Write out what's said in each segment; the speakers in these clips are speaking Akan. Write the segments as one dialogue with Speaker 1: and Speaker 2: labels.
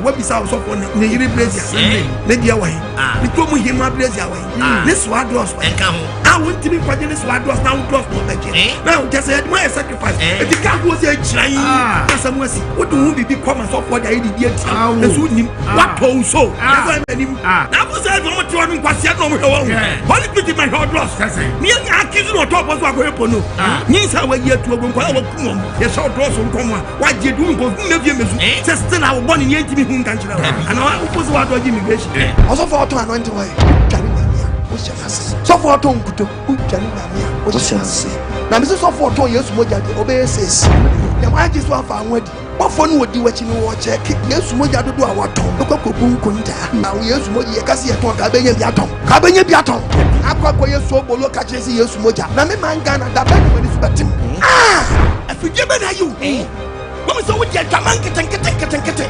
Speaker 1: Wabisa ɔsɔfoɔ ne yere brazier ne deɛ wɔ he, ne kurom hema brazier wɔ he, ne soa dɔs wɔ he a wontumi nkɔgye ne soa dɔs na wo dɔs na ɔbɛgye na kyɛ sɛ yɛde mo ayɛ sacrifice. Eti kaa ko sɛ agyina yi asɛm asi wode ho biribi kɔ ma sɔfoɔ de ayɛ biribi atia ɛso wonim watɔ wo so ɛsɛ anim na afo sɛ ɛfɛ ɔmo te hɔ no nkwaseɛ na ɔmo hwɛ wɔn Holy Spirit ma hwɛ ɔdɔs ne yɛ akizu na ɔtɔ ɔbɔ so akɔhwɛ po no nyinsa wayi atu agu nkwadaa wakum wɔn yɛhyɛ ɔdɔs nkɔm a wagye du nkɔ hu mefie mesu sɛ still a wobɔ ne neɛ ntimi hu nka nkyerɛ wo anaa wofo sɛ woadɔgye immigration.
Speaker 2: Ɔsɔfo a ɔtɔn anointing oil, wodwane Nyame a, wohyɛ n'ase. Sɔfo a ɔtɔn nkuto, wodwane Nyame a, wohyɛ n'ase. Na mese sɔfo a ɔtɔn Yesu mogya deɛ, ɔbɛyɛ seesi. Nyame agye so afa ho adi. Bɔfoɔ no wɔdi w'akyi no wɔkyɛke Yesu mogya dodoɔ a watɔn. Wokɔ kɔbu nkontaa. Na wo Yesu mogya yɛka sɛ yɛtɔn ka bɛnya bi atɔn. Ka bɛnya bi atɔn. Akɔ akɔyɛ soobolo ka kyerɛ sɛ Yesu mogya. Na me man Ghana da bɛn na w'ani so bɛtem? Ah!
Speaker 1: Afidie bɛ na ayi wo. Wɔn sɛ wodi adwaman nketenkete nketenkete.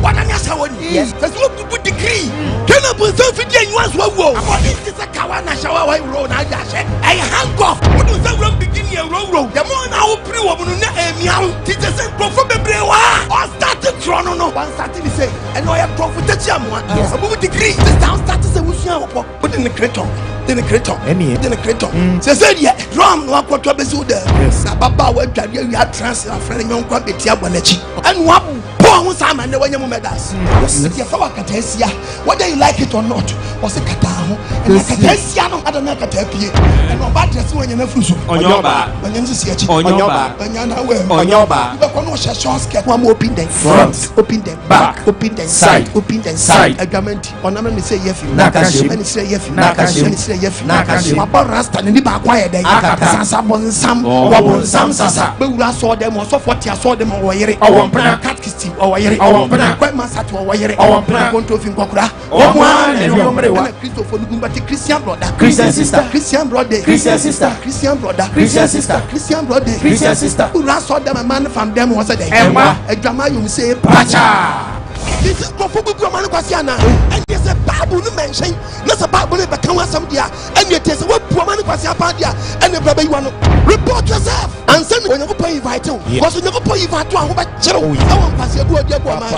Speaker 1: Wɔda ne asa wɔ ni. Sɛ sɛ wobubu degree. Kena bonsam fidie nyiwa nso awu o. Abɔde nti sɛ kawa na hyɛ wa wuro na agya ahyɛ. Ɛyɛ handcuff. Wode nsa wuram didi ne awurawuraw. The more na wopere wɔ mu no na ɛmia wo. Ti kyɛ sɛ nkurɔfoɔ bebree wɔ a ɔstarte torɔ no no.
Speaker 2: Wansate ne sei. Ɛnna ɔyɛ korɔmfo kyakyi amoa. Ɔbubu degree. Sista ɔstarte sɛ wosua wopɔ. Wode ne kretɔn. De ne kretɔn. De ne kretɔn. Sɛsɛ deɛ drum na wakɔtɔ abɛsi wo dɛ. Na ababaawa adware awie atena ase afrɛ ne nyɔnko abɛti abɔ n'akyi. Ɛna wabɔ ho saa ama nnɛ wanya mu medals. Nti yɛfa wɔ akataasia whether you like it or not, wɔse kataa ho. Ɛna akataasia no ada na akataa pie. Ɛna ɔbaa dress wanya n'afuru so.
Speaker 3: Ɔnyɛ ɔbaa.
Speaker 2: Wanya ne sisi akyi.
Speaker 3: Ɔnyɛ ɔbaa.
Speaker 2: Wanya n'awɛ.
Speaker 3: Ɔnyɛ ɔbaa.
Speaker 2: Wobɛkɔ no ɔhyɛ short skirt. Wɔn open them
Speaker 3: front,
Speaker 2: open them
Speaker 3: back,
Speaker 2: open them
Speaker 3: side,
Speaker 2: open them
Speaker 3: side.
Speaker 2: Adwama nti ɔnam ne sɛ yɛ fi
Speaker 3: Na aka hyɛ mu.
Speaker 2: Ɛne sɛ yɛ fi
Speaker 3: Na aka hyɛ mu.
Speaker 2: Ɛne sɛ yɛ fi
Speaker 3: Na aka hyɛ mu.
Speaker 2: Wabɔ rasta ne ni baako ayɛ dɛn?
Speaker 3: Akata.
Speaker 2: Sasa bɔnsam.
Speaker 3: Ɔbɔnsam sasa.
Speaker 2: Bɛwura asɔɔ dɛm, ɔsɔfoɔ te asɔɔ dɛm, ɔwɔ yere.
Speaker 3: Ɔwɔ mpena.
Speaker 2: Catechist ɔwɔ yere.
Speaker 3: Ɔwɔ mpena.
Speaker 2: Kwan masate ɔwɔ yere.
Speaker 3: Ɔwɔ mpena.
Speaker 2: Kɔntɔfi nkɔkora.
Speaker 3: Ɔmo ara na ɛne ɔmo mmerewa.
Speaker 2: Ɛna Kristofoɔ no gu mbɛte Christian brother.
Speaker 3: Christian sister.
Speaker 2: Christian brother.
Speaker 3: Christian sister.
Speaker 2: Christian brother.
Speaker 3: Christian sister.
Speaker 2: Christian brother.
Speaker 3: Christian sister.
Speaker 2: Wura asɔɔ dɛm, ɛma ne fam dɛm wɔ sɛ dɛn?
Speaker 3: Ɛma.
Speaker 2: Adwama ayom sɛ
Speaker 3: Pacha.
Speaker 2: Bisi nkurɔfoɔ bubu ɔma no kwasi ana ɛneɛ sɛ Bible no mɛnhyɛn na sɛ Bible no bɛka ho asɛm deɛ a ɛneɛ tie sɛ woabu ɔma no kwasi apaa deɛ a ɛne bra bɛyiwa no. Report yourself ansa na Onyankopɔn invite wo, because Onyankopɔn invite wo a wobɛkyerɛ wo ɛwɔ nkwasi abu ɔde abu ɔman.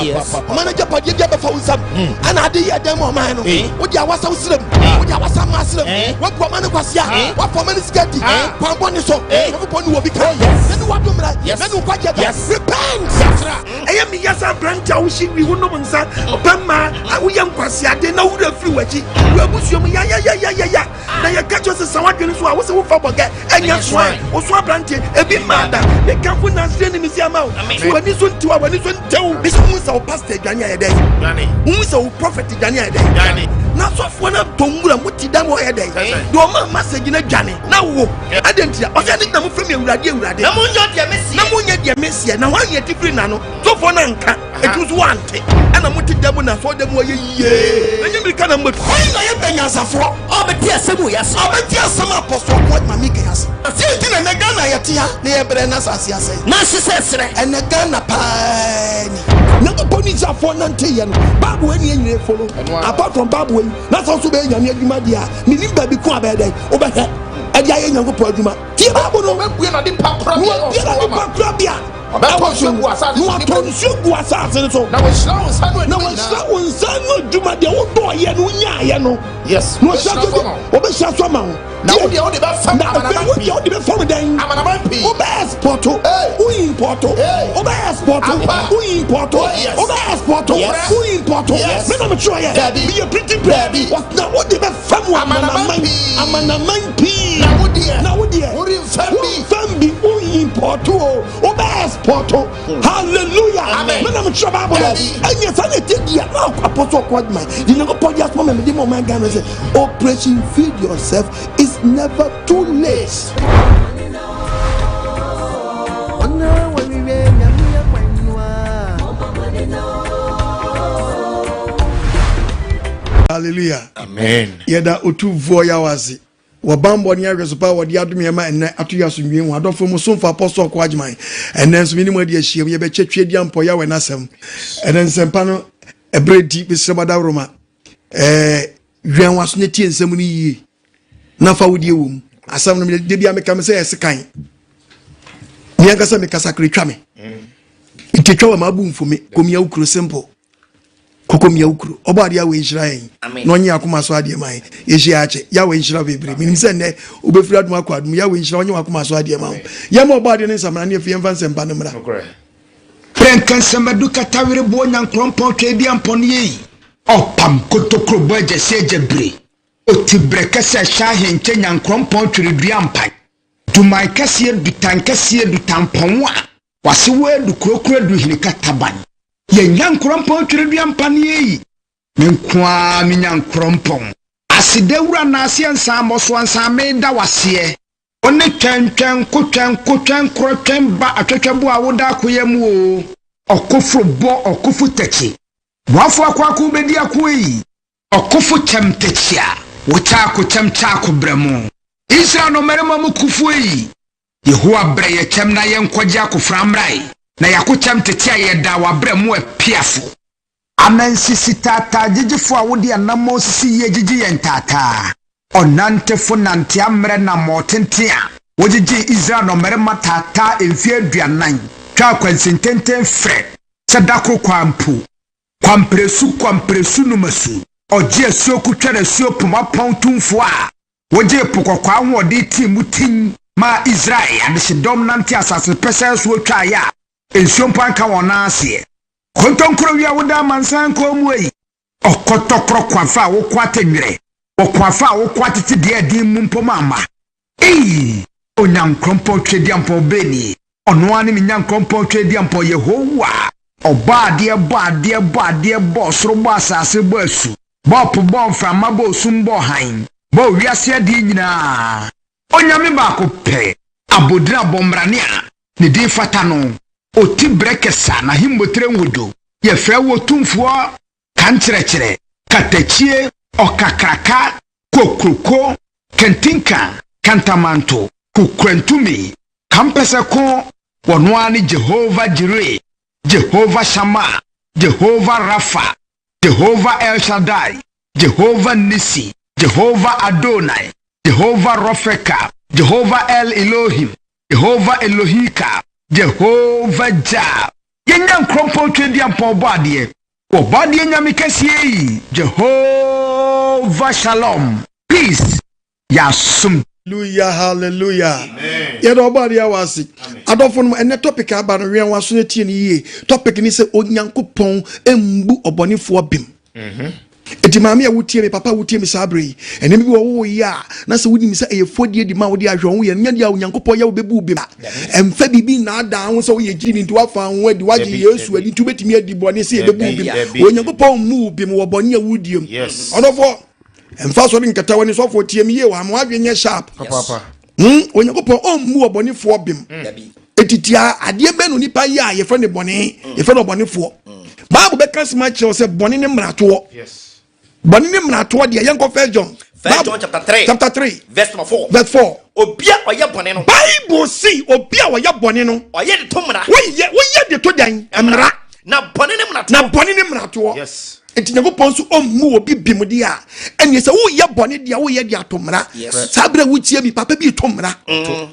Speaker 2: Ɔman no agyapadeɛ bi abɛfa wo nsam ɛna ade yɛ dɛn ma ɔman no? Wode awasa wo serɛ mu, wode awasa ma serɛ mu, woabu ɔman no kwasi a woafa ɔman no sika di kwan bɔne so. Onyankopɔn ne wɔ bi ka na ne wadom mmara na ne nkwagye ba. Repent.
Speaker 1: Ɛyɛ meyɛ sɛ aberante a wohye wi, wonom nsa ɔpɛ mmaa a woyɛ nkwaseade na wowura firi w'akyi w'abusua mu yayayayayaya na yɛka kyerɛ sɛ sa w'adwene so a wo sɛ wofa bɔgɛ ɛnyɛ soa wo so. Aberante ebi mmaa da mekamfo nansere ne mesi ama wo so w'ani so ntew a w'ani so ntew bi sɛ wohu sɛ wo pastor adwane ayɛ dɛn, wohu sɛ wo prophet dwane ayɛ dɛn, na sɔfoɔ no atɔ nwura mote dam hɔ yɛ dɛn deɛ ɔma message no adwane na wo adɛn ntia ɔsɛ ne na mofrɛ me Awurade, Awurade,
Speaker 4: na monyɛ deɛ meseɛ.
Speaker 1: Na monyɛ deɛ meseɛ. Na hwan yɛ tifiri na no sɔfoɔ no anka ɛtu so wante ɛna mote da mu na sɔɔ da mu ɔyɛ yie ɛnyɛ mirika na mmatu.
Speaker 2: Hwan na yɛbɛ nyansafoɔ?
Speaker 4: Ɔbɛte asɛm wɔ yɛase.
Speaker 2: Ɔbɛte asɛm apɔsɔ kɔ ma meka ase sɛ nti na ɛnɛ Ghana yɛte ha na yɛbrɛ na asase asɛe.
Speaker 4: Na hyehyɛ serɛ.
Speaker 2: Ɛnɛ Ghana paa ni
Speaker 1: Nyankopɔn ne Israelfoɔ nanteyɛ no, Bible ani anyina follow. Apart from Bible yi na sɛ nso bɛyɛ Nyame adwuma deɛ a menim baabi ko a bɛyɛ dɛn wobɛhwɛ ɛde ayɛ Nyankopɔn adwuma. Tie Bible no.
Speaker 5: Ɔbɛbue n'ade pa
Speaker 1: na
Speaker 5: korabea
Speaker 1: wabue n'ade pa korabea
Speaker 5: Ɔbɛtɔ
Speaker 1: ɛwɔ
Speaker 5: nsuo
Speaker 1: soro
Speaker 5: gu asase
Speaker 1: na
Speaker 5: so
Speaker 1: watɔ nsuo gu asase no so.
Speaker 5: Na wɔahyira wo nsa no
Speaker 1: na
Speaker 5: adwuma
Speaker 1: wahyira
Speaker 5: nyinaa.
Speaker 1: wo nsa no adwuma deɛ wodɔɔyɛ no wonyaayɛ no. Na wahyira
Speaker 5: Ɔbɛhyira
Speaker 1: so
Speaker 5: so ama wo.
Speaker 1: wɔbɛhyira so ama wo.
Speaker 5: Na wo deɛ wode bɛfam
Speaker 1: Na afei
Speaker 5: amanaman
Speaker 1: wo
Speaker 5: pii.
Speaker 1: deɛ wode bɛfam dɛn?
Speaker 5: Amanaman pii.
Speaker 1: Wobɛ export, wo import. Wobɛ export,
Speaker 5: Ampa.
Speaker 1: wo import. Wobɛ export, wo import. Me na metwerɛ yɛ.
Speaker 5: Dabi.
Speaker 1: Meyɛ printing press.
Speaker 5: Dabi.
Speaker 1: Na wode bɛfam wɔ
Speaker 5: Amanaman
Speaker 1: amanaman
Speaker 5: pii.
Speaker 1: amanaman pii.
Speaker 5: Na wo deɛ,
Speaker 1: na wo deɛ
Speaker 5: woremfam bi.
Speaker 1: Woremfam bi. Wo import o, wobɛ export. Hallelujah.
Speaker 5: Amen.
Speaker 1: Me na metwerɛ Bible no.
Speaker 5: Dabi.
Speaker 1: Ɛnyɛ saa na ɛtie deɛ na apɔsɔ kɔ adwuma de Nyankopɔn de asoma ma mede ma ɔman Ghana sɛ Operation Feed Yourself is never too late.
Speaker 2: Ɔna wɔwiwie Nyame akwan no a.
Speaker 1: Hallelujah.
Speaker 3: Amen.
Speaker 1: Yɛda Otumfoɔ Yaw ase wɔ bambɔ ne ahwɛso pa a wɔde adom yɛn ma ɛnnɛ ato yɛ asomdwoe ho. Adɔfo mu somfo Apostle Ɔko Agyeman, ɛnnɛ nso me ne mu adi ahyiam, yɛbɛkyɛ Tweaduampɔ Yahweh n'asɛm. Ɛnnɛ nsɛmpa no ɛberɛ di mesrɛ mo adaworoma, ɛɛ wɛn w'aso na tie nsɛm no yie na fa wo deɛ wɔ mu. Asɛm no de bia meka me sɛ ɛse kan me ankasa mekasa kora twa me nti twa wɔ ma abu mfo me kɔmia wo kuro simple. Kɔkɔ mia wo kuro. Ɔbɔ adeɛ a wɔnhyira yɛn. Na ɔnye akoma so adeɛ ma yɛn. Yɛhyia akyɛ. Yahweh nhyira bebree. Menim sɛ nnɛ wobɛfiri adom akɔ adom. Yahweh nhyira ɔnye w'akoma so adeɛ ma wo. Yɛma ɔbɔ adeɛ no nsamena ne afei yɛmfa nsɛmpa no mmra.
Speaker 6: Prɛnkɛnsɛm adu katawere boɔ nyankorɔmpɔn tweaduampɔn yei. Ɔpam kotokuro bɔ agyasi agyabire. Oti brɛ kɛsɛ hyɛ ahenkyɛ nyankorɔmpɔn tweredua mpan. Duman kɛseɛ dutan kɛseɛ dutampɔn a wase wɔ adu kurokuro adu hene kataban. Yɛ nyankorɔmpɔn tweredua mpan yei. Me nko ara me nyankorɔmpɔn. Aseda wura naaseɛ nsaa mmɔsoa nsaa meda waseɛ. Wo ne twɛn twɛn ko twɛn ko twɛn korɔ twɛn ba atwɛtwɛ bo a woda akoya mu oo. Ɔkoforo bɔ ɔkofo tɛkyi. Boafo akoako bɛdi ako ei. Ɔkofo kyɛm tɛkyi a wokyɛ ako kyɛm kyɛ ako brɛ mo. Israel nnɔmmarima mu kofo ei. Yehowa brɛ yɛ kyɛm na yɛnkɔgye akofra mmra ei. Na yɛako kyɛm tete a yɛda wabrɛ mo apiafo. Anansisi taataa gyegyefo a wode anammɔn sisi yie gyegye yɛn taataa. Ɔnantefo nante ammerɛ nammɔɔ tenten a wogyegyee Israel nnɔmmarima taataa mfeɛ 40 twaa kwansintenten frɛ sɛ da koro kwaa mpo. Kwamperesu kwamperesu numasu ɔgye asuo kotware asuo poma pɔn tumfoɔ a wogyee po kɔkɔɔ ahoɔden tii mu tin maa Israel adehyedɔm nante asase pɛsɛɛ soɔ twaeɛ a nsuo mpo anka wɔn nan aseɛ. Kontonkoro wia woda amansan kɔn mu ei. Ɔkɔtɔkorɔ kwafa a woko atɛnwerɛ wɔ kwafa a woko atete deɛ ɛden mu mpo ma ama. Ei! Onyankorɔmpɔn Tweaduampɔn bɛnie. Ɔno ara ne me Nyankorɔmpɔn Tweaduampɔn Yehowa. Ɔbɔ adeɛ bɔ adeɛ bɔ adeɛ bɔ ɔsoro bɔ asase bɔ asu bɔ po bɔ mframa bɔ osum bɔ hann bɔ wiase adeɛ nyinaa. Onyame baako pɛ, abodin abɔmmrane a ne din fata no, ɔti brɛ kɛsa n'ahemmotire nwodo. Yɛfrɛ wo Otumfoɔ, kankyerɛkyerɛ, katakyie, ɔkakraka, kokroko, kantinka, kantamanto, kokurantumi, kampɛsɛko, wɔno ara ne Jehovah Jireh, Jehovah Shammah, Jehovah Rapha, Jehovah El Shaddai, Jehovah Nissi, Jehovah Adonai, Jehovah Rofeka, Jehovah El Elohim, Jehovah Elohika, Jehovah Jah. Yɛnya nkurɔmpɔn tweaduampɔn bɔ adeɛ. Wɔbɔ adeɛ nyame kɛseɛ yi, Jehovah Shalom, peace, yɛasom.
Speaker 1: Hallelujah, hallelujah. Yɛde ɔbɔ adeɛ wɔ ase. Adɔfo no, ɛnɛ topic aba no, wɛn waso no tie no yie. Topic ni sɛ Onyankopɔn mbu ɔbɔnefoɔ bem. Eti maame a wotie me, papa a wotie me saa bere yi, ɛnɛ bi wɔ wo yɛ a, na sɛ wonim sɛ ɛyɛ fɔdie di ma wode ahwɛ wo yɛ, nyɛ deɛ a Onyankopɔn yɛ wo bɛbu bem. Ɛmfa biribi nnaadaa ho sɛ woyɛ gyidi ni nti woafa ho adi, woagye Yesu adi nti wobɛtumi adi bɔne sɛ yɛbɛbu wo bem. Onyankopɔn mmu wo bem wɔ bɔne a wodie mu. Ɔdɔfoɔ, ɛmfa sɔre nkata w'ani sɔfoɔ tie me yie wɔ ha ma w'adwene nyɛ sharp. Onyankopɔn ɔmmu ɔbɔnefoɔ bem. Etitia adeɛ bɛn na onipa yɛ a yɛfrɛ no bɔne, yɛfrɛ no ɔbɔnefoɔ. Bible bɛka asɛm akyerɛ wo sɛ bɔne ne mmaratoɔ. Bɔne ne mmaratoɔ deɛ yɛnkɔ First John.
Speaker 4: First John chapter 3.
Speaker 1: Chapter 3.
Speaker 4: Verse number 4.
Speaker 1: Verse 4.
Speaker 4: Obi a ɔyɛ bɔne no.
Speaker 1: Bible si obi a ɔyɛ bɔne no.
Speaker 4: Ɔyɛ de to mmara.
Speaker 1: Woyɛ woyɛ de to dan mmara.
Speaker 4: Na bɔne ne mmaratoɔ.
Speaker 1: Na bɔne ne mmaratoɔ.
Speaker 5: Yes.
Speaker 1: Nti Nyankopɔn nso ɔmmu obi bem deɛ a, ɛneɛ sɛ woyɛ bɔne deɛ woyɛ de ato mmara. Saa berɛ a wotie mi, papa bi to mmara.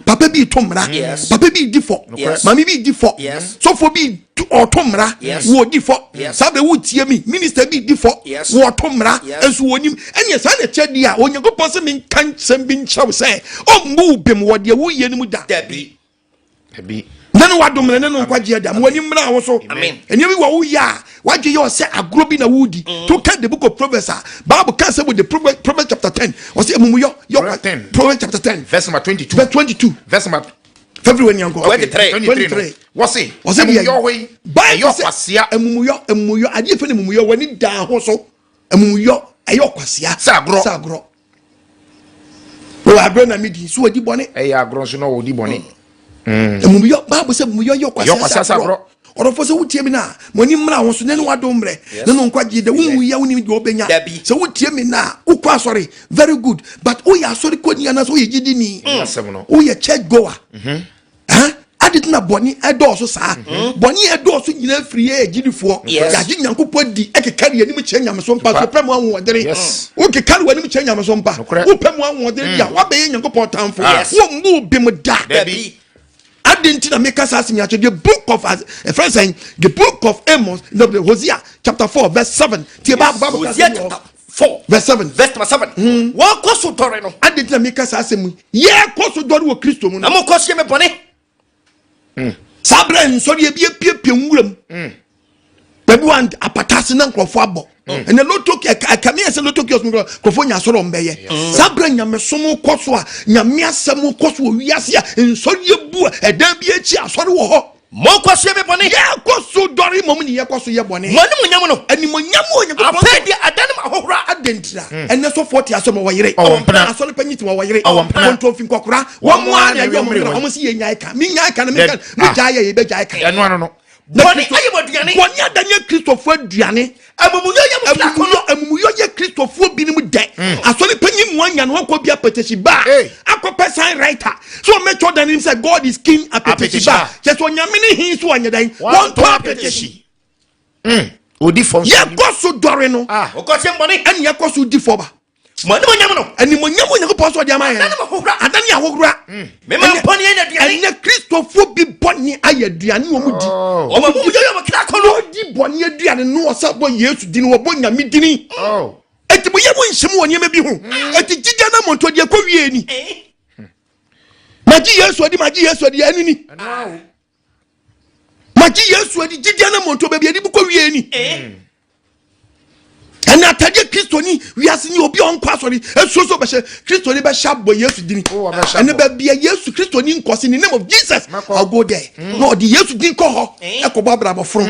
Speaker 1: Papa bi to mmara. Papa bi di fɔ. Maame bi di fɔ. Sɔfoɔ bi ɔto mmara. Wɔdi fɔ. Saa berɛ wotie mi, minister bi di fɔ. Wɔto mmara. Nso wɔnim. Ɛneɛ saa na ɛkyɛ deɛ a, Onyankopɔn sɛ menka nsɛm bi nkyerɛ wo sɛ ɔmmu wo bem wɔ deɛ woyɛ no mu da.
Speaker 4: Dabi.
Speaker 1: Ne no wadom ne no nkwagye ada mo ani mmra wo so. Nneɛma bi wɔ wo yɛ a wadwe yɛ ɔsɛ agorɔ bi na wodi. To ka the book of Proverbs a Bible ka sɛ wɔ the Proverbs chapter 10 ɔsɛ amumuyɔ yɛ Proverbs chapter 10
Speaker 5: verse number 22
Speaker 1: verse 22
Speaker 5: verse number
Speaker 1: February ni ankɔ
Speaker 4: 23
Speaker 1: 23
Speaker 5: wɔse
Speaker 1: ɔsɛ deɛ
Speaker 5: amumuyɔ hɔ yi
Speaker 1: Bible
Speaker 5: ɛyɛ
Speaker 1: sɛ
Speaker 5: ɔkwasea
Speaker 1: amumuyɔ amumuyɔ adeɛ fɛ no amumuyɔ w'ani daa ho so amumuyɔ ɛyɛ ɔkwasea
Speaker 5: sɛ agorɔ
Speaker 1: sɛ agorɔ wɔ agorɔ na medi so wɔdi bɔne
Speaker 5: ɛyɛ agorɔ nso na wɔdi bɔne
Speaker 1: amumuyɔ Bible sɛ amumuyɔ yɛ
Speaker 5: Ɛyɛ
Speaker 1: ɔkwasea sɛ agorɔ ɔdɔfo sɛ wotie mi na mo ani mmra ho so ne ne wadom mmerɛ ne no nkwagye de wonwu yɛ wonim deɛ wobɛnya sɛ wotie mi na wokɔ asɔre very good but woyɛ asɔre kɔni anaasɛ woyɛ gyidini woyɛ church goer ade na bɔne ɛdɔɔso saa bɔne ɛdɔɔso nyinaa firi yɛ agyidifoɔ yɛagye Nyankopɔn di ɛkeka ne anim kyerɛ nyameso mpa so pɛ mu ahoɔdene wokeka ne w'anim kyerɛ nyameso mpa wopɛ mu ahoɔdene di a woabɛyɛ Nyankopɔn tamfo wommu bem da. Adɛn nti na meka saa asɛm yi akyerɛ? The book of ɛfrɛ sɛn? The book of Amos, no, the Hosea chapter 4 verse 7. Tie Bible Bible ka
Speaker 4: Hosea
Speaker 1: asɛm bi wɔ hɔ.
Speaker 4: chapter 4
Speaker 1: verse 7.
Speaker 4: Verse number 7. Wɔkɔ so dɔre no.
Speaker 1: Adɛn nti na meka saa asɛm yi? Yɛkɔ so dɔre wɔ Kristo mu
Speaker 4: Na
Speaker 1: no.
Speaker 4: mokɔ so yɛ me bɔne.
Speaker 1: Saa berɛ nsɔre ebi apiepie nwura mu. Baabi wa apata ase na nkurɔfoɔ abɔ. Ɛnɛ lotto ɛkame yɛ sɛ lotto kiosk nkurɔfoɔ nkurɔfoɔ nya asɔre ɔmo bɛyɛ. Saa berɛ nyamesom kɔ so a, Nyame asɛm kɔ so wɔ wiase a, nsɔre bu a ɛdan bi akyi asɔre wɔ hɔ.
Speaker 4: Mokɔ so yɛ me bɔne.
Speaker 1: Yɛkɔ so dɔre mmom ne yɛkɔ so yɛ bɔne.
Speaker 4: Mo animuonyam no.
Speaker 1: Animonyam wɔ Onyankopɔn.
Speaker 4: Afei deɛ adane mo ahohora.
Speaker 1: Adɛntira ɛnɛ sɔfoɔ te asɛm ɔwɔ yere.
Speaker 3: Ɔwɔ mpena.
Speaker 1: Asɔre panyin te wɔwɔ yere.
Speaker 3: Ɔwɔ mpena.
Speaker 1: Kɔntɔnfi nkɔkora wɔn mu a na ɛyɛ ɔmo yere ɔmo si yɛ nyae ka mi nyae ka na mi ka mi gya yɛ yɛ bɛ gyae ka.
Speaker 3: Ɛno ano no.
Speaker 1: Na
Speaker 4: Bɔne ayɛ mo aduane.
Speaker 1: Bɔne adane Kristofoɔ aduane.
Speaker 4: Amumuyɔ yɛ mo kra
Speaker 1: Amumuyɔ
Speaker 4: kɔnɔ.
Speaker 1: amumuyɔ yɛ Kristofoɔ binom dɛ. Asɔre panyin mu anya no wakɔ bi apɛtɛsi ba
Speaker 3: Hey.
Speaker 1: akɔpɛ sign writer so ɔmɛtwɛ dan nim sɛ God is king apɛtɛsi ba
Speaker 3: Apɛtɛsi ba.
Speaker 1: kyɛ sɛ Onyame ne hin so ɔnyɛ dan wɔntɔ apɛtɛsi.
Speaker 3: Odi fam.
Speaker 1: Yɛkɔ so dɔre no.
Speaker 3: Ah.
Speaker 4: Mokɔ so yɛ bɔne.
Speaker 1: Ɛne yɛkɔ so di fɔ ba.
Speaker 4: Mo animuonyam no.
Speaker 1: Animonyam Onyankopɔn sɛ ɔde ama yɛn.
Speaker 4: Adane mo ahohora.
Speaker 1: Adane ahohora.
Speaker 4: Mema bɔne yɛ aduane.
Speaker 1: Ɛnɛ Kristofoɔ bi bɔne ayɛ aduane wɔ mu di.
Speaker 3: Oh.
Speaker 4: Ɔmo amumuyɔ yɛ mo kra kɔnɔ.
Speaker 1: Wɔdi bɔne aduane no ɔsɛ bɔ Yesu dini, wɔbɔ Nyame dini.
Speaker 3: Oh.
Speaker 1: Eti mo yɛ mo nhyɛm wɔ nneɛma bi ho. Eti gyigya na mɔntɔ deɛ kɔ wie ni. Magye Yesu adi, magye Yesu adi, ɛno ni. Magye Yesu adi, gyigya na mɔntɔ baabi adi bu kɔ wie ni. Ɛnna atadeɛ Kristoni wiase ni obi a ɔnkɔ asɔre esuo so bɛhyɛ Kristoni bɛhyɛ abɔ Yesu dini.
Speaker 3: Oh, ɔbɛhyɛ
Speaker 1: Ɛnna
Speaker 3: abɔ.
Speaker 1: baabi a Yesu Kristoni nkɔ si in the name of Jesus,
Speaker 3: Mɛkɔ.
Speaker 1: I'll go there. Na ɔde Yesu din kɔ hɔ ɛkɔbɔ abrabɔ foro.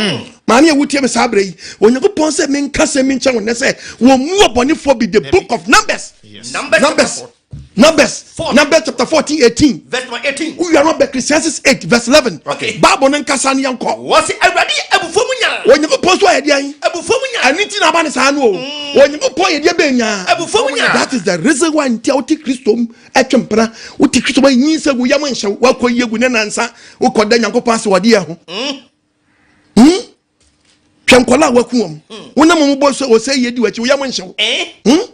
Speaker 1: Maame a wotie mi saa abere yi, Onyankopɔn sɛ menka sɛ menkyɛn wɔn nɛ sɛ wɔn mu ɔbɔnefoɔ bi, the book of Numbers.
Speaker 4: Numbers.
Speaker 1: Numbers. Numbers.
Speaker 4: Four.
Speaker 1: Numbers chapter 14, 18.
Speaker 4: Verse number 18.
Speaker 1: Wowia no bɛ Ecclesiastes 8 verse 11. Bible no nkasa no yɛnkɔ.
Speaker 4: Wɔsi Awurade yɛ abufuo mu nyaa.
Speaker 1: Onyankopɔn so ayɛ deɛn?
Speaker 4: Abufuo mu nyaa.
Speaker 1: Ɛno nti na aba ne saa no o. Onyankopɔn yɛ deɛ bɛn nyaa?
Speaker 4: Abufuo mu nyaa.
Speaker 1: That is the reason why nti a wote Kristo mu ɛtwe mpena, wote Kristo mu anyi sɛ gu yam nhyɛ wakɔ yie gu ne nansa wokɔda Nyankopɔn ase wɔde yɛ ho. Hwɛ nkɔla a waku wɔn wonam wɔn bɔ sɛ ɔsɛ yie di w'akyi wo yam nhyɛ wo.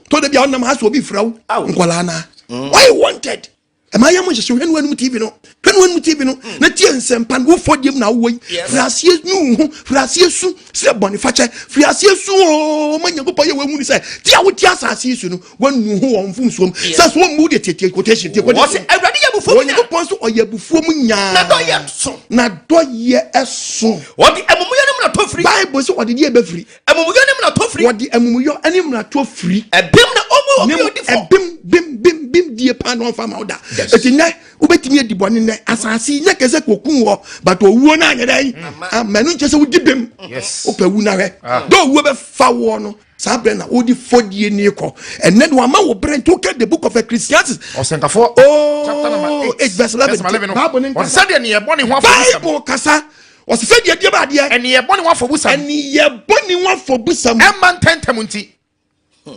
Speaker 1: Tɔ da bi a wonam ha sɛ obi fira wo.
Speaker 4: Aw.
Speaker 1: Nkɔla naa why you wanted ɛma yam nhyehyɛ. Hwɛ no anim TV no, hwɛ no anim TV no na tie nsɛmpa no. Wofɔ deɛm na wowɔ yi. Firi aseɛ nu wo ho, firi aseɛ su sɛ bɔne fakyɛ, firi aseɛ su oo ma Nyankopɔn yɛ wahu ne sɛ ti a wote asase yi so no wanu ho wɔ mfomsoom sɛ so wɔmmu deɛ. Tietie quotation, tie quotation.
Speaker 4: Wɔsi Awurade yɛ abufuo mu nyaa.
Speaker 1: Onyankopɔn so ɔyɛ abufuo mu nyaa.
Speaker 4: Na dɔ yɛ so.
Speaker 1: Na dɔ yɛ ɛso.
Speaker 4: Wɔde amumuyɔ ne mmarato firi.
Speaker 1: Bible sɛ wɔde deɛ ɛbɛfiri.
Speaker 4: Amumuyɔ ne mmarato firi.
Speaker 1: Wɔde amumuyɔ ne mmaratoɔ firi.
Speaker 4: Ɛbem na ɔmu obi
Speaker 1: ne
Speaker 4: odi fɔ.
Speaker 1: Ɛbem bem bem bem die paa na ɔmfa ma wo da. Eti nnɛ wobɛtumi adi bɔne nnɛ asase yi nyɛ kɛsɛ kɔkum wɔ but owuo no anyɛ dɛn ama ɛno nkyɛ sɛ wodi bem. Wopɛ wu na hwɛ dɛ owuo bɛfa woɔ no saa berɛ na wodi fɔdie ne kɔ. Ɛnɛ de wama wo berɛ nti woka the book of Ecclesiastes.
Speaker 3: Ɔsɛnkafoɔ.
Speaker 1: Oh,
Speaker 3: Chapter number 8.
Speaker 1: 8 verse 11.
Speaker 3: Verse number 11 no.
Speaker 1: Bible ne
Speaker 3: Ɔse
Speaker 1: nkasa.
Speaker 3: sɛdeɛ neɛ bɔne ho afɔbusɛm.
Speaker 1: Bible kasa ɔsɛ sɛ deɛ deɛ ba adeɛ.
Speaker 3: Ɛneyɛ bɔne ho afɔbusɛm.
Speaker 1: Ɛneyɛ bɔne ho afɔbusɛm.
Speaker 3: Ɛmma ntɛntɛm nti.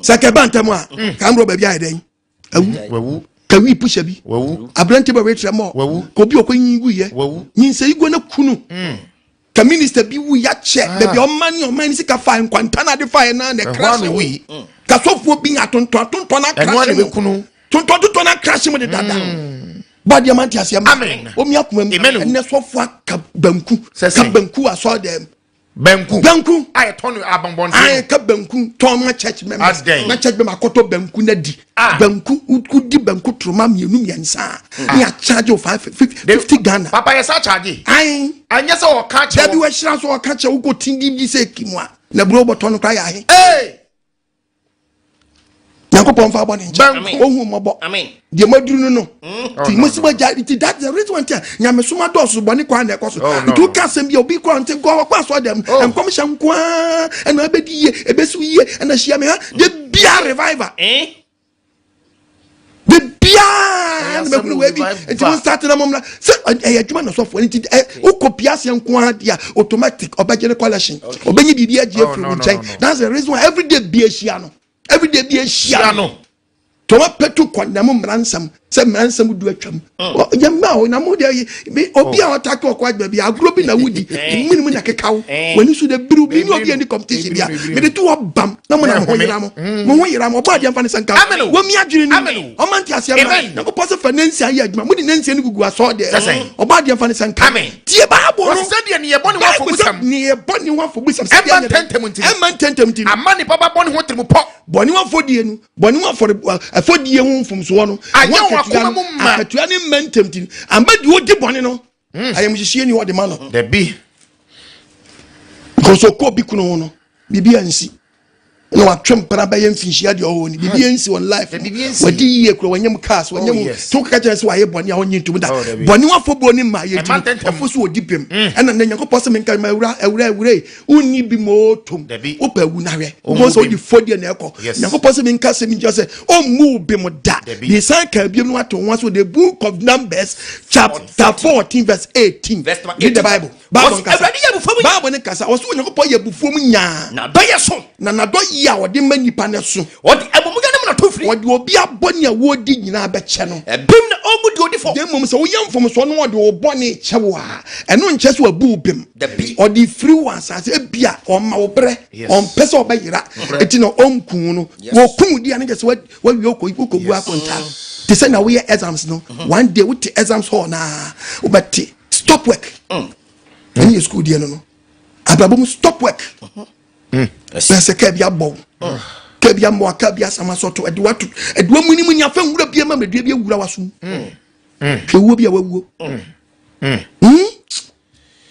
Speaker 1: Sɛ kɛba ntɛm a kamborɔ baabi ayɛ dɛn awu.
Speaker 3: Wawu.
Speaker 1: Kawi pusha bi.
Speaker 3: Wawu.
Speaker 1: Aberante bɛ wetrɛ mɔ.
Speaker 3: Wawu.
Speaker 1: Ka obi ɔkɔ nyin gu yɛ.
Speaker 3: Wawu.
Speaker 1: Nyinsɛ yi gu ne kunu ka minister bi wu yakyɛ baabi a ɔma ne ɔman ne sika fa nkwanta na ade fa yɛ na na
Speaker 3: Ɛhɔ
Speaker 1: ɛkra
Speaker 3: a na
Speaker 1: hyɛ
Speaker 3: owui.
Speaker 1: wo ka sɔfoɔ bi nya tontɔn tontɔn na
Speaker 3: Ɛno a
Speaker 1: akra
Speaker 3: na
Speaker 1: hyɛ mu
Speaker 3: ɛbɛku no.
Speaker 1: tontɔn tontɔn na akra hyɛ mu de dada bɔdeɛ ma nte aseɛ ma.
Speaker 3: Amen.
Speaker 1: Omi akoma mu.
Speaker 3: Amen.
Speaker 1: Ɛnɛ sɔfoɔ aka banku.
Speaker 3: Sɛ
Speaker 1: ka
Speaker 3: sɛn?
Speaker 1: banku asɔre dɛm.
Speaker 3: Banku.
Speaker 1: Banku.
Speaker 3: A yɛtɔn no abɔnbɔnten.
Speaker 1: Ayi ka banku tɔn ma church members.
Speaker 3: Adɛn?
Speaker 1: Na church member akɔtɔ banku na di.
Speaker 3: Ah.
Speaker 1: Banku wodi banku turuma mmienu mmiɛnsa a ne yɛ charge o 550 Ghana.
Speaker 3: Papa yɛ sa charge.
Speaker 1: Ayi.
Speaker 3: Anyɛ sɛ ɔka kyerɛ.
Speaker 1: Dabi wɔahyira so ɔka kyerɛ wokɔ ti di di sɛ kimu a na buro bɔtɔ no kora yɛ ahe.
Speaker 3: Ee.
Speaker 1: Nyankopɔn fa bɔ ne nkyɛn.
Speaker 3: Banku.
Speaker 1: Ohun mmɔbɔ.
Speaker 4: Amen.
Speaker 1: Deɛ maduru no ti mo si mo agya nti that's the reason why nti a nyamesom adɔɔso bɔne kwan na ɛkɔ so.
Speaker 3: Oh, no.
Speaker 1: Nti woka asɛm bi a obi kora nti nkɔ ɔkɔ asɔ dɛm.
Speaker 3: Oh.
Speaker 1: Nkɔmhyɛ nko ara ɛna ɛbɛdi yie ɛbɛsi yie ɛna hyia me ha de bia revival. De biaa na bɛhunu wei bi
Speaker 3: Revival.
Speaker 1: nti mo start na mo mmra sɛ ɛyɛ adwuma na sɔfoɔ nti ɛ wokɔ pia aseɛ nko ara deɛ a automatic ɔbɛgye ne collection, ɔbɛnye biribi agye
Speaker 3: Oh,
Speaker 1: afiri
Speaker 3: no,
Speaker 1: wo
Speaker 3: no,
Speaker 1: nkyɛn.
Speaker 3: no, no.
Speaker 1: That's the reason why everyday bi ahyia no, everyday bi ahyia
Speaker 3: Hyia
Speaker 1: no.
Speaker 3: no.
Speaker 1: Tɔma pɛtu kɔndɛm mmara nsɛm sɛ mmara nsɛm du atwam. Yɛ mma o na mo deɛ obi a ɔta to ɔkɔ adwuma bi agorɔ bi na wodi mini mu na keka wo w'ani so de biriw bi ne obi ani competition bia mede to hɔ bam na mo na mo ho yera mo mo ho yera mo ɔbɔ adeɛ mfa ne sɛ nka wɔmi adwene ni ɔma nte aseɛ ma Nyankopɔn sɛ fa nansia yɛ adwuma mode nansia no gugu asɔɔ deɛ ɔbɔ adeɛ mfa ne sɛ nka tie Bible no
Speaker 3: sɛdeɛ ne yɛbɔ ne ho afɔbusɛm
Speaker 1: ne yɛbɔ ne ho afɔbusɛm
Speaker 3: ɛma ntɛntɛm nti
Speaker 1: ɛma ntɛntɛm nti
Speaker 3: ama nipa ba bɔ ne ho tirim pɔ
Speaker 1: bɔne ho afɔdie no bɔne ho afɔre afɔdie ho mfomsoɔ no
Speaker 3: ayɛ wɔn akoma mu ma
Speaker 1: akatua ne mma ntɛm ti amba deɛ ɔdi bɔne no ayamhyehyeɛ ni hɔ de ma no
Speaker 3: dabi
Speaker 1: because ɔkɔ obi kunu ho no biribi ansi na watwe mpena bɛyɛ mfinhyia deɛ ɔwɔ ni biribi ansi wɔn life wadi yie kura wɔnyɛ mu cars wɔnyɛ mu to kaka kyerɛ sɛ wayɛ bɔne a ɔnye ntom da bɔne ho afɔbuo ne mma yɛ ti ɔfo so ɔdi bem ɛna na Nyankopɔn sɛ menka ma awura awura awura yi wonni bi ma ɔtom wopɛ awu na hwɛ wobɛhu sɛ wode fɔdeɛ na ɛkɔ Nyankopɔn sɛ menka sɛ menkyerɛ sɛ ɔmmu wo bem da mesan ka biom no wato ho ase the book of Numbers chapter 14 verse 18 read the Bible Bible nkasa Bible ne kasa ɔsɛ Onyankopɔn yɛ abufuo mu nyaa
Speaker 4: na dɔ yɛ so
Speaker 1: na nadɔ yi a ɔde ma nipa no so
Speaker 4: ɔde amumuyɛ no mana to firi
Speaker 1: ɔde obi abɔne a wɔdi nyinaa bɛkyɛ no
Speaker 4: ɛbem na ɔmmu deɛ ɔdi fɔ
Speaker 1: na mmom sɛ woyɛ mfomsoɔ no ɔde wo bɔne kyɛ wo a ɛno nkyɛ sɛ wabu wo bem
Speaker 4: Dabi.
Speaker 1: Ɔde firi wo asase ebia ɔma wo brɛ ɔmpɛ sɛ ɔbɛyera eti na ɔnku no wɔkum di a ne kyɛ sɛ wawie wokɔ wokɔbu akonta te sɛ na woyɛ exams no one day wote exams hall naa wobɛte stop work ɛne yɛ school deɛ no no abrabɔ mu stop work na sɛ kaa bi abɔ wo kaa bi ammɔ a kaa bi asam asɔto ɛde wato ɛde wamunimuni afɛ nwura bi ama mɛdua bi awura wasom hwɛ wuo bi a wawuo.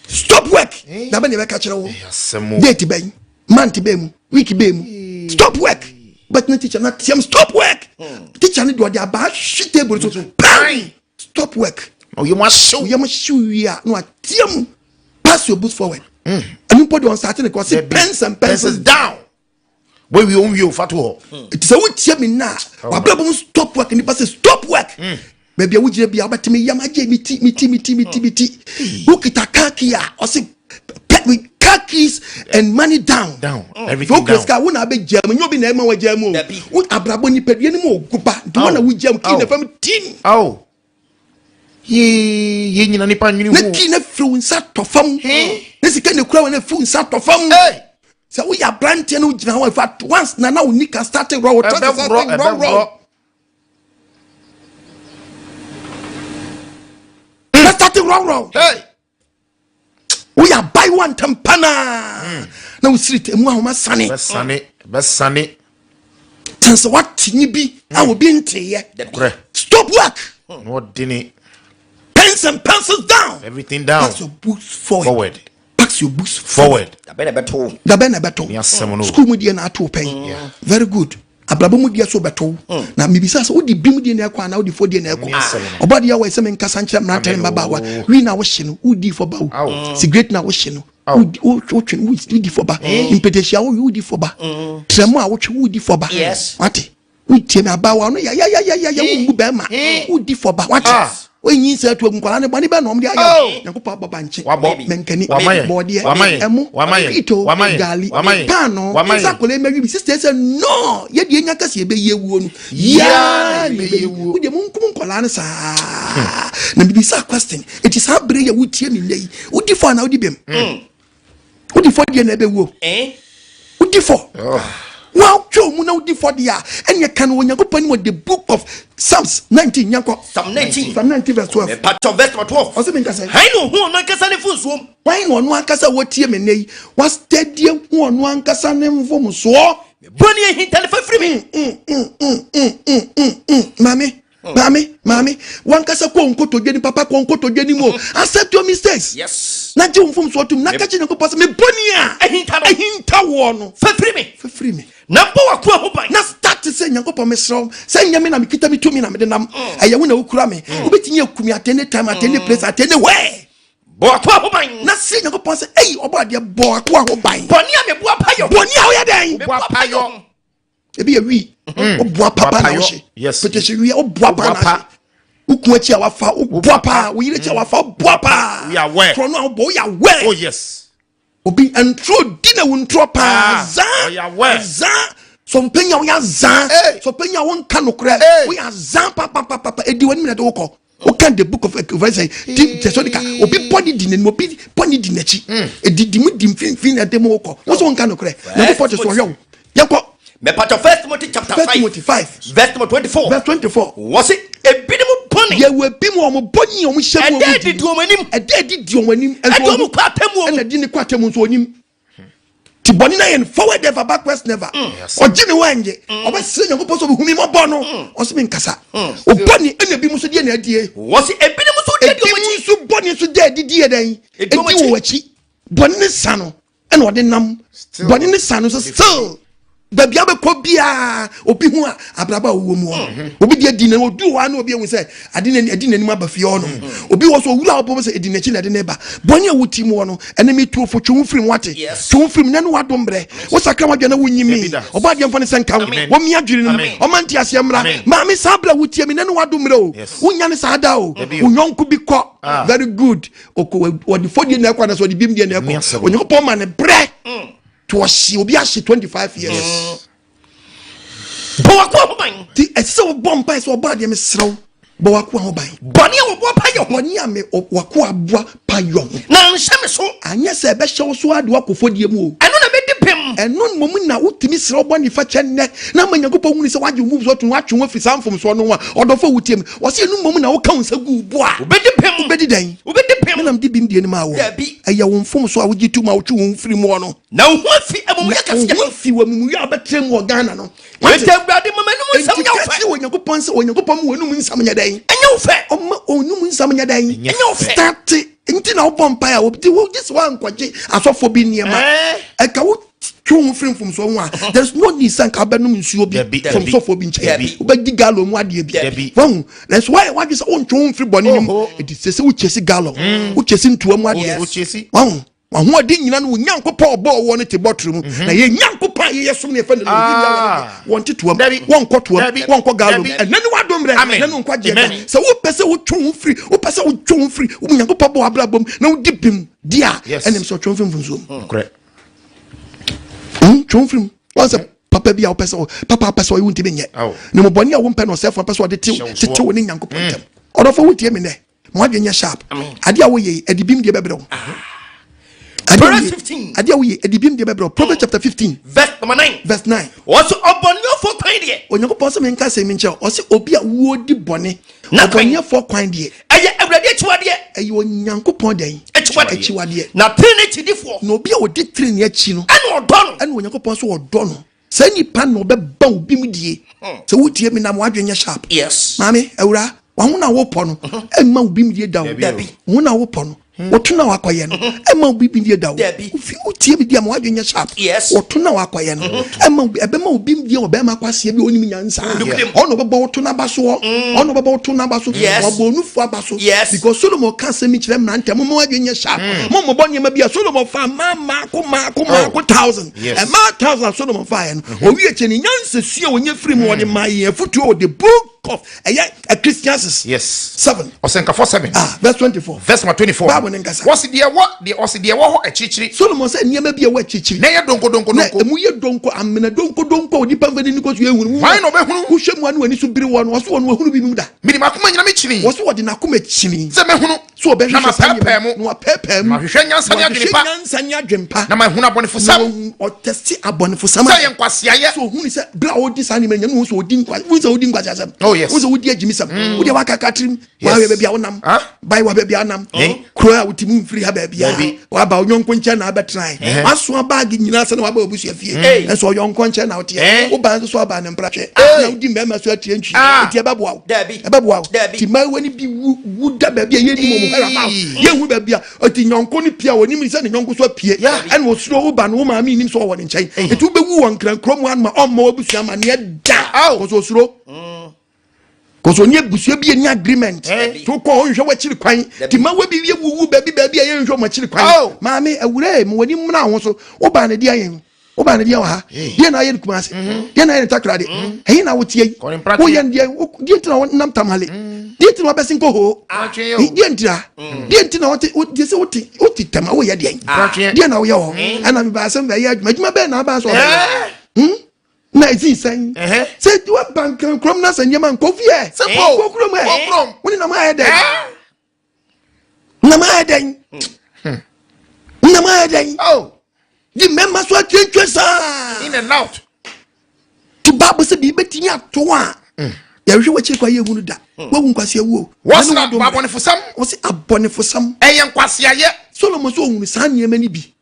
Speaker 1: Stop work. Na bɛ na ɛbɛka kyerɛ wo. Date bɛn, month bɛn mu, week bɛn mu. Stop work. But na teacher na team stop work. Teacher ne de ɔde abaa hwe table so. Pam! Stop work.
Speaker 3: Oyɛ mu ahyew.
Speaker 1: Oyɛ mu ahyew wie a na wateam. Pass your books forward. Ɛnu mpo de ɔnsate ne kɔ ɔse pens and pencils
Speaker 3: down. Wɔawie wɔn wie o fa to hɔ.
Speaker 1: Nti sɛ wotie me nna a wabrabɔ mu stop work nipa sɛ stop work. Baabi a wogyina bia wobɛtumi yam agye me ti me ti me ti me ti me ti. Wokita car key a ɔse car keys and money down.
Speaker 3: Down. Everything
Speaker 1: down. Sika wo na abɛgya mu nyɛ obi na ɛma wagya mu o. Wo abrabɔ nipadua no mu ogoba nti wo na wogya mu key na fam tim.
Speaker 3: Aw. Yee yee nyina nipa nwene ho.
Speaker 1: Na kii na firi wo nsa tɔ fam. Ne sika na ekura wo na firi wo nsa tɔ fam. Sɛ woyɛ aberanteɛ na wogyina hɔ if at once na na wo nika start rɔ wo trust start rɔ rɔ. Na start rɔ rɔ. Woyɛ abayewa ntɛm pa naa hmm. na wosiri tɛ mu ahoma sane.
Speaker 3: Bɛsane bɛsane.
Speaker 1: Kyɛn sɛ wate nyi bi a hmm. obi nteyɛ. Stop work.
Speaker 3: Na ɔdene.
Speaker 1: Pens and pencils down.
Speaker 3: Everything down.
Speaker 1: Pass your books forward.
Speaker 3: Forward.
Speaker 1: Pass your books
Speaker 3: forward.
Speaker 4: Dabɛn na ɛbɛto.
Speaker 1: Dabɛn na ɛbɛto. School mu deɛ na ato pɛn. Very good. Abrabɔ mu deɛ so bɛto wo. Mm. Na mebisa sɛ wode bim deɛ na ɛkɔ anaa wode fɔ deɛ na ɛkɔ. Ɔbɔ adeɛ wɔ sɛ menkasa nkyerɛ mmeranteɛ ne mmabaawa. Wii na wohye no, wodi fɔ ba wo. Mm. Sigaret na wohye no, wotwe no, wodi fɔ ba. Mm. Mpetehyia wowe wodi fɔ ba. Trɛmo a wotwe wodi fɔ ba. Wate? Wotie me abaawa no yayayayaya wommu bɛrima. Wodi fɔ ba. Wate? Ah. Wonyinsɛn to agu nkwadaa no bɔne bɛn na wɔde ayɛ wo? Oh. Nyankopɔn abɔ bankye, mankani, bɔɔdeɛ, ɛmo, pito, gaali, paano, sɛ akwadaa yi mɛwe bi. Sista yi sɛ no, yɛ deɛ nya kɛse yɛbɛyi awuo no, yaa na yɛbɛyi. Wo deɛ monkum nkwadaa no saa. Hmm. Na mebisa question, eti saa bere yɛ wotie me nnɛ yi, wodi fɔ anaa wodi bem? Hmm. Wodi fɔ deɛ na ɛbɛwuo. Eh? Wodi fɔ. Oh. Woatwa mu na wodi fɔ deɛ a ɛneɛ ka no Onyankopɔn anim wɔ the book of Psalms 19 nyankɔ.
Speaker 4: Psalm 19.
Speaker 1: Psalm 19 verse 12.
Speaker 4: Mepatɔ verse 12.
Speaker 1: Ɔsɛ mi nkasa.
Speaker 4: Hwan na ohu ɔno ankasa ne mfomsoɔ mu?
Speaker 1: Hwan na ɔno ankasa wɔtie me nnɛ yi wastɛdeɛ hu ɔno ankasa ne mfomsoɔ?
Speaker 4: Bɔne ahinta ne fa firi me.
Speaker 1: Maame. Maame, maame, wankasa kɔ nkotodwe ni papa kɔ nkotodwe ni mu o. Accept your mistakes.
Speaker 4: Yes.
Speaker 1: Na gye wo mfomsoɔ tom na ka kyerɛ Nyankopɔn sɛ me bɔne a
Speaker 4: ahinta no.
Speaker 1: Ahinta woɔ no.
Speaker 4: Fa firi me.
Speaker 1: Fa firi me.
Speaker 4: Na bɔ w'akoa ho ban.
Speaker 1: Na start sɛ Nyankopɔn mesrɛ wo sɛ nyɛ me na mekita me tumi na mede nam. Ɛyɛ wo na wokura me. Wobɛtumi aku me at any time, at any place, at anywhere.
Speaker 4: Bɔ w'akoa ho ban.
Speaker 1: Na se Nyankopɔn sɛ ei ɔbɔ adeɛ bɔ w'akoa ho ban.
Speaker 4: Bɔne a meboa pa yɔ.
Speaker 1: Bɔne a woyɛ dɛn?
Speaker 4: Meboa pa yɔ.
Speaker 1: Ebi yɛ wii. Woboa papa na wohye. Petehye wia woboa paa na ahye. Wo kun akyi a wafa woboa paa. Wo yere akyi a wafa woboa paa. Korɔ no a wobɔ woyɛ aware.
Speaker 3: Oh yes.
Speaker 1: Obi ntoro di na wo ntoro paa. Zaa. Zaa. Sɛ ɔpanyin a woyɛ azaa. Sɛ ɔpanyin a wonka nokorɛ. Woyɛ azaa papapapa. Edi w'anim na ɛde wokɔ. Woka the book of Ecclesiastes ti Thessalonica. Obi bɔ ne di n'anim, obi bɔ ne di n'akyi. Edidi mu di mfimfini na ɛde mu wokɔ. Wo sɛ wonka nokorɛ. Nyankopɔn te so ɔhwɛ wo. Yɛnkɔ.
Speaker 4: Mepatɔ First Timothy chapter
Speaker 1: First
Speaker 4: 5
Speaker 1: Timothy 5
Speaker 4: verse number 24.
Speaker 1: Verse 24.
Speaker 4: Wɔsi ebinom bɔne.
Speaker 1: Yɛwɔ ebi mu a wɔn bɔne a wɔn hyɛ mu a
Speaker 4: Ɛda
Speaker 1: wɔn
Speaker 4: adi
Speaker 1: di.
Speaker 4: di wɔn anim.
Speaker 1: Ɛda adi di wɔn anim.
Speaker 4: Ɛde wɔn kɔ atemmuo mu.
Speaker 1: Ɛna di ne kɔ atemmuo nso onim. Ti bɔne na yɛ no forward ever, backwards never. Ɔgye ne ho ɛngye. Ɔbɛsrɛ Nyankopɔn sɛ ɔbɛhu mi mmɔbɔ no. Ɔsɛ mi nkasa. Ɔbɔne ɛna ebi mu nso deɛ na adie.
Speaker 4: Wɔsi ebinom nso deɛ di
Speaker 1: Ebi
Speaker 4: wɔn
Speaker 1: mu
Speaker 4: akyi.
Speaker 1: nso bɔne nso deɛ adi di yɛ dɛn?
Speaker 4: Edi
Speaker 1: Edi
Speaker 4: wɔn akyi.
Speaker 1: wɔn akyi. Bɔne ne sa no ɛna ɔde nam. Bɔne ne sa no nso still. Baabi a bɛkɔ biara obi ho a abrabɔ a ɔwɔ mu hɔ no obi deɛ di n'anim odu hɔ a na obi ehu sɛ ade n'ani adi n'anim aba fie hɔ no obi wɔ so owura ɔbɔ sɛ edi n'akyi na ɛde ne ba bɔnne a wote mu hɔ no ɛne mi tuo fo twe ho firi mu wate twe ho firi mu na ne wadom brɛ wosakra wadwa na wonyi mi ɔbɔ adeɛ mfa ne sɛ nka wo wɔn mi adwiri no ɔma nte aseɛ mmra maame saa abira wotie mi na ne wadom brɛ o wonya ne saa da o wo nyɔnko bi kɔ very good ɔkɔ wɔde fɔdie na ɛkɔ anasɛ ɔde bim deɛ na ɛkɔ Onyankopɔn ma ne brɛ to ɔhye obi ahye 25 years.
Speaker 4: Bɔ w'akoa ho ban.
Speaker 1: Ti ɛsɛ sɛ wɔbɔ mpae sɛ ɔbɔ adeɛ mesrɛ wo bɔ w'akoa ho ban.
Speaker 4: Bɔne a wɔboa pa yɛ ho.
Speaker 1: Bɔne a me w'akoa aboa pa yɔ ho.
Speaker 4: Na anhyɛ me so.
Speaker 1: Anyɛ sɛ ɛbɛhyɛ wo so ara de woakɔ fɔdie mu o.
Speaker 4: Ɛno na mɛdi bem.
Speaker 1: Ɛno mmom na wotumi srɛ wo bɔne fakyɛ nnɛ na ama Nyankopɔn hunu sɛ woagye wo mfomsoɔ atom woatwe wo afiri saa mfomsoɔ no ho a ɔdɔfoɔ a wotie me ɔse ɛno mmom na woka wo nsa gu wo bo a.
Speaker 4: Wobɛdi bem.
Speaker 1: Wobɛdi dɛn?
Speaker 4: Wobɛdi bem.
Speaker 1: Me na mede bem die no maa woɔ.
Speaker 4: Dabi.
Speaker 1: Ɛyɛ wo mfomsoɔ a wogye tom a wotwe wo ho firi muɔ no.
Speaker 4: Na wo ho afi amumuyɛ kɛseɛ.
Speaker 1: Na wo ho afi w'amumuyɛ a wobɛtrɛ mu wɔ Ghana no.
Speaker 4: Enti Awurade ma m'anom nsɛm
Speaker 1: Enti
Speaker 4: nyɛ wo
Speaker 1: ka
Speaker 4: fɛ.
Speaker 1: kyerɛ Onyankopɔn sɛ Onyankopɔn ma w'anom nsɛm nyɛ dɛn?
Speaker 4: Ɛnyɛ wo fɛ.
Speaker 1: Ɔma w'anom nsɛm nyɛ dɛn?
Speaker 4: Ɛnyɛ wo fɛ.
Speaker 1: Starte. Nti na wobɔ mpae a wogye wo gye sɛ woankɔgye asɔfoɔ bi nneɛma. Ɛka wo twe wo ho firi mfomsoɔ ho a there is no need sɛ nka wobɛnom nsuo bi from sɔfoɔ bi nkyɛn. Wobɛdi gallon mu adeɛ bi. Wahu? Nanso woayɛ w'adwene sɛ wontwe wo ho mfiri bɔne no mu. Enti sɛ sɛ wokyɛsi gallon, wokyɛsi ntoa mu adeɛ. Wahu? W'ahoɔden nyina no wo Nyankopɔn a ɔbɔɔ woɔ no te bɔtoro mu. Mhm. Na yɛn Nyankopɔn a yɛyɛ som no yɛfɛ no no ah. wɔnte toam, wɔnkɔ toam, wɔnkɔ galo. Ɛnɛ ne w'adom mmerɛ, ɛnɛ ne nkwagyeɛ da. Sɛ wopɛ sɛ wotwe wo firi, wopɛ sɛ wotwe wo firi wo Nyankopɔn bɔ w'abrabɔ mu na wodi bem di a, ɛnam sɛ ɔtwe wo firi mfomsoɔ mu. Hmm. Twe wo firi mu. Wɔn sɛ papa bi a wopɛ sɛ papa apɛ sɛ ɔyɛ wontumi nyɛ. Na mmɔbɔne a wompɛ no ɔsɛefo apɛ sɛ ɔde tetew wo ne Nyankopɔn hmm. ntam. Ɔdɔfo wotie me nnɛ. Mo adwene nyɛ sharp. Adeɛ a woyɛ yi, ɛde bim deɛ bɛbrɛ wo. Adeɛ a woyɛ, ɛde bim deɛ bɛbrɛ wo. Proverbs chapter 15.
Speaker 4: Verse number 9.
Speaker 1: Verse 9.
Speaker 4: Wɔsi ɔbɔneɛfoɔ kwan deɛ.
Speaker 1: Onyankopɔn sɛ menka sɛ menkyɛ ɔsi obi a wodi bɔne. Ɔbɔneɛfoɔ kwan deɛ.
Speaker 4: Ɛyɛ Awurade akyiwadeɛ.
Speaker 1: Ɛyɛ Onyankopɔn dɛn?
Speaker 4: Akyiwadeɛ.
Speaker 1: Akyiwadeɛ.
Speaker 4: Na tenenee akyidifoɔ.
Speaker 1: Na obi a ɔdi tenenee akyi no.
Speaker 4: Ɛna ɔdɔ no.
Speaker 1: Ɛna Onyankopɔn sɛ ɔdɔ no. Saa nipa na ɔbɛba wo bim die. Sɛ wotie me na mo adwene nyɛ sharp.
Speaker 4: Yes.
Speaker 1: Maame, awura, waho na wopɔ no, ɛmma wo bim die da o.
Speaker 4: Dabi.
Speaker 1: Wo na wopɔ no, woto na wakɔyɛ no, ɛmma wo bim die da o.
Speaker 4: Dabi.
Speaker 1: Wofi wotie me di a ma w'adwene nyɛ sharp.
Speaker 4: Yes.
Speaker 1: Woto na wakɔyɛ no, ɛmma wo ɛbɛma wo bim die wɔ bɛrima akwaseɛ bi a ɔnim nyansa.
Speaker 4: Nokorɛm.
Speaker 1: Ɔno ɔbɛbɔ wo to n'aba soɔ. Ɔno ɔbɛbɔ wo to n'aba so.
Speaker 4: Yes.
Speaker 1: Wabɔ onufo aba so.
Speaker 4: Yes.
Speaker 1: Because Solomon ka asɛm yi kyerɛ mmeranteɛ, momma w'adwene nyɛ sharp. Mommobɔ nneɛma bi a Solomon fa mmaa mmaako mmaako mmaako thousand. Ɛmaa thousand a Solomon faeɛ no, mm-hmm. owie kyɛ ne nyansa sua a wɔnya firi mu wɔde maa yɛn afotuo wɔ the book of ɛyɛ Ecclesiastes.
Speaker 3: Yes.
Speaker 1: 7.
Speaker 3: Ɔsɛnkafo 7.
Speaker 1: Ah, verse 24.
Speaker 3: Verse number 24.
Speaker 1: Bible ne nkasa.
Speaker 3: Wɔsi deɛ wɔ deɛ ɔsi deɛ wɔ hɔ akyirikyiri.
Speaker 1: Solomon sɛ nneɛma bi a ɛwɔ akyirikyiri.
Speaker 3: Na ɛyɛ donko donko donko.
Speaker 1: Na emu yɛ donko amena donko donko a onipa nfa n'ani kɔ so ehunu.
Speaker 3: Hwan na ɔbɛhunu?
Speaker 1: Wohwɛ mu a ne w'ani so biri wɔ no ɔso wɔn wɔhunu bi mu da.
Speaker 3: Mede m'akoma nyina me kyini.
Speaker 1: Wɔso wɔde n'akoma kyini.
Speaker 3: Sɛ mɛhunu.
Speaker 1: So ɔbɛhwehwɛ
Speaker 3: Na mapɛɛpɛɛ mu.
Speaker 1: Na wapɛɛpɛɛ mu.
Speaker 3: Na mahwehwɛ nyansa ne adwene pa.
Speaker 1: Na wahwehwɛ nyansa ne adwene pa.
Speaker 3: Na mahunu abɔnefosɛm.
Speaker 1: Na wahu ɔtɛsi abɔnefosɛm.
Speaker 3: Sɛ ɛyɛ nkwaseayɛ.
Speaker 1: So ohunu sɛ bere a ɔredi saa nneɛma nyinaa no, ohun sɛ ɔdi nkwa, ohun sɛ ɔdi nkwaseasɛm.
Speaker 3: Oh yes.
Speaker 1: Ohun sɛ ɔdi agyimisɛm. Mm. Wodeɛ wakaka tirim.
Speaker 3: Yes.
Speaker 1: Wahwɛ baabi a wonam.
Speaker 3: Huh?
Speaker 1: Bae wa baabi a wonam.
Speaker 3: Eh?
Speaker 1: Kuro a wote mu mfiri ha baabi a.
Speaker 3: Baabi.
Speaker 1: Waba wo yɔnko nkyɛn na abɛtenae.
Speaker 3: Eh.
Speaker 1: Wasoa baage nyinaa sɛ na waba w'abusua fie.
Speaker 3: Eh.
Speaker 1: Nso ɔyɔnko nkyɛn na woteɛ.
Speaker 3: Eh.
Speaker 1: Wobaa nso so aba ne mpratwɛ.
Speaker 3: Eh.
Speaker 1: Na wodi mmarima so atie ntwi.
Speaker 3: Ah.
Speaker 1: Enti ɛbɛboa wo.
Speaker 4: Dabi.
Speaker 1: Ɛbɛboa wo.
Speaker 4: Dabi.
Speaker 1: Ti mmaayewa no bi wu wu da baabi a yɛnnim wɔn whereabout. Yɛnhu baabi a ɔti nyɔnko no pie a wɔnim sɛ ne nyɔnko so apue. Ɛna osuro wo ba no wo maame nnim sɛ ɔwɔ ne nkyɛn. Enti wobɛwu wɔ nkrankuro mu anoma ɔmmɔ w'abusua amanneɛ da. Kɔsɛ osuro. Kɔsɛ ɔne abusua bi ani agreement. To kɔ ɔnhwɛ w'akyiri kwan. Ti mmaayewa bi wie wuwu baabi baabi a yɛnhwɛ wɔn akyiri kwan. Maame awuree ma w'ani mmra ho so. Wo ba no deɛ yɛn. Wo ba no deɛ wɔ ha. Deɛ na ayɛ no Kumase. Deɛ na ayɛ no Takoradi. Ɛhe na woteɛ yi? Woyɛ no deɛ deɛ nti na wonam Tamale. Deɛ nti na wabɛsen kɔ hoo. Deɛ nti na deɛ nti na wote deɛ sɛ wote wote tɛm a woyɛ deɛn. Deɛ na woyɛ hɔ. Ɛna mebaa sɛ mebɛyɛ adwuma. Adwuma bɛn na abaa sɛ ɔbɛyɛ. Hmm? Na ɛsii sɛn? Sɛ woaba nkankurom na sɛ nneɛma nkɔ fie. Kɔ kurom ɛ. Wo ne nam ayɛ dɛn? Nam ayɛ dɛn? Nam ayɛ dɛn?
Speaker 3: Oh.
Speaker 1: Di mmarima so atwentwe saa.
Speaker 3: In and out.
Speaker 1: Ti baabu sɛ biribi bɛtumi ato a. Yɛhwehwɛ w'akyiri kwa yɛ ehunu da. Wawu nkwasi awuo.
Speaker 3: Wɔsi abɔnefosɛm.
Speaker 1: Wɔsi abɔnefosɛm.
Speaker 3: Ɛyɛ nkwasiayɛ.
Speaker 1: Solomon so ohunu saa nneɛma ni bi.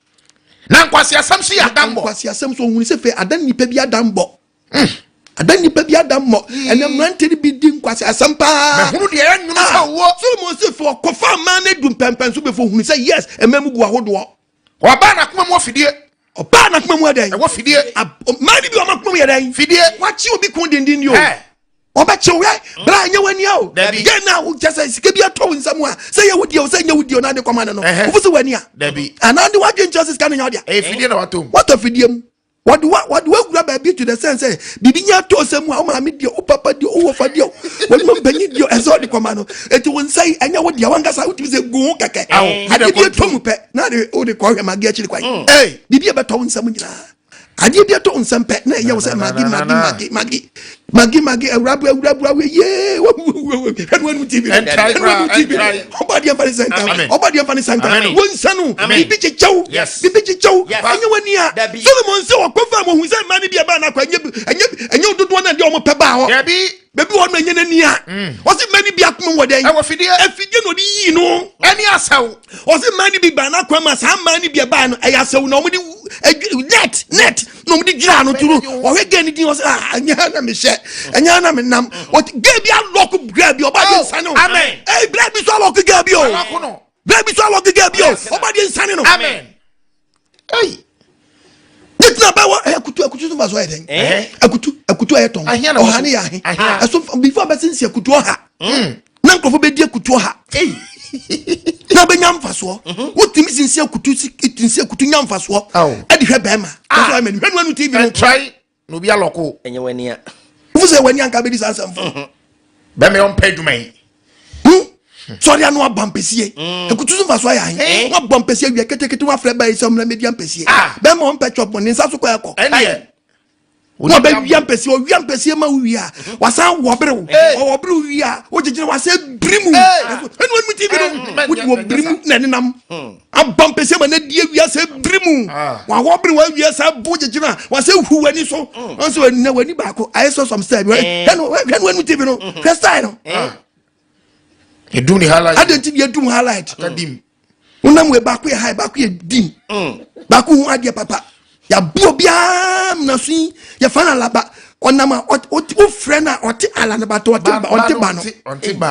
Speaker 3: Na nkwaseasɛm so yɛ adammɔ.
Speaker 1: Nkwaseasɛm so ohun sɛ fɛ adan nipa bi adammɔ. Adan nipa bi adammɔ. Ɛnna mmerante no bi di nkwaseasɛm paa.
Speaker 3: Mɛhunu deɛ ɛyɛ nwono sɛ
Speaker 1: ah,
Speaker 3: owuo.
Speaker 1: Solomon sɛ fɛ ɔkɔfa mmaa no adu mpɛmpɛn so bɛfɛ ohun sɛ yes mmaa mu gu ahodoɔ.
Speaker 3: Ɔbaa n'akoma mu wɔ fidie.
Speaker 1: Ɔbaa n'akoma mu ɛdɛn?
Speaker 3: Ɛwɔ fidie.
Speaker 1: Mmaa no bi wɔn akoma mu yɛ dɛn?
Speaker 3: Fidie.
Speaker 1: Wakye obi kun denden yi o. Ɔbɛkye wo hwɛ bra ɛnyɛ w'ani o. Gye na wo kyɛ sɛ sika bi atɔ wo nsam a sɛ yɛ wo deɛ o sɛ nyɛ wo deɛ o na ade kɔma no no. Wofo sɛ w'ani a.
Speaker 3: Dabi.
Speaker 1: Anaa de w'adwene kyerɛ sɛ sika no nyɛ wo dea.
Speaker 3: Ɛyɛ fidie na watɔ mu.
Speaker 1: Watɔ fidie mu. Wɔde wa wɔde wawura baabi to the sense sɛ biribi nya atɔ nsam mu a wo maame deɛ wo papa deɛ wo wɔfa deɛ wɔn mu mpanyin deɛ ɛsɛ ɔde kɔma no. Eti wo nsa yi ɛnyɛ wo deɛ wankasa wotumi sɛ gu ho kɛkɛ. Ade bi atɔ mu pɛ na de wode kɔhwɛ mage akyiri kwan. Biribi a ɛbɛtɔ wo nsam nyinaa. Adeɛ bi ɛtɔ nsɛm pɛ na ɛyɛ wo sɛ magi magi magi magi magi magi awurabu awurabu awo yee hwɛ no anum tv no hwɛ no anum tv no ɔbɔ adeɛ nfa ne sɛ nka ɔbɔ adeɛ nfa ne sɛ nka wɔn nsa no bibi kyekyɛw bibi kyekyɛw ɛnyɛ wɔn nia Solomon sɛ ɔkɔ fam ohun sɛ mmaa no bi ɛbaa n'akɔ ɛnyɛ ɛnyɛ ɛnyɛ dodoɔ na deɛ wɔn pɛ baa hɔ baabi wɔ no ɛnyɛ n'ani a ɔsi mmaa no bi akoma wɔ dɛn
Speaker 3: ɛwɔ fidie
Speaker 1: afidie na ɔde yii no
Speaker 3: ɛne asɛw
Speaker 1: ɔsi mmaa no bi baa n'akwan mu a saa mmaa no bi ɛbaa no ɛyɛ asɛw na wɔde net net na wɔde gyina ano turu ɔhwɛ gɛɛ no din ɔsɛ ah ɛnyɛ ha na mehyɛ ɛnyɛ ha na menam ɔte gɛɛ bi alɔko gɛɛ bi ɔba de
Speaker 3: Oh,
Speaker 1: nsane o
Speaker 3: amen.
Speaker 1: ɛy bla bi so alɔko gɛɛ bi o
Speaker 3: Alɔko no.
Speaker 1: bla bi so alɔko gɛɛ bi o ɔba de nsane no
Speaker 3: Amen. Hey.
Speaker 1: ne tena bɛ wɔ akutu akutu so fa so ayɛ dɛn akutu akutu ayɛ tɔn ɔha ne yɛ ahe ɛso before bɛsi nsi akutu ɔha na nkurɔfo bɛdi akutu ɔha na bɛnya mfasoɔ mhm. wotumi sinsi akutu sinsi akutu nya mfasoɔ ɛde hwɛ bɛrima ɛso ayɛ mɛni hwɛ nu anu tv no
Speaker 3: na obi alɔko
Speaker 4: ɛnyɛ w'ani a
Speaker 1: wofu sɛ w'ani anka bɛdi saa nsɛmfo
Speaker 3: mhm. bɛmɛ ɔmpɛ adwuma yi
Speaker 1: hmm? sɔre ano abɔ mpɛsie mm. ekutu so nfa so ayɛ ahe eh? wabɔ mpɛsie wia ketekete wafrɛ bɛyi sɛ ɔmuna media mpɛsie ah. bɛrima ɔmpɛ chop ne nsa so kɔ ɛkɔ wọn bɛ wia mpɛsie ɔwia mpɛsie ma wia mhm. wasan wɔbere wo ɔwɔbere wo wia wogyegyina wasan biri mu ɛnu ɛnu ti bi no wodi wɔ biri mu na ɛnenam hmm. Abɔ mpɛsɛ ma n'adi awia sɛ biri mu.
Speaker 3: Ah.
Speaker 1: Wawɔ bere wawia sɛ bo gyegyina wasɛ hu w'ani so.
Speaker 3: Mm.
Speaker 1: Ɔn sɛ w'ani w'ani baako ayɛ sɛ some style bi.
Speaker 4: Eh.
Speaker 1: Hwɛ no hwɛ no w'ani TV no
Speaker 3: Mm-hmm.
Speaker 1: hwɛ style no.
Speaker 4: Eh.
Speaker 3: Edum ni highlight.
Speaker 1: Adi nti bi edum highlight.
Speaker 3: Aka dim.
Speaker 1: Wonam wei baako yɛ high baako yɛ dim.
Speaker 3: Mm.
Speaker 1: Baako hu adeɛ papa. Yabu obiara mena so yi yɛfa no alaba ɔnam a wofrɛ no a ɔte ala no bato ɔte ba ɔnte ba no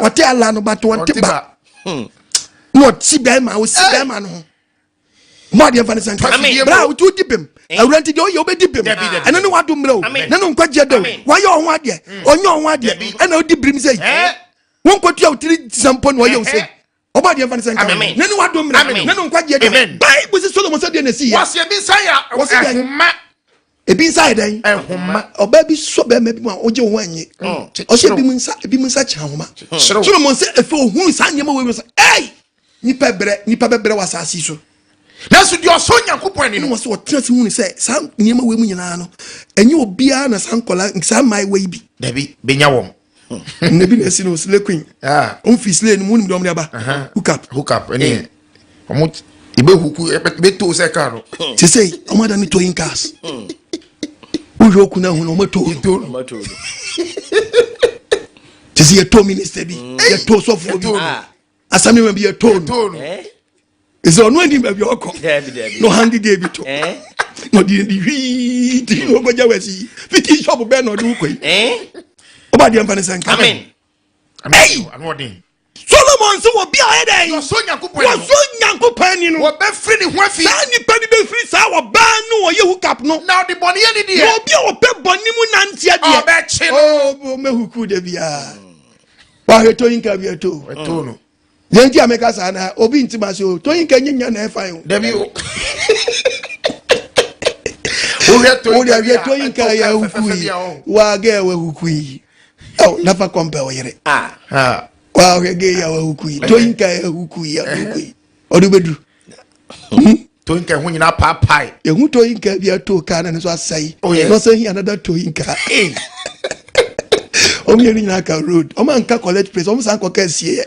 Speaker 1: ɔte ala no bato ɔnte ba.
Speaker 4: Hmm.
Speaker 1: Na ɔte bɛrima ɔsi bɛrima no ho mo adeɛ nfa ne sɛ nka bra a wotu di bem
Speaker 4: eh?
Speaker 1: awura nti deɛ ɔyɛ wobɛdi bem ɛno ne wado mmerɛ o ne no nkwagyeɛ da o wayɛ ɔho adeɛ hmm. ɔnyɛ ɔho adeɛ ɛna wodi birim sɛ yi
Speaker 3: eh?
Speaker 1: wonkɔtua wo tiri sɛ mpo na ɔyɛ wo sɛ ɔbɔ adeɛ nfa ne sɛ nka ne ne wado mmerɛ ne no nkwagyeɛ da bible sɛ Solomon sɛ deɛ na ɛsi yɛ
Speaker 3: wɔsi ebi nsa yɛ ɛhoma
Speaker 1: ebi nsa yɛ dɛn
Speaker 3: ɛhoma
Speaker 1: ɔbaa bi sɔ bɛrima bi mu a ɔgye wo ho anyi
Speaker 3: mm.
Speaker 1: ɔhyɛ ebi mu nsa ebi mu nsa kyerɛ ahoma Solomon sɛ efe ohun saa nneɛma wɔ ebi sɛ ɛy nipa brɛ nipa bɛbrɛ wɔ asase so
Speaker 3: nanso deɛ ɔsɔ Onyankopɔn ani no
Speaker 1: wɔn sɛ ɔtena se hunu sɛ saa nneɛma wɔ mu nyinaa no ɛnyɛ obiara na saa nkɔla saa mmaayewa yi bi
Speaker 3: dabi benya wɔn
Speaker 1: na bi na esi no slay queen
Speaker 3: ah.
Speaker 1: ɔn fi slay no mu nim deɛ ɔmo de aba hook up
Speaker 3: hook up ɛne ɔmo ebe huku ebe to sɛ kaa no.
Speaker 1: sese ɔmo ada ne towing cars wohwɛ okun ahun ɔmo to no sese yɛ to minister bi yɛ to sɔfo bi asamima bi yɛ to no ɛsɛ ɔno anim baabi ɔkɔ na ɔhange gay bi to na ɔde ne hwii ti na ɔkɔgya wasi fiti shop bɛɛ na ɔde wokɔ yi ɔba deɛ mfa ne sɛ nka
Speaker 3: Ei!
Speaker 1: Solomon sɛ wɔ bi a ɔyɛ dɛn?
Speaker 3: Wɔsɔ Nyankopɔn ani no.
Speaker 1: Wɔsɔ Nyankopɔn ani no.
Speaker 3: Wɔbɛfiri ne ho afi.
Speaker 1: Saa nipa no bɛfiri saa ɔbaa no ɔyɛ hookup no.
Speaker 3: Na ɔde bɔne yɛ ne deɛ.
Speaker 1: Na obi a ɔpɛ bɔne mu nanteɛ deɛ.
Speaker 3: Ɔbɛkye no.
Speaker 1: Oh, mɛhuku da biara. Wahwɛ toyinka bi ɛto.
Speaker 3: Ɛto no.
Speaker 1: Deɛ nti a meka saa na obi nti ma se o toyinka nye nya na ɛfa o.
Speaker 3: Dabi o. Wohwɛ toyinka bi a
Speaker 1: Wohwɛ toyinka yɛ huku yi. Wa gɛ wɔ huku yi. Ɛw nafa kɔmpɛ ɔyere.
Speaker 3: Ah.
Speaker 1: Wa hwɛ gɛ yɛ wɔ huku yi. Toyinka yɛ huku yi yɛ huku yi. Ɔde bɛduru.
Speaker 3: Towing car ho nyinaa paapae.
Speaker 1: Yɛhu towing car bi ato car na ne nso asɛe.
Speaker 3: Oh, yes.
Speaker 1: Na ɔsɛ hi another towing car. Wɔn mmienu nyinaa ka road. Wɔn anka college place. Wɔn san kɔka asieɛ.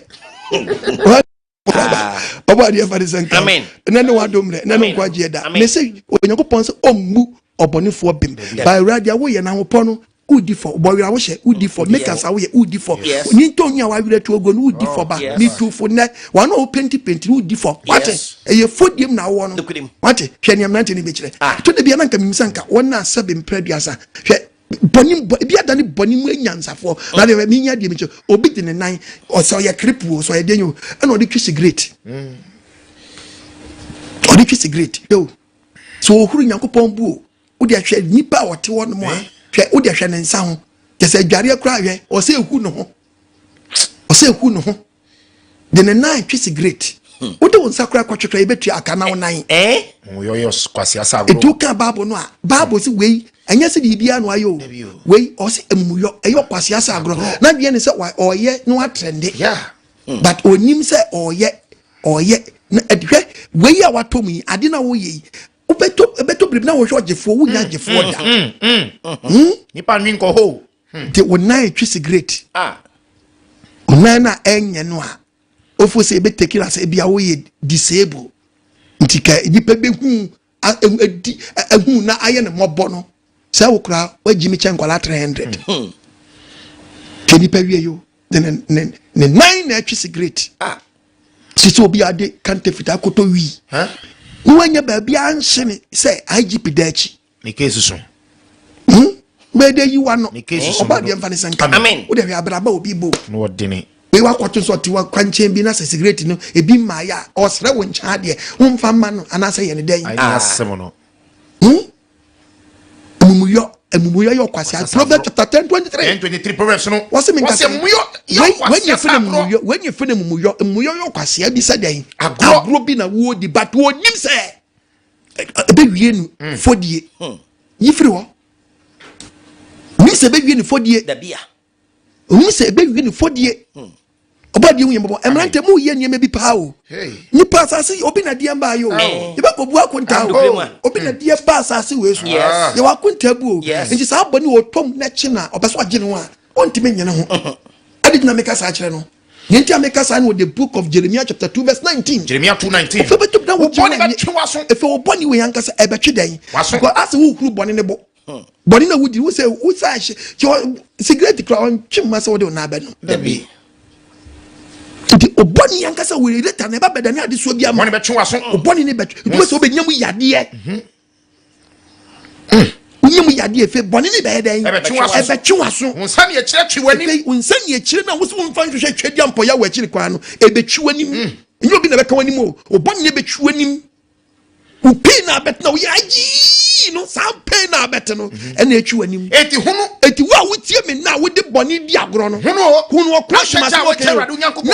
Speaker 1: Ɔbɔ adeɛ fa de sɛ nka. Ɛnɛ ne wadom dɛ. Ɛnɛ ne nkwagyeɛ da. Mese Onyankopɔn sɛ ɔmmu ɔbɔnefoɔ bem. Ba awurade a woyɛ no ahopɔ no wodi fɔ bɔwerɛ a wohyɛ wodi fɔ makers a woyɛ wodi fɔ ni ntɔnyi a wawerɛ to ogo no wodi fɔ ba ne tufo nnɛ wɔn a wopenti penti no wodi fɔ wate ɛyɛ fodiem na awɔ no wate hwɛ nea mmerante no bɛkyerɛ ah. to de bia na nka mimisa nka wɔn a sɛbe mpere aduasa hwɛ bɔne bɔ ebi ada ne bɔne mu anyansafoɔ mm. na deɛ menya deɛ mekyɛ obi de ne nan ɔsɛ ɔyɛ kripo o sɛ ɔyɛ deɛ o ɛna ɔde twi sigaret mm. ɔde twi sigaret o sɛ ɔhuru nyankopɔn bu o Wode hwɛ nipa a ɔte hɔ nom a eh? hwɛ wode hwɛ ne nsa ho kyɛ sɛ adwareɛ koraa hwɛ ɔsɛ ehu ne ho ɔsɛ ehu ne ho de ne nan twe sigaret hmm. wode wo nsa koraa kɔtwe koraa yɛbɛtua aka na wo nan
Speaker 4: eh?
Speaker 1: ɛti woka bible no a bible sɛ wei ɛnyɛ sɛ biribiara no ayɛ o wei ɔsɛ amumuyɔ ɛyɛ ɔkwasea sɛ agorɔ na deɛ ne sɛ ɔyɛ na watrɛnde but onim sɛ ɔyɛ ɔyɛ na hwɛ wei a watɔ mu yi ade na woyɛ yi wobɛtɔ ɛbɛtɔ biribi na wɔhwɛ ɔgyefoɔ wonya mm, agyefoɔ mm, da
Speaker 3: mm, hmm? nipa nwi nkɔ hɔ
Speaker 1: hmm. de wo nan twe sigaret ah. wo nan no a ɛnyɛ no a ofo sɛ ɛbɛtaki no sɛ ebia woyɛ disable nti ka nipa bɛhu adi ahu na ayɛ ne mmɔbɔ no sɛ wo koraa woagyi me kyɛ nkwadaa 300 hwɛ nipa wie yo ne ne ne nan na ɛtwe sigaret ah. sisi obi ade counterfeit akɔtɔ wii na wanya baabi anhye ne sɛ igp da akyi
Speaker 3: ne case so
Speaker 1: hmm? bɛyɛ yi wa no ɔba deɛ mfa ne sɛ nka wode hwɛ abraba obi bo
Speaker 3: na ɔdene
Speaker 1: wei wakɔto nso ɔte wakwankyɛn bi na sɛ sigaret no ebi mmaeɛ a ɔsrɛ wo nkyɛn adeɛ womfa mma no anaasɛ yɛ ne dɛn
Speaker 3: asɛm no
Speaker 1: hmm? Amumuyɔ, amumuyɔ yɛ ɔkwasea. Proverbs chapter 10 23.
Speaker 3: 10 23 Proverbs no.
Speaker 1: Wɔsi mi nkasa.
Speaker 3: Wɔsi amumuyɔ yɛ ɔkwasea
Speaker 1: sa agorɔ. Wei nyɛ fɛ na amumuyɔ, amumuyɔ yɛ ɔkwasea bi sɛ dɛn.
Speaker 3: Agorɔ.
Speaker 1: Agorɔ bi na wɔdi but wɔnim sɛ ebe wie no hmm. fɔdie. Hmm. Yi firi hɔ. Nim sɛ ebe wie no fɔdie.
Speaker 4: Dabia.
Speaker 1: Ohun sɛ ebewie ne fɔdie. Ɔbɔ adeɛ hu yɛn bɔbɔ. Mmerante mu yɛ nneɛma bi paa o. Nipa asase obi na deɛ mbaa yɛ o. Yɛbɛkɔ bu akonta o. Obi na deɛ ba asase wei so. Yɛwɔ akonta bu o. Nti saa bɔ ne ɔtɔm n'akyi na ɔbɛ so agye ne ho a ɔntumi nye ne ho. Uh-huh. Adi gyina meka saa kyerɛ no. Nea nti a meka saa no wɔ the book of Jeremiah chapter 2 verse 19.
Speaker 3: Jeremiah 2:19.
Speaker 1: Efe bɛtɔ na
Speaker 3: wɔ bɔne bɛtwe w'aso.
Speaker 1: Efe wɔ bɔne wei ankasa ɛbɛtwe dɛn? Because asɛ wohuru bɔne ne bo. bɔne na wodi wo sɛ wo sa ahye kyɛ sigaret kura ɔntwe mma sɛ wode wo nan bɛnom
Speaker 3: dabi
Speaker 1: nti ɔbɔne ankasa wɔ later na ɛba bɛda ne adesoa bi ama
Speaker 3: bɔne bɛtwe w'aso
Speaker 1: ɔbɔne ne bɛtwe nti sɛ wobɛnya mu yadeɛ mhm. mm. wonya mu yadeɛ efe bɔne ne bɛyɛ dɛn
Speaker 3: ɛbɛtwe
Speaker 1: w'aso
Speaker 3: wo nsa ne akyire twe w'anim
Speaker 1: efe wo nsa ne akyire na wo sɛ womfa nhwehwɛ twɛdi ampɔya wɔ akyiri kwan no ɛbɛtwe w'anim mm. ɛnyɛ obi na ɛbɛka w'anim o ɔbɔne ne bɛtwe w'anim wo pain na abɛte na woyɛ ayii no saa pain na abɛte no mhm. ɛna atwi w'anim
Speaker 3: eti hunu
Speaker 1: eti wo a wotie me na wode bɔne di agorɔ no
Speaker 3: hunu o
Speaker 1: hunu ɔkora soma sɛ wɔkɛ na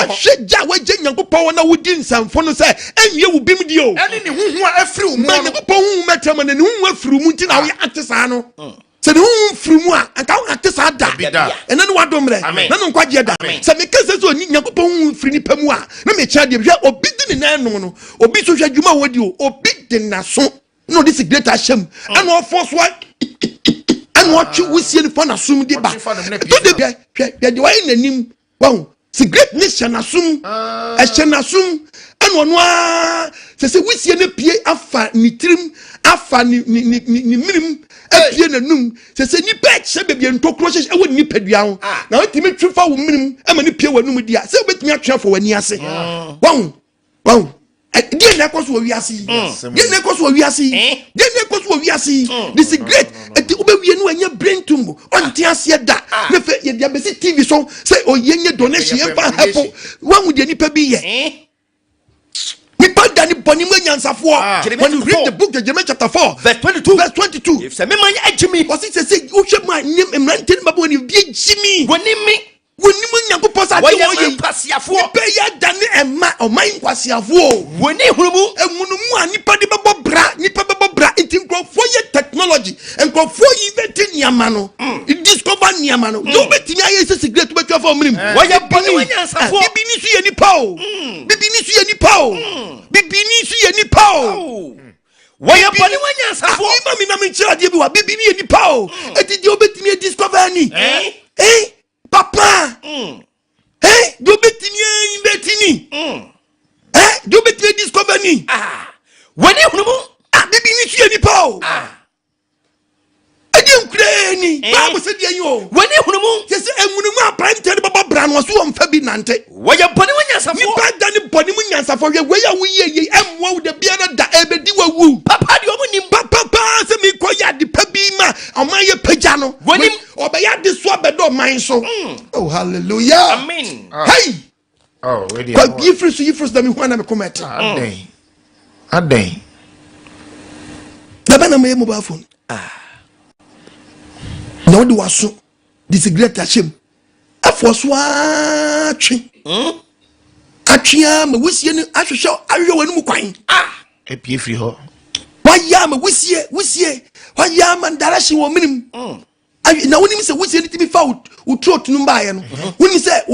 Speaker 1: hwɛ gya a wagye nyankopɔn wɔ na wodi nsɛmfo no sɛ ɛnwie wo bim di o
Speaker 3: ɛne ne huhu a afiri wo mu
Speaker 1: ma nyankopɔn huhu mɛtɛ ma na ne huhu afiri wo mu nti na woyɛ ate saa no mm. Sɛ ne honhom firi mu a, anka wonate saa da. Ɛnɛ ne wadom mmerɛ, na ne nkwagyeɛ da. Sɛ meka sɛ sɛ ɔni Nyankopɔn honhom firi nipa mu a, na mekyerɛ adeɛ. Hwɛ, obi de ne nan nom no, obi nso hwɛ adwuma a wɔdi o, obi de n'aso na ɔde sigaret ahyɛ mu, ɛna ɔfɔ so ɛna ɔtwe wusie no fa n'asom de ba. Ɛtɔ de hwɛ, hwɛ deɛ wayɛ n'anim. Wahu? Sigaret ne hyɛ n'asom, ɛhyɛ n'asom, ɛna ɔno ara sɛ sɛ wusie no pie afa ne tirim, afa ne ne ne ne ne menem, apue n'anum. Sɛ sɛ nipa ɛkyerɛ baabi a ntokuro hyehyɛ ɛwɔ ne nipadua ho, ah. na wotumi twe fa wo menem ɛma ne pie w'anum di a, sɛ wobɛtumi atwe afa w'ani ase. Wahu? Wahu? Deɛ na ɛkɔ so wɔ wiase yi. Mm. Deɛ na ɛkɔ so wɔ wiase yi. Eh? Deɛ na ɛkɔ so wɔ wiase yi. Mm. This is great. Ɛti wobɛwie no ɛnyɛ brain tumor. Ɔnte aseɛ da. Ah. Ne fɛ yɛde abɛsi TV so sɛ ɔyɛ nyɛ donation yɛmfa hɛpo. Wahu deɛ nipa bi yɛ. Eh? Nipa da ne bɔne mu anyansafoɔ. Ah. When you read the book of Jeremiah chapter 4
Speaker 4: verse 22
Speaker 1: verse 22.
Speaker 4: Sɛ mema yɛ agyi mi.
Speaker 1: Wɔsi sɛ sɛ wohwɛ mu a mmerante no bɛbɔ ne bi agyi mi.
Speaker 4: Wɔnim mi.
Speaker 1: Wɔnim Nyankopɔn sɛ adeɛ
Speaker 4: Wɔyɛ
Speaker 1: wɔyɛ yi.
Speaker 4: nkwaseafoɔ.
Speaker 1: Nipa yi adane ɛma ɔman nkwaseafoɔ o.
Speaker 4: Wɔnni nhunumu.
Speaker 1: Nhunumu a nipa de bɛbɔ bra, nipa bɛbɔ bra. Nti nkurɔfoɔ yɛ technology, nkurɔfoɔ invent nneɛma no, mm. discover nneɛma no. Deɛ mm. wobɛtumi ayɛ sɛ sigaret wobɛtwa afa ɔmene mu.
Speaker 4: Wɔyɛ bɔne wɔ nyansafoɔ.
Speaker 1: Bibini nso yɛ nipa o. Mm. Bibini nso yɛ nipa o. Bibini nso yɛ nipa o.
Speaker 4: Wɔyɛ bɔne ho anyansafoɔ.
Speaker 1: Ah, ma mi na mi nkyerɛ adeɛ bi wa bibi ni yɛ nipa o. Eti deɛ obetumi adiscover ni.
Speaker 4: Eh?
Speaker 1: Eh? Papa. Eh? Deɛ obetumi invent ni. Eh? Deɛ obetumi adiscover ni.
Speaker 4: Ah. Wɔne hunumu.
Speaker 1: Ah, bibi ni so yɛ nipa o.
Speaker 4: Ah.
Speaker 1: Ɛdeɛ nkuraa ni.
Speaker 4: Eh?
Speaker 1: Baabu sɛ deɛ yi o.
Speaker 4: Wɔne hunumu.
Speaker 1: Kyɛ sɛ enwunumu aberanteɛ no bɛbɔ bra no ɔso wɔn fa bi nante.
Speaker 4: Wɔyɛ bɔne ho anyansafoɔ.
Speaker 1: Nipa da ne bɔne mu nyansafoɔ hwɛ wei a woyɛ yei ɛmmoa wo da biara da ɛbɛdi wawu.
Speaker 4: Papa deɛ ɔmo nim.
Speaker 1: Papa paa sɛ mekɔ yɛ ade pa bi ma ɔman yɛ pagya no.
Speaker 4: Wɔnim.
Speaker 1: Ɔbɛyɛ ade so abɛdɔ ɔman so. Oh hallelujah.
Speaker 4: Amen.
Speaker 1: Hey!
Speaker 3: Oh, wei deɛ.
Speaker 1: Kwa yifiri so yifiri so na mehu ana me kɔma ɛte.
Speaker 3: Adɛn. Adɛn.
Speaker 1: Dabɛ na meyɛ mobile phone. Na wode waso de sigaret ahyɛ mu. Ɛfoɔ so ara twe. Atwe ara ma wusie no ahwehwɛ ahwehwɛ w'anum kwan.
Speaker 3: Epie firi hɔ.
Speaker 1: Wayɛ ama wusie wusie wayɛ ama direction wɔ menim. Na wonim sɛ wusie no tumi fa wo throat no baeɛ no. Wonim sɛ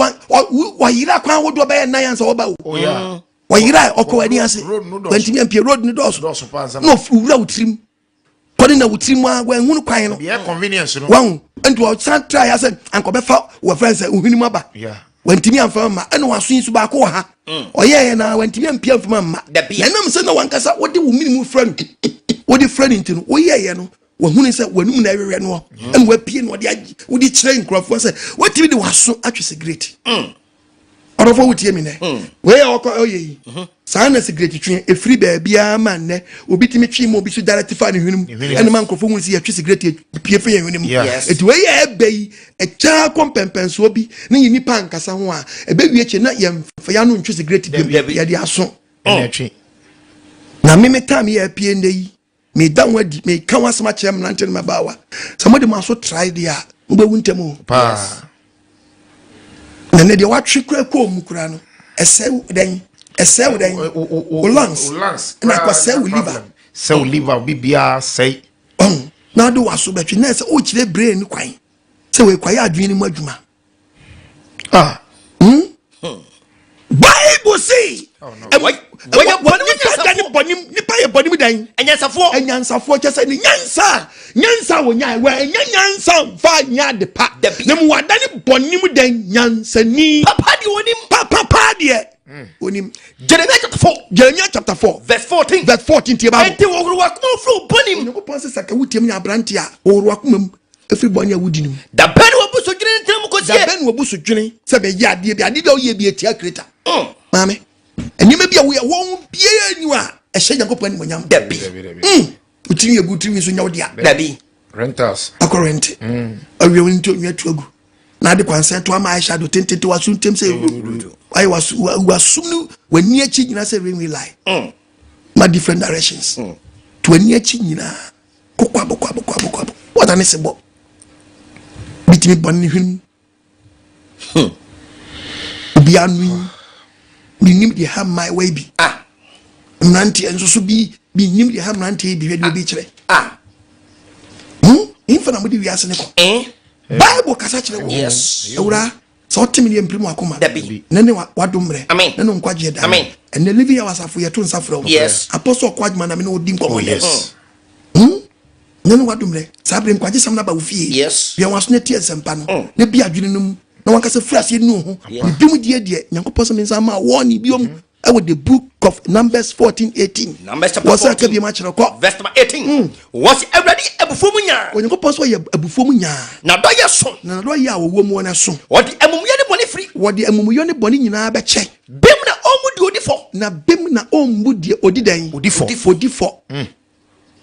Speaker 1: wayera kwan ahodoɔ bɛyɛ nan ansa wɔba o.
Speaker 3: Oh yeah.
Speaker 1: Wayera ɔkɔ w'ani ase.
Speaker 3: Road no dɔɔso.
Speaker 1: Wantumi ampie road no dɔɔso.
Speaker 3: Dɔɔso paa nsa.
Speaker 1: Na ɔwura wo tirim. Kɔde na wo tirim a wanhunu kwan no.
Speaker 3: Deɛ convenience no.
Speaker 1: Wahu nti ɔsan tra ya sɛ anka ɔbɛfa wɔfrɛ sɛ ohwene mu aba.
Speaker 3: Yeah.
Speaker 1: Wantumi amfa mma ɛna waso yi nso baako wɔ ha. Ɔyɛɛ na wantumi ampia amfa mma.
Speaker 4: Dabi.
Speaker 1: Na ɛnam sɛ na wankasa wode wo mene mu frɛ no wode frɛ no nti no woyɛeɛ no wahunu sɛ w'anum na ɛwewɛ noɔ ɛna wapie na ɔde agye wode kyerɛ nkurɔfoɔ sɛ watumi de waso atwe sigaret. Ɔdɔfoɔ wotie mi nɛ wei a ɔkɔ ɔyɛ yi saa na sigaret twe ɛfiri baabiara ma nnɛ obi tumi twe ma obi so direct fa ne hwene mu ɛne ma nkurɔfoɔ hu sɛ yɛtwe sigaret pie fi yɛn hwene mu.
Speaker 3: Yes.
Speaker 1: Ɛti wei yɛ ɛbɛ yi ɛkyɛ kɔ mpɛmpɛnsoɔ bi ne yɛ nipa ankasa ho a ɛbɛwie akyi na yɛmfa yɛn ano ntwe sigaret biom
Speaker 4: Dabi.
Speaker 1: yɛde aso.
Speaker 3: Ɛna ɛtwe.
Speaker 1: Na me me time yɛ apie nnɛ yi meda ho adi meka ho asɛm akyerɛ mmerante no mmabaawa sɛ mode mo aso trae deɛ a mobɛwu ntɛm o.
Speaker 3: Paa.
Speaker 1: Na ne deɛ watwe kura kɔɔ mu kura no ɛsɛ wo dɛn ɛsɛ wo dɛn wo lungs
Speaker 3: Wo lungs.
Speaker 1: na akɔsɛ wo liver.
Speaker 3: Sɛ wo liver biribiara sɛe.
Speaker 1: Ɔn na ade waso bɛtwe na ɛsɛ wokyerɛ brain kwan sɛ wɔakwae adwene no mu adwuma.
Speaker 3: Ah.
Speaker 1: Bible se
Speaker 4: Wɔyɛ bɔne mu
Speaker 1: nipa da ne bɔne nipa yɛ bɔne mu dɛn
Speaker 4: Anyansafoɔ.
Speaker 1: anyansafoɔ kyɛ sɛ ne nyansa nyansa wɔ nya wɔ ɛnyɛ nyansa nfa nya ade pa
Speaker 4: Dabi.
Speaker 1: na mu wada ne bɔne mu dɛn nyansani
Speaker 4: Papa deɛ ɔnim.
Speaker 1: papa paa deɛ onim.
Speaker 4: Jeremiah chapter 4
Speaker 1: Jeremiah chapter 4
Speaker 4: verse 14.
Speaker 1: verse 14 tie Bible.
Speaker 4: Enti wɔhoro w'akoma firi wo bɔne mu.
Speaker 1: Onyankopɔn sɛ sɛ ka wotie mu nya aberante a wɔhoro w'akoma mu ɛfiri bɔne a wodi no mu.
Speaker 4: Da bɛn na wɔbu so dwene ne tena mu kɔsie.
Speaker 1: Da bɛn na wɔbu so dwene sɛ bɛyɛ adeɛ bi adeɛ bi a woyɛ bi atia kreta. Maame nneɛma bi a woyɛ wɔn biara ni a ɛhyɛ Nyankopɔn animuonyam.
Speaker 4: Dabi.
Speaker 1: Wotiri yɛ gu tiri nso nyɛ wo dea.
Speaker 4: Dabi.
Speaker 3: Rentals.
Speaker 1: Akɔ rente. Awie wo nti onua tu agu. Na ade kwansɛn to ama ayɛ shadow tentente waso ntem sɛ wayɛ waso wasum no w'ani akyi nyinaa sɛ rainway line. Ma different directions. To w'ani akyi nyinaa kokwabo kwabo kwabo kwabo. Wɔda ne se bɔ. Bitumi bɔ ne hwene mu. Obi ano yi menim deɛ ha mmaayewa yi bi. Mmeranteɛ nso so bi menim deɛ ha mmeranteɛ yi bi hwɛ deɛ obi kyerɛ. Mfa na mode wiase ne kɔ. Bible kasa kyerɛ wɔ.
Speaker 4: Yes.
Speaker 1: Awura sɛ ɔte me deɛ mpirim wakoma.
Speaker 4: Dabi.
Speaker 1: Ne ne wadom mmerɛ.
Speaker 4: Amen.
Speaker 1: Ne ne nkwagyeɛ da.
Speaker 4: Amen.
Speaker 1: Ɛnɛ Living Hour asafo yɛto nsa frɛ wo.
Speaker 4: Yes.
Speaker 1: Apostle ɔkɔ adwuma na me ne wodi nkɔmmɔ
Speaker 3: Oh
Speaker 1: nnɛ.
Speaker 3: yes.
Speaker 1: Ne ne wadom mmerɛ. Saa bere nkwagye sɛm no aba wo fie.
Speaker 4: Yes.
Speaker 1: Bia waso ne tie nsɛmpa no. Ne bi adwene no mu. Na wankasa firi aseɛ nu ho.
Speaker 4: Yeah.
Speaker 1: Ne bi mu deɛ deɛ Nyankopɔn sɛ me nsa ma wɔne biom ɛwɔ the book of Numbers 14:18.
Speaker 4: Numbers chapter
Speaker 1: Wɔsɛ aka
Speaker 4: 14.
Speaker 1: biom akyerɛ kɔ.
Speaker 4: Verse number 18. Wɔsi Awurade abufuo mu nyaa.
Speaker 1: Onyankopɔn sɛ ɔyɛ abufuo mu nyaa.
Speaker 4: Na dɔ yɛ so.
Speaker 1: Na nadɔ yɛ a wɔwɔ mu no so.
Speaker 4: Wɔde amumuyɛ ne bɔne firi.
Speaker 1: Wɔde amumuyɔ ne bɔne nyinaa bɛkyɛ.
Speaker 4: Bem na ɔmmu deɛ odi fɔ.
Speaker 1: Na bem na ɔmmu deɛ odi dɛn?
Speaker 3: Odi fɔ.
Speaker 1: Odi fɔ.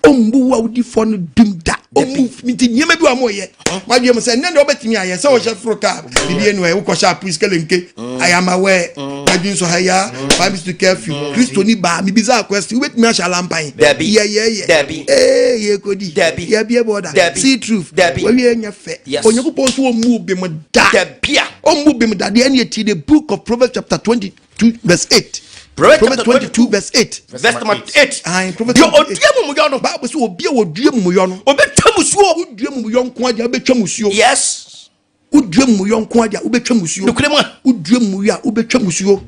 Speaker 1: Ɔmmu wo a wodi fɔ no dum da. Ɔmmu nti nneɛma bi wɔ a moyɛ. Wadwe mu sɛ nnɛ deɛ wobɛtumi ayɛ sɛ wɔhyɛ foro kaa biribi enu ɛ wokɔhyɛ apris kelenke. I am aware. Wadwe nso ha ya. Five is to curfew. Kristo ni baa mebisa question wobɛtumi ahyɛ alampan.
Speaker 4: Dabi.
Speaker 1: Yɛyɛyɛ.
Speaker 4: Dabi.
Speaker 1: Ee yɛkɔdi.
Speaker 4: Dabi.
Speaker 1: Yɛbie bɔda.
Speaker 4: Dabi.
Speaker 1: See truth.
Speaker 4: Dabi.
Speaker 1: Wawie nyɛ fɛ.
Speaker 4: Yes.
Speaker 1: Onyankopɔn nso ɔmmu bi mu da.
Speaker 4: Dabi a.
Speaker 1: Ɔmmu bi mu da. Deɛ ɛne ɛti the book of Proverbs chapter 22 verse 8.
Speaker 4: Proverbs
Speaker 1: Proverbs
Speaker 4: chapter
Speaker 1: 22 verse 8.
Speaker 4: Verse number 8.
Speaker 1: Aye, Proverbs
Speaker 4: Deɛ
Speaker 1: 28.
Speaker 4: ɔdua mumuyɔ no.
Speaker 1: Bible sɛ obi a wɔdua mumuyɔ no.
Speaker 4: Ɔbɛtwa musuo.
Speaker 1: Wodua mumuyɔ nko adeɛ wobɛtwa musuo.
Speaker 4: Yes.
Speaker 1: Wodua mumuyɔ nko adeɛ wobɛtwa musuo.
Speaker 4: Nokorɛ mu a.
Speaker 1: Wodua mumuyɔ a wobɛtwa musuo.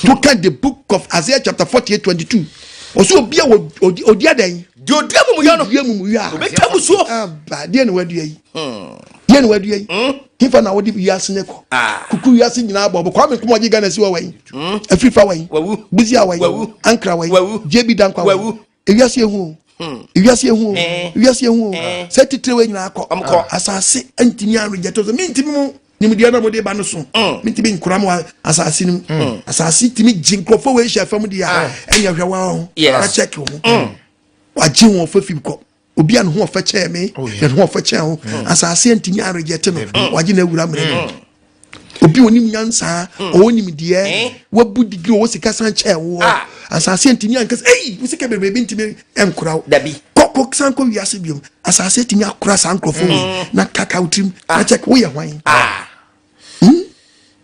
Speaker 1: To ka the book of Isaiah chapter 48 22. Ɔsɛ obi a ɔdi adɛn?
Speaker 4: Deɛ ɔdua amumuyɔ no.
Speaker 1: Dua amumuyɔ a.
Speaker 4: Ɔbɛtwa musuo.
Speaker 1: Aba deɛ na wadua yi. Deɛ na wadua yi. Hefa na wode wiase ne kɔ.
Speaker 4: Ah.
Speaker 1: Kuku wiase nyinaa bɔ. Kwame Nkrumah ɔgye Ghana si wɔ wɛn. Afrifa wɛn.
Speaker 4: Wawu.
Speaker 1: Busia wɛn.
Speaker 4: Wawu.
Speaker 1: Ankara wɛn.
Speaker 4: Wawu.
Speaker 1: JB Danquah wɛn.
Speaker 4: Wawu.
Speaker 1: Ewiase ehu o. Ewiase ehu o.
Speaker 4: Eh.
Speaker 1: Ewiase ehu o.
Speaker 4: Eh.
Speaker 1: Sɛ titire wei nyinaa kɔ.
Speaker 4: Ɔmo kɔ.
Speaker 1: Asase ntumi arejɛtɔ so. Mintimi mu nimdeɛ na mode ba no so. Mintimi nkura mo asase no mu. Asase tumi gye nkurɔfoɔ wei hyɛ fam deɛ a ɛnyɛ hwɛ wa ho.
Speaker 4: Yes.
Speaker 1: Na check wo ho. Wagye wɔn ɔfa fim kɔ. Obi a ne ho ɔfɛ kyɛn me, na ne ho ɔfɛ kyɛn ho. Asase ntumi arejɛte no. Wagye no awura mmerɛ mu. Obi a onim nyansa, ɔwɔ nimdeɛ, wabu digiri, ɔwɔ sika san kyɛn woɔ.
Speaker 4: Ah.
Speaker 1: Asase ntumi ankasa, ei, wo sika bebrebe ntumi nkora wo.
Speaker 4: Dabi.
Speaker 1: Kɔkɔ san kɔ wiase biom. Asase tumi akora saa nkurɔfoɔ wei na kaka wo tirim na check woyɛ hwan.
Speaker 4: Ah.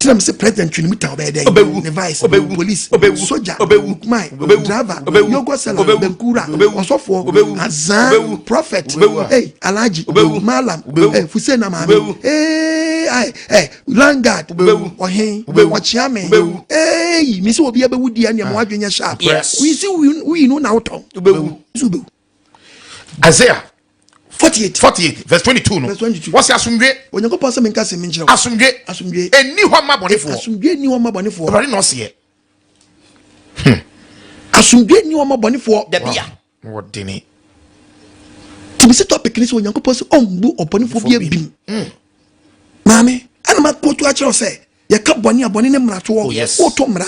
Speaker 1: Tina mi sɛ president twene mu ta ɔbɛyɛ dɛ.
Speaker 4: Ɔbɛwu.
Speaker 1: Ne vice,
Speaker 4: Ɔbɛwu.
Speaker 1: police,
Speaker 4: Ɔbɛwu.
Speaker 1: soja,
Speaker 4: Ɔbɛwu.
Speaker 1: bookman,
Speaker 4: Ɔbɛwu.
Speaker 1: driver,
Speaker 4: Ɔbɛwu.
Speaker 1: yogurt seller,
Speaker 4: Ɔbɛwu.
Speaker 1: bankura,
Speaker 4: Ɔbɛwu.
Speaker 1: ɔsɔfoɔ,
Speaker 4: Ɔbɛwu.
Speaker 1: azan,
Speaker 4: Ɔbɛwu.
Speaker 1: prophet,
Speaker 4: Ɔbɛwu.
Speaker 1: hey, alhaji,
Speaker 4: Ɔbɛwu.
Speaker 1: malam,
Speaker 4: Ɔbɛwu.
Speaker 1: hey, fusena maame,
Speaker 4: Ɔbɛwu.
Speaker 1: hey, ay, hey, landguard,
Speaker 4: Ɔbɛwu.
Speaker 1: ɔhen,
Speaker 4: Ɔbɛwu.
Speaker 1: ɔkyeame,
Speaker 4: Ɔbɛwu.
Speaker 1: hey, mi sɛ obi abɛwu di ɛnea mo adwene nyɛ sharp.
Speaker 4: Yes.
Speaker 1: Woyi si wuyi no na wotɔn.
Speaker 4: Ɔbɛwu.
Speaker 1: So wobɛwu.
Speaker 3: Isaiah
Speaker 1: 48.
Speaker 3: 48 verse 22 no.
Speaker 1: Verse 22.
Speaker 3: Wɔsi asomdwe.
Speaker 1: Onyankopɔn sɛ menka sɛ menkyerɛ wo.
Speaker 3: Asomdwe.
Speaker 1: Asomdwe.
Speaker 3: Ɛnni hɔ ma bɔnefoɔ.
Speaker 1: Asomdwe nni hɔ ma bɔnefoɔ.
Speaker 3: Awurade na ɔseɛ.
Speaker 1: Asomdwe nni hɔ ma bɔnefoɔ.
Speaker 4: Dabi a.
Speaker 3: Wɔdene.
Speaker 1: Tìmí sɛ topic ni sɛ Onyankopɔn sɛ ɔmbu ɔbɔnefoɔ bi abim. Maame, ɛna ma kóòtù akyerɛw sɛ yɛka bɔne a bɔne ne mmaratoɔ.
Speaker 4: Oh, yes.
Speaker 1: Wotɔ mmara.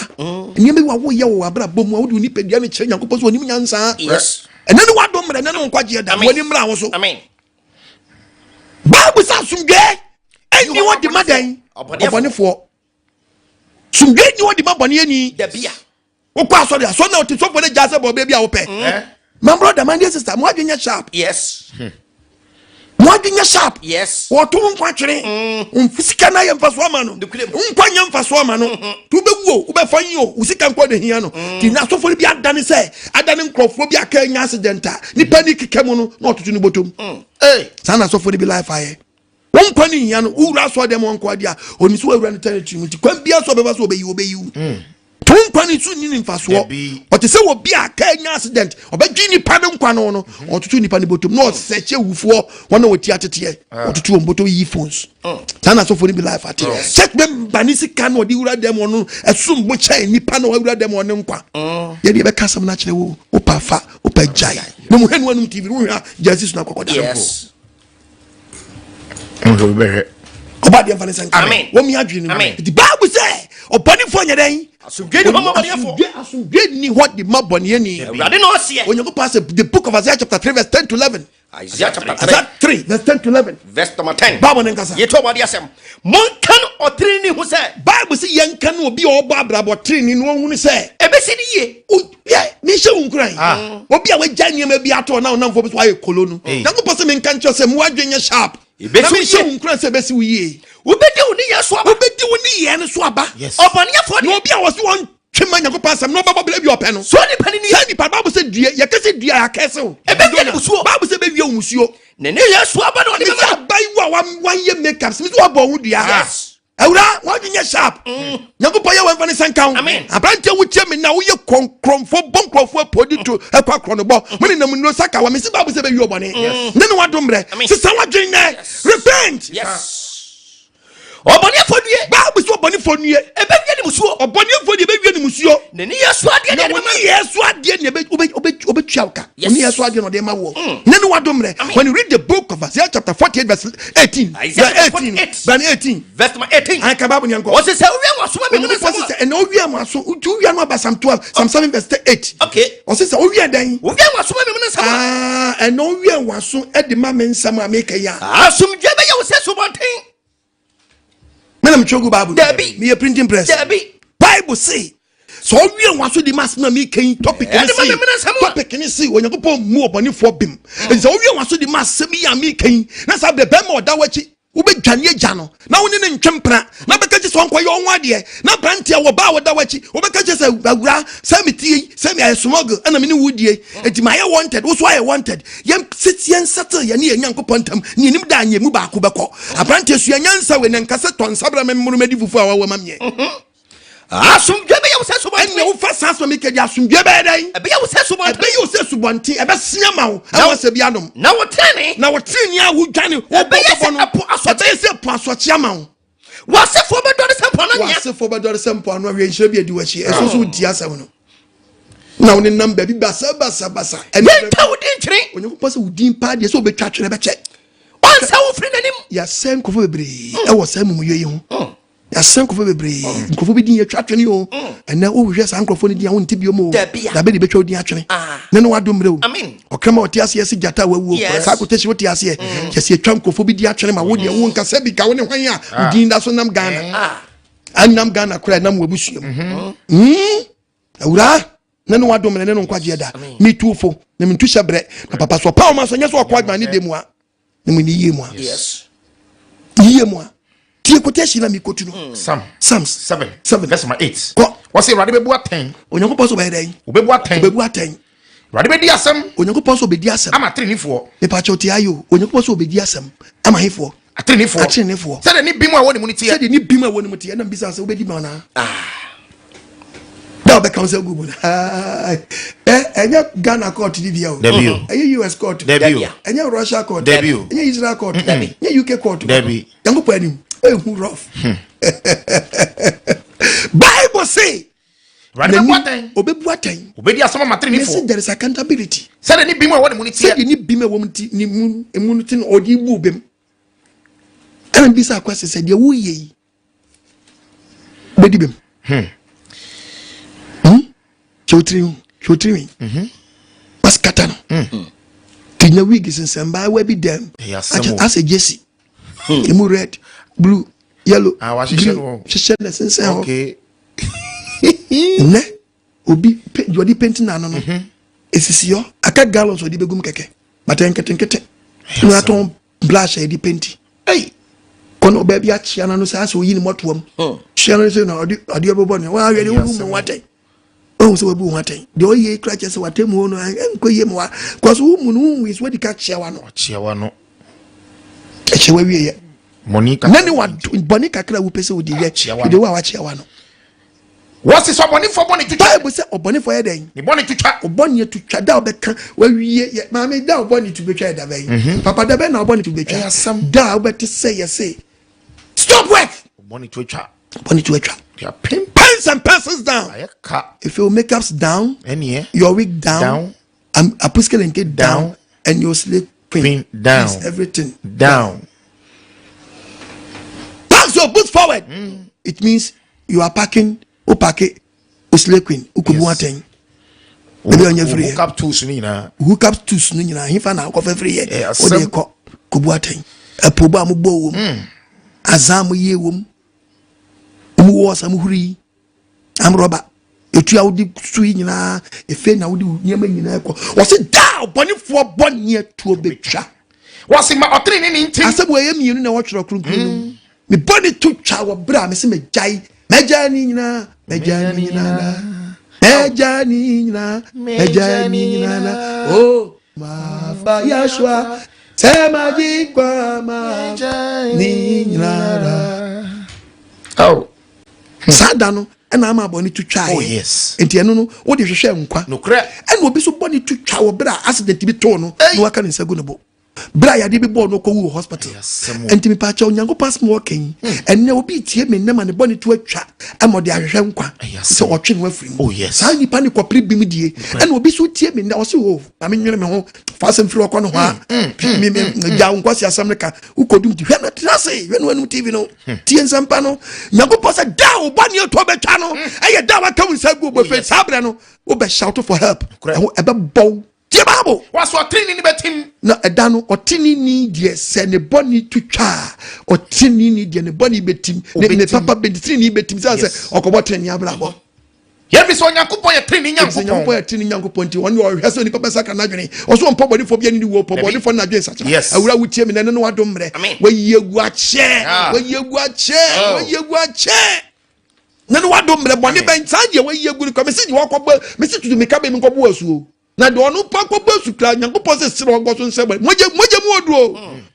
Speaker 1: Nneɛma bi wɔ a woyɛ wɔ w'abrabɔ mu a wode wo nipadua no kyerɛ Nyankopɔn sɛ ɔnim nyansa.
Speaker 4: Yes.
Speaker 1: Ɛnɛ ne w'adom mmara, ɛnɛ ne wo nkwagyeɛ da.
Speaker 4: Amen.
Speaker 1: Wɔne mmara wo so.
Speaker 4: Amen.
Speaker 1: Bible sɛ asomdwoe ɛnni hɔ de ma dɛn?
Speaker 4: Ɔbɔnefoɔ.
Speaker 1: Ɔbɔnefoɔ. Asomdwoe nni hɔ de ma bɔneɛni.
Speaker 4: Dabi a.
Speaker 1: Wokɔ asɔre asɔre na ɔte sɔfo no gya sɛ bɔ baabi a wopɛ.
Speaker 3: Eh?
Speaker 1: My brother, my dear sister, mo adwene nyɛ sharp.
Speaker 4: Yes.
Speaker 1: Mo adwene nyɛ sharp.
Speaker 4: Yes.
Speaker 1: Wɔto wo nkwa twere. Wo sika no ayɛ mfasoɔ ama no.
Speaker 4: Nokorɛ mu.
Speaker 1: Wo nkwa nyɛ mfasoɔ ama no. Nti wobɛwu o, wobɛfa yi o, wo sika nkɔ na hia no. Nti na asɔfo no bi adane sɛ, adane nkurɔfoɔ bi aka anya accident a, nipa ni keka mu no, na ɔtoto ne bɔtɔm.
Speaker 3: Hey.
Speaker 1: Saa na asɔfo no bi life ayɛ. Wo nkwa no hia no, wowura asɔre dɛm hɔ nko adeɛ a, ɔnim sɛ wawura no territory mu nti kwan biara so ɔbɛfa so ɔbɛyi wo, ɔbɛyi wo. To wo nkwa no nso nni ne mfasoɔ.
Speaker 3: Dabi.
Speaker 1: Ɔte sɛ obi a kaa anya accident, ɔbɛgye nipa no nkwa no no, ɔtoto nipa no bɔtɔm na ɔsɛkyɛ awufoɔ wɔn a wɔti ateteɛ, ɔtoto wɔn bɔtɔm yi phones. Saa na asɔfoɔ no bi life ate. Church member ne sika na ɔde wura dɛm ɔno ɛsom bo kyɛn nipa na wawura dɛm ɔne nkwa. Yɛde yɛbɛka asɛm no akyerɛ wo, wopɛ afa, wopɛ gyae. Na mu hwɛ no anum TV no, wohwɛ a gyae si so na akɔkɔda.
Speaker 4: Yes.
Speaker 3: Nso bi bɛhwɛ.
Speaker 1: Ɔba deɛ nfa ne nsa nka.
Speaker 4: Amen.
Speaker 1: Wɔn mi adwene no.
Speaker 4: Amen.
Speaker 1: Nti Bible sɛ ɔbɔnefoɔ nyɛ dɛn?
Speaker 4: Asomdwe ni hɔ ma bɔneɛfoɔ.
Speaker 1: Asomdwe ni hɔ de ma bɔneɛni.
Speaker 4: Awurade na ɔseɛ.
Speaker 1: Onyankopɔn asɛ the book of Isaiah chapter 3 verse 10 to 11.
Speaker 4: Isaiah chapter 3.
Speaker 1: Isaiah 3 verse 10 to 11.
Speaker 4: Verse number 10.
Speaker 1: Bible ne nkasa.
Speaker 4: Yɛtu ɔbɔde asɛm. Monka no ɔtenenee ho sɛ.
Speaker 1: Bible sɛ yɛnka no obi a ɔbɔ abrabɔ tenenee no ɔhunu sɛ.
Speaker 4: Ɛbɛsi ne yie.
Speaker 1: Yɛ mehyɛ wo nkuran. Obi a wagya nneɛma bi ato na ɔnamfoɔ bi so ayɛ kolo no. Nyankopɔn sɛ menka nkyerɛ sɛ mo adwene nyɛ sharp. Na mehyɛ wo nkuran sɛ ɛbɛsi wo yie.
Speaker 4: Wobɛdi wo nneyɛɛ so aba.
Speaker 1: Wobɛdi wo nneyɛɛ no so aba.
Speaker 3: Yes.
Speaker 4: Ɔbɔneɛfoɔ
Speaker 1: Na
Speaker 4: deɛ.
Speaker 1: obi a wɔse wɔntwe ma Nyankopɔn asɛm na ɔbɛbɔ bra bi a ɔpɛ no.
Speaker 4: Saa nipa no nie.
Speaker 1: Saa nipa Bible sɛ dua, yɛka sɛ dua a akɛse wo.
Speaker 4: Ɛbɛwie ne musuo.
Speaker 1: Bible sɛ ɛbɛwie wo musuo.
Speaker 4: Ne nneyɛɛ so aba na ɔde
Speaker 1: Mesi
Speaker 4: bɛma no.
Speaker 1: abayewa a wayɛ makeup, mesi wabɔ wo dua.
Speaker 4: Yes.
Speaker 1: Awura, w'adwene nyɛ sharp. Nyankopɔn yɛ w'ɛmfa ne nsa nka wo.
Speaker 4: Amen.
Speaker 1: Aberanteɛ wotie me na woyɛ kɔnkrɔmfoɔ bɔ nkurɔfoɔ apodi to ɛkɔ akorɔnobɔ. Mo nenam nnuro saka wa mesi Bible sɛ bɛwie ɔbɔne. Ne ne wadom mmerɛ.
Speaker 4: Amen.
Speaker 1: Sesa w'adwene nnɛ. Repent.
Speaker 4: Yes. Ɔbɔneɛfoɔ nue.
Speaker 1: Bible sɛ ɔbɔnefoɔ nue.
Speaker 4: Ɛbɛwie ne musuo.
Speaker 1: Ɔbɔneɛfoɔ deɛ ɛbɛwie ne musuo.
Speaker 4: Ne nneyɛɛ so adeɛ
Speaker 1: Na
Speaker 4: na ɛde
Speaker 1: wo
Speaker 4: bɛma no.
Speaker 1: nneyɛɛ so adeɛ na ɛbɛ wobɛ wobɛ wobɛtua wo ka.
Speaker 4: Yes.
Speaker 1: Wo nneyɛɛ so adeɛ na ɔde ma woɔ. Ne ne wadom mmerɛ.
Speaker 4: Amen.
Speaker 1: When you read the book of Isaiah chapter 48 verse 18.
Speaker 4: Isaiah
Speaker 1: Verse
Speaker 4: chapter
Speaker 1: 18.
Speaker 4: 48.
Speaker 1: Verse 18.
Speaker 4: Verse number 18.
Speaker 1: Anka Bible ni ɛnkɔ.
Speaker 4: Ɔse sɛ wowia w'aso ma me
Speaker 1: Onyankopɔn
Speaker 4: nsɛm
Speaker 1: se
Speaker 4: a.
Speaker 1: sɛ ɛna owia mo aso nti wowia no aba Psalm 12 Psalm 7 verse 8.
Speaker 4: Okay.
Speaker 1: Ɔse sɛ owia dɛn?
Speaker 4: Wowia w'aso ma me nsɛm a.
Speaker 1: Ah, ɛna owia w'aso de ma me nsɛm a meka yi a.
Speaker 4: Asomdwoe bɛyɛ wo sɛ asubɔnten.
Speaker 1: Me na metwerɛ gu Bible.
Speaker 4: Dabi.
Speaker 1: Meyɛ printing press.
Speaker 4: Dabi.
Speaker 1: Bible se sɛ ɔwie wɔn aso di ma asɛm a meka yi topic ne
Speaker 4: Ɛde ma
Speaker 1: se
Speaker 4: me mene nsɛm a.
Speaker 1: topic ne se Onyankopɔn mmu ɔbɔnefoɔ bem. Nti sɛ ɔwie wɔn aso di ma asɛm yi a meka yi na saa berɛ bɛrima ɔda w'akyi wobɛdwane agya no na wo ne ne ntwe mpena na bɛka kye sɛ ɔnkɔyɛ ɔho adeɛ na aberanteɛ wɔ baa wɔda w'akyi wobɛka kye sɛ awura sɛ metie yi sɛ meayɛ smuggle ɛna me ne wo die enti mayɛ wanted wo so ayɛ wanted yɛn sisi yɛn settle yɛne yɛn Nyankopɔn ntam ne yɛnim da a yɛn mu baako bɛkɔ aberanteɛ sua nyansa wei na nka sɛ tɔ nsa bra me mmoro madi fufuo a wawa ma meɛ
Speaker 4: Asomdwoe bɛyɛ wo sɛ asubɔnten.
Speaker 1: Ɛnna wofa saa asɛm yi kɛdi asomdwoe bɛyɛ dɛn?
Speaker 4: Ɛbɛyɛ wo sɛ subɔnten.
Speaker 1: Ɛbɛyɛ wo sɛ subɔnten, ɛbɛsea ma wo ɛwɔ sɛ bi anom.
Speaker 4: Na wo tenenee.
Speaker 1: Na wo tenenee a wodwane wobɔ
Speaker 4: Ɛbɛyɛ sɛ
Speaker 1: no,
Speaker 4: ɛpo asorɔkye.
Speaker 1: Ɛbɛyɛ sɛ ɛpo asorɔkye ama wo.
Speaker 4: W'asefoɔ bɛdɔre sɛ mpoano anwea.
Speaker 1: W'asefoɔ bɛdɔre sɛ mpoano anwea. Nhyira bi adi w'akyi. Ɛso so wodi asɛm no. Na wo nenam baabi basabasabasa.
Speaker 4: Yɛntwa wo din nkyene.
Speaker 1: Onyankopɔn sɛ wo din paa deɛ sɛ wobɛtwa twene bɛkyɛ.
Speaker 4: Ɔnsɛ wo mfiri n'anim.
Speaker 1: Yɛasɛe nkurɔfoɔ bebree ɛwɔ saa amumuyɔ yi ho. Yɛasɛe nkurɔfoɔ bebree. Nkurɔfoɔ bi din yɛtwa twene o. Ɛnɛ wohwehwɛ saa nkurɔfoɔ no din a wonte bio mu o. Dabe de bɛtwa wo din atwene. Ne no wadom mmerɛ o. Ɔkraman a ɔte aseɛ se gyata a wawuo. Saa quotation wote aseɛ. Kyɛ sɛ yɛtwa nkurɔfoɔ bi din atwene ma wo deɛ wo nkasa bi ka wo ne hwan a wo din da so nam Ghana. Anam Ghana koraa ɛnam w'abusua mu. Awuraa ne no wadom ne ne no nkwagyeɛ da. Metu fo na mentu hyɛ berɛ. Na papa so ɔpa wo ma so nyɛ sɛ ɔkɔ adwuma ne demu a. Ne mu ne yie mu a. Yie mu a. Tie quotation na mekotu no.
Speaker 3: Psalm.
Speaker 1: Psalms.
Speaker 3: 7.
Speaker 1: 7.
Speaker 3: Verse number 8.
Speaker 1: Kɔ.
Speaker 3: Wɔsi Awurade bɛbu atɛn.
Speaker 1: Onyankopɔn sɛ ɔbɛyɛ dɛn?
Speaker 3: Ɔbɛbu atɛn.
Speaker 1: Ɔbɛbu atɛn.
Speaker 3: Awurade bɛdi asɛm.
Speaker 1: Onyankopɔn sɛ ɔbɛdi asɛm.
Speaker 3: Ama ateneneefoɔ.
Speaker 1: Mepakyɛw tie ayɛ o. Onyankopɔn sɛ ɔbɛdi asɛm ama hefoɔ?
Speaker 3: Ateneneefoɔ.
Speaker 1: Ateneneefoɔ.
Speaker 3: Sɛdeɛ ne bem a ɛwɔ ne mu no teɛ.
Speaker 1: Sɛdeɛ ne bem a ɛwɔ ne mu teɛ. Ɛna mbisa sɛ wobɛdi ma anaa? Da ɔbɛka wo sɛ gu mu no. Ɛnyɛ Ghana court ni bia o.
Speaker 3: Dabi o.
Speaker 1: Ɛnyɛ US court.
Speaker 3: Dabi o.
Speaker 1: Ɛnyɛ Russia court.
Speaker 3: Dabi o.
Speaker 1: Ɛnyɛ Israel court.
Speaker 3: Dabi.
Speaker 1: Ɛnyɛ UK court.
Speaker 3: Dabi.
Speaker 1: Nyankopɔn anim. Ehu rough. Bible say.
Speaker 3: Awurade bɛbu atɛn.
Speaker 1: Ɔbɛbu atɛn.
Speaker 3: Ɔbɛdi asɛm ama ateneneefoɔ.
Speaker 1: Mese there is accountability.
Speaker 3: Sɛdeɛ ne bem a ɛwɔ ne mu no teɛ.
Speaker 1: Sɛdeɛ ne bem a ɛwɔ mu ti ne mu emu no ti no ɔde bu bem. Ɛna mbisa akwasi sɛ deɛ woyɛ yi bɛdi bem. Hwɛ wo tiri ho, hwɛ wo tiri nwi. Wasikata no. Ti nya wig sensɛn baawa bi dɛm. Asɛ jesi. Emu red, blue, yellow, green. Hyehyɛ na sensɛn hɔ. Nnɛ obi deɛ ɔde penti n'ano no esisi hɔ aka gallons ɔde bɛgum kɛkɛ but nketenkete na atɔn blush a yɛde penti.
Speaker 3: Ei!
Speaker 1: Kɔ na ɔbaa bi akyea n'ano saa sɛ oyi ne mmɔtoam. Kyea no sɛ na ɔde adeɛ bɛbɔ ne wɔn ahwɛ de wohu mu atɛn. Wohu sɛ wabu ho atɛn. Deɛ ɔyɛ yi kura kyerɛ sɛ w'atɛmmuo no ɛnkɔ yie ma wa. Kɔ so womu no wohu yi so wadi ka kyea w'ano.
Speaker 3: Ɔkyea w'ano.
Speaker 1: Ɛkyɛ wawie yɛ.
Speaker 3: Bɔne kakra.
Speaker 1: Na ne wa bɔne kakra a wopɛ sɛ wodi yɛ. Hwɛ wo a wakyea w'ano.
Speaker 3: Wɔsi sɛ ɔbɔnefoɔ bɔne twitwa.
Speaker 1: Bible sɛ ɔbɔnefoɔ yɛ dɛn?
Speaker 3: Ne bɔne twitwa.
Speaker 1: Ɔbɔne twitwa da ɔbɛka wawie yɛ maame da ɔbɔne tu betwa yɛ da bɛn? Mhm. Papa da bɛn na ɔbɔne tu betwa? Da a wobɛte sɛ yɛse stop work.
Speaker 3: Ɔbɔne tu atwa.
Speaker 1: Ɔbɔne tu atwa. Pens and pencils down.
Speaker 3: Ayɛ ka.
Speaker 1: If your makeup's down.
Speaker 3: Ɛneɛ.
Speaker 1: Your wig down.
Speaker 3: Down.
Speaker 1: Apuskele down.
Speaker 3: Down.
Speaker 1: And your slave queen.
Speaker 3: Queen down.
Speaker 1: Please, everything
Speaker 3: down.
Speaker 1: Pack your boots forward. It means you are packing, o packing, o slave queen, o kubu atɛn. Ebi ɔnyɛ firi yɛ.
Speaker 3: Hook up tools ni nyinaa.
Speaker 1: Hook up tools ni nyinaa hinfa na akɔfɛ firi yɛ. O de kɔ kubu atɛn. Ɛpo bɔ a mo bɔ wɔm. Azan mo yie wɔm. Mo wɔ ɔsa mo huri yi. Amrɔba. Etu a wode su yi nyinaa efe na wode nneɛma nyinaa kɔ. Wɔsi daa ɔbɔnefoɔ bɔ neɛ tuo betwa.
Speaker 3: Wɔsi ma ɔtene ne ne nti.
Speaker 1: Asɛm wɔ ɛyɛ mmienu na wɔtwerɛ kronkron no mu. Me bɔne to twa wɔ berɛ a mese megyae. Mɛgyae ne nyinaa, mɛgyae ne nyinaa da. Mɛgyae ne nyinaa, mɛgyae ne nyinaa da. Oh, mafa Yeshua, sɛ magye nkwa ma ne nyinaa da.
Speaker 3: Oh.
Speaker 1: Saa da no ɛna ama bɔne to twaeɛ.
Speaker 3: Oh, yes.
Speaker 1: Nti ɛno no wode hwehwɛ nkwa.
Speaker 3: Nokorɛ.
Speaker 1: Ɛna obi so bɔne to twa wɔ berɛ a accident bi too no na waka ne nsa gu ne bo. Berɛ a yadeɛ bi bɔɔ no ɔkɔwu wɔ hospital. Nti mepaakyɛw Onyankopɔn asɛm a ɔka yi ɛnnɛ obi tie me nnɛ ma ne bɔne to atwa ɛma ɔde ahwehwɛ nkwa sɛ ɔtwe no afiri mu.
Speaker 3: Oh, yes.
Speaker 1: Saa nipa ne kɔpere bim die. Ɛna obi so tie me nnɛ ɔse o ma menwene me ho fa asɛm firi ɔkɔ no hɔ a me me gya wo nkwasi asɛm no ka wokɔdum ti hwɛ no tena ase hwɛ no anum tv no tie nsɛmpa no Nyankopɔn sɛ da a wo bɔne to bɛtwa no ɛyɛ da a waka wo nsa gu bɔfɛ saa berɛ no wobɛ shout for help ɛho ɛbɛbɔ wo tie Bible
Speaker 3: Wɔso ɔtenenee bɛtim.
Speaker 1: Na ɛda no ɔtenenee deɛ sɛ ne bɔne to twa a ɔtenenee deɛ ne bɔne bɛtim ne papa bɛ ne tenenee bɛtim sɛ sɛ ɔkɔbɔ tenenee abrabɔ.
Speaker 3: Yɛfi sɛ Onyankopɔn yɛ tenenee
Speaker 1: Nyankopɔn. Efisɛ Nyankopɔn yɛ tenenee Nyankopɔn nti, ɔno ɔhwɛ sɛ onipa bɛsakra n'adwene. Ɔso ɔmpɔ bɔnefoɔ bi ani ne wuo, ɔpɔ bɔnefoɔ no n'adwene sakyera.
Speaker 3: Yes.
Speaker 1: Awura wotie me na ɛno ne w'adom mmerɛ.
Speaker 4: Amen.
Speaker 1: Wayi agu akyɛ,
Speaker 3: Ah.
Speaker 1: wayi agu akyɛ,
Speaker 3: Oh.
Speaker 1: wayi agu akyɛ. Na ne w'adom mmerɛ bɔne bɛn saa deɛ wayi agu no kɔ. Mese deɛ wakɔbɔ, mese tutu mika bɛ mi nkɔbɔ asuo. Na deɛ ɔno mpo akɔbɔ asu kura Nyankopɔn sɛ serɛ ɔnkɔ so nsɛ bɔne. Mogya mogya mu oduo.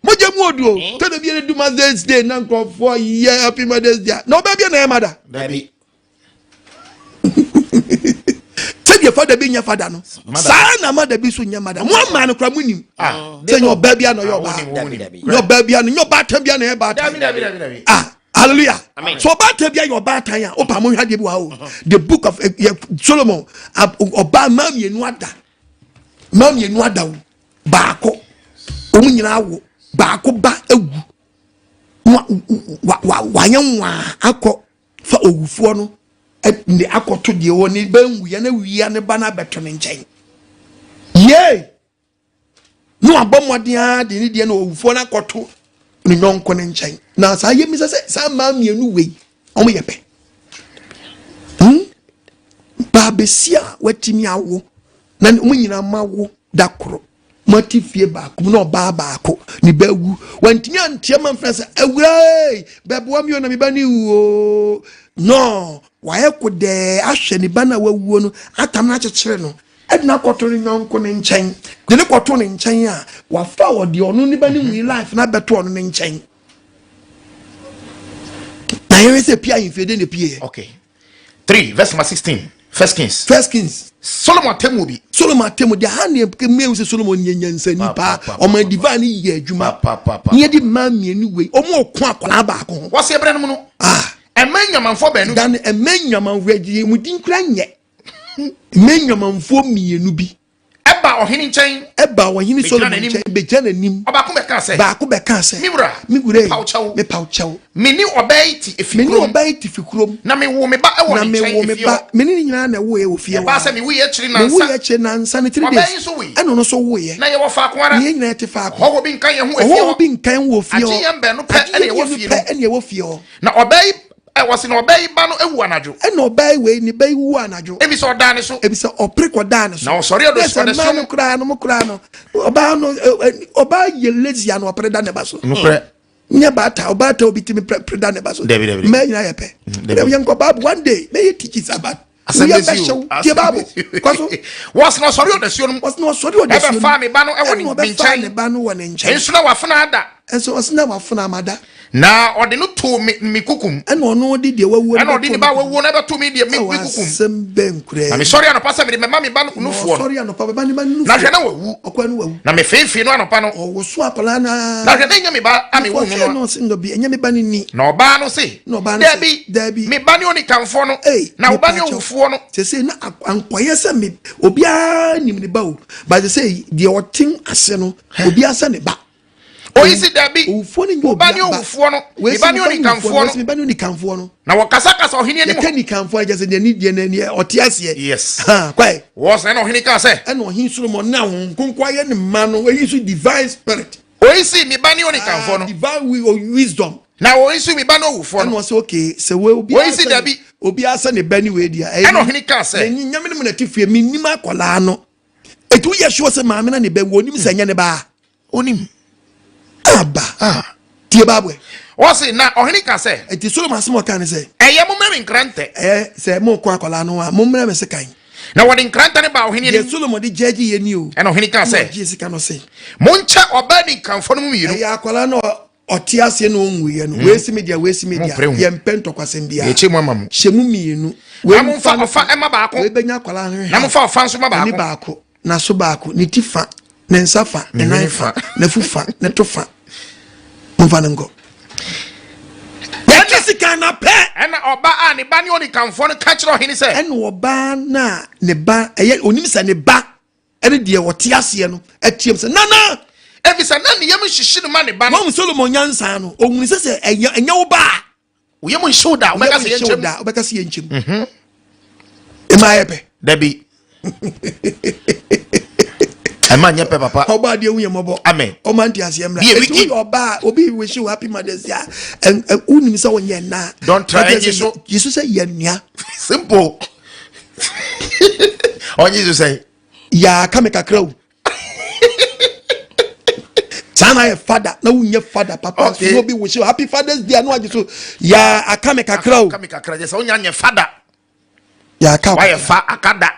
Speaker 1: Mogya mu oduo. Tɛnɛ bi yɛ du Mother's Day na nkurɔfoɔ yɛ happy Mother's Day. Na ɔbaa bi na ɛyɛ mada.
Speaker 3: Dabi.
Speaker 1: Sɛdeɛ fada bi nyɛ fada no, saa na mada bi nso nyɛ mada. Mo ama no kora mo nim ah. Sɛ nyɛ ɔbaa bia na ɔyɛ ɔbaa, nyɛ ɔbaa bia no, nyɛ ɔbaatan bia na ɛyɛ baatan. Ah, hallelujah. So ɔbaatan bia yɛ ɔbaatan a ɔpa mo hwɛ adeɛ bi wɔ ha o. The book of eh, Solomon, ɔbaa mmaa mmienu ada, mmaa mmienu ada o, baako wɔn nyinaa wo baako ba ewu, wa wa wayɛ nwaa akɔ fa owufoɔ no de akɔto deɛ wɔ ne ba nwuiɛ na wia ne ba no abɛto ne nkyɛn yee na wabɔ mmɔden ara de ne deɛ na owufoɔ no akɔto ne yɔnko no nkyɛn. Na saa yɛ misa sɛ saa mmaa mmienu wei wɔn yɛ pɛ hmm baabesi a watumi awo na wɔn nyinaa ma wo da koro moate fie baako mu na ɔbaa baako ne ba wu, wantumi anteɛ ma mfrɛ sɛ awuraa bɛboa mi o na me ba ne wu o no, wayɛ kodɛɛ ahwɛ ne ba no a wawuo no atam no akyekyere no ɛde no akɔto ne nyɔnko ne nkyɛn, de ne kɔto ne nkyɛn a wafa ɔde ɔno ne ba ne wui life no abɛto ɔno ne nkyɛn na yɛhwɛ sɛ pia ahemfie de ne pie.
Speaker 3: Okay. 3 verse number 16, First Kings.
Speaker 1: First Kings.
Speaker 3: Solomon atemmu bi.
Speaker 1: Solomon atemmu deɛ ha ne mmea sɛ Solomon yɛ nyansani paa, ɔma divine yɛ adwuma. Ne yɛde mmaa mmienu wei ɔmo ɔko akwadaa baako ho.
Speaker 3: Wɔsi ebere no mu no.
Speaker 1: Ah.
Speaker 3: Ɛmɛ nyamanfoɔ baanu.
Speaker 1: Dan ɛmɛ nyamanfoɔ yɛ mu din kura nyɛ. Ɛmɛ nyamanfoɔ mmienu bi.
Speaker 3: Ɛbaa ɔhene nkyɛn.
Speaker 1: Ɛbaa ɔhene Solomon nkyɛn bɛgyina n'anim.
Speaker 3: Ɔbaako bɛkaa sɛ.
Speaker 1: Baako bɛkaa sɛ.
Speaker 3: Me wura.
Speaker 1: Me wura yi.
Speaker 3: Mepa wo kyɛw.
Speaker 1: Mepa wo kyɛw.
Speaker 3: Me ne ɔbaa yi te efi
Speaker 1: kurom. Me ne ɔbaa yi te fi kurom.
Speaker 3: Na mewoo me ba wɔ ne nkyɛn efie hɔ.
Speaker 1: Na mewoo me ba. Me ne ne nyinaa na ɛwoeɛ wɔ fie hɔ.
Speaker 3: Ɛbaa sɛ mewuiɛ akyiri nnansa.
Speaker 1: Mewuiɛ akyiri nnansa ne 3 days.
Speaker 3: Ɔbaa yi nso wui.
Speaker 1: Ɛna ɔno nso wuiɛ.
Speaker 3: Na yɛwɔ faako ara.
Speaker 1: Na yɛn nyinaa te faako.
Speaker 3: Ɔhɔhoɔ bi nka yɛn ho efie hɔ.
Speaker 1: Ɔhɔhoɔ bi nka yɛn ho wɔ fie hɔ.
Speaker 3: Agye yɛn baanu pɛ na ɛwɔ fie no.
Speaker 1: Agye yɛn mmienu pɛ na ɛwɔ fie hɔ.
Speaker 3: Na ɔbaa yi Ɛ, wɔse na ɔbaa yi ba no awu anadwo.
Speaker 1: Ɛna ɔbaa yi wei, ne ba yi wu anadwo.
Speaker 3: Ebisa ɔdaa ne so.
Speaker 1: Ebisa ɔpere kɔdaa ne so.
Speaker 3: Na ɔsɔre ɔdɔ
Speaker 1: sɛ mmaa no koraa no, mo koraa no, ɔbaa no, ɔbaa yɛ lazy ano ɔpere da ne ba so.
Speaker 3: Nokorɛ.
Speaker 1: Nyɛ baata, ɔbaata obi tumi pere da ne ba so.
Speaker 3: Dabi dabi.
Speaker 1: Mmaa nyinaa yɛ pɛ.
Speaker 3: Dabi.
Speaker 1: Yɛn nkɔ baabu one day, mɛyɛ teachings about.
Speaker 3: Asɛm
Speaker 1: Woyɛ
Speaker 3: bɛsi o.
Speaker 1: bɛhyɛw. Tie baabu. Kɔ so.
Speaker 3: Wɔsi na ɔsɔre ɔdasuo no mu.
Speaker 1: Wɔsi na ɔsɔre ɔdasuo no mu.
Speaker 3: Ɛbɛfaa ne ba no wɔ ne
Speaker 1: Ɛna ɔbɛfaa
Speaker 3: nkyɛn.
Speaker 1: ne ba no wɔ ne nkyɛn.
Speaker 3: Nso na wafena ada.
Speaker 1: Nso ɔsi na wafena ama da.
Speaker 3: Na ɔde no too me me kukum.
Speaker 1: Ɛna ɔno de deɛ wawuo no
Speaker 3: Ɛna ɔde ne ba a wawuo no bɛtoo me deɛ me me kukum.
Speaker 1: Asɛm bɛn koraa
Speaker 3: Na mesɔre anɔpa sɛ mede bɛma me ba no nufoɔ no.
Speaker 1: Ɔsɔre anɔpa bɛma ne ba no nufoɔ.
Speaker 3: Na hwɛ na wawu.
Speaker 1: Ɔkɔ no wawu.
Speaker 3: Na mefeefee no anɔpa no.
Speaker 1: Ɔwoso akwadaa no ara.
Speaker 3: Na hwɛ na ɛnyɛ me ba a mewoo no no
Speaker 1: a. Ɔse no bi ɛnyɛ me ba no ni.
Speaker 3: Na ɔbaa no se.
Speaker 1: Na ɔbaa no se.
Speaker 3: Dabi.
Speaker 1: Dabi.
Speaker 3: Me ba ne onikanfoɔ no.
Speaker 1: Ei,
Speaker 3: Na wo ba ne
Speaker 1: mepa kyɛw.
Speaker 3: owufoɔ no.
Speaker 1: Sese na ankɔyɛ sɛ me obiara nim ne ba o. But sese deɛ ɔte ase no obiara sɛ ne ba.
Speaker 3: Oyi se dabi.
Speaker 1: Owufoɔ no nyɛ
Speaker 3: Wo ba ne
Speaker 1: obiara ba.
Speaker 3: owufoɔ no.
Speaker 1: Wei
Speaker 3: Me
Speaker 1: se
Speaker 3: ba ne
Speaker 1: me ba ne
Speaker 3: onikanfoɔ
Speaker 1: owufoɔ no. Wei
Speaker 3: no.
Speaker 1: se me ba ne onikanfoɔ no.
Speaker 3: Na wɔkasakasa ɔhene anim.
Speaker 1: Yɛka nikanfoɔ a kyerɛ sɛ deɛ ne deɛ n'ani ɔte aseɛ.
Speaker 3: Yes.
Speaker 1: Ha kwae.
Speaker 3: Wɔsɛ na ɔhene kaa sɛ.
Speaker 1: Ɛna ɔhene Solomon na Honhom Kronkron ayɛ ne ma no eyi nso divine spirit.
Speaker 3: Oyi si me ba ne onikanfoɔ no.
Speaker 1: Ah, divine wisdom.
Speaker 3: Na oyi si me ba ne owufoɔ no.
Speaker 1: Ɛna ɔsɛ okay sɛ wei obiara
Speaker 3: Oyi si dabi.
Speaker 1: Obiara sɛ ne ba ne wei deɛ.
Speaker 3: Ɛna ɔhene kaa sɛ.
Speaker 1: Na nyame ne mu na te fie me nim akwadaa no. Eti woyɛ sure sɛ maame na ne ba wu onim sɛ ɛnyɛ ne ba.
Speaker 3: Onim.
Speaker 1: Aba.
Speaker 3: Ah.
Speaker 1: Tie Bible.
Speaker 3: Wɔsi na ɔhene ka sɛ.
Speaker 1: Eti Solomon asɛm ɔka ne sɛ.
Speaker 3: Ɛyɛ mo mmrɛ me nkrantɛ.
Speaker 1: Ɛyɛ sɛ mo kɔ akwadaa no a mo mmrɛ me sekan.
Speaker 3: Na wɔde nkrantɛ no baa ɔhene anim.
Speaker 1: Deɛ Solomon de gyɛgye yɛ ni o.
Speaker 3: Ɛna ɔhene ka sɛ.
Speaker 1: Ɔgye sika no se.
Speaker 3: Monkyɛ ɔbaa nikanfoɔ no mu mmienu.
Speaker 1: Ɛyɛ akwadaa no ɔte aseɛ na ɔnwuiɛ no. Wei si me deɛ wei si me deɛ. Yɛmpɛ ntɔkwasɛm biara.
Speaker 3: Yɛkyɛ mu ama mo.
Speaker 1: Hyɛ mu mmienu.
Speaker 3: Na momfa ɔfa ɛma baako.
Speaker 1: Wei bɛnya akwadaa no.
Speaker 3: Na momfa ɔfa nso ma baako.
Speaker 1: Ɛne baako. N'aso baako, ne ti fa, ne nsa fa, ne nan fa, n'afu fa, ne to fa. Momfa no nkɔ. Yɛtwe sika na pɛ.
Speaker 3: Ɛna ɔba a ne ba ne onikanfoɔ no ka kyerɛ ɔhene sɛ.
Speaker 1: Ɛna ɔbaa no a ne ba ɛyɛ onim sɛ ne ba ɛne deɛ ɔte aseɛ no ɛteam sɛ nana.
Speaker 3: Efisɛ na ne yam nhyehye no ma ne ba no.
Speaker 1: Wɔn Solomon nyansa no ohun sɛ sɛ ɛnyɛ ɛnyɛ wo ba a.
Speaker 3: Wo yam nhye wo da, wobɛka sɛ yɛnkyɛm.
Speaker 1: Da, wobɛka sɛ yɛnkyɛm. Mhm. Ɛma ayɛ pɛ.
Speaker 3: Dabi. Ɛma nyɛ pɛ papa.
Speaker 1: Ɔba adeɛ hu yɛ mmɔbɔ.
Speaker 3: Amen.
Speaker 1: Ɔma nti aseɛ mmra. Eti woyɛ ɔba a obi wish you happy mother's day a wonim sɛ wonyɛ nna.
Speaker 3: Don't try nyi so.
Speaker 1: Yi so sɛ yɛ nua.
Speaker 3: Simple. Ɔnyi so sɛ.
Speaker 1: Yaa ka me kakra o. saa na ayɛ fada na wonyɛ fada papa okay. so obi wish you happy father's day ano agye so yaa aka me kakra o
Speaker 3: aka me kakra gyesɛ wonya nyɛ fada
Speaker 1: yaa aka
Speaker 3: wayɛ fa aka da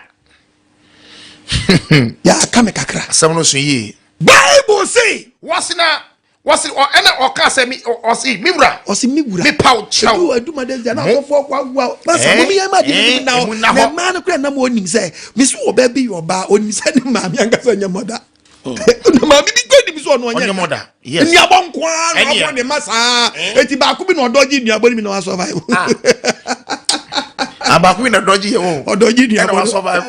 Speaker 1: yaa aka me kakra
Speaker 3: asɛm no so yie
Speaker 1: Bible say
Speaker 3: wɔse na Wɔsi ɔ ɛna ɔka sɛ mi ɔsi mi wura.
Speaker 1: Ɔsi mi wura.
Speaker 3: Mi pa kyɛw.
Speaker 1: Edu edu ma de na asɔfo ɔkɔ awa. Masa mo mi yɛn ma di mi na hɔ. Na mmaa no kura nam onim sɛ mi so ɔbɛ bi yɛ ɔbaa onim sɛ ne maame ankasa nyɛ mɔda. Na maame bi kura nim sɛ ɔno ɔnyɛ
Speaker 3: mɔda. Yes.
Speaker 1: Nnuabɔ nko ara na ɔbɔ ne ma saa. Eti baako bi na ɔdɔgye nnuabɔ no bi na wa survive.
Speaker 3: Ah baako bi na ɔdɔgye yɛ o.
Speaker 1: Ɔdɔgye nnuabɔ no.
Speaker 3: Ɛna wa survive.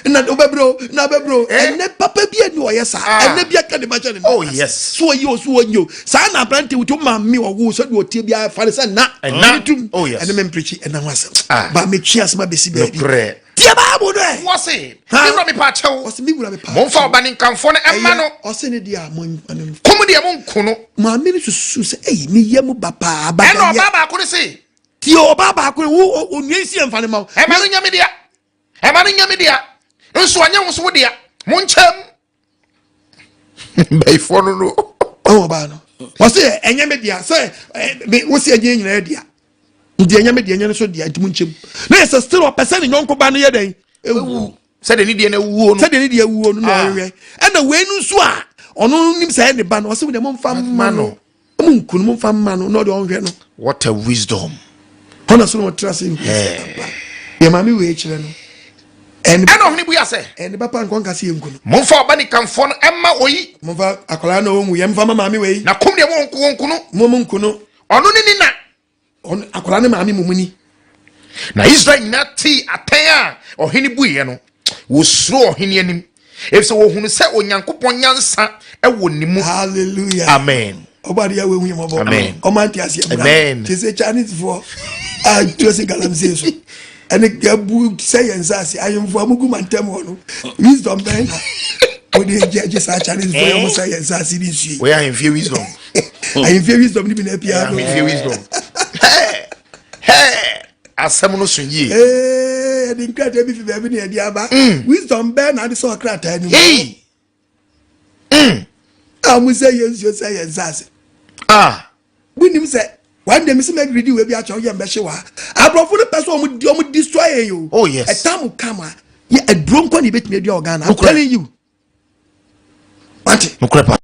Speaker 1: na wobɛbrɛ na wobɛbrɛ eh? ɛnɛ papa bi ani ɔyɛ saa ah. ɛnɛ bi aka ne ba kyɛ ne
Speaker 3: oh yes
Speaker 1: so ɔyi o so ɔnyi o saa na aberante wotu maame ɔwo sɛdeɛ ɔtie biara fa ne sɛ na
Speaker 3: ɛna
Speaker 1: tum
Speaker 3: oh yes
Speaker 1: ɛne memprikyi ɛna ho asɛm
Speaker 3: ah.
Speaker 1: ba metwe asɛm abɛsi baabi
Speaker 3: nokorɛ
Speaker 1: tie baabu no ɛ
Speaker 3: wɔse me wura mepa kyɛw
Speaker 1: ɔse me wura mepa
Speaker 3: momfa ɔba ne nkamfoɔ no ɛma no
Speaker 1: ɔse ne deɛ a momfa no
Speaker 3: kum deɛ monku no
Speaker 1: maame no susu sɛ ei meyɛ mu ba paa ba
Speaker 3: ɛna ɔbaa baako no se
Speaker 1: Tie ɔbaa baako no, wo onua yi si yɛn fa ne ma wo.
Speaker 3: Ɛma no nyɛ me dea. Ɛma no nyɛ me dea. Nso ɔnyɛ wo so wo dea. Monkyɛm. Bɛyifoɔ no no.
Speaker 1: Ɔwɔ ɔbaa no. Ɔse ɛnyɛ me dea sɛ me wo se ɛnyɛ nyinaa dea. Nti ɛnyɛ me dea ɛnyɛ no so dea nti monkyɛm. Na yɛ sɛ still ɔpɛ sɛ ne yɔnko ba no yɛ dɛn? Ewu.
Speaker 3: Sɛdeɛ ne deɛ no awuo no.
Speaker 1: Sɛdeɛ ne deɛ awuo no na ah. ɔhwehwɛ. Ɛna wei no nso a ɔno nim sɛ ɛne ba no ɔse wo deɛ momfa mma no. Mo nku no momfa mma no na ɔde ɔnhwɛ no.
Speaker 3: What a wisdom.
Speaker 1: Hɔ na Solomon tra ase hu sɛ ampa deɛ maame wei kyerɛ no.
Speaker 3: Ɛna ɔhene bua sɛ.
Speaker 1: Ɛne ba pa nkɔ nka sɛ yɛnku no.
Speaker 3: Momfa ɔba nikanfoɔ no mma oyi.
Speaker 1: Momfa akwadaa na ɔnwu yɛ mfa ma maame wei.
Speaker 3: Na kum deɛ mo nku no.
Speaker 1: Mo mo nku no.
Speaker 3: Ɔno ne ne na.
Speaker 1: Ɔno akwadaa ne maame mmom ni.
Speaker 3: Na Israel nyinaa tee atɛn a ɔhene buiɛ no, wɔsuro ɔhene anim, efisɛ wɔhunu sɛ Onyankopɔn nyansa wɔ ne mu.
Speaker 1: Hallelujah.
Speaker 3: Amen.
Speaker 1: Ɔbɔ adeɛ a wɔahu yɛn mɔbɔ.
Speaker 3: Amen.
Speaker 1: Ɔma nte aseɛ mmra.
Speaker 3: Amen.
Speaker 1: Te sɛ Chinese foɔ a tuo se galamsey so. Ɛne abu sɛ yɛn nsa ase ahemfo a mugu mantam hɔ no. Wisdom bɛn na wɔde gye agye saa Chinese foɔ yɛ wɔn sɛ yɛn nsa ase ne nsuo yi.
Speaker 3: Wɔyɛ ahemfie wisdom.
Speaker 1: Ahemfie wisdom ni bi na apia no.
Speaker 3: Ahemfie wisdom. Asɛm no so yie.
Speaker 1: Ee, ɛde nkrataa bi fi baabi na ɛde aba. Mm. Wisdom bɛɛ na ade sɛ ɔkrataa no mu.
Speaker 3: Hey. Mm.
Speaker 1: A mo sɛ yɛn nsuo sɛ yɛn nsaase.
Speaker 3: Ah.
Speaker 1: Wonim sɛ one day mesi mɛ gridi wei bi akyɛw yɛ mbɛhye wa. Aborɔfo no pɛ sɛ wɔn di wɔn destroy yɛn o.
Speaker 3: Oh yes.
Speaker 1: Ɛtam kama yɛ aduro nkɔ na ebetumi adua wɔ Ghana. I'm telling you. Wate.
Speaker 3: Nokorɛ pa.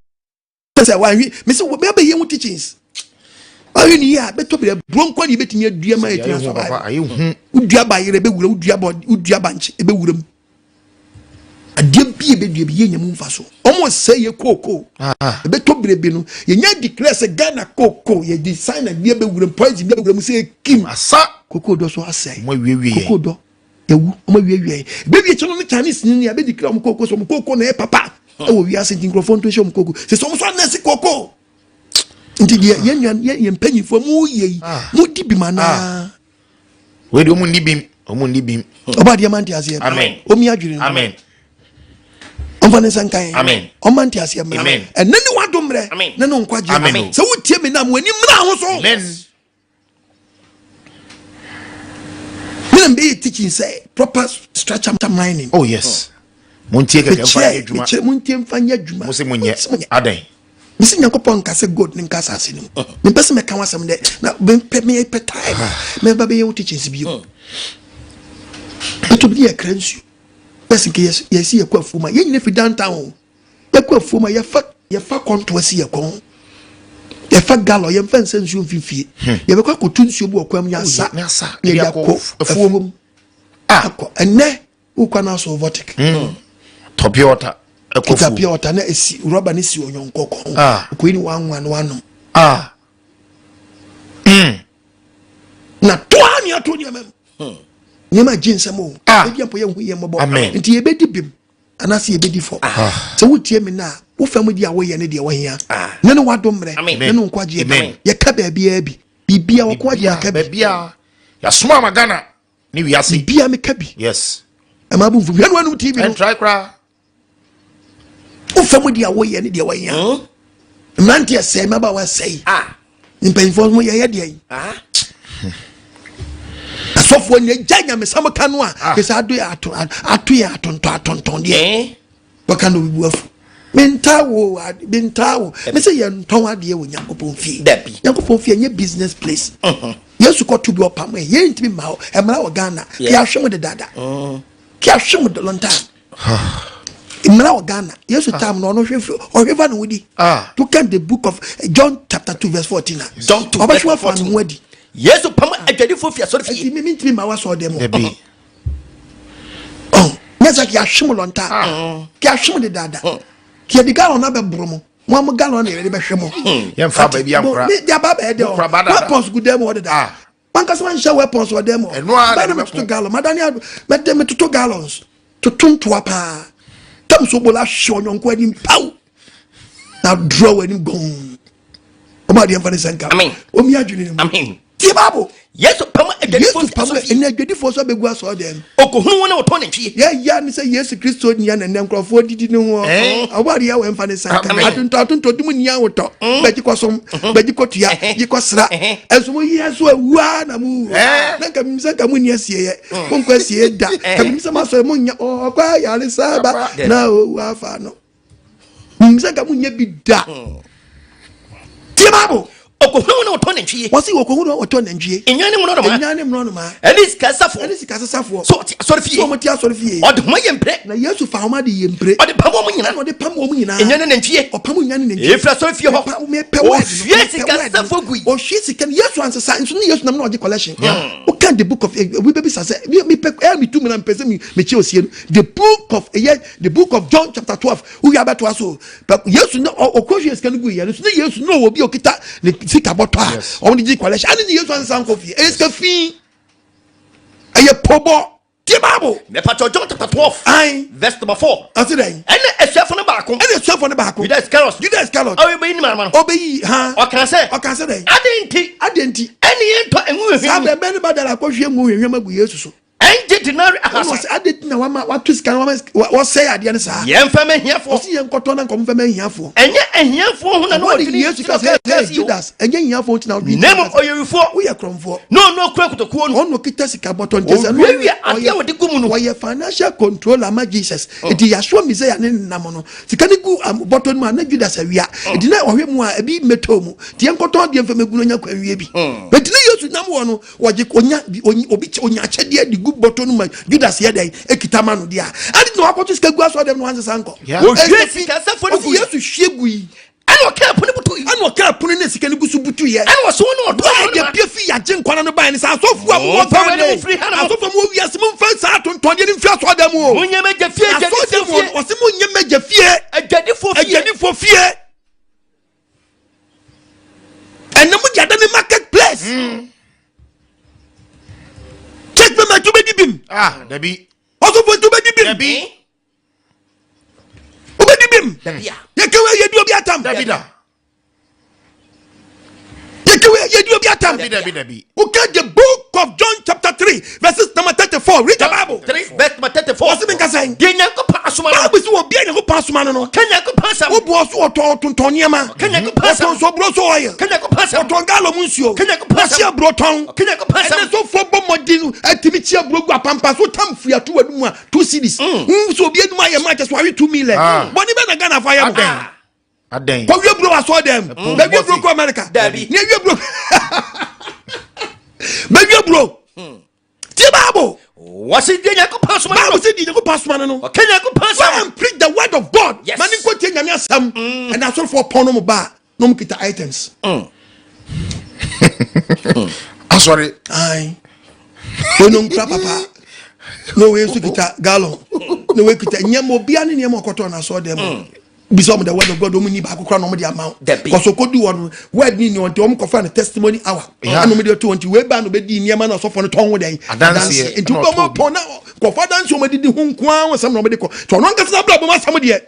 Speaker 1: sɛ wanhwi mese bɛbɛyɛ ho teachings ɔyɛ ne yie a bɛtɔ bi aburo nkwa ne yɛbɛtumi adua ma yɛtumi asɔba wodua ba yerɛ bɛwura wodua bɔ wodua ba nkye ɛbɛwura mu adeɛ bi ɛbɛdua bi yɛnya mu mfa so ɔmo sɛ yɛ kookoo ah. ɛbɛtɔ berɛ bi no yɛnya declare sɛ Ghana kookoo yɛde sign adeɛ bɛwura mu poison bi bɛwura mu sɛ ɛkim
Speaker 3: asa
Speaker 1: kookoo dɔ so asɛe kookoo dɔ Yɛwu, wɔn awiawia yɛn. Bɛwie kyɛ no ne Chinese ni a bɛdi kra wɔn kooko so wɔn kooko na ɛyɛ papa ɛwɔ wiase nti nkurɔfoɔ nto nhyɛ wɔn kooko. Sɛ sɛ wɔn nso anɛse kooko. Nti deɛ yɛn nua yɛn yɛn mpanyinfoɔ mu yɛ yi ah. mu di bim anaa.
Speaker 3: Ah. Wei deɛ wɔn nni bim wɔn nni bim.
Speaker 1: Ɔba adeɛ ma nte aseɛ.
Speaker 3: Amen.
Speaker 1: Omi adwene no.
Speaker 3: Amen.
Speaker 1: Ɔmfa ne nsa nka yɛn.
Speaker 3: Amen.
Speaker 1: Ɔma nte aseɛ mmerɛ.
Speaker 3: Amen.
Speaker 1: Ɛnɛ ne wado mmerɛ.
Speaker 3: Amen.
Speaker 1: Ne ne nkwagyeɛ.
Speaker 3: Amen.
Speaker 1: Sɛ wotie me nam w'ani mmra ho so.
Speaker 3: Amen.
Speaker 1: Me na mbɛyɛ teaching sɛ proper structure mining.
Speaker 3: Oh yes. Montie kɛkɛ mfa nyɛ adwuma.
Speaker 1: Mekyerɛ montie mfa nyɛ adwuma.
Speaker 3: Mo se monyɛ. Adɛn?
Speaker 1: Mesi Nyankopɔn nka sɛ gold ne nka asase no mu. Oh. Mempɛ sɛ mɛka w'asɛm dɛ na mempɛ mepɛ time. Ah. Mɛba bɛyɛ wo teachings bio. Oh. Ɛtɔ bi yɛ kra nsuo. Bɛsi nke yɛsi yɛkɔ afuom a yɛn nyina fi downtown o. Yɛkɔ afuom a yɛfa yɛfa kɔntoa si yɛ kɔn yɛfa galɔ yɛmfa nsa nsuo mfimfie hmm. yɛbɛkɔ akɔtu nsuo bi wɔ kwan mu yɛasa
Speaker 3: oh,
Speaker 1: na yɛde akɔ afuom ah. akɔ ɛnɛ wokɔ no asɔ votic
Speaker 3: hmm. tɔ pure water
Speaker 1: kita pure water na esi rɔba ne si ɔnyɔnkɔ kɔn ah. okoyi ne wanwa no wanom
Speaker 3: ah. hmm.
Speaker 1: na toa ne ato nneɛma mu nneɛma gye nsɛm o ebi mpo yɛ hu yɛ mmɔbɔ nti yɛbɛdi bim anaasɛ yɛbɛdi fɔ ah. sɛ wotie me no a wo fam di a woyɛ ne deɛ wɔhia ah. ne ne wado mmerɛ ne no nkwagyeɛ bi yɛka baabiaa bi biribia wɔko agye aka bi
Speaker 3: yɛasoma ama Ghana ne wiase
Speaker 1: biribia meka bi
Speaker 3: yes
Speaker 1: ɛma bo mfum hwɛ no anum tv no
Speaker 3: ɛntrae koraa
Speaker 1: wo fam di a woyɛ ne deɛ wɔhia hmm? mmeranteɛ sɛe mmabaawa sɛe
Speaker 4: ah.
Speaker 1: mpanyinfoɔ ho yɛyɛ deɛ yi
Speaker 4: ah.
Speaker 1: asɔfoɔ nyɛ gya nyamesam ka no a ah. kɛsɛ ado yɛ ato ato yɛ atontɔn atontɔn deɛ
Speaker 4: eh?
Speaker 1: wɔka na obi bu afu mentaa wo mentaa wo eh. mesɛ yɛntɔn adeɛ wɔ nyankopɔn fie nyankopɔn fie ɛnyɛ business place uh-huh. yesu kɔto bi ɔpam ɛ yɛntumi mma hɔ ɛmmara wɔ ghana yɛahwe mo dedada mm. yɛahwe mo long time. Mmara wɔ Ghana. Yesu time no ɔno hwɛ firi ɔhwɛ fa ne ho di. To kan the book of John chapter 2 verse 14 a.
Speaker 4: John 2
Speaker 1: Ɔbɛhwɛ
Speaker 4: verse
Speaker 1: afa ne
Speaker 4: 14.
Speaker 1: ho adi.
Speaker 4: Yesu pam adwadifoɔ fi asɔre fie.
Speaker 1: Eti mi mi ntumi ma wa sɔɔ dɛm.
Speaker 3: Dabi.
Speaker 1: Ɔn nyɛ sɛ kì ahwem lɔnta. Kì ahwem dedaada. Kì yɛde gallon na bɛ boro mo. Mo a mo gallon na yɛde bɛhwɛ mo.
Speaker 3: Yɛmfa aba bi ankora.
Speaker 1: Bo- De aba bɛyɛ dɛ
Speaker 3: Mo kora ba
Speaker 1: ɔ.
Speaker 3: dada.
Speaker 1: Weapons gu dɛm hɔ deda.
Speaker 3: Ah.
Speaker 1: Wankasa wanhyɛ weapons wɔ dɛm hɔ.
Speaker 3: Ɛno ara
Speaker 1: Bɛyɛ
Speaker 3: na
Speaker 1: na metoto
Speaker 3: ɛbɛko.
Speaker 1: gallon. Madane ado mɛde metoto gallons. Toto ntoa paa. Tam so bola hwɛ ɔnyɔnko anim paw. Na draw w'anim gɔn. Ɔmo adeɛ mfa ne sɛ nka.
Speaker 4: Amen.
Speaker 1: Omi adwene ne mu.
Speaker 4: Amen.
Speaker 1: Tie Bible.
Speaker 4: Yesu pam adwadifoɔ
Speaker 1: Yesu
Speaker 4: fi
Speaker 1: pam
Speaker 4: asɔre fie.
Speaker 1: ɛnɛ adwadifoɔ so abɛgu asɔre dɛm.
Speaker 4: Ɔkɔhunu wɔn a wɔtɔn nantwie.
Speaker 1: Yɛyɛ ne sɛ Yesu Kristo nia na nnɛ nkurɔfoɔ didi ne ho.
Speaker 3: Eh.
Speaker 1: Ɔbɔ adeɛ wɔ mfa ne nsa nka.
Speaker 3: Amen.
Speaker 1: Atontɔ atontɔ dum nia wotɔ. Bɛgye kɔsom, bɛgye kɔtua, gye kɔsra. Ɛnso mo yɛ so awua na mo wu.
Speaker 3: Eh.
Speaker 1: Na nka mimisa nka mo nni asieɛ. Mo nkɔ asieɛ da. Nka mimisa mo asɔre mo nya ɔkɔ ayare saba na owu afa no. Mimisa nka mo nya bi da. Tie Bible.
Speaker 4: Ɔkɔhunu wɔn a wɔtɔn nantwie.
Speaker 1: Wɔsi wɔkɔhunu wɔn a wɔtɔ nantwie.
Speaker 4: Nnwan ne mmorɔnoma.
Speaker 1: Nnwan ne mmorɔnoma.
Speaker 4: Ɛne sikasafoɔ.
Speaker 1: Ɛne sikasafoɔ.
Speaker 4: So wɔte asɔre fie.
Speaker 1: So wɔte asɔre fie.
Speaker 4: Ɔde homa yɛ mpire.
Speaker 1: Na Yesu fa homa de yɛ mpire.
Speaker 4: Ɔde pam wɔn nyinaa.
Speaker 1: Ɛna ɔde pam wɔn nyinaa.
Speaker 4: Nnwan ne nantwie.
Speaker 1: Ɔpam nnwan ne nantwie.
Speaker 4: Efiri asɔre fie hɔ.
Speaker 1: Mepɛ word no.
Speaker 4: Ɔhwie sikasafoɔ gui.
Speaker 1: Ɔhwie sika no. Yesu ansesa nso ne Yesu nam na ɔgye collection. Woka the book of obi bɛbisa sɛ mepɛ ɛyɛ me tu mu na mepɛ sɛ mekyɛ osie no. The book of ɛyɛ the book of John chapter 12 wowie abɛtoa so. But Yesu ne ɔkɔhwie sika no gu yɛ no so ne Yesu ne ɔwɔ bi a ɔkita ne sika bɔtɔ a ɔmo de gye collection. Ɛne ne Yesu ansesa nkɔ fie. Ɛyɛ sika fi. Ɛyɛ pɔbɔ. Tie Bible.
Speaker 4: Mepatɔ John chapter 12.
Speaker 1: Ayi.
Speaker 4: Verse number 4.
Speaker 1: Ɔsi dɛ.
Speaker 4: Ɛne asuafo no baako.
Speaker 1: Ɛne asuafo no baako.
Speaker 4: Judas Iscariot.
Speaker 1: Judas Iscariot.
Speaker 4: Ɔbɛyi ne maama no.
Speaker 1: Ɔbɛyi ha.
Speaker 4: Ɔka sɛ.
Speaker 1: Ɔka sɛ dɛ.
Speaker 4: Adɛn nti.
Speaker 1: Adɛn nti.
Speaker 4: Ɛne yɛn tɔ engu hwehwɛ.
Speaker 1: Saa bɛn bɛn ne ba dara akɔhwie ngu hwehwɛ agu Yesu so.
Speaker 4: Ɛngye denari ahasa.
Speaker 1: Ɔno ɔsɛ adɛn nti na wama wato sika no wama wɔsɛe adeɛ no saa.
Speaker 4: Yɛn fɛ mɛ hiafoɔ.
Speaker 1: Ɔsi yɛn nkɔtɔ na nkɔm fɛ mɛ hiafoɔ.
Speaker 4: Ɛnyɛ ahiafoɔ ho na na
Speaker 1: Wɔde
Speaker 4: ɔdwene
Speaker 1: Yesu ka sɛ hey Judas ɛnyɛ hiafoɔ nti na ɔdwene.
Speaker 4: Na mmom ɔyɛ wifoɔ.
Speaker 1: Woyɛ korɔmfoɔ.
Speaker 4: Na ɔno okura kotokuo no.
Speaker 1: Ɔno okita sika bɔtɔ nti sɛ
Speaker 4: Owiawia adeɛ a wɔde gu mu no.
Speaker 1: Wɔyɛ financial controller ma Jesus. Nti Yahshua Messiah ne nenam no. Sika no gu bɔtɔ no mu a na Judas awia. Nti na ɔhwɛ mu a ebi mmɛtɔ mu. Nti yɛn nkɔtɔn adeɛ mfa mɛgu no nya kwan wie bi. Nti na Yesu nam hɔ no wɔgye onya obi onya akyɛdeɛ de gu bɔtɔ no ma Judas yɛ dɛn ekita ma no deɛ a adi na wakɔto sika gu asɔre dɛm no wansesa nkɔ.
Speaker 4: Wɔhwie sika sɛfo no gu.
Speaker 1: Yesu hwie gu yi.
Speaker 4: Ɛna ɔka ɛpono butu yi.
Speaker 1: Ɛna ɔka ɛpono ne sika no gu so butu yɛ.
Speaker 4: Ɛna ɔsɛ wɔn na ɔtɔ
Speaker 1: wɔn na pie fi yagye nkwa no ban ne sɛ asɔfo a wɔwɔ Ghana yi asɔfo a wɔwɔ wiase mo nfa saa tontɔndeɛ no mfiri asɔre dɛm o.
Speaker 4: Mo nyɛ mɛgya fie
Speaker 1: adwadifoɔ fie. Ɔsɛ mo nyɛ mɛgya fie.
Speaker 4: Adwadifoɔ fie.
Speaker 1: Adwadifoɔ fie. Ɛnna mo de ada ne market place. Church member tu bɛ di bim.
Speaker 3: Ah, dabi.
Speaker 1: Ɔsɔfo tu bɛ di bim.
Speaker 3: Dabi.
Speaker 1: Wobɛdi bim.
Speaker 4: Dabi a.
Speaker 1: Yɛkɛwɛ yɛdi obi atam.
Speaker 3: Dabi da.
Speaker 1: Yɛkɛwɛ yɛdi obi atam.
Speaker 3: Dabi dabi dabi.
Speaker 1: Okay, the book of John chapter 3 verses number 34. Read the Bible.
Speaker 4: 3 verse number 34.
Speaker 1: Ɔsi mi nkasa yi.
Speaker 4: Deɛ Nyankopɔn asoma no.
Speaker 1: Bible si wɔ bia Nyankopɔn asoma no no.
Speaker 4: Ka Nyankopɔn asɛm.
Speaker 1: Wo boɔ so ɔtɔn ɔtontɔn nneɛma.
Speaker 4: Ka Nyankopɔn asɛm.
Speaker 1: Ɔtɔn soburo so oil.
Speaker 4: Ka Nyankopɔn asɛm.
Speaker 1: Ɔtɔn gallon mu nsuo.
Speaker 4: Ka Nyankopɔn asɛm.
Speaker 1: Ɔsi aburo tɔn.
Speaker 4: Ka Nyankopɔn asɛm.
Speaker 1: Ɛnɛ sɔfoɔ bɔ mmɔden ɛtumi kyi aburo gu apampa so tam fuato wɔ mu a 2 cedis. Nso obi enum ayɛ maa kyɛ so awe 2 million. Bɔnni bɛ na Ghana fa yɛ mo.
Speaker 3: Adɛn.
Speaker 1: Kɔ wie buro wɔ asɔre dɛm. Bɛ wie buro kɔ America.
Speaker 4: Dabi.
Speaker 1: Ne wie buro. Bɛ wie buro. Tie Bible.
Speaker 4: Wɔsi deɛ Nyankopɔn asoma no.
Speaker 1: Bible sɛ deɛ Nyankopɔn asoma no no.
Speaker 4: Ɔka Nyankopɔn asɛm.
Speaker 1: Go and preach the word of God.
Speaker 4: Yes.
Speaker 1: Ma ne nkɔ tie Nyame asɛm. Ɛna asɔrefoɔ pɔn no mo ba na ɔmo kita items.
Speaker 3: Asɔre.
Speaker 1: Ayi. Wei no nkura papa. Na wei nso kita gallon. Na wei kita nneɛma obia ne nneɛma ɔkɔtɔ na asɔre dɛm. Bisa ɔmo the word of God ɔmo ni baako kora na ɔmo de ama wo. Kɔsɔ kodu hɔ no word ni ni ɔnti ɔmo kɔfa no testimony hour. Ɛna ɔmo de to nti wei ba no bɛ di nneɛma na ɔsɔfo no tɔn ho dɛn.
Speaker 3: Adanseɛ.
Speaker 1: Nti wobɛ ɔmo pɔn na kɔfa adanseɛ ɔmo didi ho nkoa ho asɛm na ɔmo de kɔ. Tɔ ɔno ankasa abira bɔ mu asɛm deɛ.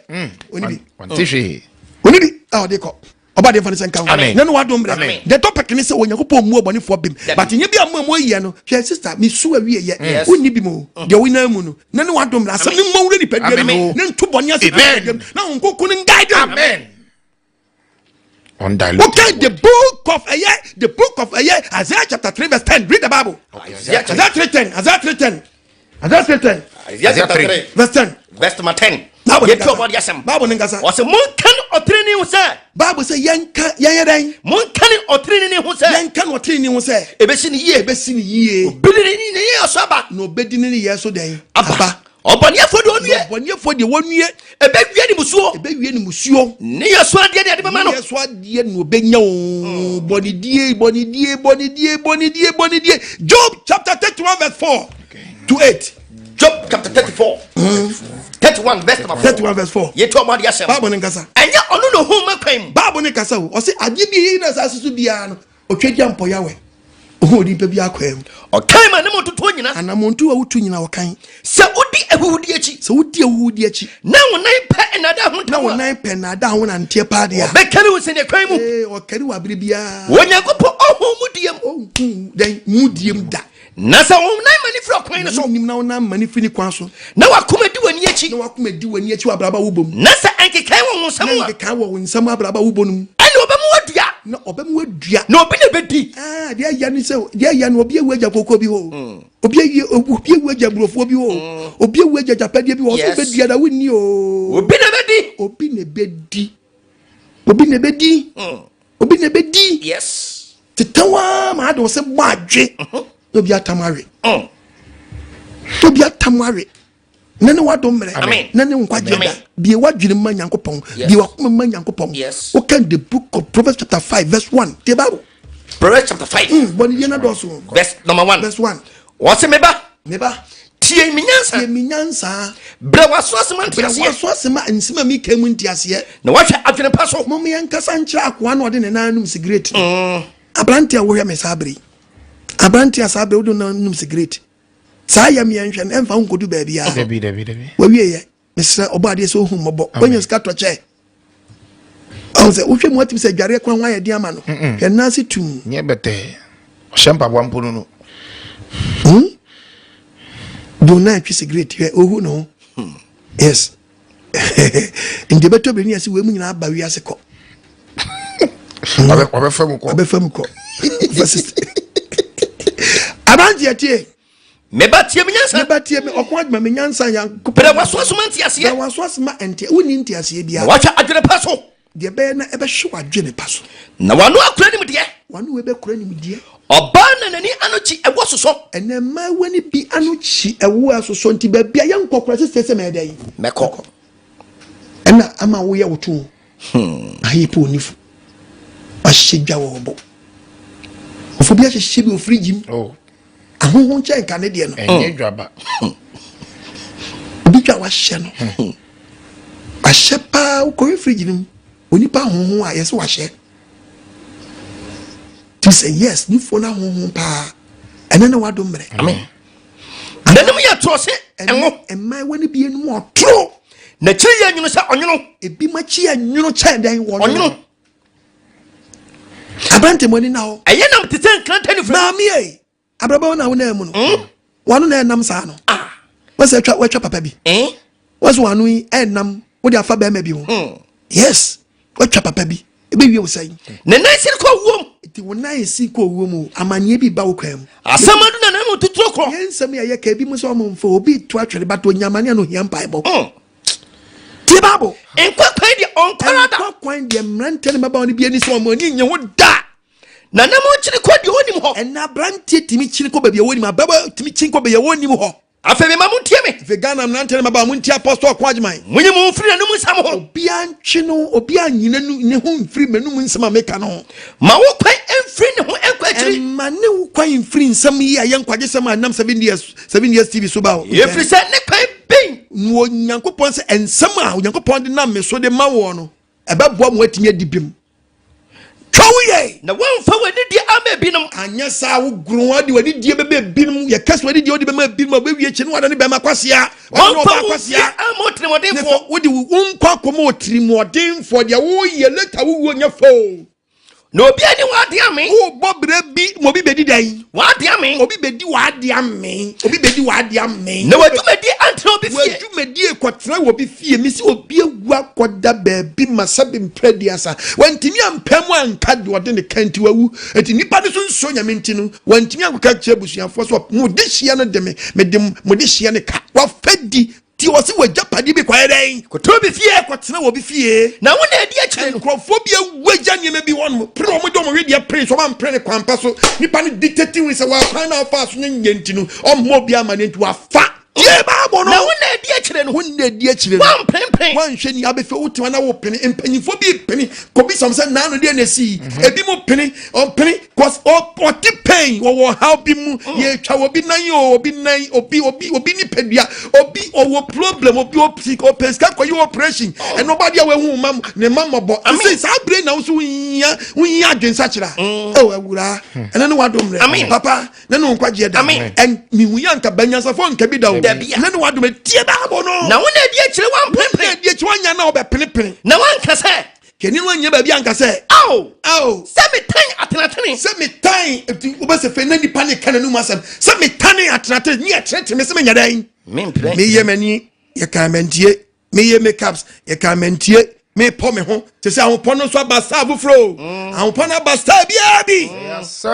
Speaker 1: Oni bi.
Speaker 3: Ɔnte hwee.
Speaker 1: Oni bi a ɔde kɔ. Ɔba deɛ nfa ne sɛ nka ho.
Speaker 3: Amen.
Speaker 1: Na ne wadom brɛ.
Speaker 3: Amen.
Speaker 1: The topic ne sɛ Onyankopɔn mmu ɔbɔnefoɔ bem. But nyɛ bi a mo a mo ayɛ no. Hwɛ sister, me su awie yɛ.
Speaker 4: Yes.
Speaker 1: Wonni bi mu. Deɛ wonam mu no. Na ne wadom brɛ. Asɛm ne mmɔ wura nipadua no mu.
Speaker 3: Amen.
Speaker 1: Ne nto bɔne ase
Speaker 3: Amen.
Speaker 1: nipadua mu. Na Honhom Kronkron no guide wo.
Speaker 3: Amen. Undiluted.
Speaker 1: Okay, the book of ɛyɛ the book of ɛyɛ Isaiah chapter 3 verse 10. Read the Bible.
Speaker 4: Isaiah
Speaker 1: Isaiah 3:10. Isaiah 3:10. Isaiah 3:10
Speaker 4: Isaiah chapter 3
Speaker 1: verse 10.
Speaker 4: verse number 10.
Speaker 1: Bible ne
Speaker 4: Yɛtu
Speaker 1: nkasa.
Speaker 4: ɔbɔde asɛm.
Speaker 1: Bible ne nkasa.
Speaker 4: Ɔsɛ monka ne ɔtenenee ho sɛ.
Speaker 1: Bible sɛ yɛnka yɛnyɛ dɛn?
Speaker 4: Monka ne ɔtenenee ho sɛ.
Speaker 1: Yɛnka ne ɔtenenee ho sɛ.
Speaker 4: Ebesi ne yie.
Speaker 1: Ebesi ne yie.
Speaker 4: Obedi ne ne yɛ so aba.
Speaker 1: Na obedi ne ne yɛ so dɛn?
Speaker 4: Aba. Ɔbɔneɛfoɔ deɛ ɔnue.
Speaker 1: Ɔbɔneɛfoɔ deɛ wɔnue.
Speaker 4: Ɛbɛwie ne musuo.
Speaker 1: Ɛbɛwie ne musuo.
Speaker 4: Ne yɛ so adeɛ deɛ de bɛma no.
Speaker 1: Ne yɛ so adeɛ na ɔbɛnya o. Bɔnedie, bɔnedie, bɔnedie, bɔnedie, bɔnedie. Job chapter 31 verse 4 to 8.
Speaker 4: Job chapter 34. 31 verse number 4.
Speaker 1: 31 verse 4.
Speaker 4: Yɛtu ɔmo adeɛ asɛm.
Speaker 1: Bible ne nkasa.
Speaker 4: Ɛnyɛ ɔno na ohun mɛ kwan mu.
Speaker 1: Bible ne kasa o. Ɔse adeɛ bi yɛyi na asase so biara no, ɔtwa gya mpɔ Yahweh. Ohun onipa bi akwan mu.
Speaker 4: Ɔkan ma ne mo ntotoɔ nyina.
Speaker 1: Anamontu a wotu nyina ɔkan.
Speaker 4: Sɛ wodi ahuhudi akyi.
Speaker 1: Sɛ wodi ahuhudi akyi.
Speaker 4: Na wo nan pɛ nnaadaa ho
Speaker 1: Na wo nan pɛ nnaadaa ho nanteɛ paa deɛ a.
Speaker 4: Ɔbɛkari wo sɛdeɛ kwan mu.
Speaker 1: Ee, ɔkari wɔ abere biara.
Speaker 4: Onyankopɔn ɔnhu mu die mu.
Speaker 1: Ɔnhu dɛn mu die mu da.
Speaker 4: Na sɛ wo nan ma ne firi ɔkwan no so.
Speaker 1: Na wonim na wo nan ma ne firi ne kwan so.
Speaker 4: Na wakoma di w'ani akyi.
Speaker 1: Na wakoma di w'ani akyi wɔ abrabɔ a wobɔ mu.
Speaker 4: Na sɛ nkekae wɔ wo nsam a.
Speaker 1: Na nkekae wɔ wo nsam abrabɔ a wobɔ no mu.
Speaker 4: Ɛna ɔbɛma wadua.
Speaker 1: Na ɔbɛma wadua.
Speaker 4: Na obi na ɛbɛdi.
Speaker 1: Ah, deɛ ɛyɛ ne sɛ deɛ ɛyɛ no obi awu agya koko bi hɔ. Mm. Obi awie obi awu agya burofoɔ bi hɔ. Mm. Obi awu agya gyapadeɛ bi hɔ. Ɔsɛ obɛdua na wonni o.
Speaker 4: Obi na ɛbɛdi.
Speaker 1: Obi na ɛbɛdi. Obi na ɛbɛdi. Mm. Obi na ɛbɛdi.
Speaker 4: Yes.
Speaker 1: Tetɛw ara ma ade wo sɛ bɔ adwe. Mhm. Na obi atam awe. Na obi atam awe. Na ne wadom mmerɛ. Na ne nkwagye da. Bie wadwene ma Nyankopɔn. Bie wakoma ma Nyankopɔn. Wokan the book of Proverbs chapter 5 verse 1. Tie Bible.
Speaker 4: Proverbs chapter 5.
Speaker 1: Bɔ ne yie na dɔɔso.
Speaker 4: Verse number 1.
Speaker 1: Verse 1.
Speaker 4: Wɔse me ba.
Speaker 1: Me ba.
Speaker 4: Tie me nyansa.
Speaker 1: Tie me nyansa.
Speaker 4: Brɛ w'aso ase ma nteaseɛ.
Speaker 1: Brɛ w'aso ase ma nsɛm a meka mu nteaseɛ.
Speaker 4: Na wahwɛ adwene pa so.
Speaker 1: Mom yɛnkasa nkyerɛ akoa na ɔde ne nan nom sigaret no. Mm. Aberante a wohwɛ me saa bere yi. Aberante a saa bere wode nan nom sigaret. Saa yɛ me yɛnhwɛ no ɛmfa wo nkɔdu baabiara.
Speaker 3: Dabi dabi dabi.
Speaker 1: Wawie yɛ. Mesrɛ ɔbɔ adeɛ sɛ ohu mmɔbɔ. Wanya sika tɔ kyɛ. Ɔn sɛ wohwɛ mu atumi sɛ adwareɛ kwan ho ayɛ den ama no. Hwɛ nan ase tum.
Speaker 3: Nyɛ bɛtɛɛ. Ɔhyɛ mpaboa mpo no no.
Speaker 1: Hmm? Do na atwi cigarette hwɛ ohu ne ho. Hmm. Yes. Nti ɛbɛtɔ bere ne ase wei mu nyinaa aba wiase kɔ.
Speaker 3: Wabɛfa mu kɔ.
Speaker 1: Wabɛfa mu kɔ. Aberanteɛ tie.
Speaker 4: Me ba tie me nyansa.
Speaker 1: Me ba tie me ɔko adwuma me nyansa Nyankopɔn.
Speaker 4: Brɛ w'aso ase ma nteaseɛ.
Speaker 1: Brɛ w'aso ase ma nte wonni nteaseɛ biara.
Speaker 4: Na wahwɛ adwene pa so.
Speaker 1: Deɛ ɛbɛyɛ na ɛbɛhwe w'adwene pa so.
Speaker 4: Na w'ano akura nimdeɛ.
Speaker 1: W'ano wei bɛkura nimdeɛ.
Speaker 4: Ɔbaa na n'ani ano kyi ɛwoɔ sosɔ.
Speaker 1: Ɛnɛ mmaayewa no bi ano kyi ɛwoɔ asosɔ nti baabi a yɛnkɔ koraa sisi sɛ mɛyɛ dɛn.
Speaker 4: Mɛkɔ.
Speaker 1: Ɛna ama woyɛ wo to. Hmm. Ayi po onifo. Wahyɛ dwa wɔ ɔbɔ. Ɔfo bi ahyehyɛ bi wɔ firigyi mu. Oh. Ahoho nkyɛn nka ne deɛ no.
Speaker 3: Ɛnyɛ dwaba.
Speaker 1: Obi dwa wahyɛ no. Hmm. Wahyɛ paa wokɔhwɛ firigyi no mu. Onipa ahoho a yɛsɛ wahyɛ. Ti sɛ yes nifoɔ no ahoho paa. Ɛnɛ ne wadom mmerɛ.
Speaker 4: Amen. N'anim yɛ toro se ɛngo.
Speaker 1: Mmaayewa no bi anim ɔtoro.
Speaker 4: N'akyiri yɛ nwunu sɛ ɔnwono.
Speaker 1: Ebi mo akyi yɛ nwono kyɛn dɛn wɔnwono.
Speaker 4: Ɔnwono.
Speaker 1: Aberante mo ani na hɔ.
Speaker 4: Ɛyɛ nam te sɛ nkrantɛ ne firi.
Speaker 1: Maame ei, abrabɔ na wo nan mu no. Hmm? Wano na ɛnam saa no. Ah. Wɔsɛ atwa wɔatwa papa bi.
Speaker 4: Hmm?
Speaker 1: Wɔsɛ wano yi ɛnam wode afa bɛrima bi ho. Hmm. Yes, wɔatwa papa bi. Ɛbɛwie wo sɛn?
Speaker 4: Ne nan si kɔ owuo mu.
Speaker 1: Nti wo nan si kɔ owuo mu amanneɛ bi ba wo kwan mu.
Speaker 4: Asɛm adu na nan mu tuturo korɔ.
Speaker 1: Yɛn nsɛm yɛ yɛ ka ebi mu sɛ ɔmo mfa obi to atwere but onya amanneɛ no ohia mpaebɔ. Mm. Tie Bible.
Speaker 4: Nkwa kwan deɛ ɔnkwara da.
Speaker 1: Nkwa kwan deɛ mmeranteɛ ne mmabaawa no bi ani sɛ ɔmo ani nye ho da.
Speaker 4: Na nam kyini kɔ deɛ ɔnim hɔ.
Speaker 1: Ɛnna aberanteɛ tumi kyini kɔ baabi a wɔnim ababaawa tumi kyini kɔ baabi a wɔnim hɔ.
Speaker 4: Afei mema montie me.
Speaker 1: Afei Ghana mmeranteɛ ne mmabaawa montie Apostle Ɔko Agyeman.
Speaker 4: Monyi mo ho mfiri n'anom nsɛm ho.
Speaker 1: Obiara ntwe no, obiara nyi ne ho mfiri m'anom nsɛm a meka no ho.
Speaker 4: Ma wo kwan mfiri ne ho nkɔ akyiri.
Speaker 1: Mma ne wo kwan mfiri nsɛm yi a ɛyɛ nkwagyesɛm a ɛnam 7DS TV so ba wo.
Speaker 4: Ɛfiri sɛ ne kwan bɛn.
Speaker 1: Na Onyankopɔn sɛ nsɛm a Onyankopɔn de nam me so de ma woɔ no, ɛbɛboa ma woatumi adi bem. Twa wo yɛ.
Speaker 4: Na woamfa w'anidie amma ebinom.
Speaker 1: Anyɛ saa wo goro wɔn de w'anidie bɛma ebinom. Yɛka sɛ w'anidie wode bɛma ebinom a, wobɛwie akyi no woadane bɛrima kwasea. Woadane
Speaker 4: Woamfa
Speaker 1: ɔbaa
Speaker 4: wo
Speaker 1: kwasea.
Speaker 4: mfeɛ amma otirimuɔdenfoɔ.
Speaker 1: Wode wo nkwa akɔma otirimuɔdenfoɔ. Deɛ woyɛ later wo wuo nyɛ fɛ o.
Speaker 4: Na obi ani w'ade ame.
Speaker 1: Wobɔ berɛ bi ma obi bɛdi dɛn?
Speaker 4: W'ade ame.
Speaker 1: Obi bɛdi w'ade ame. Obi bɛdi w'ade ame.
Speaker 4: Na w'adwumadie antena obi fie.
Speaker 1: W'adwumadie kɔtena wɔ obi fie. Mesi obi awu akɔda baabi ma sɛbe mprɛ aduasa. Wantumi ampɛ mu anka deɛ ɔde ne ka nti wawu. Enti nnipa no so nsuo Nyame nti no, wantumi ankɔka kyerɛ abusuafoɔ sɛ mo dehyeɛ no de me, mede mo dehyeɛ no ka. Wafa di. Nti ɔse w'agyapadeɛ bi kɔyɛ dɛn?
Speaker 4: Kɔtena obi fie.
Speaker 1: Kɔtena wɔ obi fie.
Speaker 4: Na wo na adi akyire no.
Speaker 1: Nkurɔfoɔ bi awu agya nneɛma bi hɔ nom. Pere wɔn de wɔn wedeɛ pere so, wɔn ampere no kwan pa so. Nipa no dictate hu sɛ wɔn kwan na ɔfaa so no nyɛ nti no, ɔmmɔ obi amaneɛ nti wafa. Tie Bible no.
Speaker 4: Na wo na adi no.
Speaker 1: Wo nna adi akyire no.
Speaker 4: Woampenepene.
Speaker 1: Woanhwɛ ni abɛfɛ wotema na wopene. Mpanyinfoɔ bi pene. Kɔbisa wɔn sɛ naano deɛ na esi.
Speaker 4: Mhm.
Speaker 1: Ebi mo pene. Ɔmpene cause ɔte pain wɔwɔ ɔhaw bi mu.
Speaker 4: Mm.
Speaker 1: Yɛtwa obi nan o obi nan obi obi obi nipadua obi ɔwɔ problem obi ɔpɛ ɔpɛ sika kɔyɛ operation.
Speaker 4: Oh.
Speaker 1: Ɛno ɔba deɛ wɔahu ma ne ma mmɔbɔ. Ɛsɛ saa bere na nso wohia wohia adwensakyera. Ɛwɔ awuraa. Ɛno ne wadom rɛ. Papa. Ne no nkwagyeɛ da. Ɛn mihu yɛ anka banyansafo nka bi da o. Ne no wadom tie baabo no.
Speaker 4: Na wo na adi akyire wampenepene.
Speaker 1: Wo na adi akyire wanya na ɔbɛpenepene.
Speaker 4: Na wanka sɛ.
Speaker 1: Kɛni no anya baabi anka sɛ.
Speaker 4: Ao.
Speaker 1: Ao.
Speaker 4: Sɛ metan atenatene.
Speaker 1: Sɛ metan eti wobɛsɛ fɛ na nipa ne ka n'anum asɛm. Sɛ metane atenatene ne ɛtenetene me sɛ menya dɛn.
Speaker 4: Mempere.
Speaker 1: Meyɛ m'ani yɛka mantie. Meyɛ makeups yɛka mantie. Mepɔ me ho te sɛ ahopɔ no nso aba star foforɔ o.
Speaker 4: Mm.
Speaker 1: Ahopɔ no aba star biara bi.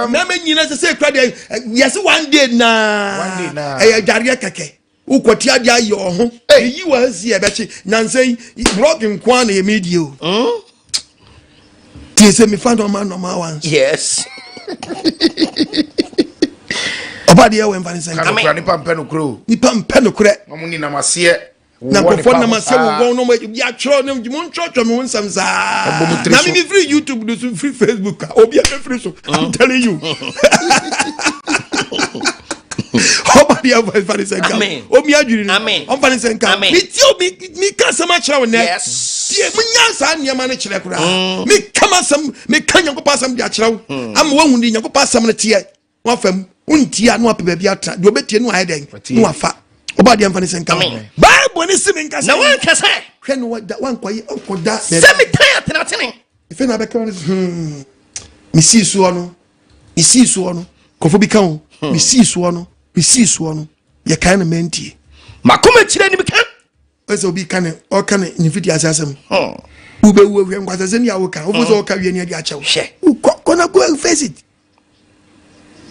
Speaker 1: Mmarima nyina sɛ sɛ ekura deɛ yɛse one day naa ɛyɛ adwareɛ kɛkɛ. Wokɔte adeɛ ayɛ ɔho. Eyi wɔ ha si ɛbɛkye nansa yi blog nko ara na yɛ media o.
Speaker 4: Mm.
Speaker 1: Tie sɛ mefa normal normal ones.
Speaker 4: Yes.
Speaker 1: Ɔba deɛ wɔ mfa ne sɛ
Speaker 3: nka. Nipa mpɛ nokorɛ o.
Speaker 1: Nipa mpɛ nokorɛ.
Speaker 3: Wɔn ninam aseɛ.
Speaker 1: Na nkurɔfoɔ nam aseɛ wowɔ wɔn na yɛatwerɛ ne mo ntwerɛtwerɛ me ho nsɛm saa. Na me mefiri YouTube no so firi Facebook a obi a mefiri so. I'm telling you. Ɔba deɛ ɔmfa ne sɛ nka. Omi adwiri no. Ɔmfa ne sɛ nka. Metie obi meka asɛm akyerɛ wo nnɛ. Tie menya saa nneɛma no kyerɛ koraa.
Speaker 4: Mm.
Speaker 1: Meka m'asɛm meka Nyankopɔn asɛm de akyerɛ wo.
Speaker 4: Mm.
Speaker 1: Ama woahu de Nyankopɔn asɛm no teɛ. Na wafa mu. Wontie a na wapɛ baabi atra. Deɛ ɔbɛtie no ayɛ dɛn? Na wafa. Ɔba deɛ mfa ne sɛ nka. Bible ne se menka sɛ.
Speaker 4: Na wanka sɛ.
Speaker 1: Hwɛ no wankɔyɛ ɔnkɔda.
Speaker 4: Sɛ metan atenatene.
Speaker 1: Efe na abɛka no hmm. Mesii soɔ no. Mesii soɔ no. Nkurɔfoɔ bi ka ho. Hmm. Mesii soɔ no. Mesii soɔ no. Yɛkae no mantie.
Speaker 4: Makoma kyerɛ nim ka.
Speaker 1: Ɛsɛ obi ka ne ɔka ne ne mfiti ase asɛm. Hmm. Wobɛwu ahwɛ nkwasasɛm yi a woka. Wofo sɛ ɔka wie ne ade akyɛw.
Speaker 4: Hwɛ.
Speaker 1: Wokɔ kɔ na go face it.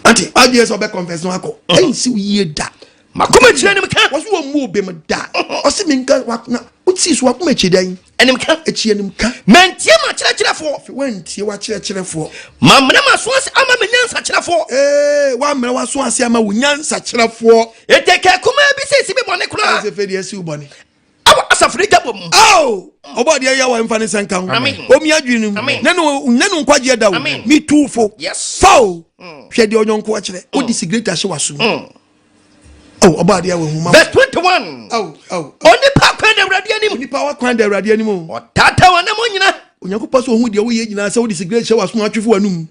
Speaker 1: Ate adwene sɛ ɔbɛ confess no akɔ. Ɛnsi wo yie da.
Speaker 4: Makoma kyerɛ nim ka.
Speaker 1: Wɔso wɔn mu obem da. Ɔsi mi nka wa na wosi so wakoma akyi dɛn.
Speaker 4: Anim ka.
Speaker 1: Akyi anim ka.
Speaker 4: Mantie m'akyerɛkyerɛfoɔ.
Speaker 1: Afei wantie w'akyerɛkyerɛfoɔ.
Speaker 4: Mammrɛ m'aso ase ama me nyansakyerɛfoɔ.
Speaker 1: Ee wammrɛ w'aso ase ama wo nyansakyerɛfoɔ.
Speaker 4: Ete kumaa bi sɛ esi me bɔne koraa.
Speaker 1: Ɛsɛ fɛ deɛ esi wo bɔne.
Speaker 4: Awɔ asafo ne gya bɔ mu.
Speaker 1: Ao ɔbɔ adeɛ yɛ wɔ mfa ne nsa nka ho. Omi adwene mu. Ne no ne no nkwagyeɛ da o. Mi tu fo. Fa o. Mm. Hwɛ deɛ ɔnyɔnko akyerɛ. Mm. Wodi sigaret ahyɛ w'aso mu. Mm. Oh, ɔbɔ adeɛ wɔ nhoma.
Speaker 4: Verse 21.
Speaker 1: Oh, oh.
Speaker 4: Onipa kwan da Awurade anim.
Speaker 1: Onipa wa kwan da Awurade anim o.
Speaker 4: Ɔtaataa wɔn anam nyina.
Speaker 1: Onyankopɔn sɛ ohun deɛ woyɛ nyinaa sɛ wode sigaret hyɛ w'aso atwe fo w'anum.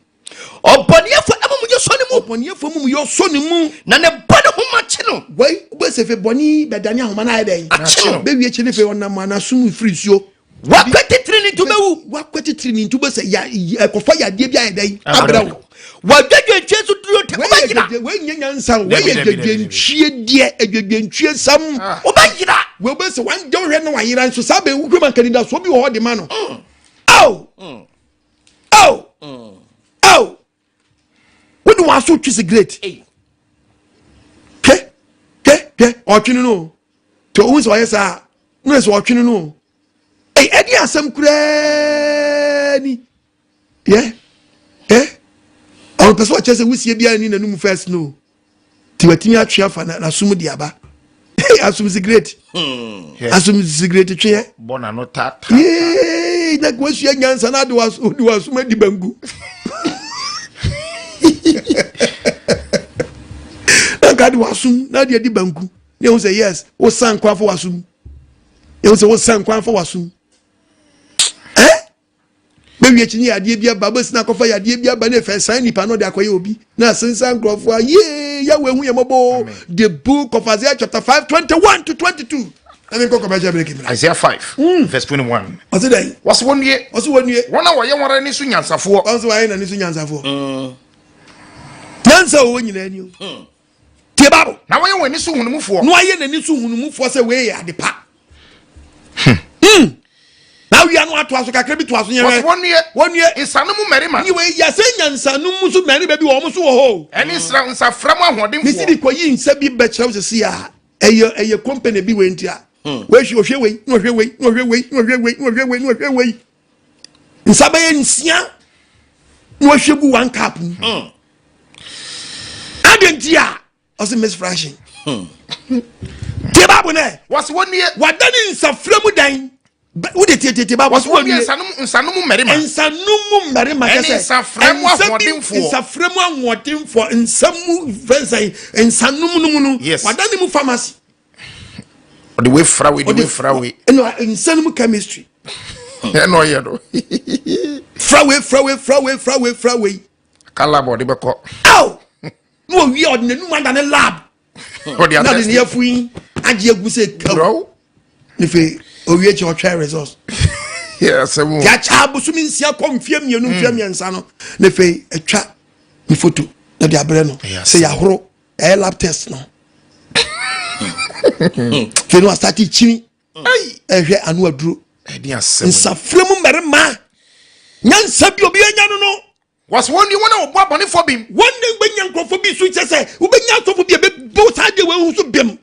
Speaker 4: Ɔbɔneɛfo amumuyɛ sɔ ne mu.
Speaker 1: Ɔbɔneɛfo amumuyɛ sɔ ne mu.
Speaker 4: Na ne bɔne homa kye no.
Speaker 1: Wei wobɛsɛ fɛ bɔne bɛdane ahoma no ayɛ dɛn?
Speaker 4: Akye no.
Speaker 1: Bɛwie akyi ne fɛ ɔnam anasom mfiri nsuo.
Speaker 4: Wakwati tiri ne nti wobɛwu.
Speaker 1: Wakwati tiri ne nti wobɛsɛ ya ɛkɔfa yadeɛ bi ayɛ dɛn? Abrɛ wo.
Speaker 4: Wadwadwantwie so duro te wobɛyera.
Speaker 1: Wei nyɛ nyansa o. Wei yɛ dwadwantwie deɛ adwadwantwie sam.
Speaker 4: Ah. Wobɛyera.
Speaker 1: Wei wobɛsɛ wangye wohwɛ na wayera nso saa bɛ wohwɛ ma nkanidasoɔ bi wɔ hɔ de ma no. Ao!
Speaker 4: Mm.
Speaker 1: Ao! Ao! Wode wɔn aso twi sigaret. Hwɛ hwɛ hwɛ ɔtwe no no. Te ohun sɛ ɔyɛ saa no sɛ ɔtwe no no. Ɛy ɛde asɛm koraa ni. Yɛ ɛ ɔpɛ sɛ ɔkyerɛ sɛ wusie biara ni n'anum first no. Ti watumi atwe afa n'asom de aba. Asom sigaret.
Speaker 4: Hmm.
Speaker 1: Asom sigaret tweɛ.
Speaker 3: Bɔ n'ano ta ta.
Speaker 1: Yee na kò esua nyansa na de wasom adi banku. Na nka de wasom na de adi banku. Ne ehu sɛ yes wosan kwan fa wasom. Ehu sɛ wosan kwan fa wasom. Eh? Bɛwie akyi ne yadeɛ bi aba bɛsi na akɔfa yadeɛ bi aba ne ɛfɛ san nipa no de akɔyɛ obi na asensan nkurɔfoɔ a yee Yahweh hu yɛ mmɔbɔ the book of Isaiah chapter 5 21 to 22 na menkɔ commercial break mmra.
Speaker 3: Isaiah 5 verse 21.
Speaker 1: Ɔse dɛn?
Speaker 3: Wɔse wɔnnue.
Speaker 1: Ɔse wɔnnue.
Speaker 3: Wɔn a wɔyɛ wɔn ara ani so nyansafoɔ.
Speaker 1: Wɔn nso wɔayɛ n'ani so nyansafoɔ. Nyansa a ɔwɔ nyinaa ni o. Tie Bible.
Speaker 3: Na wɔyɛ wɔn ani so hunumufoɔ.
Speaker 1: Na wɔayɛ n'ani so hunumufoɔ sɛ wei yɛ ade pa. Hmm. Na awia no atoa so kakra bi toa so nyɛ.
Speaker 3: Wɔn nue.
Speaker 1: Wɔn nue.
Speaker 3: Nsano mu mmarima.
Speaker 1: Ni wei yɛ sɛ nyansano mu so mmarima bi wɔn so wɔ hɔ.
Speaker 3: Ɛne nsra nsafra mu ahoɔdenfoɔ.
Speaker 1: Mesi de kɔ yi nsa bi bɛkyerɛw sisi a ɛyɛ ɛyɛ company bi wei nti a.
Speaker 3: Hmm.
Speaker 1: Wei hwɛ ɔhwɛ wei na ɔhwɛ wei na ɔhwɛ wei na ɔhwɛ wei na ɔhwɛ wei na ɔhwɛ wei. Nsa bɛyɛ nsia na ɔhwɛ gu one cup mu.
Speaker 3: Hmm.
Speaker 1: Adi nti a ɔsi miss fraction. Tie baabu. Bible nɛ.
Speaker 3: Wɔsi wɔn nie.
Speaker 1: Wadane nsafra mu dan. Wode tietietie Bible.
Speaker 3: Wɔsi wɔn nie nsanom nsanom mmarima.
Speaker 1: Nsanom mu mmarima kyɛ sɛ.
Speaker 3: Ɛne nsafra mu ahoɔdenfoɔ.
Speaker 1: Nsafra mu ahoɔdenfoɔ nsa mu fɛnsɛn nsanom no mu no.
Speaker 3: Yes.
Speaker 1: Wadane mu pharmacy.
Speaker 3: Ɔde wei fra wei de wei fra wei.
Speaker 1: Ɛna nsanom chemistry.
Speaker 3: Ɛna ɔyɛ no.
Speaker 1: Fra wei fra wei fra wei fra wei fra wei.
Speaker 3: Kalab ɔde bɛkɔ.
Speaker 1: Aw! Na owie ɔde n'anum adane lab.
Speaker 3: Ɔde
Speaker 1: Na ɔde ne afu yi agye agu sɛ kaw. Ne fe owie kyɛ ɔtwɛn results. Yɛakyɛ abosom nsia kɔ mfeɛ mmienu mfeɛ mmiɛnsa no ne fe atwa ne foto na de abrɛ no sɛ yɛahoro ɛyɛ lab test no. Fei no asate kyini ɛhwɛ ano aduro. Nsafra mu mmarima nyansa bi obi anya no no.
Speaker 3: Wɔsi wɔn ni wɔn a wɔbu abɔnefoɔ bem.
Speaker 1: Wɔn na wobɛnya nkurɔfoɔ bi so kyɛ sɛ wobɛnya asɔfo bi a bɛbu saa deɛ wɔahu so bem.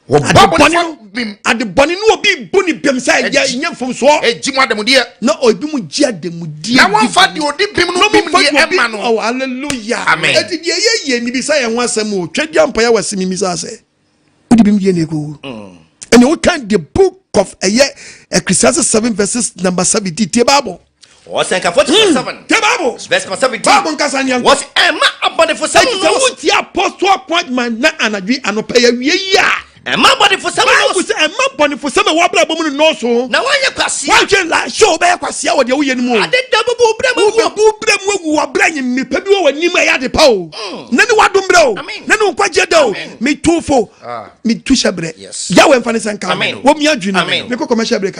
Speaker 3: Wɔbu abɔnefoɔ bem.
Speaker 1: Ade bɔne no obi bu ne bem sɛ ɛyɛ nyɛ mfomsoɔ.
Speaker 3: Egyi mu ademudeɛ.
Speaker 1: Na obi mu gye ademudeɛ.
Speaker 3: Na wɔnfa deɛ odi bem no bem deɛ ɛma no.
Speaker 1: Oh hallelujah.
Speaker 3: Amen.
Speaker 1: Eti deɛ ɛyɛ yie mibisa yɛn ho asɛm o. Twɛdi ampa yɛ wɔ se mimisa sɛ. Wodi bem deɛ na ekowu. Ɛnna wokan the book of ɛyɛ Ecclesiastes 7 verses number 17 tie Bible.
Speaker 4: Ɔsɛnkafo chapter 7.
Speaker 1: Tie Bible.
Speaker 4: Verse number 17.
Speaker 1: Bible nkasa nea nkɔ.
Speaker 4: Wɔsi ɛma abɔnefosɛm
Speaker 1: Ɛti sɛ
Speaker 4: nnɔɔso.
Speaker 1: wotie Apostle appointment na anadwo anɔpa yi awie yi a.
Speaker 4: Ɛma abɔnefosɛm
Speaker 1: Bible
Speaker 4: nnɔɔso.
Speaker 1: sɛ ɛma bɔnefosɛm a ɛwɔ abrabɔ mu no nnɔɔso.
Speaker 4: Na woanyɛ kwasea.
Speaker 1: Woanhwɛ la hyɛ wobɛyɛ kwasea wɔ deɛ woyɛ no mu o.
Speaker 4: Ade da bɛbu wo brɛ mu agu.
Speaker 1: Wobɛbu wo brɛ mu agu wɔ brɛ nye mmepa bi wɔ w'anim a ɛyɛ ade pa o. Na ne w'adom brɛ o. Na ne wo nkwagyeɛ da o. Metu fo. Metu hyɛ brɛ. Yahweh mfa ne sɛ nka wo. Wɔmia adwene. Mekɔ commercial break.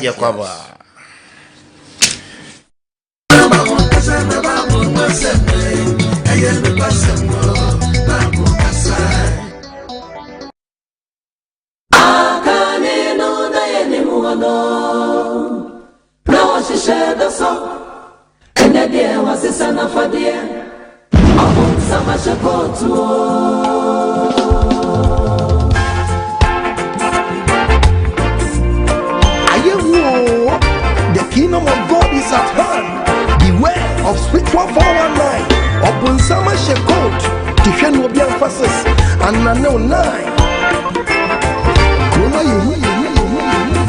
Speaker 1: The kingdom of God is at hand. Beware of spiritual 419. Ɔbonsam ahyɛ coat te hwɛ no obi emphasis anane wo nine. Kuroma yɛ hu yɛ hu yɛ hu yɛ hu.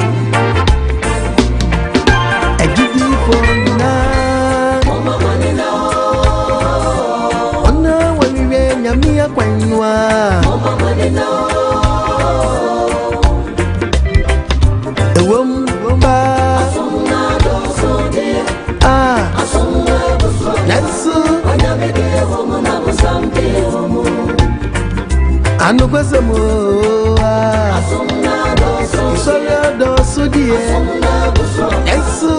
Speaker 1: Agyidifo nyinaa. Wɔn a wɔhwehwɛ Nyame akwan no a. Ɛwom paa. Ah. Nanso. Anokwasɛm o. Ah. Nsɔre adɔɔso deɛ. Nanso.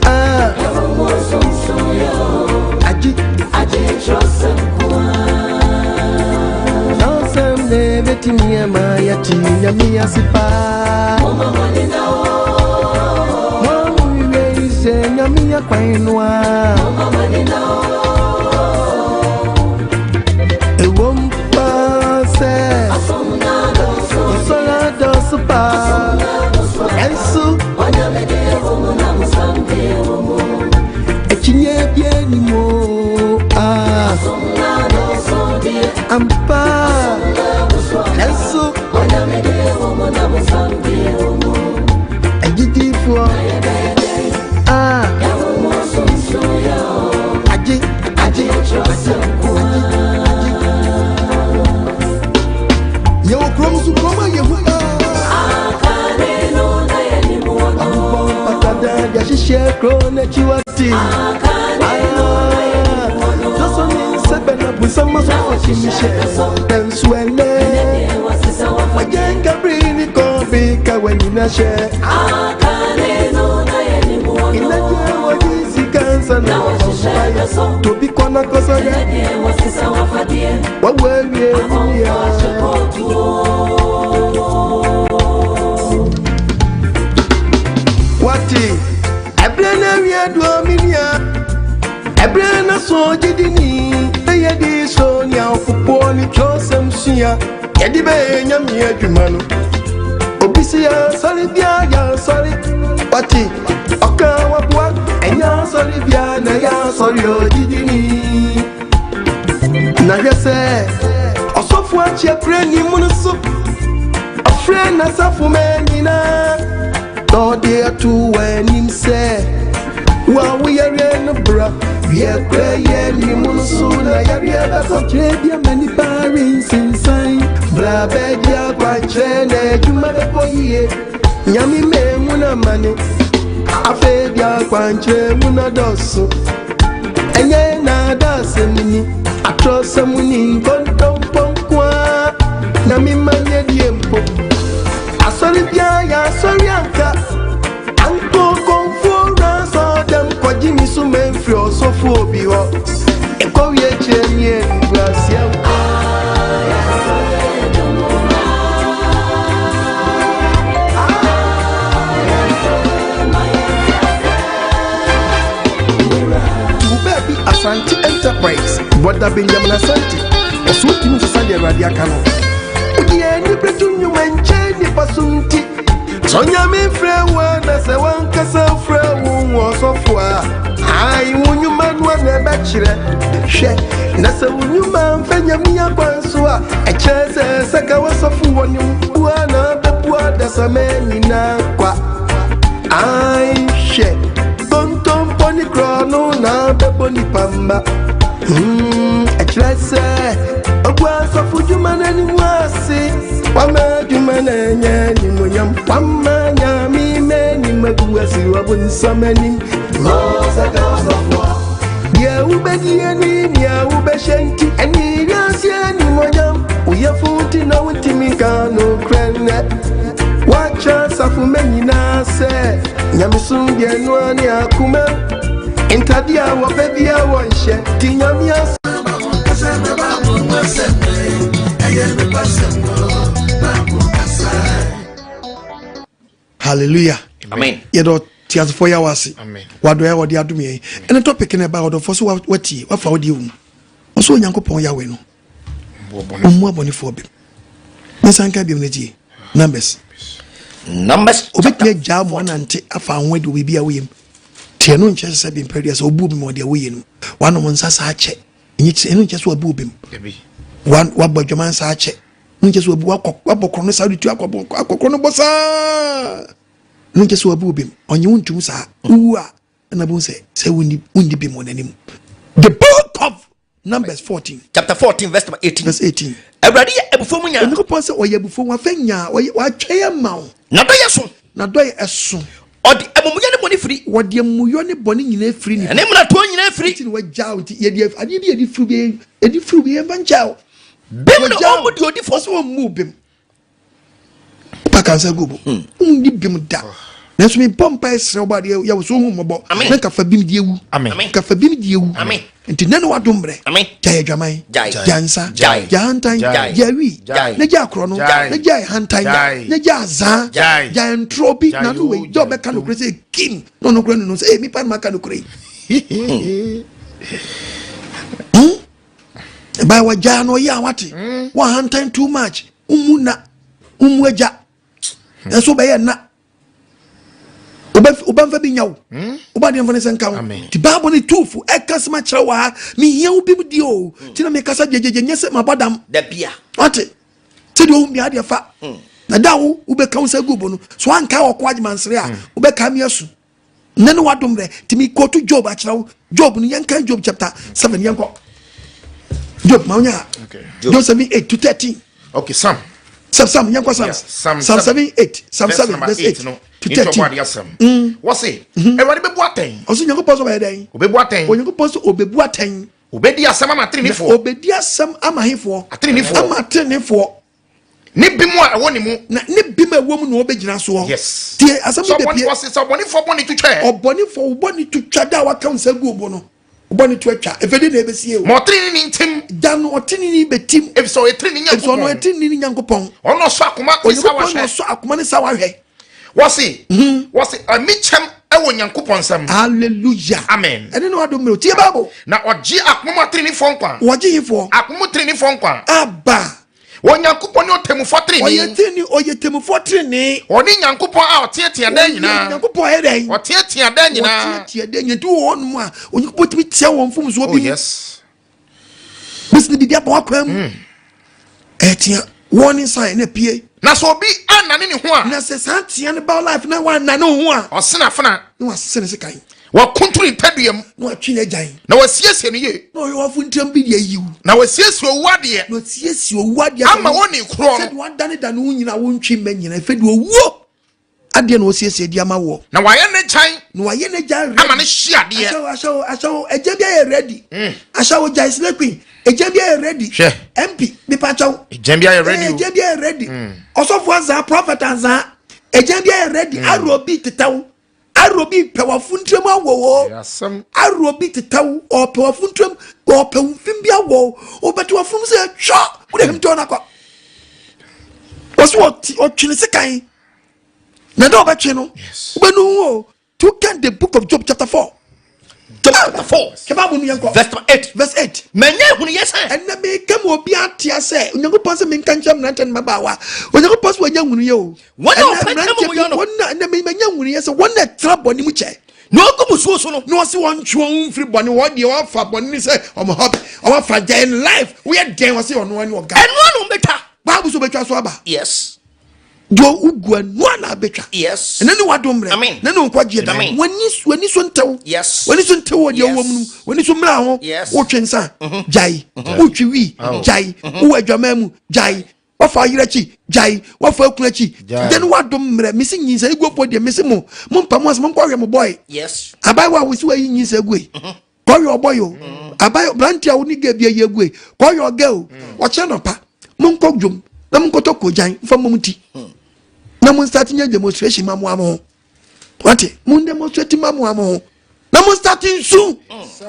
Speaker 1: Ah. Agye. Nsɛm na ebetumi ama yɛte Nyame ase paa. Mo a mohwehwɛ yi sɛ Nyame akwan no a. Ɛwom paa sɛ nsɔre adɔɔso paa. Nanso akyinnye biara nni mu o. Ah. Ampa. Nanso agyidifoɔ. Ah. Agye, agye, agye, agye. Yɛwɔ kurom so kurom a yɛhu paa. Abobɔ mpatada de ahyehyɛ kuro n'akyi wate. Soso ne nsa bɛ na busam so ɔkye mi hyɛ. Nanso ɛnɛ, wagye nkabiri ne kɔbi ka w'anyina hyɛ. Inagye wɔde sika nsa na wɔbɔ mpaeɛ. Tobi kɔ na kɔsɔ dɛ. Wawu awie ne Wate, ɛberɛ no awie aduɔ me nua. Ɛberɛ no so gyidi ni. Na yɛde so nea ɔfopoɔ ne twerɛsɛm sua. Yɛde bɛyɛ Nyame adwuma no. Obi si asɔre bia yɛ asɔre. Wate, ɔka waboa. Ɛnyɛ asɔre bia na ɛyɛ asɔre ogyidi ni. hwɛ sɛ ɔsɔfo akyeɛ kura anim no so ɔfrɛ n'asafo ma nyinaa na ɔde ato w'anim sɛ wo a woyɛreɛ no bra wiɛ kura yɛ anim no so na yareɛ bɛkɔ kyerɛ bi ama nipa rensensan bra bɛgye akwankyerɛ na adwuma bɛkɔ yie nyame mɛhu no amane afei de akwankyerɛ mu no dɔso ɛnyɛ nnaadaasɛm ni atorɔsɛm ni nkontompɔ nko ara na mema nyɛ die mpo asɔre biara yɛ asɔre anka ankɔnkɔnfoɔ wura asɔɔdɛm kɔgye me so mamfiri ɔsɔfoɔ bi hɔ ɛkɔwie kyerɛ ne animguaseɛ nko Tu baabi Asante Enterprise Bɔda Benjamin Asante Ɔso ntumi nsesa deɛ Awurade aka no Wode ani bɛto nnwuma nkyɛn nnipa so nti Sɛ Onyame frɛ wo a na sɛ wankasa frɛ wo wo ɔsɔfo a Ai wo nnwuma no a na ɛbɛkyerɛ Hwɛ na sɛ wo nnwuma mfa Nyame akwan so a Ɛkyerɛ sɛ sɛ ka wɔsɔfo wɔ ne wo a na bɛbu adasama nyinaa kwa Ai hwɛ Kontompo ne korɔ no na bɛbɔ nipa mma. Hmm, ɛkyerɛ sɛ ɔgu asɔfo dwuma no anim ase. Wama adwuma no anya animuonyam. Wama nyame ma anim agu ase wɔ bonsam anim. Ɔsaka ɔsɔfo a. Deɛ wobɛdie ne nea wobɛhyɛ nti ɛne wiase animuonyam. Woyɛfo nti na wontumi nka nokorɛ nnɛ. Woakyerɛ asafo mma nyinaa sɛ nyamesom deɛ noa ne akoma ntade a wɔpɛ bia wɔnhyɛ nti nyame as
Speaker 2: Hallelujah.
Speaker 4: Amen.
Speaker 2: Yɛdɔ tiasefoɔ yɛ wase. Wadɔɛ wɔde adom yɛn. Ɛne topic no ɛba ɔdɔfoɔ so watie wafa wodeɛ wɔ mu. Ɔsɛ Onyankopɔn Yahweh no. Ɔmmu abɔnefoɔ bem. Mensan nka biom no tie. Numbers.
Speaker 4: Numbers.
Speaker 2: Obetumi agyaa mo anante afa ho adi wɔ biribi a woyɛ mu. Tie no nkyerɛ sɛ bi mpɛ sɛ obu obi ma ɔde a woyɛ no. Wanom nsa saa kyɛ. Ɛno nkyerɛ sɛ wabu obi mu. Wabɔ adwaman saa kyɛ. No nkyerɛ sɛ wabu wakɔ wabɔ korɔ no saa de tu akɔbɔ akɔkorɔ no bɔ saa. No nkyerɛ sɛ wabu obi mu. Ɔnye wo ntum saa. Wowu a ɛna bu sɛ sɛ wonni wonni bi mu wɔ n'anim. The book of Numbers 14.
Speaker 4: Chapter 14 verse number 18.
Speaker 2: Verse 18.
Speaker 4: Awurade yɛ abufuo mu nyaa.
Speaker 2: Onyankopɔn sɛ ɔyɛ abufuo mu afɛ nyaa ɔyɛ watwɛn ama wo.
Speaker 4: N'adɔyɛ so.
Speaker 2: N'adɔyɛ ɛso.
Speaker 4: Ɔde amumuyɛ ne bɔne firi.
Speaker 2: Wɔde amumuyɔ ne bɔne nyinaa firi nipa.
Speaker 4: Ɛne mmaratoɔ nyinaa firi.
Speaker 2: Nti na wagyaa wo nti yɛde adeɛ bi yɛde firi bi yɛde firi bi yɛmfa nkyɛw.
Speaker 4: Bem na ɔmmu deɛ ɔdi fɔ.
Speaker 2: Ɔsɛ ɔmmu bem. Wopa kansa gu bo. Wonni bem da. Nanso mebɔ mpae srɛ wo ba adeɛ yɛ wo so hu mmɔbɔ. Na nka fa bim di ewu. Nka fa bim di ewu. Nti nɛ ne wadom mmerɛ. Gyae adwaman. Gyae nsa. Gyae hantan. Gyae wi. Na gyae akorɔ no. Na gyae hantan. Na gyae azaa. Gyae ntorɔ bi na no wei. Gyae ɔbɛka nokorɛ sɛ kim. Na ɔno korɛ no no sɛ ee mipa no maka nokorɛ yi. Ɛbaa wagyaa no ɔyɛ a wate. Wahantan too much. Umu na umu agya. Ɛnso bɛyɛ na wobɛmfa bi nya wo woba deɛ mfa ne sɛ nka wo nti bible ne tuufo ɛka sɛm akyerɛ wɔ ha mehia wo bi mu di o nti na mekasa gyegyegye nyɛ sɛ mabɔ dam wate sɛdeɛ ɔhu bia deɛ fa na da wo wobɛka wo sɛ gu bo no so anka wɔkɔ agyemansere a wobɛka me asu Nnɛ ne w'adom berɛ nti me quote Job akyerɛ wo. Job no yɛnkan Job chapter 7 yɛnkɔ. Job ma wonya Job 7 8 to 13.
Speaker 3: Okay, Psalm.
Speaker 2: Psalm, Psalm, yɛnkɔ Psalm.
Speaker 3: Psalm,
Speaker 2: Psalm 7 8, Psalm 7 verse 8
Speaker 3: no,
Speaker 2: to 13.
Speaker 3: Mm. Wɔse, Awurade bɛbu atɛn.
Speaker 2: Ɔso Nyankopɔn sɛ ɔbɛyɛ dɛn?
Speaker 3: Ɔbɛbu atɛn.
Speaker 2: Onyankopɔn sɛ ɔbɛbu atɛn.
Speaker 3: Ɔbɛdi asɛm ama atenenefoɔ.
Speaker 2: Ɔbɛdi asɛm ama hefoɔ?
Speaker 3: Atenenefoɔ.
Speaker 2: Ama atenenefoɔ.
Speaker 3: Ne bem a ɛwɔ ne mu.
Speaker 2: Na ne bem a ɛwɔ mu na ɔbɛgyina soɔ.
Speaker 3: Yes.
Speaker 2: Tie asɛm yi bɛpie.
Speaker 3: Wɔsi sɛ ɔbɔnefoɔ bɔne to twa ɛ.
Speaker 2: Ɔbɔnefoɔ wo bɔne to twa da a waka wo nsa gu obo no. Wo bɔne to atwa. Efe de na ebesie o.
Speaker 3: Ma ɔteneneeni ntim.
Speaker 2: Da no ɔteneneeni bɛtim.
Speaker 3: Efisɛ ɔyɛ trenee Nyankopɔn.
Speaker 2: Efisɛ ɔno ɔyɛ trenee Nyankopɔn.
Speaker 3: Ɔno na ɔsɔ akoma ne sawa hwɛ.
Speaker 2: Onyankopɔn na ɔsɔ akoma ne sawa hwɛ.
Speaker 3: Wɔsi. Wɔsi ɛmi kyɛm ɛwɔ Nyankopɔn nsam.
Speaker 2: Hallelujah.
Speaker 3: Amen.
Speaker 2: Ɛne na wadom mmerɛ. Tie Bible.
Speaker 3: Na ɔgye akoma mu ateneneefoɔ nkwa.
Speaker 2: Wɔgye hefoɔ.
Speaker 3: Akoma mu teneneefoɔ nkwa.
Speaker 2: Aba.
Speaker 3: Onyankopɔn ne ɔtemmufoɔ trenee.
Speaker 2: Ɔyɛ trenee, ɔyɛ temmufoɔ trenee.
Speaker 3: Ɔne Nyankopɔn a ɔteatea daa nyinaa.
Speaker 2: Ɔyɛ Nyankopɔn ayɛ dɛn?
Speaker 3: Ɔteatea daa nyinaa.
Speaker 2: Ɔteatea daa nyinaa. Nti wɔ hɔnom a, Onyankopɔn tumi tia wɔn mfomsoɔ bi
Speaker 3: Oh
Speaker 2: mu.
Speaker 3: yes.
Speaker 1: Bɛsi ne biribi abɔ w'akwan mu. Ɛyɛ warning sign na pie.
Speaker 3: Na sɛ obi annane ne ho a.
Speaker 1: Na sɛ saa tea no ba life na wannane wo ho a.
Speaker 3: Ɔsene afena.
Speaker 1: Na wasese ne sekan.
Speaker 3: Wakuntunu ne tadua mu.
Speaker 1: Na watwe n'agyan.
Speaker 3: Na wasiesie no yie.
Speaker 1: Na ɔyɛ w'afontiam bi de ayi wo.
Speaker 3: Na wasiesie owu adeɛ.
Speaker 1: Na wasiesie owu adeɛ.
Speaker 3: Ama wɔn ne korɔ no.
Speaker 1: Sɛdeɛ wadanedane wo nyina wontwe mma nyina ɛfɛ deɛ owuo adeɛ na ɔsiesie de ama woɔ.
Speaker 3: Na wayɛ ne gyan.
Speaker 1: Na wayɛ ne gyan ready.
Speaker 3: Ama ne hye adeɛ.
Speaker 1: Ahyɛwo ahyɛwo ahyɛwo agya bi ayɛ ready. Ahyɛwo gyae slay queen agya bi ayɛ ready.
Speaker 3: Hwɛ.
Speaker 1: MP mipakyɛw.
Speaker 3: Agya bi ayɛ ready o.
Speaker 1: Agya bi ayɛ ready. Ɔsɔfo anzaa prophet anzaa agya bi ayɛ ready. Arrow bi tetɛw arrow bi pɛ w'afuntuam awɔ o. Arrow bi tetɛw ɔpɛ w'afuntuam ɔpɛ wo mfim bi awɔ o. Ɔbɛte w'afunum sɛ twɔ wode hemtɔ no akɔ. Wɔso ɔtwe ne sekan. Na dɛ ɔbɛtwe no wobɛnu ho o. To kan the book of Job chapter 4.
Speaker 4: Job chapter 4.
Speaker 1: Kɛ Bible no yɛnkɔ.
Speaker 4: Verse 8.
Speaker 1: Verse 8.
Speaker 4: Manya ahunuyɛ sɛ.
Speaker 1: Ɛnɛ meka ma obi atea sɛ Onyankopɔn sɛ menka nkyerɛ mmerante ne mmabaawa. Onyankopɔn sɛ wanya ahunuyɛ o.
Speaker 4: Wɔn a wɔpɛ ntɛm amumuyɔ no.
Speaker 1: Wɔn a ɛnɛ manya ahunuyɛ sɛ wɔn a ɛtena bɔne mu kyɛ.
Speaker 4: Na wɔgu musuo so no.
Speaker 1: Na wɔse wɔntwe wɔn mfiri bɔne wɔn deɛ wɔafa bɔne ne sɛ wɔn hobby wɔn afa gya in life woyɛ dɛn wɔse ɔno ne ɔga.
Speaker 4: Ɛno ano wɔbɛtwa.
Speaker 1: Bible sɛ wɔbɛtwa so aba.
Speaker 4: Yes.
Speaker 1: Deɛ wogu ɛno a na abɛtwa.
Speaker 4: Yes.
Speaker 1: Ɛno ne w'adom mmerɛ.
Speaker 4: Amen.
Speaker 1: Ɛno ne nkwagyeɛ da.
Speaker 4: Amen.
Speaker 1: W'ani so w'ani so ntew.
Speaker 4: Yes.
Speaker 1: W'ani so ntew wɔ deɛ
Speaker 4: Yes.
Speaker 1: wowɔ mu no. W'ani so mmra ho.
Speaker 4: Yes.
Speaker 1: Wotwe nsa. Gyae. Wotwe wi. Gyae. Wowɔ adwaman mu. Gyae. Wafa ayerɛ akyi. Gyae. Wafa akunu akyi.
Speaker 3: Gyae.
Speaker 1: Deɛ ne w'adom mmerɛ. Mesi nyinsɛn guofoɔ deɛ mesi mo. Mo mpa mo ase mo nkɔhwɛ mo bɔe.
Speaker 4: Yes.
Speaker 1: Abaayewa a wosi wayi nyinsɛn gu yi. Kɔhwɛ ɔbɔe o. Abayewa aberante a wo ne gay bi ayi agu yi. Kɔhwɛ ɔgɛ o. Ɔkyerɛ nɔpa. Monkɔ dwom na monkɔtɔ kogyan mfa mmɔ mo ti. Na mo start nyɛ demonstration ma mo ho. Wate? Mo demonstrate ma mo ho. Na mo start nsu.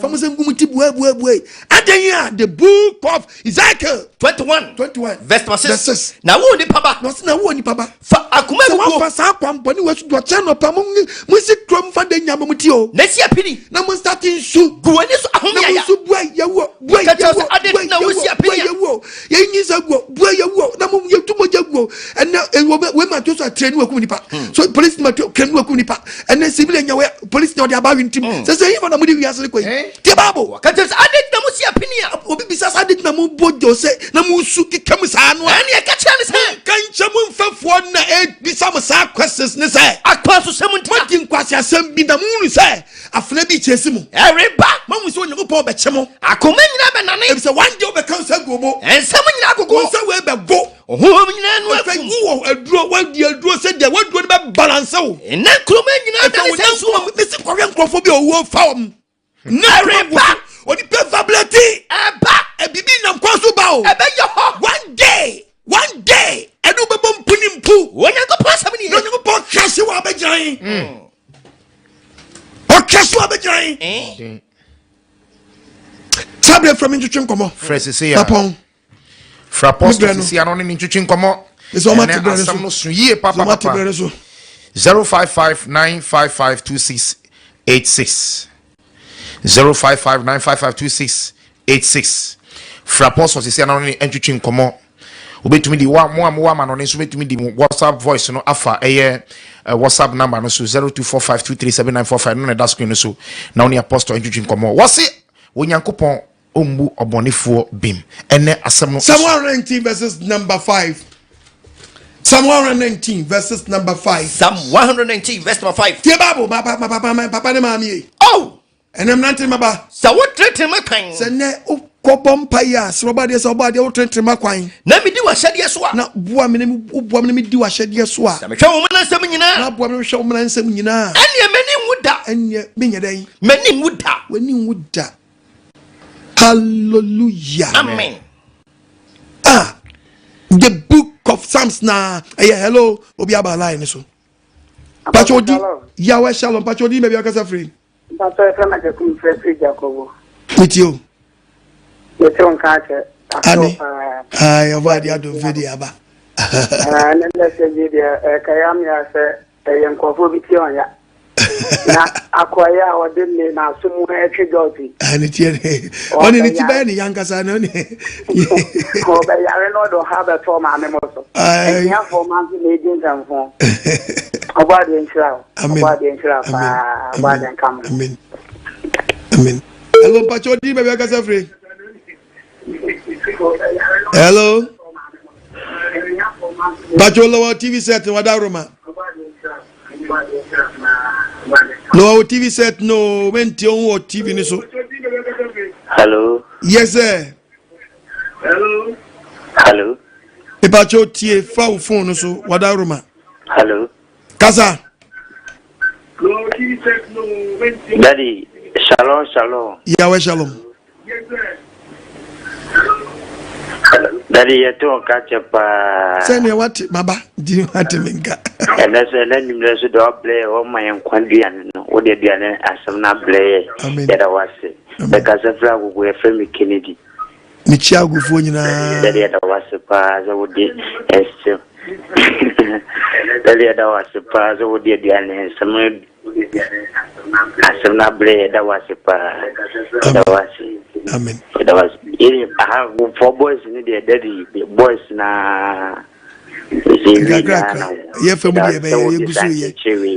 Speaker 1: Fa mo sɛ ngu mo ti bue bue bue. Adɛn a the book of Ezekiel
Speaker 4: 21.
Speaker 1: 21
Speaker 4: Verse number 6.
Speaker 1: Verse 6.
Speaker 4: Na wo nipa ba.
Speaker 1: Na ɔsɛ na wo nipa ba.
Speaker 4: Fa akoma
Speaker 1: Sɛ
Speaker 4: guguo.
Speaker 1: wafa saa akwampɔne wɔ so ɔkyerɛ nɔpa mo mo si kurom fa de nya mo ti o.
Speaker 4: Na si apini.
Speaker 1: Na mo start nsu.
Speaker 4: Gu w'ani so ahome
Speaker 1: Na mo
Speaker 4: yaya.
Speaker 1: nso bua yɛwɔ bua
Speaker 4: Ka kyerɛ
Speaker 1: yɛwɔ
Speaker 4: sɛ, "Ade
Speaker 1: bua
Speaker 4: nti na wosi
Speaker 1: yɛwɔ
Speaker 4: apini
Speaker 1: bua
Speaker 4: a?"
Speaker 1: yɛwɔ yɛn nyi nsa guo bua yɛwɔ na mo yɛtu mogya guo ɛnɛ ɛwɔ wei ma to so akyerɛ ne wakum nipa so polisi ma to kɛn ne wakum nipa ɛnɛ civilian nya wɛ polisi na ɔde aba awi ntim sɛ sɛ yifa na mo de wiase kɔ yi tie baabu
Speaker 4: Ka kyerɛ sɛ, "Ade nti na mosi apini a?"
Speaker 1: obi bisa sɛ ade nti na mo bɔ gye sɛ na mo su keka mu saa no a
Speaker 4: Ɛnne ɛka kyerɛ ne sɛ.
Speaker 1: nka nkyɛn mo mfɛfoɔ na ebisa mo saa questions ne sɛ
Speaker 4: Akwansosɛm nti na.
Speaker 1: moadi nkwaseasɛm bi na mohunu sɛ afena bi kyerɛ si mo.
Speaker 4: Ɛreba.
Speaker 1: Moahu sɛ Onyankopɔn bɛkye mo.
Speaker 4: Akoma nyinaa bɛnane.
Speaker 1: Efisɛ one day wobɛka nsa agu wo bo.
Speaker 4: Nsɛm nyinaa agogo.
Speaker 1: Wo nsa wei bɛgo.
Speaker 4: Honhom nyinaa nu
Speaker 1: Afei
Speaker 4: akum.
Speaker 1: wowɔ aduro, woadi aduro sɛ deɛ w'aduro no bɛbalanse wo.
Speaker 4: Nna nkuruma nyinaa
Speaker 1: Afei
Speaker 4: dane
Speaker 1: wo
Speaker 4: sɛ nsuo.
Speaker 1: nanko mesi kɔhwɛ nkurɔfoɔ bi a owuo fa wɔn. Nna nkuruma
Speaker 4: Ɛreba.
Speaker 1: Onipa vablɛti.
Speaker 4: Ɛba.
Speaker 1: Ebibi nam kwan so ba o.
Speaker 4: Ɛbɛyɛ hɔ.
Speaker 1: One day, one day, ɛne wobɛbɔ mpu ne mpu.
Speaker 4: Onyankopɔn asɛm nie.
Speaker 1: Na Onyankopɔn kɛse wɔ abɛgyina he. Ɔkɛse wɔ abɛgyina he. Saa berɛ frɛ me ntwetwe nkɔmmɔ.
Speaker 3: Frɛ sese ya.
Speaker 1: Mapɔn.
Speaker 3: Frɛ apostle
Speaker 1: Me brɛ no.
Speaker 3: sese ya na ɔne ne ntwetwe nkɔmmɔ.
Speaker 1: Ɛsɛ ɔma
Speaker 3: Ɛnɛ
Speaker 1: te brɛ no so.
Speaker 3: asɛm no so yie
Speaker 1: Sɛ ɔma te
Speaker 3: papapapa.
Speaker 1: berɛ no so.
Speaker 3: 0559552686 0559552686 Frɛ apostle sese ya na ɔne ne ntwetwe nkɔmmɔ. Wobɛtumi de wa mo a mowɔ ama no no nso wobɛtumi de mo WhatsApp voice no afa ɛyɛ WhatsApp number no so 0245237945 no na ɛda screen no so na wo ne apostle ntwetwe nkɔmmɔ. Wɔse Onyankopɔn ɔmmu ɔbɔnefoɔ bem. Ɛnɛ asɛm no
Speaker 1: Psalm 119 verses number 5. Psalm 119 verses number 5.
Speaker 4: Psalm 119 verse number 5.
Speaker 1: Tie Bible, ma papa, papa, ma papa ne maame yi.
Speaker 4: Oh!
Speaker 1: Ɛnɛ mmerante maba.
Speaker 4: Sɛ wotenetene me kwan.
Speaker 1: Sɛ nnɛ wokɔbɔ mpa yi a, sɛ wɔbɔ adeɛ sɛ wɔbɔ adeɛ wotenetene ma kwan.
Speaker 4: Na medi w'ahyɛdeɛ so a.
Speaker 1: Na boa me na woboa me na medi w'ahyɛdeɛ so a.
Speaker 4: Sɛ mehwɛ wo mmara nsɛm nyinaa.
Speaker 1: Na boa me na mehwɛ wo mmara nsɛm nyinaa.
Speaker 4: Ɛnneɛ m'ani nwu da.
Speaker 1: Ɛnneɛ menyɛ dɛn?
Speaker 4: M'ani nwu da.
Speaker 1: W'ani nwu da. Hallelujah.
Speaker 4: Amen.
Speaker 1: The book of Psalms na ɛyɛ hello obi aba line so. Pacho odi Yahweh Shalom Pacho odi baabi akasa firi.
Speaker 7: Pacho efra ma jakum firi firi Jacobo.
Speaker 1: Meti o.
Speaker 7: Meti o nka akyɛ.
Speaker 1: Ane. Ayi ɔbɔ adi adum fi di aba.
Speaker 7: Ɛɛ ne message yi deɛ ɛkɛyɛ amea sɛ ɛyɛ nkurɔfoɔ bi ti ɔnya. Na akɔyɛ a ɔde ne n'aso mu ɛtwe dɔɔte.
Speaker 1: Ne tiɛ ne ɔne ne ti bɛyɛ ne yankasa na ɔne.
Speaker 7: Ɔbɛyare na ɔde ɔha bɛtɔ maame mo so. Ahiafoɔ ma nso na edi nsɛmfo. Ɔbɔ adeɛ nhyira o. Ɔbɔ adeɛ nhyira paa. Ɔbɔ adeɛ nka mo.
Speaker 1: Amen. Amen. Hello, Mpacho, di baabi akasa firi. Hello. Bacho lower TV set no wada roma. Lower TV set no menti on wɔ TV ni so.
Speaker 8: Hello.
Speaker 1: Yes sir.
Speaker 8: Hello. Hello.
Speaker 1: Ipacho tie fa wo phone no so wada roma.
Speaker 8: Hello.
Speaker 1: Kasa.
Speaker 8: Daddy, shalom, shalom.
Speaker 1: Yahweh shalom.
Speaker 8: Daddy, yɛte wo nka kyɛ paa.
Speaker 1: Sɛnea wate maba nti wate me nka.
Speaker 8: Ɛnɛ so ɛnɛ nimmerɛ so deɛ wabrɛ yɛ wɔma yɛ nkwa duane no wode aduane asɛm no abrɛ yɛ yɛda wase. Bɛkasa firi agogo yɛfrɛ me Kennedy.
Speaker 1: Mekyia agofoɔ nyinaa.
Speaker 8: Daddy yɛda wase paa sɛ wode ɛsɛm Daddy yɛda wase paa sɛ wode aduane nsɛm no Asɛm no abrɛ yɛda wo ase paa yɛda wo ase
Speaker 1: amen
Speaker 8: yɛda wo ase yɛne aha for boys no deɛ daddy boys na
Speaker 1: kakrakra yɛ fam deɛ ɛbɛyɛ yɛgu so yɛ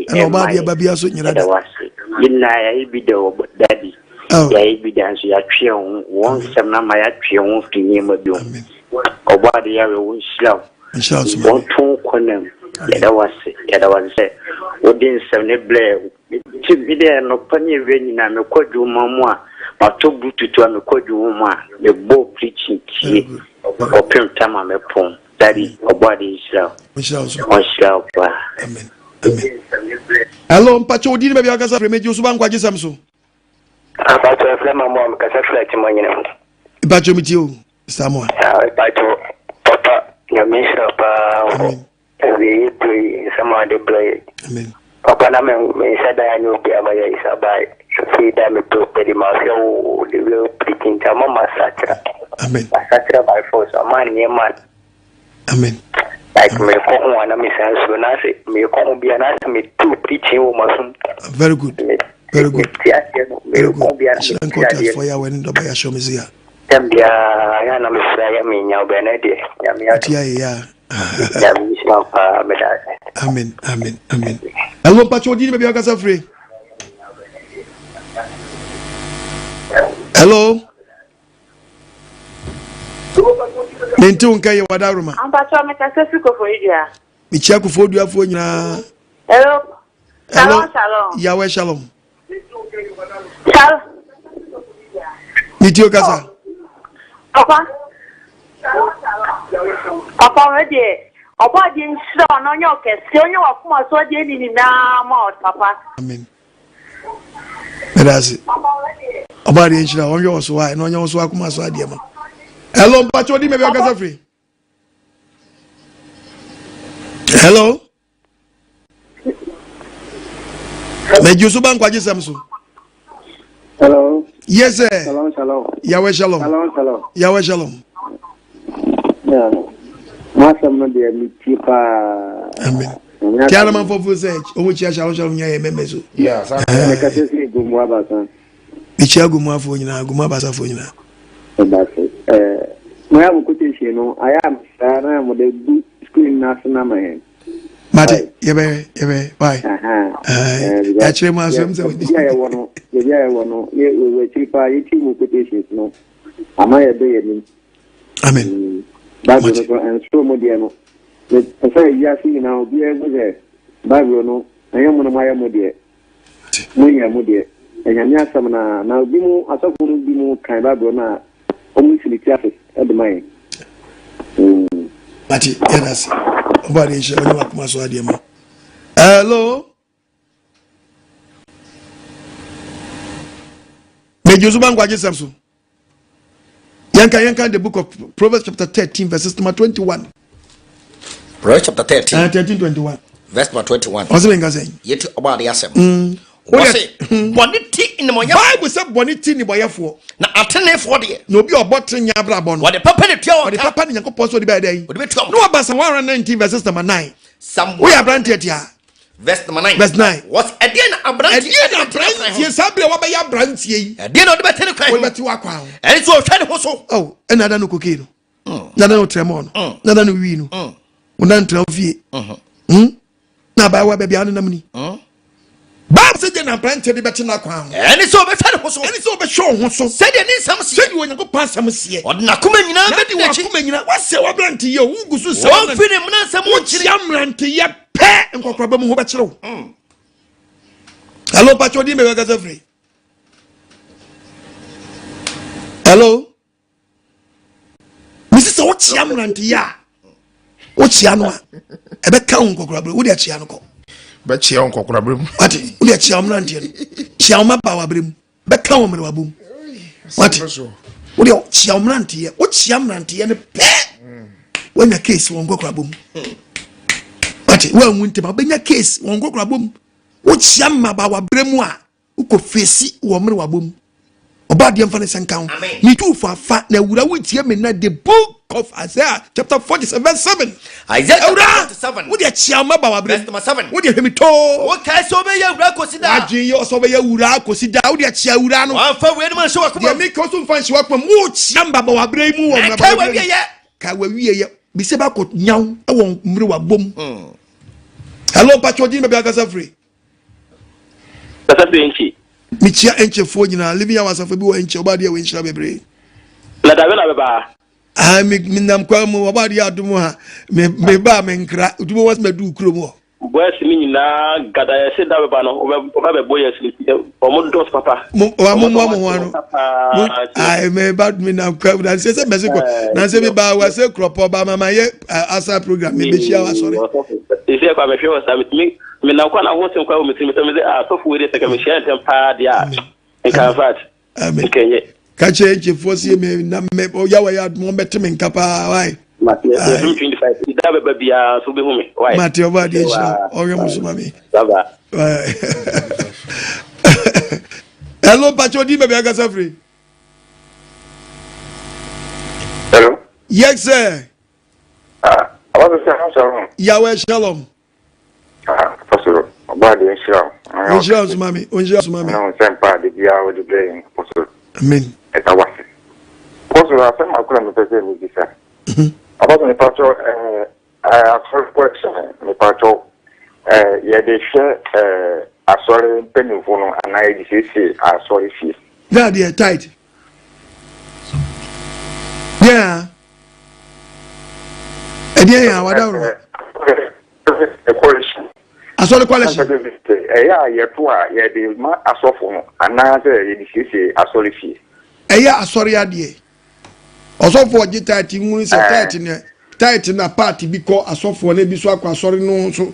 Speaker 1: ɛna ɔbaa deɛ ba bia so nyera da
Speaker 8: yɛda wo ase yɛnyinaa yɛayɛ bi da wɔ daddy yɛayɛ bi da nso yɛatwe ho wɔn nsɛm no ama yɛatwe ho firi nneɛma bi ho ɔbaa de yɛawɛ wo nhyira wo
Speaker 1: Nhyira nso ma
Speaker 8: Wɔto wo kɔnam. Yɛda wo ase. Yɛda wo ase sɛ wode nsɛm no brɛɛ Ti me deɛ anɔpa ne awia nyinaa mekɔ adwuma mu a matɔ bluetooth a mekɔ adwuma mu a mebɔ preaching tie ɔpem tam a mɛpɔn. Daddy ɔbɔ ade nhyira wo.
Speaker 1: Nhyira nso.
Speaker 8: Ɔnhyira wo paa.
Speaker 1: Amen. Amen. Hello, mpakyɛ wo din baabi akasa firi megye wo so ba nkwagye sɛm so.
Speaker 9: Mpakyɛ ɛfrɛ ma mo a mekasa firi akyemɔnyene ho.
Speaker 1: Mpakyɛ metie o. Samoa.
Speaker 9: Mpakyɛw papa nyame nhyira paa wɔ awieyi bere yi nsɛm a ɔde brɛ yɛ. Papa na me nhyɛ da anyɛ obi ama yɛ isa bae fii da me to pɛdi ma hwɛ wo the real preaching nti ama ma sakyera.
Speaker 1: Amen.
Speaker 9: Ma sakyera by force ama nneɛma.
Speaker 1: Amen.
Speaker 9: Like me kɔ ho a na me san suro na ase me kɔ ho bia na ase me tu preaching wɔ masom.
Speaker 1: Very good. Very good. Very good. Hyerɛ nkɔtas fɔ yɛ awɛ ne dɔba yɛ ahyɛ ɔmo ya.
Speaker 9: Tɛm biara yɛ a na mesrɛ yɛ menya wo bɛn deɛ nyame adom.
Speaker 1: Tia yɛ ya.
Speaker 9: Nyame nhyira wo paa meda ase.
Speaker 1: Amen amen amen. Hello mpakyɛ odi ni baabi akasa firi. Hello. Mente wo nka yɛ wada roma.
Speaker 7: Mpakyɛ mekasa firi Koforidua.
Speaker 1: Mekyia Koforidua-foɔ nyinaa.
Speaker 7: Hello.
Speaker 1: Hello.
Speaker 7: Shalom shalom.
Speaker 1: Yahweh shalom.
Speaker 7: Shalom.
Speaker 1: Metio kasa.
Speaker 7: Papa. Papa wei deɛ ɔbɔ adeɛ nhyira ɔno ɔnyɛ ɔkɛse ɔnyɛ wakoma so adeɛ ne nyinaa ma ɔ papa.
Speaker 1: Amen. Meda ase. Ɔbɔ adeɛ nhyira ɔnhwɛ wɔ so a ɛna ɔnyɛ wɔ so akoma so adeɛ ma. Hello mpakyɛ odi mɛbi ɔkasa firi. Hello. Mɛgye so ba nkwagye sɛm so.
Speaker 10: Hello.
Speaker 1: Yes sir.
Speaker 10: Shalom shalom.
Speaker 1: Yahweh shalom.
Speaker 10: Shalom shalom.
Speaker 1: Yahweh shalom.
Speaker 10: Yeah. Masɛm no deɛ metie paa.
Speaker 1: Amen. Tí a nama fɔ fún sɛ ɔmo kyia shalom shalom nyɛ yɛ mɛmɛ so.
Speaker 10: Mɛkasa si gomu abasa.
Speaker 1: Mekyia gomu afoɔ nyinaa gomu abasafoɔ nyinaa.
Speaker 10: Ɛdase ɛɛ mo yɛ mo quotation no ayɛ a saa na mo de gu screen n'ase na ma yɛn.
Speaker 1: Mate yɛbɛyɛ yɛbɛyɛ why. Yɛakyerɛ mu asɛm sɛ
Speaker 10: wodi. Baabi a yɛwɔ no baabi a yɛwɔ no yɛ wɔ akyiri paa yɛti mu quotations no ama yɛbɛ yɛ nim.
Speaker 1: Amen.
Speaker 10: Mm. Bible no so ɛnsoro mu deɛ no mepɛ sɛ wiase nyinaa obiara hu sɛ Bible no ɛnyɛ mo na moayɛ mo deɛ. Mo nyɛ mo deɛ. Anyame asɛm no ara. Na bi mo asɔfo no bi mo kan Bible no a wɔn si ne ti ase de ma yɛn.
Speaker 1: Mm. Mate, yɛda ase. Ɔbɔ adeɛ nhyira ɔnyɛ wakoma so adeɛ ma. Hello. Megye so ba nkwagye sɛm so. Yɛnka yɛnka the book of Proverbs chapter 13 verses number 21.
Speaker 4: Proverbs chapter 13.
Speaker 1: 13 21.
Speaker 4: Verse number 21.
Speaker 1: Ɔsɛ menka sɛn.
Speaker 4: Yɛti ɔbɔ adeɛ asɛm. Wɔse hmm. bɔne ti nnebɔyɛfoɔ.
Speaker 1: Bible sɛ bɔne ti nnebɔyɛfoɔ.
Speaker 4: Na atenefoɔ deɛ.
Speaker 1: Na obi a ɔbɔ tene nya abrabɔ no.
Speaker 4: Wɔde papa ne tua wɔn
Speaker 1: ka. Wɔde papa ne Nyankopɔn sɛ ɔde bɛyɛ dɛn.
Speaker 4: Wɔde bɛtua wɔn
Speaker 1: ka. Na wɔba Psalm 119 verses number 9. Woyɛ aberanteɛ tia.
Speaker 4: Verse number 9.
Speaker 1: Verse 9.
Speaker 4: Wɔse ɛdeɛ na aberanteɛ.
Speaker 1: Ɛdeɛ na aberanteɛ saa bere a wabɛyɛ aberanteɛ yi.
Speaker 4: Ɛdeɛ na ɔde bɛte ne kwan ho.
Speaker 1: Wɔde bɛte w'akwan ho.
Speaker 4: Ɛne sɛ ɔhwɛ ne ho so.
Speaker 1: Oh, ɛna ada no kokaine no. Mm. Na ada no trɛmɔ no. Mm. Na ada no wii no. Mm. Wɔn ntra fie. Mm-hmm. Hmm? Na abaayewa baabi a ɔnenam ni. Bible sɛ gye na aberanteɛ de bɛte n'akwan ho.
Speaker 4: Ɛne sɛ ɔbɛhwɛ ne ho so.
Speaker 1: Ɛne sɛ ɔbɛhwɛ wo ho so.
Speaker 4: Sɛdeɛ ne nsɛm seɛ.
Speaker 1: Sɛdeɛ Onyankopɔn asɛm seɛ.
Speaker 4: Ɔde n'akoma nyinaa bɛdi n'akyi.
Speaker 1: Na de w'akoma nyinaa. Wasɛ w'aberanteyɛ o, wogu so sɛ.
Speaker 4: Wɔmfiri ne mmara nsɛm ho nkyiri.
Speaker 1: Wokyia mmeranteyɛ pɛ, nkɔkoraba mu ho bɛkyerɛ wo. Mm. Hello, Pacho, di mebɛ kasa firi. Hello. Mesi sɛ wokyia mmeranteyɛ a, wokyia no a, ɛbɛka wo nkɔkorabere, wode akyia no kɔ.
Speaker 3: Bɛkyia wo nkɔkorabere mu.
Speaker 1: Wate, wode akyia wo mmeranteɛ no, kyia wo mmabaawa bere mu, bɛka wo mmerewabɔ mu. Wate, wode kyia wo mmeranteɛ, wokyia mmeranteɛ no pɛ, woanya case wɔ nkɔkorabɔ mu. Wate, woanwu ntɛm a, wobɛnya case wɔ nkɔkorabɔ mu. Wokyia mmabaawa bere mu a, wokɔ fesi wɔ mmere wabɔ mu ɔba adeɛ mfa ne nsa nka ho metu fa fa na awura wotie me na the book of Isaiah chapter 47 verse 7
Speaker 4: Isaiah
Speaker 1: awura
Speaker 4: 47
Speaker 1: wode akyia wo mmaba wabrɛ
Speaker 4: verse number 7
Speaker 1: wode hwɛ me too
Speaker 4: wokae sɛ wobɛyɛ awura kɔsi daa
Speaker 1: wadwen yɛ ɔsɛ wobɛyɛ awura kɔsi daa wode akyia awura no
Speaker 4: wamfa weinom anhyɛ wakoma
Speaker 1: deɛ meka so mfa nhyɛ wakoma mu wokyia mbaba wabrɛ yi mu wɔ
Speaker 4: na kae wawieyɛ
Speaker 1: kae wawieyɛ bisɛ bakɔ nyaw wɔ mmere wabom hello mpatwɛ ɔgye baabi akasa firi
Speaker 9: Kasa firi Nkye.
Speaker 1: Mekyia Nkyefoɔ nyinaa. Living Hour asafo bi wɔ Nkye. Ɔba adeɛ wɔ nhyira bebree.
Speaker 9: Na dabe na bɛba ha.
Speaker 1: Ah, me menam kwan mu ɔba adeɛ adom ha. Me me ba me nkra. Otubo wɔn sɛ du kurom hɔ.
Speaker 9: Boys ni nyinaa gada yɛ se da bɛba no ɔba bɛbɔ yɛ sini ɔmo dɔs papa.
Speaker 1: Mo wa mo mo mo ho ano. Mo ai me ba me nam kwan mu na se sɛ mɛse kɔ. Na se me ba wa se krɔpɔ ba mama yɛ asa program me bɛhyia wa sɔre.
Speaker 9: Sisi ɛkɔ a mehwɛ wɔ saa metumi menam kwan na ho nsɛm kwan wɔ me tirim sɛ mese ah sɔfo wei deɛ sɛ nka mehyia ntɛm paa deɛ a nka in fact nka ɛnyɛ.
Speaker 1: Ka kyerɛ nkyefoɔ sɛ me na me ɔya wɔ yɛ adom ɔmbɛte me nka paa wae.
Speaker 9: Mate ɛfim 25 da bɛba biara nso wobɛhu me wae.
Speaker 1: Mate ɔbɔ adeɛ nhyira ɔhwɛ mo so ma me.
Speaker 9: Bye bye.
Speaker 1: Hello mpakyɛ odi baabi akasa firi.
Speaker 11: Hello.
Speaker 1: Yes sir.
Speaker 11: Ah, shalom.
Speaker 1: Yahweh shalom.
Speaker 11: Ah, Apostle, ɔbaa deɛ nhyira wo.
Speaker 1: Nhyira nso ma me, nhyira nso ma me.
Speaker 11: Na wo sɛ mpa de biara wode brɛ yɛn, Apostle.
Speaker 1: Amen.
Speaker 11: Ɛda wase. Apostle, asɛm baako na mepɛ sɛ mebisa. Mhm. Apostle, mepatwɔ ɛɛ asɔre collection, mepatwɔ ɛɛ yɛde hwɛ ɛɛ asɔre mpanyinfo no anaa yɛde siesie asɔre fie.
Speaker 1: Daa deɛ tight. Yeah. ɛdeɛ yɛ awada worɔ asɔre kɔlɛhye
Speaker 11: ɛyɛ a yɛto a yɛde ma asɔfo no anaasɛ yɛde siesie asɔre fie
Speaker 1: ɛyɛ asɔre adeɛ ɔsɔfo ɔgye taate nwunu sɛ taate ne taate na paati bi kɔ asɔfoɔ no ebi so akɔ asɔre no so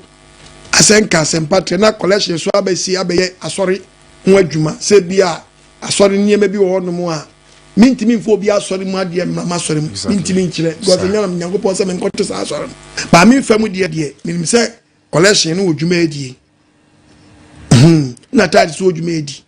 Speaker 1: asɛnka asɛmpa trɛ na kɔlɛhye so abɛsi abɛyɛ asɔre ho adwuma sɛ bi a Asɔre nneɛma bi wɔ hɔnom a mentumi mfa obi asɔre mu adeɛ mma m'asɔre mu. Mentumi nkyerɛ because ɛnyɛ nam Nyankopɔn sɛ menkɔto saa asɔre no. Baa me mfa mu deɛ deɛ menim sɛ collection no wɔ dwuma adie. Hmm. Na tithe so wɔ dwuma adi.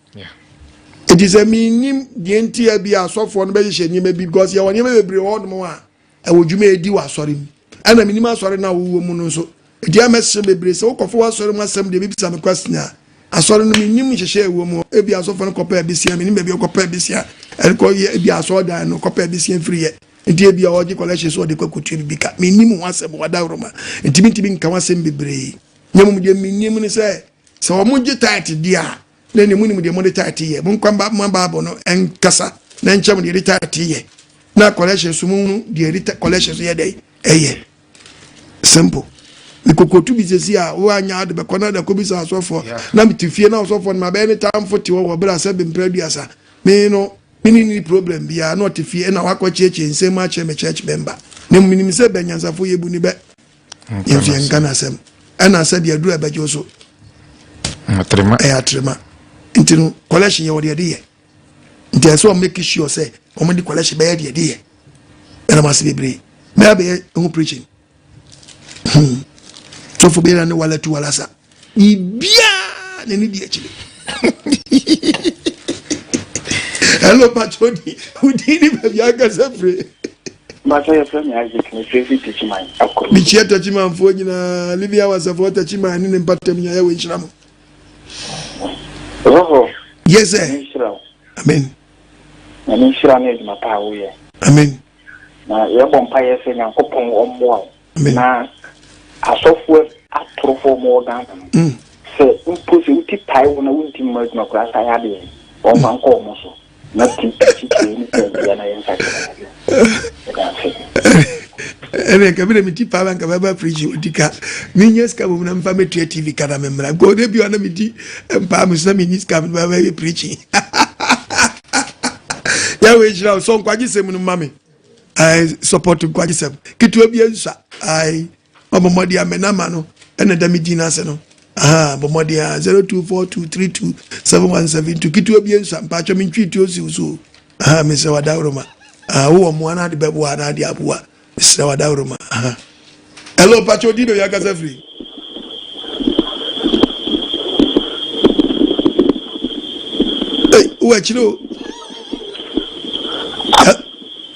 Speaker 1: Enti sɛ menim deɛ nti a bi asɔfoɔ no bɛhyehyɛ nneɛma bi because yɛwɔ nneɛma bebree wɔ hɔnom a ɛwɔ dwuma edi wɔ asɔre mu. Ɛna menim asɔre no a wowɔ mu no nso. Enti a mɛsrɛ bebree sɛ wokɔfa w'asɔre mu asɛm deɛ bɛbisa me question a, asɔre no mennim nhyehyɛɛ ɛwɔ mu. Ebia asɔfoɔ no kɔpɛɛ besia, mennim baabi a ɔkɔpɛɛ besia ɛkɔ yɛ, ebia asɔredan no kɔpɛɛ besia firi yɛ. Nti ebia ɔgye collection so ɔde kɔ akɔtua biribi ka. Mennim ho asɛm wɔ adaworoma. Nti mentumi nka ho asɛm bebree. Na mmom deɛ menim ne sɛ, sɛ wɔgye tithe deɛ a, na ɛne monim deɛ mode tithe yɛ. Monkɔ mma Bible no nkasa na nkyerɛ mo deɛ yɛde tithe yɛ. Na collection so monhunu deɛ yɛde collection so yɛ dɛn ɛyɛ. Simple. Mekɔkɔtu bi sɛsi a woanya ade bɛkɔ na da kɔbisa asɔfoɔ na mete fie na ɔsɔfoɔ no mabɛyɛ ne tamfo te hɔ wɔ berɛ a sɛ bemprɛ aduasa me no mene ni problem biara na ɔte fie ɛna wakɔ kyeakyea nsɛm mu akyerɛ me church member na menim sɛ bɛ nyansafo yɛbu ne bɛ yɛmfi yɛnka no asɛm ɛna sɛ deɛ aduru a ɛbɛgye wo so ɛyɛ atrema nti no collection yɛ wɔde ɛde yɛ nti ɛsɛ wɔn make sure sɛ wɔn de collection bɛyɛ deɛ ɛde yɛ ɛna mo ase bebree mɛyɛ bɛyɛ ho preaching hmm sɔfo bɛyɛ ne wala tu wala sa biribiara na ne di akyire hello patro di wodi ne baabi ankasa firi.
Speaker 12: Mbasa yɛfrɛ me Isaac mefrɛ fi Techiman akɔ.
Speaker 1: Mekyia Techimanfoɔ nyinaa Living Hours foɔ Techiman ne ne mpatam nyinaa yɛwɔ nhyira mo.
Speaker 12: Ɔsɔfo.
Speaker 1: Yes sir.
Speaker 12: Nyame nhyira wo.
Speaker 1: Amen.
Speaker 12: Nyame nhyira ne adwuma pa a woyɛ.
Speaker 1: Amen.
Speaker 12: Na yɛbɔ mpaeɛ sɛ Nyankopɔn ɔmmoa wo.
Speaker 1: Amen.
Speaker 12: Na asɔfoɔ atorofoɔ ɔmo wɔ Ghana no. Sɛ mpo sɛ wo ti pae wo na wontumi mmɔ adwuma koraa saa yadeɛ no wɔmfa nkɔ wɔn so na ti titire ne sɛ na yɛnsakyera yadeɛ. Yɛda ase.
Speaker 1: Ɛnna nka mi na mi ti paa nka bɛba preaching odi ka mi nya sika bɔ mu na nfa mɛtua tv ka na mi mmra nka ɔde bi ɔna mi di mpaa mi so na mi nyi sika mi ba bɛyɛ preaching yàwó ehyira o sɔ nkwagye sɛm no ma mi ayi support nkwagye sɛm ketewa bi nsa ayi ɔbɔ mmɔden amɛ nama no ɛna ɛda mi din n'ase no aha bɔ mmɔden a 0242327172 ketewa bi nsa mpatsɔ mi ntwi tuo siw so aha mi sɛ wada woroma aha wowɔ mmoa na ade bɛboa na ade aboa mesrɛ wada woroma aha hello mpatsɔ odi baabi akasa firi. Hey, wowɔ akyire o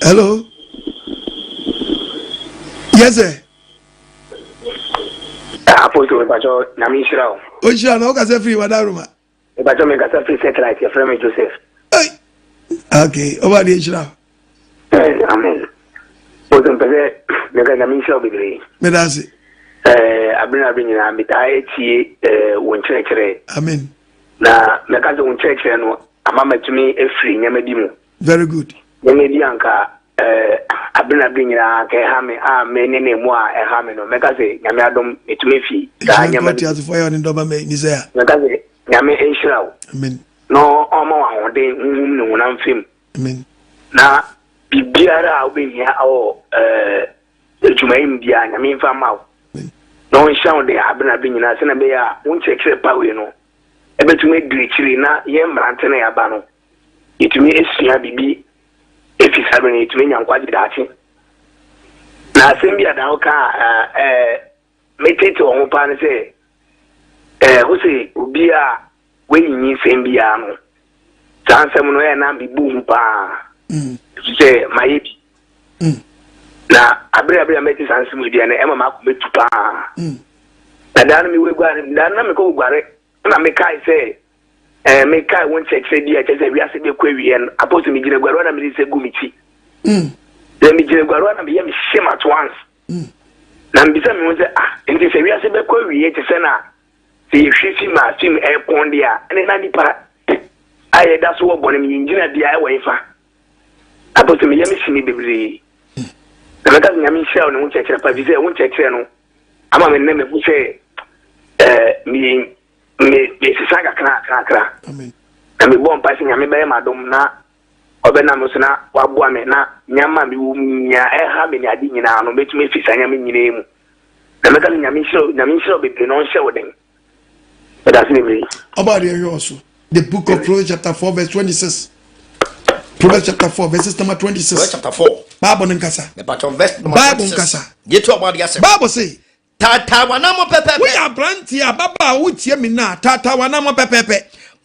Speaker 1: hello yes sir.
Speaker 9: Apostle mepakyɛ nyame nhyira wo.
Speaker 1: Ɔnhyira na wokasa firi wadaroma.
Speaker 9: Mepakyɛ mekasa firi satellite yɛfrɛ me Joseph.
Speaker 1: Hey. Okay, ɔba deɛ nhyira.
Speaker 9: Amen. Apostle mpɛ sɛ meka nyame nhyira wo bebree.
Speaker 1: Meda ase.
Speaker 9: Eh, abere na abere nyinaa metaa atie eh, wo nkyerɛkyerɛ.
Speaker 1: Amen.
Speaker 9: Na mɛka sɛ wo nkyerɛkyerɛ no ama matumi afiri nneɛma bi mu.
Speaker 1: Very good.
Speaker 9: Nneɛma bi anka eh, abere na abere nyinaa anka ɛha me a me ne ne mu a ɛha me no mɛka sɛ nyame adom metumi afi saa nneɛma
Speaker 1: bi. Nhyira yɛ ɔne dɔba mɛ ni sɛ ya.
Speaker 9: Mɛka sɛ nyame nhyira wo.
Speaker 1: Amen.
Speaker 9: Na ɔma wo ahoɔden honhom ne honam fam.
Speaker 1: Amen.
Speaker 9: Na biribiara a wobɛhia wɔ eh, adwuma yi mu biara nyame mfa mma wo. Na ɔnhyira wo de abere na abere nyinaa sɛnea ɛbɛyɛ a wo nkyerɛkyerɛ pa wei no ɛbɛtumi adu akyiri na yɛn mmerante no yɛaba no yɛtumi asua biribi efi saa bere no yɛtumi anya nkwagye daakye. Na asɛm bi a daa woka a ɛɛ metete wɔn ho paa ne sɛ ɛɛ ho sɛ obi a wayi nyinsɛn biara no saa nsɛm no ɛyɛ na mebu ho paa ɛfiri sɛ mayɛ bi na abere abere a mɛte saa nsɛm yi deɛ no ɛma m'akoma tu paa na daa no mewɔ aguare daa no na mekɔ guare na mekae sɛ ɛɛ mekae wo nkyerɛkyerɛ bi a kyerɛ sɛ wiase bɛkɔ awieɛ no apɔ sɛ megyina aguarewa na mede sɛ gu me ti mm. na megyina aguarewa na meyɛ me shame at once mm. na mebisa me ho sɛ ah nti sɛ wiase bɛkɔ awieɛ te sɛ na sɛ yɛhwɛ fim a fim ɛpɔn deɛ a ɛne na nipa a yɛda so wɔ bɔne mu yɛngyina bia ɛwɔ hefa apɔ sɛ meyɛ me sini bebree na mɛka sɛ nyame nhyira wo ne wo nkyerɛkyerɛ pa fi sɛ wo nkyerɛkyerɛ no ama me nnɛ mahu sɛ ɛɛ me me mesesa kakra kakra na mebɔ mpa sɛ nyame bɛyɛ m'adom na ɔbɛnam so na waboa me na nneɛma a mewɔ mu nyinaa ɛha me ne ade nyinaa no mɛtumi afi saa nneɛma nyinaa mu na mɛka sɛ nyame nhyira nyame nhyira bebree na ɔnhyɛ wo den ɛda ase bebree.
Speaker 1: Ɔba adeɛ hwɛ ɔso the book of Proverbs chapter 4 verse 26 Proverbs chapter 4 verses number 26
Speaker 4: Proverbs chapter 4
Speaker 1: Bible no nkasa
Speaker 4: Bible
Speaker 1: nkasa
Speaker 4: Yetu ɔbɔ adeɛ asɛm
Speaker 1: Bible say
Speaker 4: Taataa w'anammɔn pɛpɛɛpɛ.
Speaker 1: Woyɛ aberanteɛ, ababaa a wotie me nnɛ a, taataa w'anammɔn pɛpɛɛpɛ.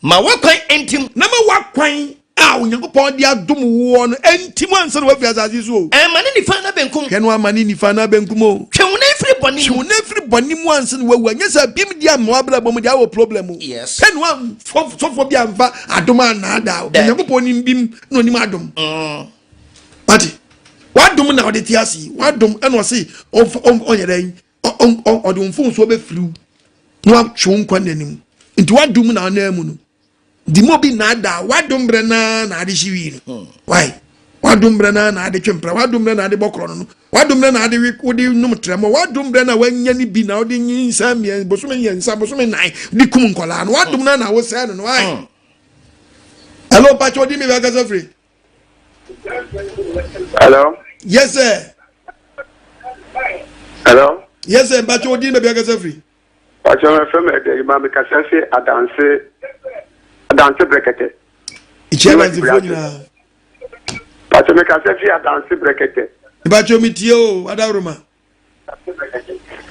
Speaker 4: Ma w'akwan ntim.
Speaker 1: Na ma w'akwan a Onyankopɔn de adom woɔ no ntim ansa na woafiri asase yi so o.
Speaker 4: Ɛmmane nifa anaa benkum.
Speaker 1: Hwɛ na woammane nifa anaa benkum o.
Speaker 4: Twe wo nan firi bɔne mu.
Speaker 1: Twe wo nan firi bɔne mu ansa na woawu. Anyɛ saa bim deɛ amma w'abrabɔ mu deɛ awɔ problem o.
Speaker 4: Yes.
Speaker 1: Hwɛ na woamfa sɔfoɔ bi amfa adom annaadaa wo.
Speaker 4: Daabi.
Speaker 1: Onyankopɔn nim bim na ɔnim adom.
Speaker 4: Mm.
Speaker 1: Wate? W'adom na ɔde te ase yi. W'adom ɛna ɔse ɔnyɛ dɛn ɔde wo mfomsoɔ bɛfiriw na watwe wo nkwa nna no mu. Nti w'adom na ɔnam mu no. Di mu obi nnaadaa w'adom berɛ naa na ade hye wii no. Hmm. Why? W'adom berɛ naa na ade twe mpra. W'adom berɛ na ade bɔ korɔ no no. W'adom berɛ na ade we wode nom trɛmɔ. W'adom berɛ na wanya ne bi na wode nyinsɛn mmiɛnsa bosome mmiɛnsa bosome nan de kum nkɔlaa no. W'adom na na wosɛe no no. Why? Hmm. Hello, Pacho, di mi bɛ kasa firi.
Speaker 13: Hello.
Speaker 1: Yes sir.
Speaker 13: Hello.
Speaker 1: Yes sir. Mpatsɔ odi baabi akasa firi.
Speaker 13: Mpatsɔ mi fɛn mi ɛdɛ yi ma mi kasa fi adanse adanse brɛkɛtɛ.
Speaker 1: Ìkyɛ adanse fo nyinaa.
Speaker 13: Mpatsɔ mi kasa fi adanse brɛkɛtɛ.
Speaker 1: Mpatsɔ mi tie o adaworoma.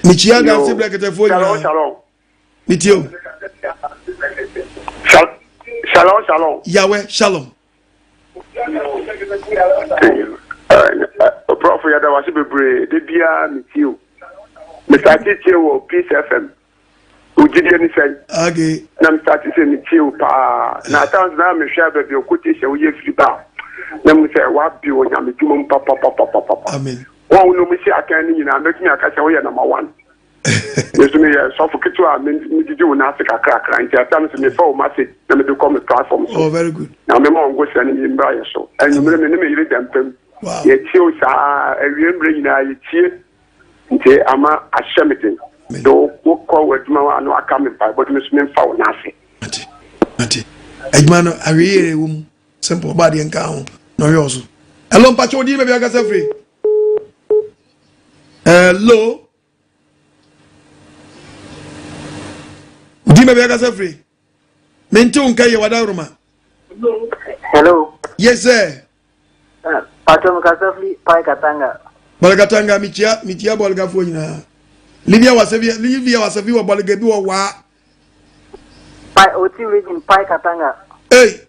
Speaker 1: Mi kyia adanse brɛkɛtɛ fo nyinaa.
Speaker 13: Shalom shalom.
Speaker 1: Metie o.
Speaker 13: Shalom, shalom.
Speaker 1: Yahweh, shalom.
Speaker 13: Prof, yɛda wase bebree. De biara metie o. Mesate tie wɔ Peace FM. Ogyidie ne sɛn?
Speaker 1: Okay.
Speaker 13: Na mesate sɛ metie o paa. Na atans na mehwɛ baabi ɔkote hyɛ woyɛ firi ba. Na mu sɛ wabi wɔ nyame dwuma mu papapapapapa.
Speaker 1: Amen.
Speaker 13: Wɔn a wɔn si akan no nyinaa mɛtumi aka sɛ woyɛ number one. Me nso meyɛ sɔfo ketewa a megyigye wo nan ase kakrakra nti asa no sɛ mefa wo message na mede kɔ me platform so.
Speaker 1: Oh, very good.
Speaker 13: Na mema wɔn ngosra no mi mmra yɛ so. Anwummere me ne me yere da mpam.
Speaker 1: Wow.
Speaker 13: Yɛtie wo saa awie mmerɛ nyinaa yɛtie nti ama ahyɛ me den. So wokɔ w'adwuma hɔ a na waka me mpaebɔ de me nso memfa wo nan ase.
Speaker 1: Mate, mate. Adwuma no awie yere wɔ mu. Simple, ɔba adeɛ nka ho na ɔhwɛ wo so. Hello, mpakyɛ odin baabi akasa firi. Hello. Odin baabi akasa firi. Mente wo nka yɛ wada roma.
Speaker 14: Hello.
Speaker 1: Yes sir.
Speaker 14: Uh, Pacho mkasa firi Pai Katanga.
Speaker 1: Bɔlgatanga mekyia mekyia bɔlgafoɔ nyinaa. Livia wasabi Livia wasabi wɔ bɔlga bi wɔ waa.
Speaker 14: Pai Oti region Pai Katanga.
Speaker 1: Hey,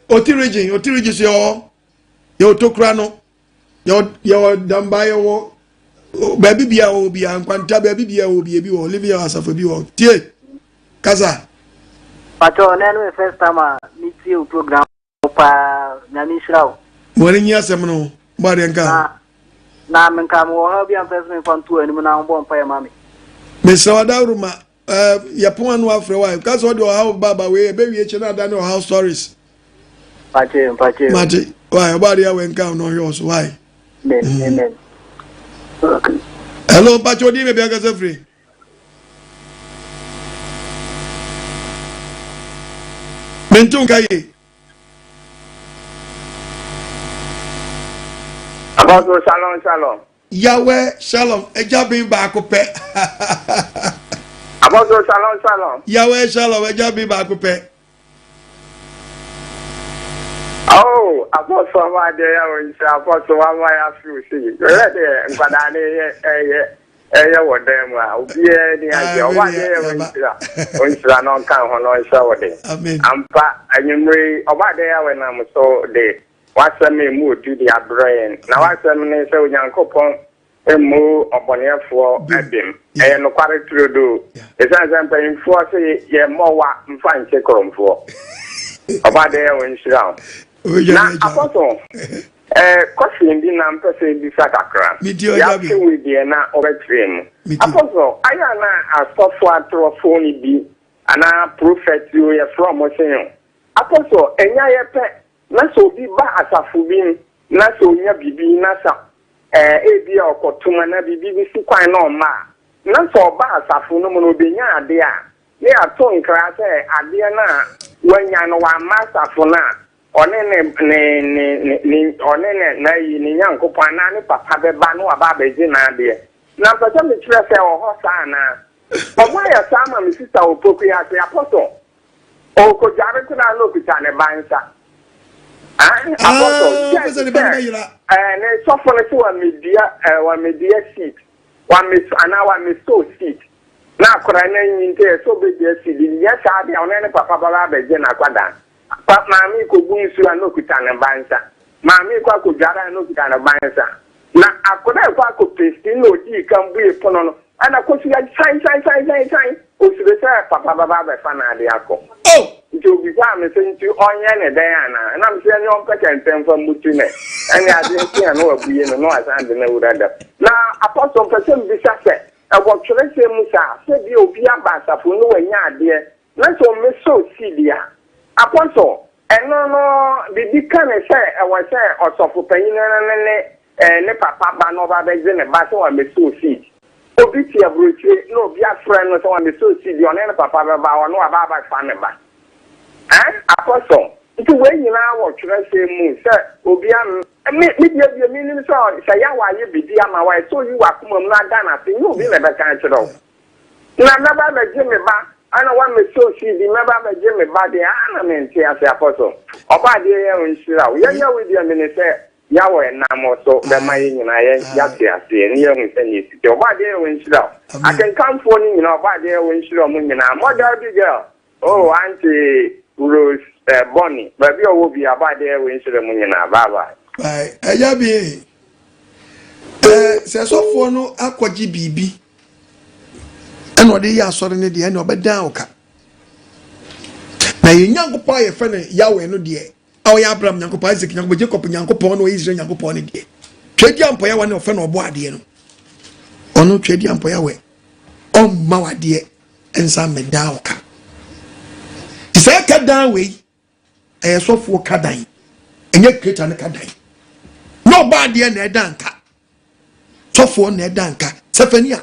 Speaker 1: Oti region Oti region so yɛ hɔ yɛ otokura no yɛ yɛ damba yɛ wɔ baabi bia wɔ bia nkwanta baabi bia wɔ bia bi wɔ Livia asafo bi wɔ tie kasa.
Speaker 14: Pacho ɔnɛ no yɛ first time a metie wo program. paa nyame nhyira wo.
Speaker 1: Mo ani nye asɛm no ho bɔ adeɛ nka ho.
Speaker 14: Na menka mewɔ ɔhaw bi a mpɛ sɛ memfa nto anim na wobɔ mpaeɛ ma me.
Speaker 1: Mesrɛ wo adaworo ma eh, yɛpon ano afrɛ wo a ka sɛ ɔde ɔhaw ba ba wei ɛbɛwie kyɛ na ada ne ɔhaw stories.
Speaker 14: Mpakyɛ mpakyɛ.
Speaker 1: Mate why ɔbɔ adeɛ awɛ nka ho na ɔhwɛ wo so why.
Speaker 14: Amen mm. amen.
Speaker 1: Okay. Hello mpakyɛ odin baabi ankasa firi. Mente wo nka yie.
Speaker 15: Apostle shalom shalom.
Speaker 1: Yahweh shalom agya ben baako pɛ.
Speaker 15: Apostle shalom shalom.
Speaker 1: Yahweh shalom agya ben baako pɛ.
Speaker 15: Oh, Apostle wa deɛ yɛ wo nhyira Apostle wa ma yɛ afi wo sei. Ɛyɛ deɛ nkwadaa ne yɛ ɛyɛ ɛyɛ wɔ dan mu a obiara ni agye ɔwɔ adeɛ yɛ wo nhyira wo nhyira na ɔnka ho na ɔnhyɛ wo den. Ampa anwummere yi ɔbɔ adeɛ yɛ wɔ nam so de w'asɛm emu odu de abrɛ yɛn na w'asɛm ne sɛ Onyankopɔn Mmu ɔbɔneɛfoɔ bem. Ɛyɛ nokware turodoo. Ɛsiane sɛ mpanyimfoɔ se yɛmmɔ wa mfa nkye korɔmfoɔ. Ɔbɔadeɛ ɔnhyira wo. Na Apostle, eh, question bi na mpɛ sɛ bisa kakra. Yɛafe wei deɛ na wobɛkyerɛ mu. Apostle, ayɛ a na asɔfo atorɔfoɔ no bi anaa prophet o yɛfrɛ ɔmo sen o. Apostle, ɛnya yɛpɛ Na sɛ obi ba asafo bi mu na sɛ onya biribi na sɛ ɛɛ ebia ɔkɔtom anaa biribi bi si kwan na ɔmma a, na sɛ ɔba asafo no mu na obenya ade a, na yɛato nkra sɛ adeɛ no a wanya no wamma asafo no a, ɔne ne ne ne ne ɔne ne n'ayi ne Nyankopɔn anaa ne papa bɛba na waba abɛgye n'adeɛ. Na mpɛ sɛ mekyerɛ sɛ ɛwɔ hɔ saa anaa? Wɔayɛ saa ama me sista wɔ Pokuase, Apostle. Ɔrekɔdware koraa na ɔkuta ne ba nsa. Apostle,
Speaker 1: ah,
Speaker 15: sɛ eh, ne sɔfo no sɛ wamedua eh, wamedua seed, wameso anaa wameso seed. Na akwadaa no anyi nti ɛsɛ ɔbɛdua seed. Nyɛ saa deɛ ɔne ne papa bɛba abɛgye n'akwadaa. Pa maame kɔbu nsuo a na ɔkuta ne ba nsa. Maame kɔ akɔdware a na ɔkuta ne ba nsa. Na akwadaa rekɔ akɔpesti na ɔdii kan bue pono no, ɛna kosua san san san san san. Ɔsuro sɛ papa bɛba abɛfa n'ade akɔ. Nti ɔbisaa me sɛ nti ɔnyɛ ne dɛn anaa? Ɛna me sɛ ɛne ɔmpɛ kɛntɛn mfa mmutu no ɛ. Ɛne adeɛ kye a na wabue no na wasan de no awura dɛm. Na Apostle mpɛ sɛ mbisa sɛ ɛwɔ twerɛsɛm mu saa sɛ bia obi aba asafo mu na wanya adeɛ na sɛ ɔmmɛsɔ seed a, Apostle, Ɛno no, biribi ka no sɛ ɛwɔ sɛ ɔsɔfo panyin no ne ne ne papa ba na ɔba abɛgye ne ba sɛ wammɛsow seed. Obi te aburokyire na obi afrɛ no sɛ wammɛsow seed, ɔne ne papa bɛba hɔ na waba abɛfa ne ba. Ɛn, Apostle, nti wei nyinaa wɔ twerɛsɛm mu sɛ obi am, me, me deɛ deɛ menim sɛ sɛ Yahweh ayɛ biribi ama wo a, ɛsɛ sɛ oyi w'akoma mu na ada no ase, nyɛ obi na ɛbɛka akyerɛ wo. Na mɛba abɛgye me ba ana woamɛsɔ CD mɛba abɛgye me ba deɛ a na mente ase Apostle ɔbaa deɛ yɛ nhyira wo yɛnyɛ wo deɛ mene sɛ Yahweh nam wo so bɛma yɛ nyinaa yɛ yɛate aseɛ ne yɛahu sɛdeɛ ɛsi teɛ ɔbaa deɛ yɛ nhyira wo akenkanfoɔ no nyinaa ɔbaa deɛ yɛ nhyira ɔmo nyinaa mother Abigail oh auntie Rose eh, Bonnie baabi a ɔwɔ bi ɔbaa deɛ yɛ nhyira mu nyinaa bye bye.
Speaker 1: Bye. Ɛyɛ bi eh, sɛ sɔfoɔ no akɔgye biribi ɛna ɔde yɛ asɔre no deɛ ɛna ɔbɛdan wo ka na yɛn nyankopɔn a yɛfrɛ no yahweh no deɛ a ɔyɛ abraham nyankopɔn isaac nyankopɔn jacob nyankopɔn na ɔyɛ israel nyankopɔn no deɛ twɛdi ampɔ yahweh na ɔfrɛ no ɔbɔ adeɛ no ɔno twɛdi ampɔ yahweh. Ɔmma wadeɛ nsa mmɛdan wo ka. Te sɛ ɛka dan wei ɛyɛ sɔfoɔ ka dan, ɛnyɛ kreta no ka dan. Na ɔba adeɛ na ɛda nka, sɔfoɔ na ɛda nka. Sɛfɛnia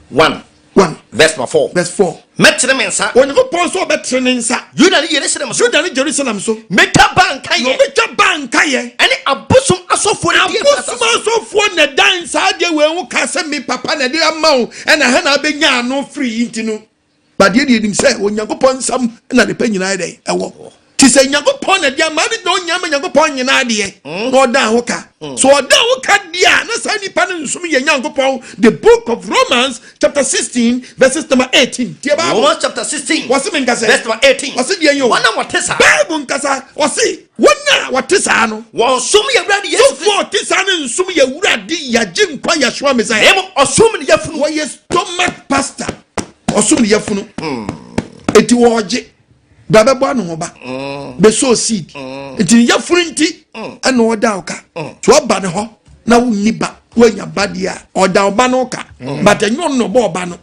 Speaker 4: 1
Speaker 1: 1
Speaker 4: verse number 4.
Speaker 1: Verse 4.
Speaker 4: Mɛtene me nsa.
Speaker 1: Onyankopɔn nso ɔbɛtene ne nsa.
Speaker 4: Yuda ne Yerusalem so.
Speaker 1: Yuda ne Jerusalem so.
Speaker 4: Mɛtwa ba nkayɛ.
Speaker 1: Na ɔbɛtwa ba nkayɛ.
Speaker 4: Ɛne abosom asɔfoɔ ne deɛ
Speaker 1: Abosom asɔfoɔ na ɛdan saa deɛ wei ho ka sɛ me papa na ɛde ama wo ɛna ha na abɛnya ano firi yi nti no. Badeɛ deɛ nim sɛ Onyankopɔn nsam na adepa nyinaa yɛ dɛn ɛwɔ. Ti sɛ Nyankopɔn na ɛde ama ade na ɔnya ama Nyankopɔn nyinaa adeɛ mm. na ɔdan ho ka. Mm. So ɔdan ho ka deɛ a na saa nipa no nsom yɛ Nyankopɔn. The book of Romans chapter 16 verses number 18. Tie Bible.
Speaker 4: Romans chapter 16.
Speaker 1: Wɔsi mi nkasa.
Speaker 4: Verse number 18.
Speaker 1: Wɔsi deɛ yɛ o.
Speaker 4: Wɔn a wɔte saa.
Speaker 1: Bible nkasa wɔsi wɔn a wɔte saa no.
Speaker 4: Wɔn som yɛ wura de Yesu
Speaker 1: Kristo. Sɔfo ɔte saa no nsom yɛ wura de yagye nkwa Yeshua Messiah.
Speaker 4: Emu ɔsom ne yafunu.
Speaker 1: Wɔyɛ stomach pastor. Ɔsom ne yafunu. Hmm. Eti wɔgye. Bra bɛbɔ ano ho ba. Hmm. Bɛsɔ seed. Hmm. Eti ne yafunu nti ɛna ɔda ɔka. So ɔba ne hɔ na wonni ba woanya ba deɛ a ɔda ɔba no ka. But ɛnyɛ ɔno na ɔbɔ ɔba no.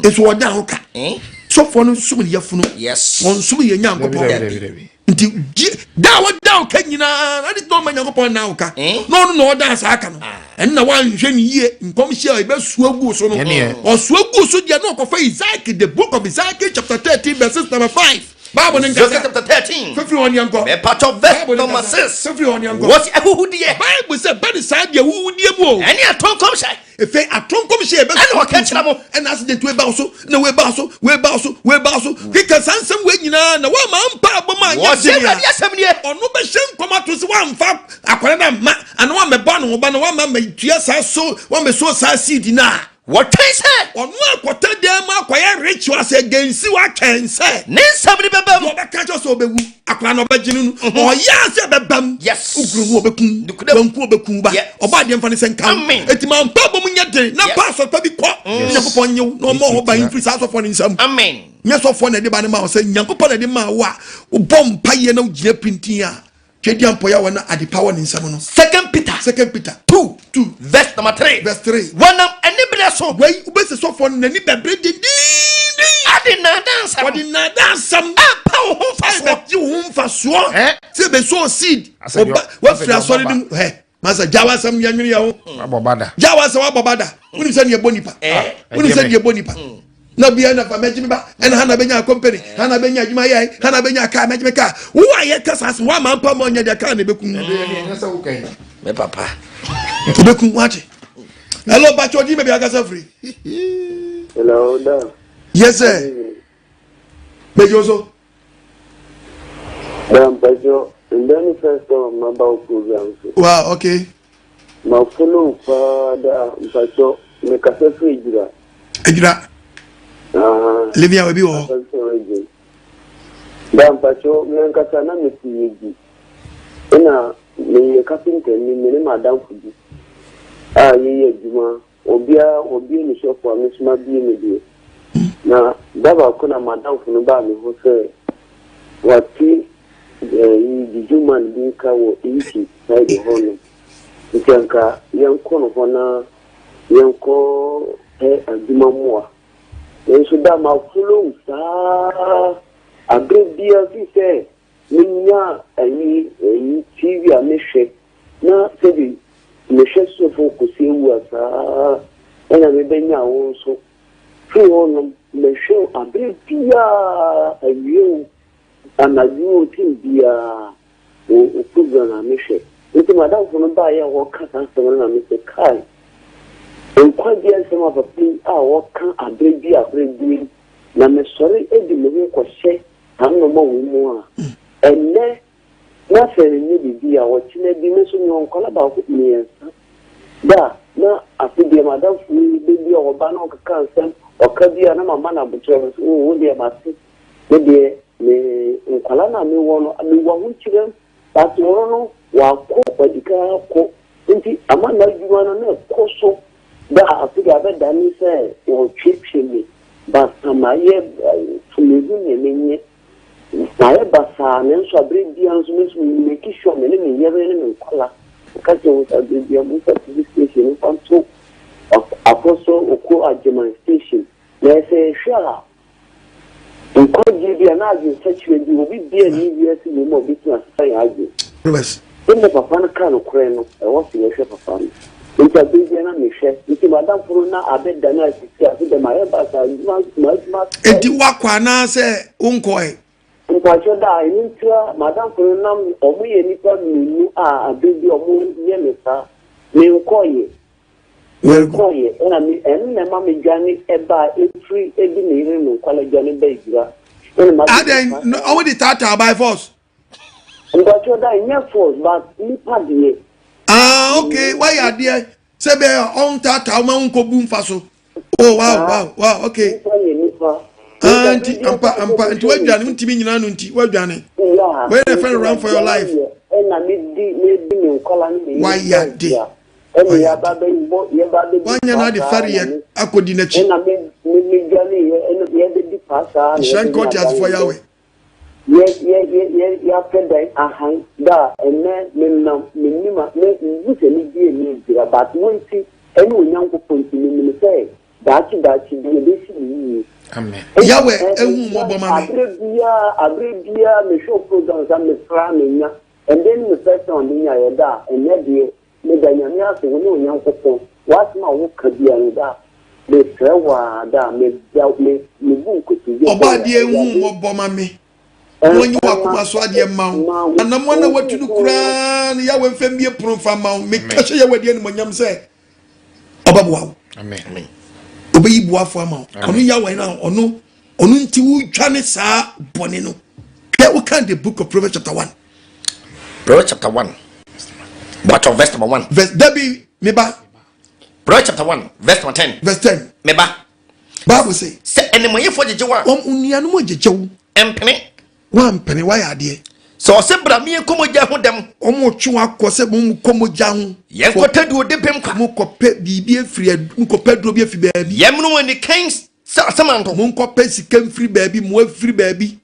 Speaker 1: Nso ɔda ho ka. Sɔfoɔ no nsom ne yafunu. Wɔn nsom yɛ Nyankopɔn. Nti gye da a wɔda wo ka nyinaa na de na ɔma Nyankopɔn na wo ka.
Speaker 4: Eh?
Speaker 1: Na ɔno na ɔda saa ka no.
Speaker 4: Ah.
Speaker 1: Ɛno na wanhwɛ ne yie nkɔmhyɛ a ɛbɛsoa gu so no. Ɔsoa gu so deɛ na ɔkɔfa Isaac the book of Isaac chapter 13 verses number 5. Bible ne nkasa.
Speaker 4: chapter 13.
Speaker 1: Fefiri hɔ neɛ nkɔ.
Speaker 4: Mepatɔ verse number 6.
Speaker 1: Fefiri hɔ neɛ nkɔ.
Speaker 4: Wɔsi ahuhudeɛ.
Speaker 1: Bible sɛ bɛde saa deɛ ahuhudeɛ mu o.
Speaker 4: Ɛne atɔ nkɔmhyɛ.
Speaker 1: Efe atɔ nkɔmhyɛ yɛ bɛ.
Speaker 4: Ɛna ɔka kyerɛ mo.
Speaker 1: Ɛna accident wei ba so na wei ba so wei ba so wei ba so. Mm. Keka saa nsɛm wei nyinaa na wɔama mpa abɔ mu anyɛ
Speaker 4: Wɔsi awurade asɛm nie.
Speaker 1: Ɔno bɛhyɛ nkɔm ato sɛ wɔamfa akwadaa no amma ana wɔamɛbɔ ano ba na wɔama mɛtua saa so wɔamɛso saa seed no a.
Speaker 4: Wɔtwɛn sɛ.
Speaker 1: Ɔno akɔtɛ dan mu akɔyɛ rituals against watwɛn sɛ.
Speaker 4: Ne nsɛm no bɛba mu.
Speaker 1: Wɔbɛka kyerɛ sɛ ɔbɛwu akwadaa no ɔbɛgye no no. Mhm. Ɔyɛ sɛ ɛbɛba mu.
Speaker 4: Yes.
Speaker 1: Okunu ho ɔbɛkum. Wanku ɔbɛkum ba. Ɔba adeɛ mfa ne sɛ nka. Eti ma mpa bɔ mu nyɛ den na mpa asɔrɔ bi kɔ. Nyankopɔn nyew na ɔmmɔ ho ban mfiri saa asɔfoɔ no nsam.
Speaker 4: Amen.
Speaker 1: Nyɛ sɔfoɔ na ɛde ba ne ma wo sɛ Nyankopɔn na ɛde ma wo a wobɔ mpa yie na wogyina pintin a Twedeɛ mpɔyɛ wɔ na adepa wɔ ne nsam no.
Speaker 4: Second Peter.
Speaker 1: Second Peter.
Speaker 4: 2.
Speaker 1: 2.
Speaker 4: Verse number 3.
Speaker 1: Verse 3.
Speaker 4: Wɔnam aniberɛ so.
Speaker 1: Wei wobɛsɛ sɔfoɔ no n'ani bɛbere dendenden.
Speaker 4: Ade nnaadaa nsɛm.
Speaker 1: Wɔde nnaadaa nsɛm.
Speaker 4: Ɛpɛ wo ho mfasoɔ.
Speaker 1: Ɛbɛgye wo ho mfasoɔ. Sɛ bɛsɔ seed. Ɔba wafiri asɔre no mu hɛ. Masa gya w'asɛm yɛ nwene yɛ ho.
Speaker 3: Wabɔ bada.
Speaker 1: Gya w'asɛm wabɔ bada. Wonim sɛ neɛ bɔ nipa. Wonim sɛ neɛ bɔ nipa. Na bia na fa mɛgye me ba. Ɛna ha na bɛnya company. Ha na bɛnya adwuma yɛ. Ha na bɛnya kaa mɛgye me kaa. Wo a yɛka saa asɛm woama mpa ma ɔnyɛ deɛ kaa na ɛbɛkum.
Speaker 4: Me papa.
Speaker 1: Ɛbɛkum wate. Hello, Bacho, ɔdi baabi akasa firi.
Speaker 10: Hello, da.
Speaker 1: Yes, sir. Bɛgye so.
Speaker 10: Da mpacho, ndɛ ne first time maba wo program so.
Speaker 1: Wow, okay.
Speaker 10: Ma follow paa da mpacho, me kasa firi Ejura.
Speaker 1: Ejura.
Speaker 10: Ah.
Speaker 1: Livia obi wɔ hɔ.
Speaker 10: Da mpacho, me ankasa na me ti Yeji. Ɛna meyɛ carpenter ni, me ne m'adamfo bi a yɛyɛ adwuma Obiara wabue ne shop a me nso mabue me deɛ. Na da baako na m'adamfo no baa me hɔ sɛ wate ɛyi juju man bi nka wɔ Inchi side hɔ nom. Nti anka yɛnkɔ no hɔ na yɛnkɔ pɛ adwuma mmoa. Nanso da ma follow saa aberɛ biara firi sɛ menya ayi ayi TV a mehwɛ na sɛbi mehwɛ sofo Kwesi Awuah saa ɛna mebɛnya wo nso firi hɔ nom mehwɛ wo abere biara awia o anadwo o tim biara wo wo program a mehwɛ nti madamfo no baeɛ a wɔka saa asɛm no na mesɛ kai nkwagyeɛ nsɛm a papa yi a wɔka abere bi abere bi na mesɔre de me ho kɔhyɛ saa nnoɔma wei mu a ɛnnɛ Na sɛ menyɛ biribi a, ɔkyena bi me nso mewɔ nkwadaa baako mmiɛnsa. Da a na afe deɛ m'adamfo yi da bi a ɔba na ɔkeka nsɛm, ɔka bi a na mama no aboterɛ me so, oh wo deɛ mate. Me deɛ me nkwadaa no a mewɔ no, mewɔ ahokyerɛ mu, but ɔno no wakɔ, wadi kan akɔ. Nti ama n'adwuma no na ɛkɔ so. Da a afe deɛ abɛdane sɛ ɔretwetwe me, basa mayɛ, mehu deɛ menyɛ. Mayɛ basaa nanso aberɛ biara nso me nso me make sure me ne me yere ne me nkwadaa meka kyerɛ wɔn sɛ aberɛ biara momfa TV station no mfa nto Apostle Okuo Agyeman station. Na sɛ yɛhwɛ a, nkwagyeɛ bi anaa adwensakyera bi, obi biara nni wiase wei mu a obɛtumi asesa yɛn adwene. Sɛdeɛ papa no ka nokorɛ no, ɛwɔ sɛ yɛhwɛ papa no. Nti aberɛ biara na mehwɛ. Nti m'adamfo no na abɛdane asisi ase dɛ mayɛ basaa, adwuma m'adwuma asɛe.
Speaker 1: Nti woakɔ anaasɛ wonkɔe?
Speaker 10: Mpakyɛ da, ɛno ntira m'adamfo no nam, wɔn yɛ nnipa mmienu a aberɛ bi wɔn yɛ me saa. Menkɔeɛ. Menkɔeɛ, ɛna me, ɛno na ɛma me dwane ɛbaa ɛfiri ɛdi me yere me nkwala dwane ba adwira. Ɛna ma
Speaker 1: Adɛn, no, ɔmo de taataa by force?
Speaker 10: Mpakyɛ da, ɛnyɛ force, but nipa deɛ.
Speaker 1: Ah, okay, wayɛ adeɛ sɛ bɛyɛ ɔntaataa wo ma wonkɔ bu mfa so. Oh, wow, wow, wow, okay.
Speaker 10: Nipa yɛ nipa.
Speaker 1: Ah, nti ampa ampa nti wadwane wontumi nyina no nti wadwane. Wei na ɛfrɛ no run for your life.
Speaker 10: Ɛna me di me di me nkwala ne me yere.
Speaker 1: Wayɛ ade.
Speaker 10: Ɛna yɛaba bɛbɔ yɛba bɛdi
Speaker 1: Wanyɛ n'ade
Speaker 10: paa saa na
Speaker 1: fɛreɛ
Speaker 10: me
Speaker 1: akɔdi n'akyi.
Speaker 10: ɛna me me medwaneeɛ ɛna yɛbɛdi paa saa na
Speaker 1: Nhyira nka
Speaker 10: yɛbɛnya dan
Speaker 1: ɔteasefoɔ
Speaker 10: ndɛ
Speaker 1: Yahweh.
Speaker 10: yɛ yɛ yɛ yɛ yɛapɛ dan ahan da a ɛnɛ menam mennim a me mebu sɛ me bie me adwira but wo nti ɛne Onyankopɔn nti menim sɛ daakye daakye bi ɛbɛsi me yie.
Speaker 3: Amen.
Speaker 10: Enti
Speaker 1: Yahweh
Speaker 10: ɛ
Speaker 1: ehu
Speaker 10: mesrɛ
Speaker 1: mmɔbɔ ma me.
Speaker 10: aberɛ biara aberɛ biara mehwɛ wo program saa mesrɛ a menya Ɛndɛ ne me first time a menyaeɛ da a ɛnɛ deɛ meda Nyame ase wo ne Onyankopɔn w'asɛm a woka bia no da a mesrɛ wo aa da a meda me mebu nkotodwe sɛ
Speaker 1: Ɔbɔadeɛ nhu
Speaker 10: Awurade
Speaker 1: mmɔbɔ ma me na ɔnyi w'akoma so adeɛ mma wo. Anamoa no a watu no koraa no Yahweh mfa mmue pono mfa mma wo. Meka hyɛ Yahweh din animuonyam sɛ ɔbɛboa wo.
Speaker 3: Amen.
Speaker 1: Ɔbɛyi boafo ama wo. Ɔno Yahweh no a ɔno ɔno nti wotwa ne saa bɔne no. Hwɛ wokan the book of Proverbs chapter 1.
Speaker 4: Proverbs chapter 1. Watch of verse number 1.
Speaker 1: Verse Debbie meba.
Speaker 4: Proverbs chapter 1 verse number 10.
Speaker 1: Verse 10.
Speaker 4: Meba.
Speaker 1: Bible say.
Speaker 4: Sɛ ɛnimɔyɛfoɔ gyegye wo a.
Speaker 1: Wɔn nuanom gyegye wo.
Speaker 4: Mpene.
Speaker 1: Wampene wayɛ adeɛ.
Speaker 4: Sɛ ɔsɛ bra mi nkɔ mogya ho dɛm.
Speaker 1: Wɔn retwe wɔn akɔ sɛ wɔn kɔ mogya ho.
Speaker 4: Yɛn kɔ tɛ duo de pem kwa.
Speaker 1: Mo kɔ pɛ biribi efiri mo kɔ pɛ duro bi efiri baabi.
Speaker 4: Yɛn mu wɔn nikan sɛ asamanto.
Speaker 1: Mo nkɔ pɛ sika nfiri baabi mo afiri baabi.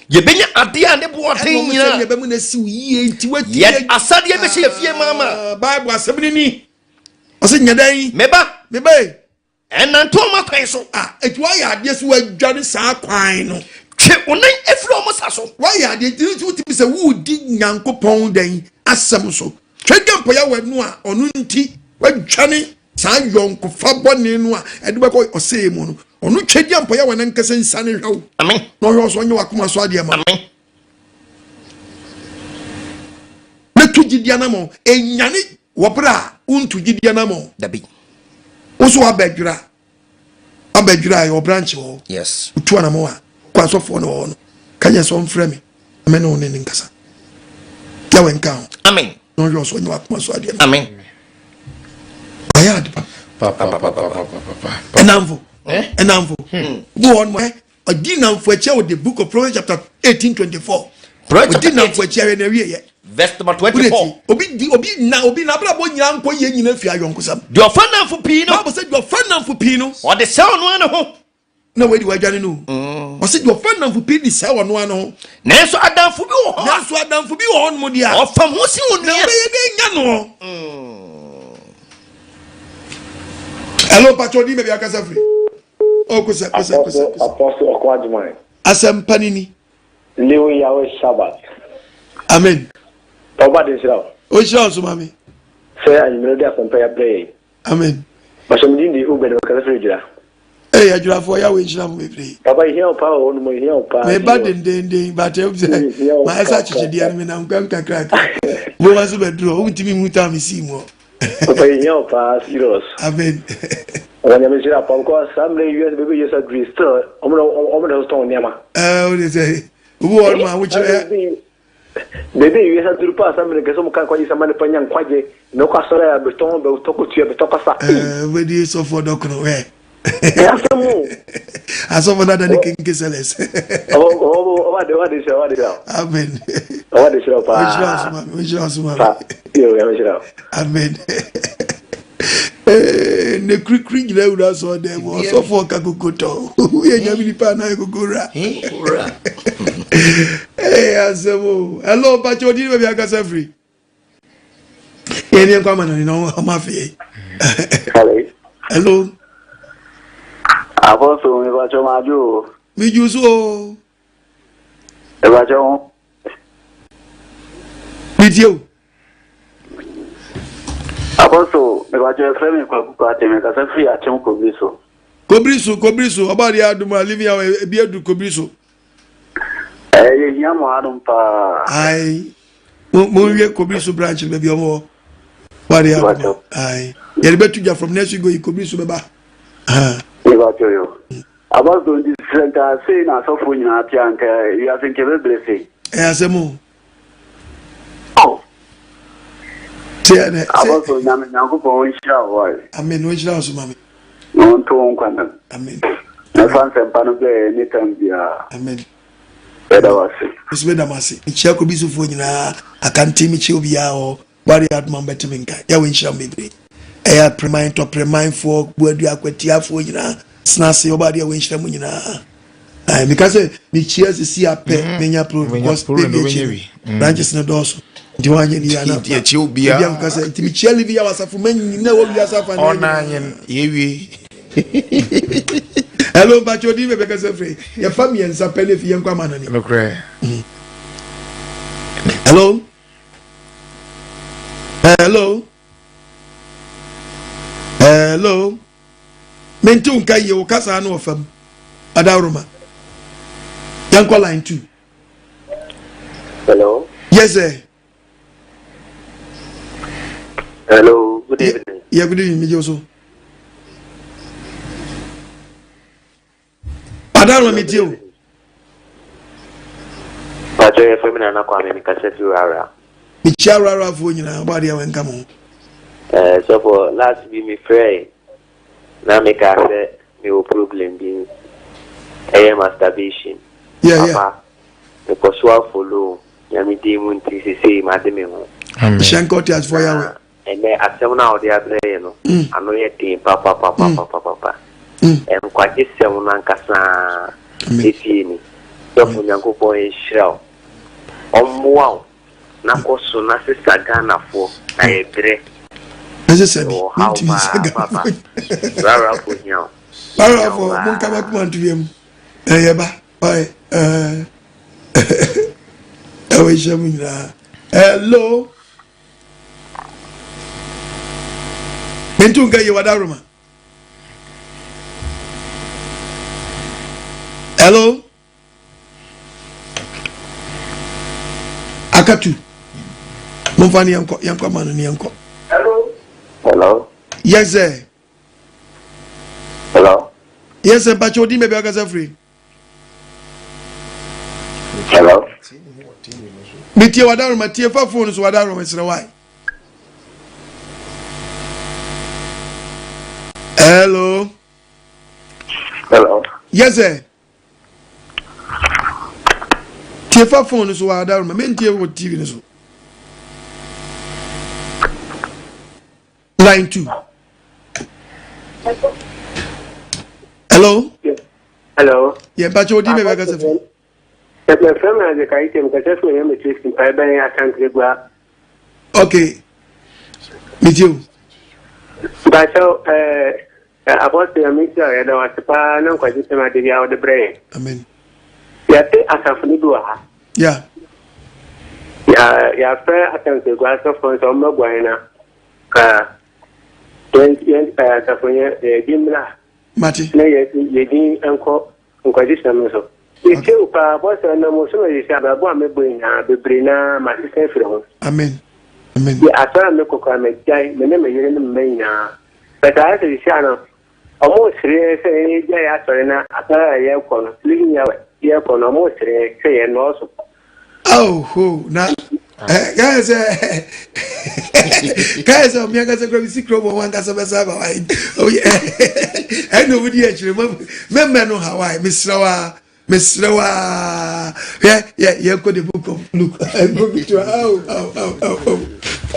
Speaker 4: Yɛbɛnya adeɛ a ne bo ɔden nyinaa.
Speaker 1: Ɛna wɔn sɛ yɛbɛmu na esiw yie nti wati.
Speaker 4: Yɛn asadeɛ bɛhyɛ yɛ fie maama.
Speaker 1: Bible asɛm ni ni. Ɔsɛ nyɛ dɛn.
Speaker 4: Meba.
Speaker 1: Meba yi.
Speaker 4: Ɛnante wɔn akwan so.
Speaker 1: A eti wayɛ adeɛ so wadwane saa kwan no.
Speaker 4: Twe wo nan afiri wɔn sa so.
Speaker 1: Wayɛ adeɛ nti nti wotumi sɛ wodi Nyankopɔn dɛn asɛm so. Twe dwa mpɔyɛ wɔ no a ɔno nti wadwane saa yɔnkofa bɔne no a ɛde bɛkɔ ɔsɛe mu no. Ɔno twe dwa mpɔyɛ wɔ nankasa nsa ne hwɛ wo.
Speaker 4: Amen.
Speaker 1: Na ɔhwɛ wo so ɔnyɛ wakoma so adeɛ ma.
Speaker 4: Amen.
Speaker 1: Na tu gyidi anamɔ. Enyane wɔ berɛ a wontu gyidi anamɔ.
Speaker 4: Dabi.
Speaker 1: Wo so wabɛdwira wabɛdwira yɛ ɔbranch wɔ hɔ.
Speaker 4: Yes.
Speaker 1: Wotu anamɔ a kɔ asɔfoɔ no wɔ hɔ no ka nyɛ sɛ ɔmfrɛ me na me ne wo ne ne nkasa. Yahweh nka ho.
Speaker 4: Amen.
Speaker 1: Na ɔhwɛ ɔso ɔnyɛ wakoma so adeɛ ma.
Speaker 4: Amen.
Speaker 1: Wayɛ ade pa. Ɛnamfo. Ɛnamfo. Bi wɔ hɔ nom Ɔdi nnamfo akyi wɔ the book of Proverbs chapter 18 24. Ɔdi nnamfo akyi ahwɛ na awie yɛ.
Speaker 4: Verse number 24.
Speaker 1: Obi di obi na obi na abrabɔ nyinaa nkɔ yie nyinaa fi ayɔnkosɛm.
Speaker 4: Deɛ ɔfa nnamfo pii no.
Speaker 1: Bible sɛ deɛ ɔfa nnamfo pii no.
Speaker 4: Ɔde sɛ ɔno ano ho.
Speaker 1: Na wei de wadwane no. Ɔsɛ deɛ ɔfa nnamfo pii de sɛ ɔno ano ho.
Speaker 4: Nanso adamfo bi wɔ hɔ.
Speaker 1: Nanso adamfo bi wɔ hɔ nom deɛ.
Speaker 4: Ɔfam ho si onua.
Speaker 1: Na ɔbɛyɛ dɛ nya no. Hello, Pacho, di baabi akasa firi. Oh, kosɛ, kosɛ, kosɛ, kosɛ.
Speaker 16: Apostle Ɔko Agyeman.
Speaker 1: Asɛmpa ni ni.
Speaker 16: Leo Yahweh Shabbat.
Speaker 1: Amen.
Speaker 16: Ɔba de nhyira wo.
Speaker 1: Ɔnhyira wo so maame.
Speaker 16: Sɛ anwummerɛ de asɛmpa yi abrɛ yɛn.
Speaker 1: Amen.
Speaker 16: Ɔhyɛ me din de Obed ɔkasa firi Adwira.
Speaker 1: Ee adwirafoɔ Yahweh nhyira mo bebree.
Speaker 16: Papa ehia wo paa wɔ hɔ nom ehia wo paa.
Speaker 1: Meba dendenden but ɛm sɛ mayɛ sɛ akyekyedeɛ no menam kwam kakrakra. Boma so bɛduru hɔ wontumi nhu tam sii mu hɔ.
Speaker 16: Papa ehia wo paa serious.
Speaker 1: Amen.
Speaker 16: Ɔwɔ nyame nhyira pa because saa mmerɛ yi wiase baabi yɛ sa duri still ɔmo na ɔmo na tɔn nneɛma.
Speaker 1: Ɛɛ o de sɛ obi wɔ hɔ nom a wokyerɛ.
Speaker 16: Baabi a wiase aduru paa saa mmerɛ nkɛsɛ ɔmo ka nkwagye sɛ ma nipa nya nkwagye na ɔkɔ asɔre a bɛtɔn bɛtɔ kɔtua bɛtɔ kɔsa.
Speaker 1: Ɛɛ wobɛdi sɔfoɔ dɔkono ɛ.
Speaker 16: Ɛyɛ asɛm o.
Speaker 1: Asɔfo dada ne kenke sɛlɛs.
Speaker 16: Ɔba de ɔba de hyira ɔba de hyira.
Speaker 1: Amen.
Speaker 16: Ɔba de hyira paa.
Speaker 1: Ɔhyira ɔsoma mi ɔhyira ɔsoma mi.
Speaker 16: Fa yo yɛ hyira.
Speaker 1: Amen. Eh, ne kurikuri nyina wura sɔɔ dɛ mu ɔsɔfo ɔka koko tɔ woyɛ nyame nipa anaa koko wura ee asɛm o hello mpakyɛ odi ne baabi akasa firi yɛn yɛn kɔ ama nani na ɔmo afei hello.
Speaker 9: Apostle, mepakyɛ madwo o.
Speaker 1: Megye so o.
Speaker 9: Mepakyɛ ho.
Speaker 1: Metie o.
Speaker 9: Apostle, mepakyɛ yɛfrɛ me Kwaku Kwate, mekasa firi Akyem Kobiri so.
Speaker 1: Kobiri so, Kobiri so, ɔba adeɛ adum a living hour ebi adu Kobiri so.
Speaker 9: Ɛɛ yɛhia mo hanom paa.
Speaker 1: Ayi, mo mo nwie Kobiri so branch no baabi ɔmo wɔ. Ɔba adeɛ adum a, ayi, yɛde bɛtu dwa from next week going Kobiri so bɛba.
Speaker 9: Mepakyɛ yo. Apostle nti sɛ nka sei na asɔfoɔ nyinaa te a nka wiase nka ɛbɛbrɛ sei.
Speaker 1: Ɛyɛ asɛm o.
Speaker 9: Oh. Abɔfo nyame nyankopɔn ɔnhyira wo wae.
Speaker 1: Amen ɔnhyira wo so ma me.
Speaker 9: Na ɔnto wo nkwa nam.
Speaker 1: Amen.
Speaker 9: Na fa nsɛmpa no brɛ yɛn ne tam biara.
Speaker 1: Amen.
Speaker 9: Yɛda wo ase.
Speaker 1: Nso meda mo ase. Mekyia Kobisufoɔ nyinaa, Akante mekyia obiara wɔ hɔ. Wari adoma mbɛte me nka. Yahweh nhyira mo bebree. Ɛyɛ apreman, tɔpremanfoɔ, buadu akwatiafoɔ nyinaa. Sena ase ɔba adeɛ Yahweh nhyira mo nyinaa. Ayi meka sɛ mekyia sisi apɛ mm. menya pro because baby akyi no mm. branches no dɔɔso nti wɔn anyɛ ne yie ana
Speaker 3: nti obiara
Speaker 1: ebi anka sɛ nti mekyia livi yɛ wasafo mɛ nyina wɔ wiase afa
Speaker 3: ne ɔna anyen yɛwie
Speaker 1: hello mpakyɛ odi bɛbɛ kasa firi yɛfa mmiɛnsa pɛ ne fi yɛnkɔ ama nani
Speaker 3: nokorɛ
Speaker 1: mm. hello hello hello mente wo nka yie wo kasa no wɔ fam adaworoma yɛnkɔ line 2
Speaker 9: hello
Speaker 1: yes sir
Speaker 9: hello good evening
Speaker 1: yeah good evening megye wo so Adaroma mi tie o.
Speaker 9: Pàtó yɛ fẹ́ mi Nana Kwame mi kasa fi Rara.
Speaker 1: Mi kyia Rara foɔ nyinaa ɔbɔ adeɛ wɔ nka mo ho.
Speaker 9: Ɛɛ eh, sɔfo last bi mi frɛ na mi ka sɛ mi wɔ problem bi ɛyɛ masturbation.
Speaker 1: Yeah, yeah.
Speaker 9: Papa mi kɔ so afolo nyame din mu nti sesei ma de mi ho.
Speaker 1: Hyɛn kɔ te asefoɔ yawɛ.
Speaker 9: Ɛnnɛ, asɛm no a wɔde abrɛ yɛn no, ano yɛ den papapapapapa. Nkwagyesɛm no ankasa efie ni. Sɔfo Nyankopɔn nhyira wo. Ɔmmoa wo na kɔ so na sesa Ghanafoɔ na yɛbrɛ.
Speaker 1: Ɛsesa bi,
Speaker 9: Yɛwɔ haw
Speaker 1: mentumi nsa
Speaker 9: paa papa.
Speaker 1: Ghanafoɔ.
Speaker 9: Rarafo hia wo. Hia wo
Speaker 1: Rarafoɔ, monka
Speaker 9: paa.
Speaker 1: makoma nto yam. Ɛyɛ ba, ɔyɛ ɛɛ ɛwɔ nhyia mu nyinaa. Hello. Mentu nka yie wada roma. Hello. Akatu. Momfa ne yɛnkɔ yɛnkɔ ama no ne yɛnkɔ.
Speaker 9: Hello. Hello.
Speaker 1: Yes sir.
Speaker 9: Hello.
Speaker 1: Yes sir, mpakyɛ odin baabi akasa firi.
Speaker 9: Hello.
Speaker 1: Metie wadaroma tie fa phone so wadaroma mesrɛ wae. Hello.
Speaker 9: Hello.
Speaker 1: Yes sir. Tie fa phone so wadaroma mentie wɔ TV no so. Line 2. Hello.
Speaker 15: Hello.
Speaker 1: Yeah, mpakyɛ odi baabi akasa fi.
Speaker 15: Yɛfrɛ me Isaac Ayitem, kasa fi ɔyɛ matrix mpae bɛn Asante Gua.
Speaker 1: Okay. Metie o.
Speaker 15: Mpakyɛ ɛɛ abɔso ya mehyira yɛda wo ase paa na nkwagye sɛm ade bi a wode brɛ yɛn.
Speaker 1: Amen.
Speaker 15: Yɛte asafo no bi wɔ ha.
Speaker 1: Yeah.
Speaker 15: Ya yɛafrɛ Asante Gua asɔfoɔ nso ɔmmɛguan na ka yɛn yɛn asafo yɛn yɛdi mmra.
Speaker 1: Mate.
Speaker 15: Na yɛ yɛ din nkɔ nkwagyesɛm no so. Metie wo paa bɔsɛ ɛnam wo so na yɛsi abrabɔ a mebɔ nyinaa bebree na masesa afiri ho.
Speaker 1: Amen. Amen.
Speaker 15: Yɛ asɔre a mekɔ koraa magyae me ne me yere ne me mma nyinaa. But ayɛ sɛ sisi ano ɔmo sere yɛn sɛ yɛgyae asɔre na asɔre a yɛkɔ no living Yahweh yɛkɔ no ɔmo sere yɛn sɛ yɛn nɔɔso.
Speaker 1: Oh, ho, na kae sɛ kae sɛ ɔme ankasa kora mesi kurom ɔmo ankasa bɛsa aba wae ɛne ɔmo di akyire mɛmɛ no hawaii mesrɛ wa mesrɛ wa hwɛ yɛ yɛnkɔ the book of Luke ɛnkɔ ketewa aw aw aw aw aw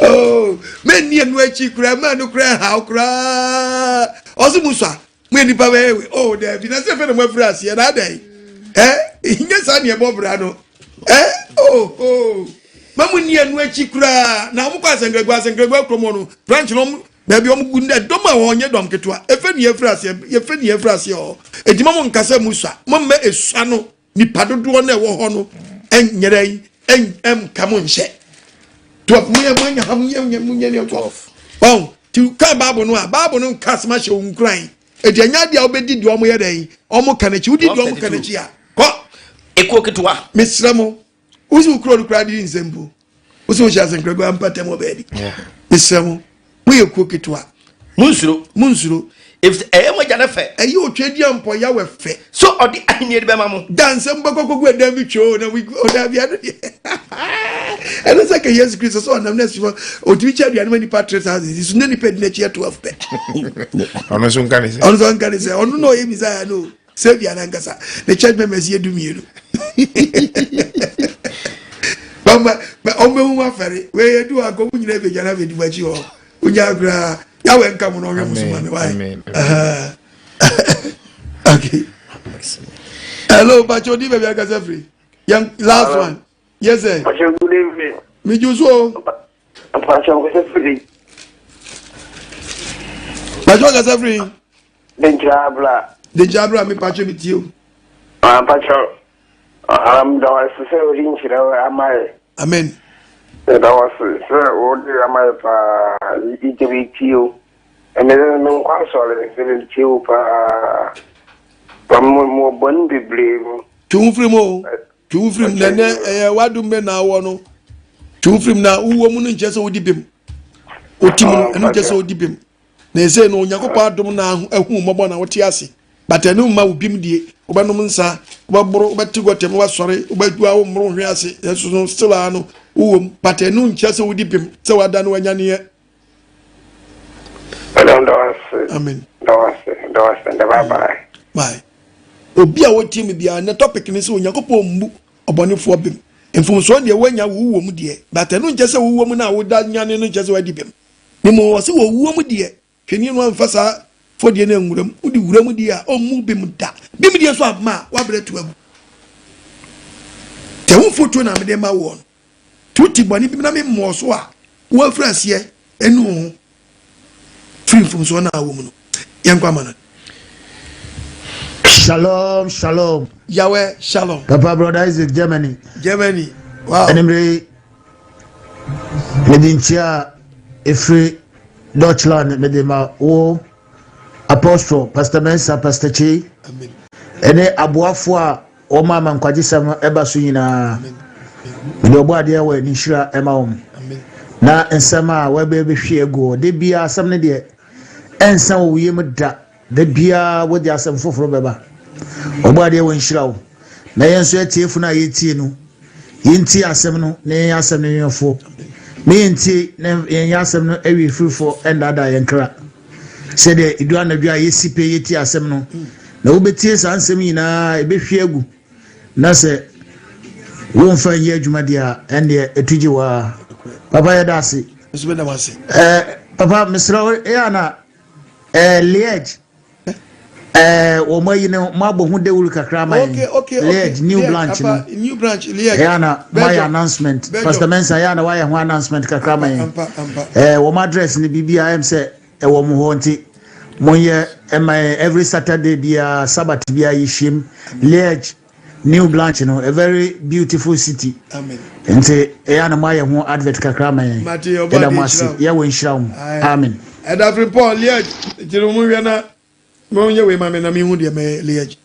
Speaker 1: oh mɛnni ɛno akyi koraa mɛ no koraa haw koraa ɔse mu sua mo yɛ nipa bɛyɛ we oh daabi na sɛ fɛ na mo afiri aseɛ na adɛn ɛ nyɛ saa neɛ ɛbɔ bra no ɛ oh oh ma mo ni ɛno akyi koraa na wɔn kɔ asɛnkrɛgu asɛnkrɛgu akurom hɔ no branch no wɔn. Baabi wɔn gu ndɛ dɔm a wɔn nyɛ dɔm ketewa. Efe ni efiri aseɛ efe ni efiri aseɛ hɔ. Eti mo mo nkasa mu sua. Mo mma esua no nipa dodoɔ na ɛwɔ hɔ no ɛnyɛrɛ yi ɛnka mo nhyɛ. 12 mo yɛ mo anya ha mo yɛ mo nyɛ ne 12. Wɔn ti kan baabu no a baabu no nka asɛm ahyɛ wɔn nkuran. Eti ɛnyɛ adeɛ a wobɛdi deɛ wɔn yɛ dɛ yi wɔn ka n'akyi wodi deɛ wɔn ka n'akyi a kɔ.
Speaker 4: Ekuo ketewa.
Speaker 1: Mesrɛ mo wosi wo kuro no koraa de nsɛm mpo wosi wo hyɛ asenkragua mpatam wɔ baabi mesrɛ mo moyɛ kuo ketewa.
Speaker 4: Monsuro.
Speaker 1: Monsuro.
Speaker 4: Efisɛ ɛyɛ mo agya no fɛ.
Speaker 1: Ɛyɛ otwa di ampɔ Yahweh fɛ.
Speaker 4: So ɔde ahenni de bɛma mo.
Speaker 1: Da nsɛm bɛkɔ kɔgu ɛdan bi twɛ o na ɔda bi ano deɛ. Ɛno sɛ ka Yesu Kristo sɛ ɔnam no asuma ɔtumi kyɛ aduane ma nipa 3000 so na nipa di n'akyi yɛ 12 pɛ.
Speaker 3: Ɔno nso nka ne sɛ.
Speaker 1: Ɔno nso nka ne sɛ ɔno na ɔyɛ Messiah no. Savior nankasa ne church members yɛ 12. Ɔmo ɔmo afɛre wei yɛ du akɔ mo nyinaa bɛ gyina abɛdi mo akyi hɔ. Onya koraa Yahweh nka mo na ɔhwɛ mo so ma me why. Okay. Hello, Pacho, di baabi akasa firi. Yɛn last one. Yes sir.
Speaker 9: Pacho, good evening.
Speaker 1: Mi ju so.
Speaker 9: Pacho, akasa firi.
Speaker 1: Pacho akasa firi.
Speaker 9: Denkyira abira.
Speaker 1: Denkyira abira mi Pacho mi tie o.
Speaker 9: Ah, Pacho, um, da wase sɛ wode nhyira ama yɛ.
Speaker 1: Amen.
Speaker 9: Da wase sɛ wode ama yɛ paa. Ìjẹbi tie o. Ɛmɛ dɛ menkɔ asɔre sɛ metie wo paa. Mo bɔne bebree mu.
Speaker 1: Twe wo firi mu o. Twe wo firi mu na nɛ ɛyɛ w'adom bɛ na awɔ no. Twe wo firi mu na wowɔ mu no nkyerɛ sɛ wodi bem. Woti mu no ɛno nkyerɛ sɛ wodi bem. Na ɛsɛ no Onyankopɔn adom na ahu mmɔbɔ na wote ase. But ɛno mma wo bim die. Wobɛnom nsa, wobɛboro, wobɛte gɔtɛm, wobɛsɔre, wobɛdua wo mmoro hwe ase. Nanso no still a no wowɔ mu. But ɛno nkyerɛ sɛ wodi bem sɛ wada no wanyaneɛ.
Speaker 9: Madam Dawase.
Speaker 1: Amen.
Speaker 9: Dawase, Dawase, bye bye.
Speaker 1: Bye. Obi a wotie me biara, ne topic ne sɛ Onyankopɔn mmu ɔbɔnefoɔ bem. Mfomsoɔ deɛ woanya wowɔ mu deɛ, but ɛno nkyɛ sɛ wowɔ mu no a woda nyane no nkyɛ sɛ woadi bem. Ne mmom ɔse wɔwuo mu deɛ, hwɛni no amfa saa fɔdeɛ no anwura mu. Wode wura mu deɛ a, ɔmmu bem da. Bem deɛ nso amma a, woabrɛ to agu. Sɛ wo mfotuo na mede ma woɔ no, nti wote bɔne bi na memmɔɔ so a, woafiri aseɛ anu wo ho firi mfomsoɔ no a wɔ mu no. Yɛnkɔ ama no.
Speaker 6: Shalom, shalom.
Speaker 1: Yahweh, shalom.
Speaker 6: Papa, brother Isaac, Germany.
Speaker 1: Germany. Wow.
Speaker 6: Enimre, mede nkyia a ɛfiri Deutschland mede ma wo Apostle, Pastor Mensah, Pastor Kyei, ɛne aboafoɔ a wɔma ama nkwagyesɛm no ɛba so nyinaa. Mede ɔbɔ adeɛ wɔ ne nhyira ɛma wɔn. Na nsɛm a wɔbɛbɛhwie agu hɔ, da biara asɛm no deɛ ɛnsa wɔ wo yam da. Da biara wode asɛm foforɔ bɛba. Ɔbɔ adeɛ wɔ nhyira wo. Na yɛn nso atiefo no a yɛtie no, yɛntie asɛm no na yɛnyɛ asɛm no nwɛfoɔ. Na yɛntie na yɛnyɛ asɛm no awiefirifoɔ ɛndaadaa yɛn kra. Sɛdeɛ ɛdu anadwo a yɛsi pɛ yɛtie asɛm no, na wobɛtie saa nsɛm nyinaa ɛbɛhwie agu. Na sɛ womfa nyɛ adwuma deɛ a, ɛndeɛ ɛtu gye waa. Papa yɛda ase. Eh, papa mesrɛ wo ɛyɛ ana Eh, Liège. Eh, wɔn ayi no mo abɔ ho dawuru kakra ama yɛn.
Speaker 1: Okay, okay, okay.
Speaker 6: Liège new
Speaker 1: Liège,
Speaker 6: branch no.
Speaker 1: apa, new branch Liège.
Speaker 6: Ɛyɛ ana mo ayɛ
Speaker 1: Belgium.
Speaker 6: announcement.
Speaker 1: Belgium.
Speaker 6: Pastor Mensah ɛyɛ ana wayɛ ho announcement kakra ama yɛn.
Speaker 1: Ampa, ampa.
Speaker 6: Eh, wɔn address no biribi a ɛm sɛ ɛwɔ mo hɔ nti monyɛ ɛma yɛn every Saturday biara Sabbath biara yɛhyiam Liège New Blanche no a very beautiful city.
Speaker 1: Amen.
Speaker 6: Nti ɛyɛ na moayɛ ho advert kakra ma yɛn.
Speaker 1: Mate ɔbɔ
Speaker 6: Yɛda
Speaker 1: adeɛ
Speaker 6: mo ase.
Speaker 1: nhyira wo.
Speaker 6: Yɛwɔ nhyira wo.
Speaker 1: Aye.
Speaker 6: Amen.
Speaker 1: Ɛda firi Paul Liège nti no monhwɛ na monyɛ wei ma me na mehu deɛ mɛyɛ Liège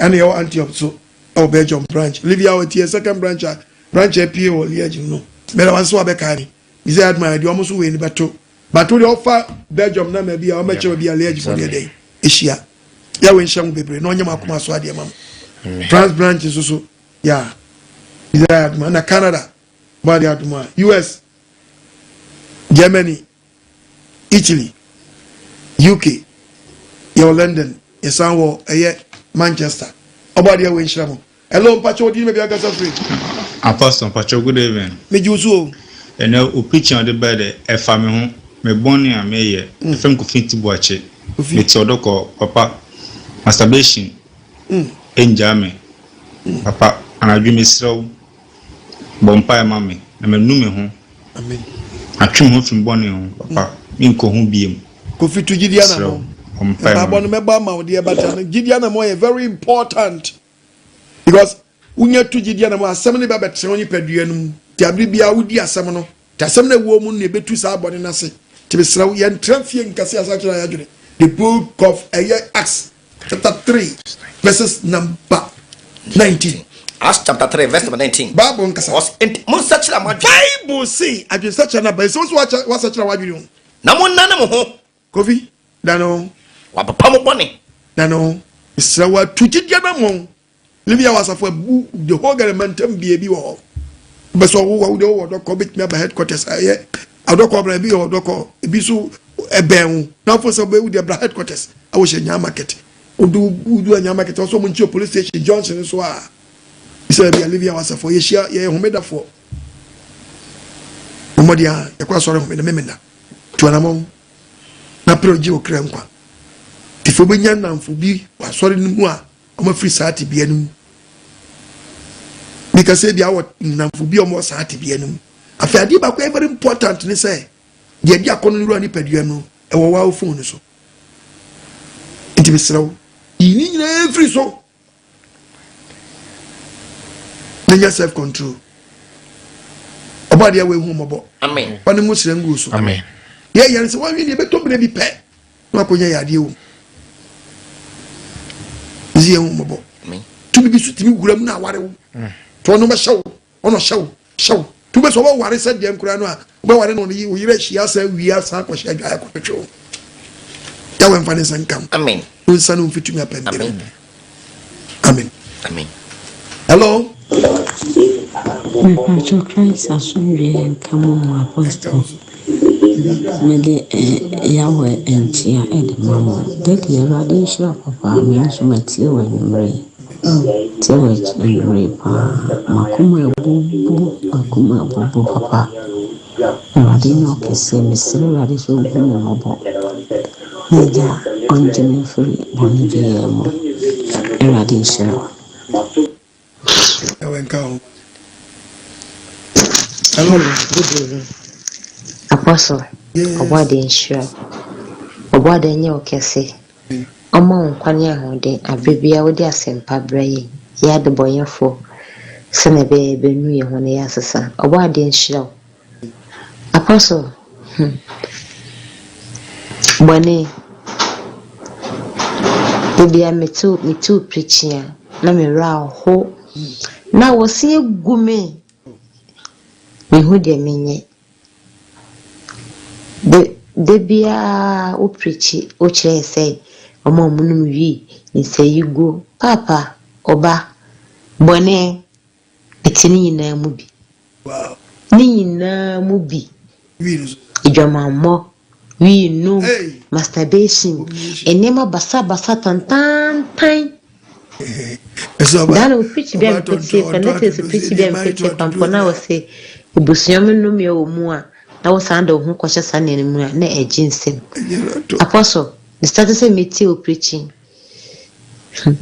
Speaker 1: ɛne ɛwɔ Antioch so ɛwɔ Belgium branch Livia ɔti yɛ second branch a branch a apue wɔ Liège no mɛda wase sɛ wabɛkae me mesɛ adma deɛ ɔmo so wei no bɛto but wo deɛ ɔfa Belgium na ma bi a ɔmɛkyerɛ bi a Liège fo deɛ dɛn ɛhyia Yahweh nhyɛ mo bebree na ɔnyɛ mo akoma so adeɛ ma mo. France branch nso so ya Israel adoma na Canada bɔ adeɛ adoma US Germany Italy UK yɛwɔ London yɛsan wɔ ɛyɛ Manchester ɔbɔ adeɛ wɔ nhyira mo. Hello mpakyɛ odin baabi akasa firi.
Speaker 17: Apostle mpakyɛw good evening.
Speaker 1: Megye wo so o.
Speaker 17: Ɛnɛ wo preaching a wode bae dɛ ɛfa me ho, me bɔne a meyɛ, ɛfrɛ me Kofi Ntibuakye, mete ɔdɔkɔ papa, masturbation ɛngyaa me, papa anadwo mesrɛ wo bɔ mpaeɛ ma me na manu me ho, matwe me ho afiri me bɔne ho papa. Menkɔ ho biom.
Speaker 1: Kofi tu gyidi
Speaker 17: Mesrɛ wo,
Speaker 1: anamɔ.
Speaker 17: bɔ mpaeɛ ma
Speaker 1: Mpaebɔ
Speaker 17: me.
Speaker 1: no mɛbɔ ama wo deɛ but ano gyidi anamɔ yɛ very important because wonya tu gyidi anamɔ asɛm no ba bɛtena wo nipadua no mu nti abere biara wodi asɛm no nti asɛm no ɛwɔ mu no na ɛbɛtu saa bɔne no ase nti mesrɛ wo yɛntra fie nkase asakyera yɛ adwene the book of ɛyɛ Acts chapter 3 verses number 19.
Speaker 4: Acts chapter 3 verse number 19.
Speaker 1: Bible nkasa.
Speaker 4: Ɔs enti monsakyera mo adwene.
Speaker 1: Bible se adwensakyera no aba ɛsɛ wo so wasakyera w'adwene o.
Speaker 4: Na monnane mo ho.
Speaker 1: Kofi, dane wo ho.
Speaker 4: Wɔapepa mo bɔne.
Speaker 1: Dane wo ho. Mesrɛ wo atu gyidie no mmɔn. Livia wɔ asafo abu the whole Ghana mantam bia bi wɔ hɔ. Wobɛ sɛ ɔwo wo deɛ wowɔ ɔdɔkɔ bɛtumi aba headquarters ɛyɛ ɔdɔkɔ bra ebi wɔ ɔdɔkɔ ebi so ɛbɛn wo na afo sɛ wobɛwu deɛ bra headquarters ɛwɔ hyɛ nyaa market wodu wodu anyaa market ɔsɛ ɔmo nkyi police station junction so a sɛ bia Livia wɔ asafo yɛhyia yɛyɛ homedafoɔ mmɔden a yɛkɔ asɔre homeda memenda Tu anamɔn na pere gye wo kra nkwa. Tifo wobɛnya nnamfo bi wɔ asɔre no mu a wɔafiri saa tebea no mu. Meka sɛ bia wɔ nnamfo bi a wɔwɔ saa tebea no mu. Afei adeɛ baako a very important ne sɛ deɛ ɛde akɔnnɔ no wura nipadua no ɛwɔ wo phone no so. Nti mesrɛ wo, yi ne nyinaa firi so. na nya self control ɔbɔ adeɛ wɔ ehu mmɔbɔ ɔne mo srɛ ngu so yɛ yɛn sɛ wɔnwi deɛ ɛbɛtɔ mmerɛ bi pɛ na wakɔnya yɛ adeɛ wɔ mu ɛsi yɛn hu mmɔbɔ tumi bi so tumi wura mu na aware wo to ɔno bɛhyɛ wo Ɔna ɔhyɛ wo, hyɛ wo. Nti wobɛ sɛ ɔbɛware sɛ deɛ nkoraa no a, wobɛware no ɔne wo yere ahyia asan awie asan akɔhyɛ adwaeɛ akɔtwetwe wo. Yahweh mfa ne nsa nka wo.
Speaker 4: Amen.
Speaker 1: Wo nsa no mfi tumi apɛm biara mu. Amen.
Speaker 4: Amen.
Speaker 1: Hello.
Speaker 18: Mepakyɛw Christ asomdwoeɛ nka mo mo Apostle. Mede Yahweh nkyea de ma mo. Daddy Awurade nhyira wo papa me nso matie wo anwummerɛ yi. Tse w'ekyir paa, m'akoma ebubu, m'akoma ebubu papa. Awurade nyɛ ɔkɛse, mesrɛ Awurade sɛ ɔnhu me mmɔbɔ na Agya ɔngye me mfiri bɔne biara mu. Awurade nhyira wo.
Speaker 1: Ɛwɔ nka ho.
Speaker 19: Hello, good evening. Apostle, Ɔbɔadeɛ nhyira wo. Ɔbɔadeɛ nyɛ wo kɛse. Ɔmma wo nkwa ne ahoɔden aberɛ biara wode asɛmpa brɛ yɛn, yɛn adebɔnyɛfoɔ, sɛdeɛ ɛbɛyɛ a yɛbɛnu yɛn ho na yɛasesa. Ɔbɔadeɛ nhyira wo. Apostle, hmm, bɔne, da biara mete wo, mete wo preaching a, na me werɛ aho. Na wɔse agu me. Menhu deɛ menyɛ. Da da biara wo preachi wo kyerɛ yɛ sɛ wɔn a wɔnom wii, nsayiguo, paapa, ɔba, bɔne, ɛte ne nyinaa mu bi. Ne nyinaa mu bi. Adwamammɔ, wii nom, masturbation, nneɛma basabasa tantaantan. Daa na preach bi a mekɔtie pa Netflix preach bi a mekɔtie pa mpo na wɔse ebusua mu nnome wɔ mu a na wosan de wo ho kɔhyɛ saa nneɛma no mu a na ɛgye nsam. Apostle, me start sɛ metie wo preaching. Hmm.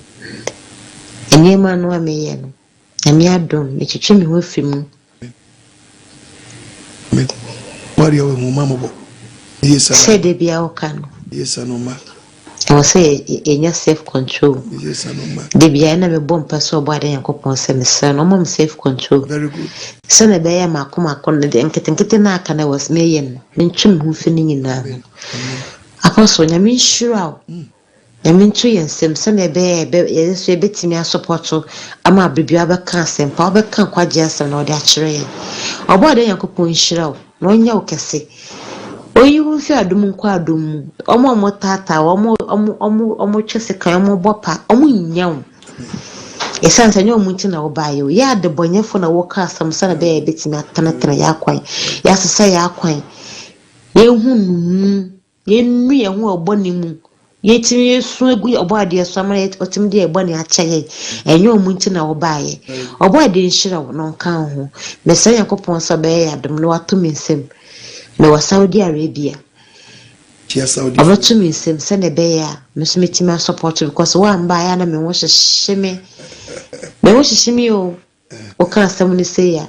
Speaker 19: Nneɛma no a meyɛ no, Nyame adom, metwetwe me ho afiri mu. Sɛ da biara woka no, ɛwɔ sɛ yɛnya self control. Da biara na mebɔ mpa sɛ ɔbɔ ade Nyankopɔn sɛ mesrɛ no ɔma me self control. Sɛnea ɛbɛyɛ mako mako no deɛ nketenkete no aka no ɛwɔ sɛ meyɛ no, mentwe me ho mfi ne nyinaa ho. Apostle, Nyame nhyira wo. Nyame nto yɛn nsam sɛnea ɛbɛyɛ a yɛbɛ yɛn nso yɛbɛtumi asɔpɔto ama abere biara wobɛka asɛmpa, wobɛka nkwagyeɛ asɛm na wɔde akyerɛ yɛn. Ɔbɔadeɛ Nyankopɔn nhyira wo na ɔnyɛ wo kɛse. Ɔnyi wo mfi adom nkɔ adom mu. Wɔn a wɔtaataa wo, wɔn wɔn wɔn wɔtwe sekan, wɔbɔ pa, wɔn nnya wo. Ɛsiane sɛ ɛnyɛ wɔn nti na wobaeɛ o. Yɛ adebɔnyɛfoɔ na woka asɛm sɛnea ɛbɛyɛ a yɛbɛtumi atenetene yɛn akwan, yɛasesa yɛn akwan, yɛahu nnumu. Yɛnnu yɛn ho wɔ bɔne mu. Yɛtumi yɛsu agu Ɔbɔadeɛ so ama ɔtumi de yɛn bɔne akyɛ yɛn. Ɛnyɛ wɔn nti na wɔbaeɛ. Ɔbɔadeɛ nhyira wo na ɔnka wo ho. Mesrɛ Nyankopɔn sɛ ɔbɛyɛ yɛn adom na wato me nsam. Mewɔ Saudi Arabia. Ɔbɛto me nsam sɛdeɛ ɛbɛyɛ a me nso mɛtumi asɔpɔto because woamba a ɛyɛ a na me ho hyehye me. Me ho hyehye me o. Woka asɛm no sei a.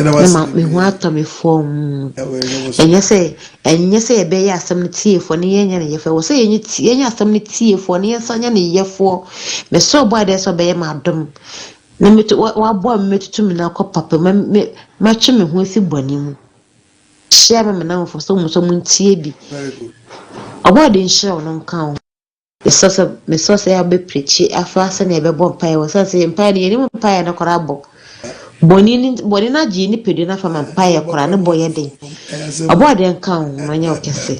Speaker 19: Na ma me ho atɔ me fɔmm. Ɛnyɛ sɛ ɛnyɛ sɛ yɛbɛyɛ asɛm no tiefoɔ na yɛnyɛ ne yɛfoɔ. Ɛwɔ sɛ yɛnyɛ yɛnyɛ asɛm no tiefoɔ na yɛnsan nyɛ ne yɛfoɔ. Mesrɛ Ɔbɔadeɛ sɛ ɔbɛyɛ me adom na metu wa waboa me matutu me nan akɔ papa mu, me matwe me ho afi bɔne mu. Hyia me me namfo sɛ wɔn nso wɔntie bi. Ɔbɔadeɛ nhyira wo na ɔnka wo ho. Mesrɛ sɛ mesrɛ sɛ yɛabɛ preachi afa sɛnea yɛbɛbɔ mpaeɛ wɔ sane sɛ yɛn mpaeɛ no yɛnim mpaeɛ no koraa bɔ. Bɔne no bɔne no agye yɛn nipadua no afa ma mpaeɛ koraa ne bɔ yɛ den. Ɔbɔ adeɛ nka wo ho na ɔnyɛ wo kɛse.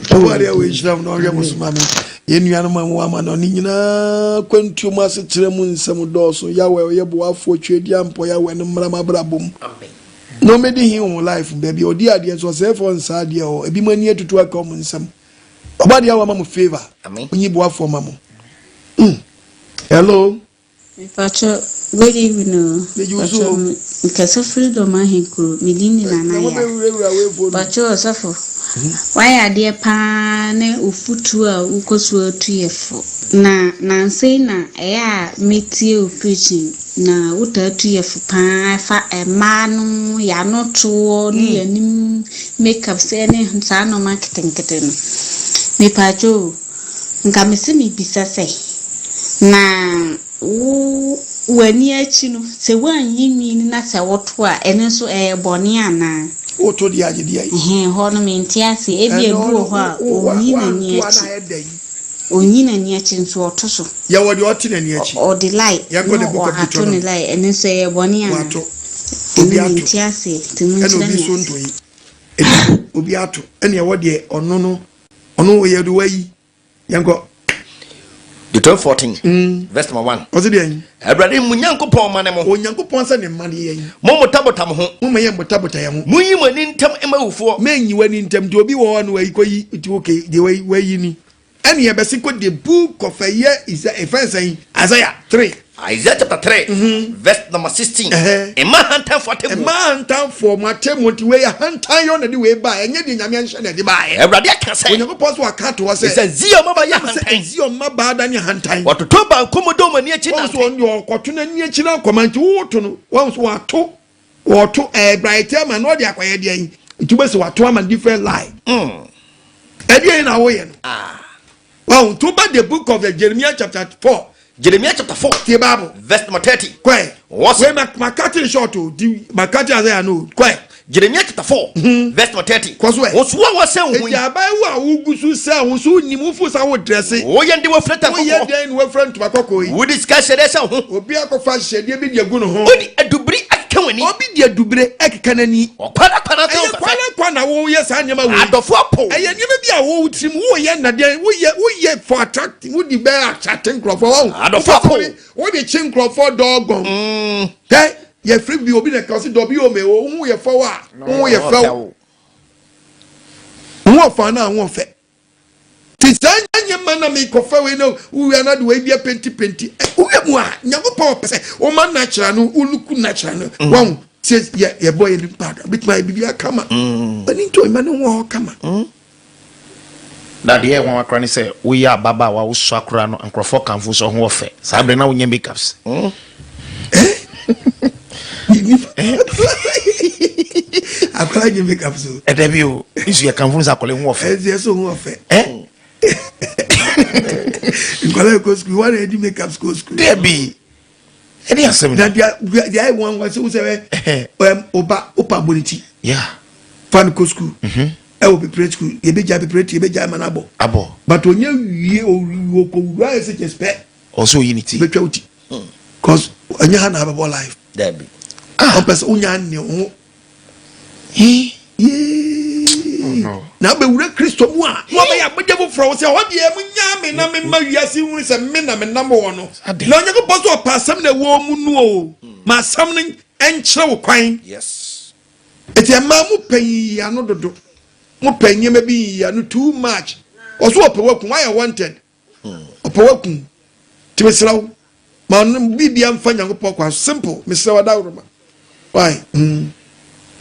Speaker 1: Ɔbɔ adeɛ wɔ nhyira mu na ɔhwɛ mo so ma me. Yɛn nuanom a mowɔ amanɔne nyinaa kwantuo mu asekyerɛ mu nsɛm dɔɔso. Yahweh ɔyɛ boafoɔ Tweaduampɔ Yahweh no mmra m'abrabɔ mu na ɔmmɛdi he wɔ mo life mu. Baabi a ɔdi adeɛ nso ɔsɛefoɔ nsa adeɛ hɔ. Ebinom ani atutu aka wɔn nsam. Ɔba deɛ wama mo favour. Onyi boafoɔ ma mo. Mm. Hello.
Speaker 20: Mepakyɛ good evening o. Mepakyɛ mekasa firi dɔm ahenkuro me din de Nana Yaa. Pakyɛ ɔsɔfo wayɛ adeɛ paa ne ofutuo a wokɔ so atu yɛ fo na nansa yi na ɛyɛ a metie wo preaching Na wotaa tu yɛ fo paa fa mmaa no yɛn ano toɔ ne yɛn anim make up sɛ ne saa nnoɔma nketenkete no. Mepaakyɛw o, nka mese mebisa sɛ, na wo w'ani akyi no sɛ woanyi nwi no na sɛ woto a ɛno nso ɛyɛ bɔne anaa?
Speaker 1: Woto deɛ agye deɛ.
Speaker 20: Ɛhɛn, hɔ no mente aseɛ. Ebia ebi wɔ hɔ a ɔnyi n'ani akyi. Ɔnyi n'ani akyi nso ɔto so.
Speaker 1: Yɛwɔ deɛ ɔte n'ani akyi.
Speaker 20: Ɔde lie
Speaker 1: Yɛnkɔ
Speaker 20: na
Speaker 1: the book of
Speaker 20: wato ne
Speaker 1: Deuteronomy.
Speaker 20: lie ɛno nso ɛyɛ bɔne anaa?
Speaker 1: Wato.
Speaker 20: Ɛno
Speaker 1: Obi ato.
Speaker 20: mente aseɛ nti
Speaker 1: Ɛna
Speaker 20: monkyerɛ
Speaker 1: obi
Speaker 20: me
Speaker 1: nso
Speaker 20: ase.
Speaker 1: ntoe. Enti obi ato. Ɛna ɛwɔ deɛ ɔno no, ɔno ɔyɛ de wayi. Yɛnkɔ.
Speaker 4: Deuteronomy 14, verse number 1.
Speaker 1: Ɔse deɛ?
Speaker 4: Awurade mo Nyankopɔn mma ne mo.
Speaker 1: Onyankopɔn sɛ ne mma ne yɛn.
Speaker 4: Mommotabota mo ho.
Speaker 1: Momma yɛmmotabota yɛn ho.
Speaker 4: Monyi mo ani ntam mma awufoɔ.
Speaker 1: Menyi w'ani ntam. Nti obi wɔ hɔ no wayi kɔyi nti okay deɛ wayi ni. Ɛne yɛbɛse kɔ the book of ɛyɛ Isa ɛfɛn sɛn Isaiah 3.
Speaker 4: Isaiah chapter 3 verse number 16. Mma ahantanfoɔ atemmuo.
Speaker 1: Mma ahantanfoɔ mo atemmuo nti wei ahantan yɔ na de wei baeɛ ɛnyɛ deɛ Nyame ahyɛ na ɛde baeɛ.
Speaker 4: Awurade aka sɛ.
Speaker 1: Onyankopɔn so aka ato hɔ sɛ.
Speaker 4: Sɛ Zion mmabaa yɛ ahantan.
Speaker 1: Sɛ Zion mmabaa da ne ahantan.
Speaker 4: Wɔtoto banku mu de wɔn ani akyi nante.
Speaker 1: Wɔn so wɔn deɛ ɔkɔto n'ani akyi na akɔma nti woto no wɔn so wɔato wɔto ɛɛ brayɛte ama na ɔde akɔyɛ deɛ yi nti wobɛsɛ wato ama different lie. Ɛdeɛ yi na woyɛ no. Wɔn to ba the book of the Jeremiah chapter 4.
Speaker 4: Jeremiah chapter 4.
Speaker 1: Tie Bible.
Speaker 4: Verse number 30.
Speaker 1: Kɔɛ.
Speaker 4: Wɔsi.
Speaker 1: Wei ma ma cut it short o. Di ma cut it Isaiah no. Kɔɛ.
Speaker 4: Jeremiah chapter 4. Verse number 30.
Speaker 1: Kɔ so ɛ.
Speaker 4: Wɔn a wɔsɛn wo ho yi.
Speaker 1: Eti aban wo a wogu so sɛ wo so nim wo fo sa wo dresse.
Speaker 4: Woyɛ de wɔfira ntoma kɔkɔɔ.
Speaker 1: Woyɛ dɛn na wɔfira ntoma kɔkɔɔ yi.
Speaker 4: Wodi sika hyɛdeɛ hyɛ wo ho.
Speaker 1: Obi akɔfa hyɛdeɛ bi de agu ne ho.
Speaker 4: Wodi adubiri akeka w'ani.
Speaker 1: Obi de adubire ɛkeka n'ani.
Speaker 4: Ɔkwanakwana sɛ
Speaker 1: Ɛyɛ
Speaker 4: ɔfɛfɛ.
Speaker 1: kwanakwa na woyɛ saa nneɛma wei.
Speaker 4: Adɔfo apo.
Speaker 1: Ɛyɛ nneɛma bi a wo tirim woyɛ nnadeɛ woyɛ woyɛ for attract wodi bɛyɛ attract nkurɔfoɔ wɔn.
Speaker 4: Adɔfo apo.
Speaker 1: Wode kye nkurɔfoɔ dɔɔgɔn. Hɛ yɛfrɛ bi obi na ɛka ɔsi dɔbi ome o ho yɛ fɛw a ho yɛ fɛw. Ho ɔfa na ho ɔfɛ. Ti saa nneɛma na mekɔfa wei na wowie na de wei bi apenti penti. Wowie mu a Nyankopɔn ɔpɛ sɛ woma natural no woluku natural no. Wɔn sɛ yɛ yɛbɔ yɛ nipa ada bituma yɛ biribi akama. Ɛni nti ɔma ne ho hɔ kama.
Speaker 3: Na deɛ ɛnwanwa koraa ne sɛ woyɛ ababaawa wosua koraa no nkurɔfoɔ kamfo sɛ ɔho ɔfɛ saa berɛ na wonyɛ makeups.
Speaker 1: Akwadaa nye makeup so.
Speaker 3: Ɛdɛ bi o nsu yɛ kamfo sɛ akwadaa ho ɔfɛ.
Speaker 1: Ɛnti ɛsɛ ho ɔfɛ. Nkwadaa kɔ sukuu wɔn na ɛdi makeup kɔ sukuu.
Speaker 3: Dɛbi ɛni asɛm
Speaker 1: ni. Na deɛ deɛ ayɛ wɔn wɔn sɛ wosɛ ɛ ɔba ɔpa bɔ ne ti. Fa no kɔ sukuu. Ɛwɔ pepere sukuu yɛbɛgya pepere ti yɛbɛgya ama no abɔ.
Speaker 3: Abɔ.
Speaker 1: But onye wie ɔkɔ wura SHS pɛ.
Speaker 3: Ɔsɛ oyi ne ti.
Speaker 1: Bɛtwa wo ti. Cause ɛnyɛ ha na abɛbɔ life.
Speaker 4: Dabi.
Speaker 1: Ah. Ɔpɛ sɛ wonya ne ho.
Speaker 3: Yee.
Speaker 1: Na abɛwura Kristo mu a na wabɛyɛ abɔdeɛ foforɔ wo sɛ hɔ deɛ monyaa me na mema wiase hunu sɛ me na menam wɔ no. Na Onyankopɔn sɛ ɔpɛ asɛm na ɛwɔ mu no o. Ma asɛm no nkyerɛ wo kwan.
Speaker 4: Yes.
Speaker 1: Eti ɛmaa mo pɛ yiyi ano dodo. Mo pɛ nneɛma bi yiyi ano too much. Ɔso ɔpɛ wakum wayɛ wanted. Ɔpɛ wakum. Nti mesrɛ wo ma ɔno biribia mfa Nyankopɔn kwan so simple mesrɛ wo adaworoma. Why? Mm.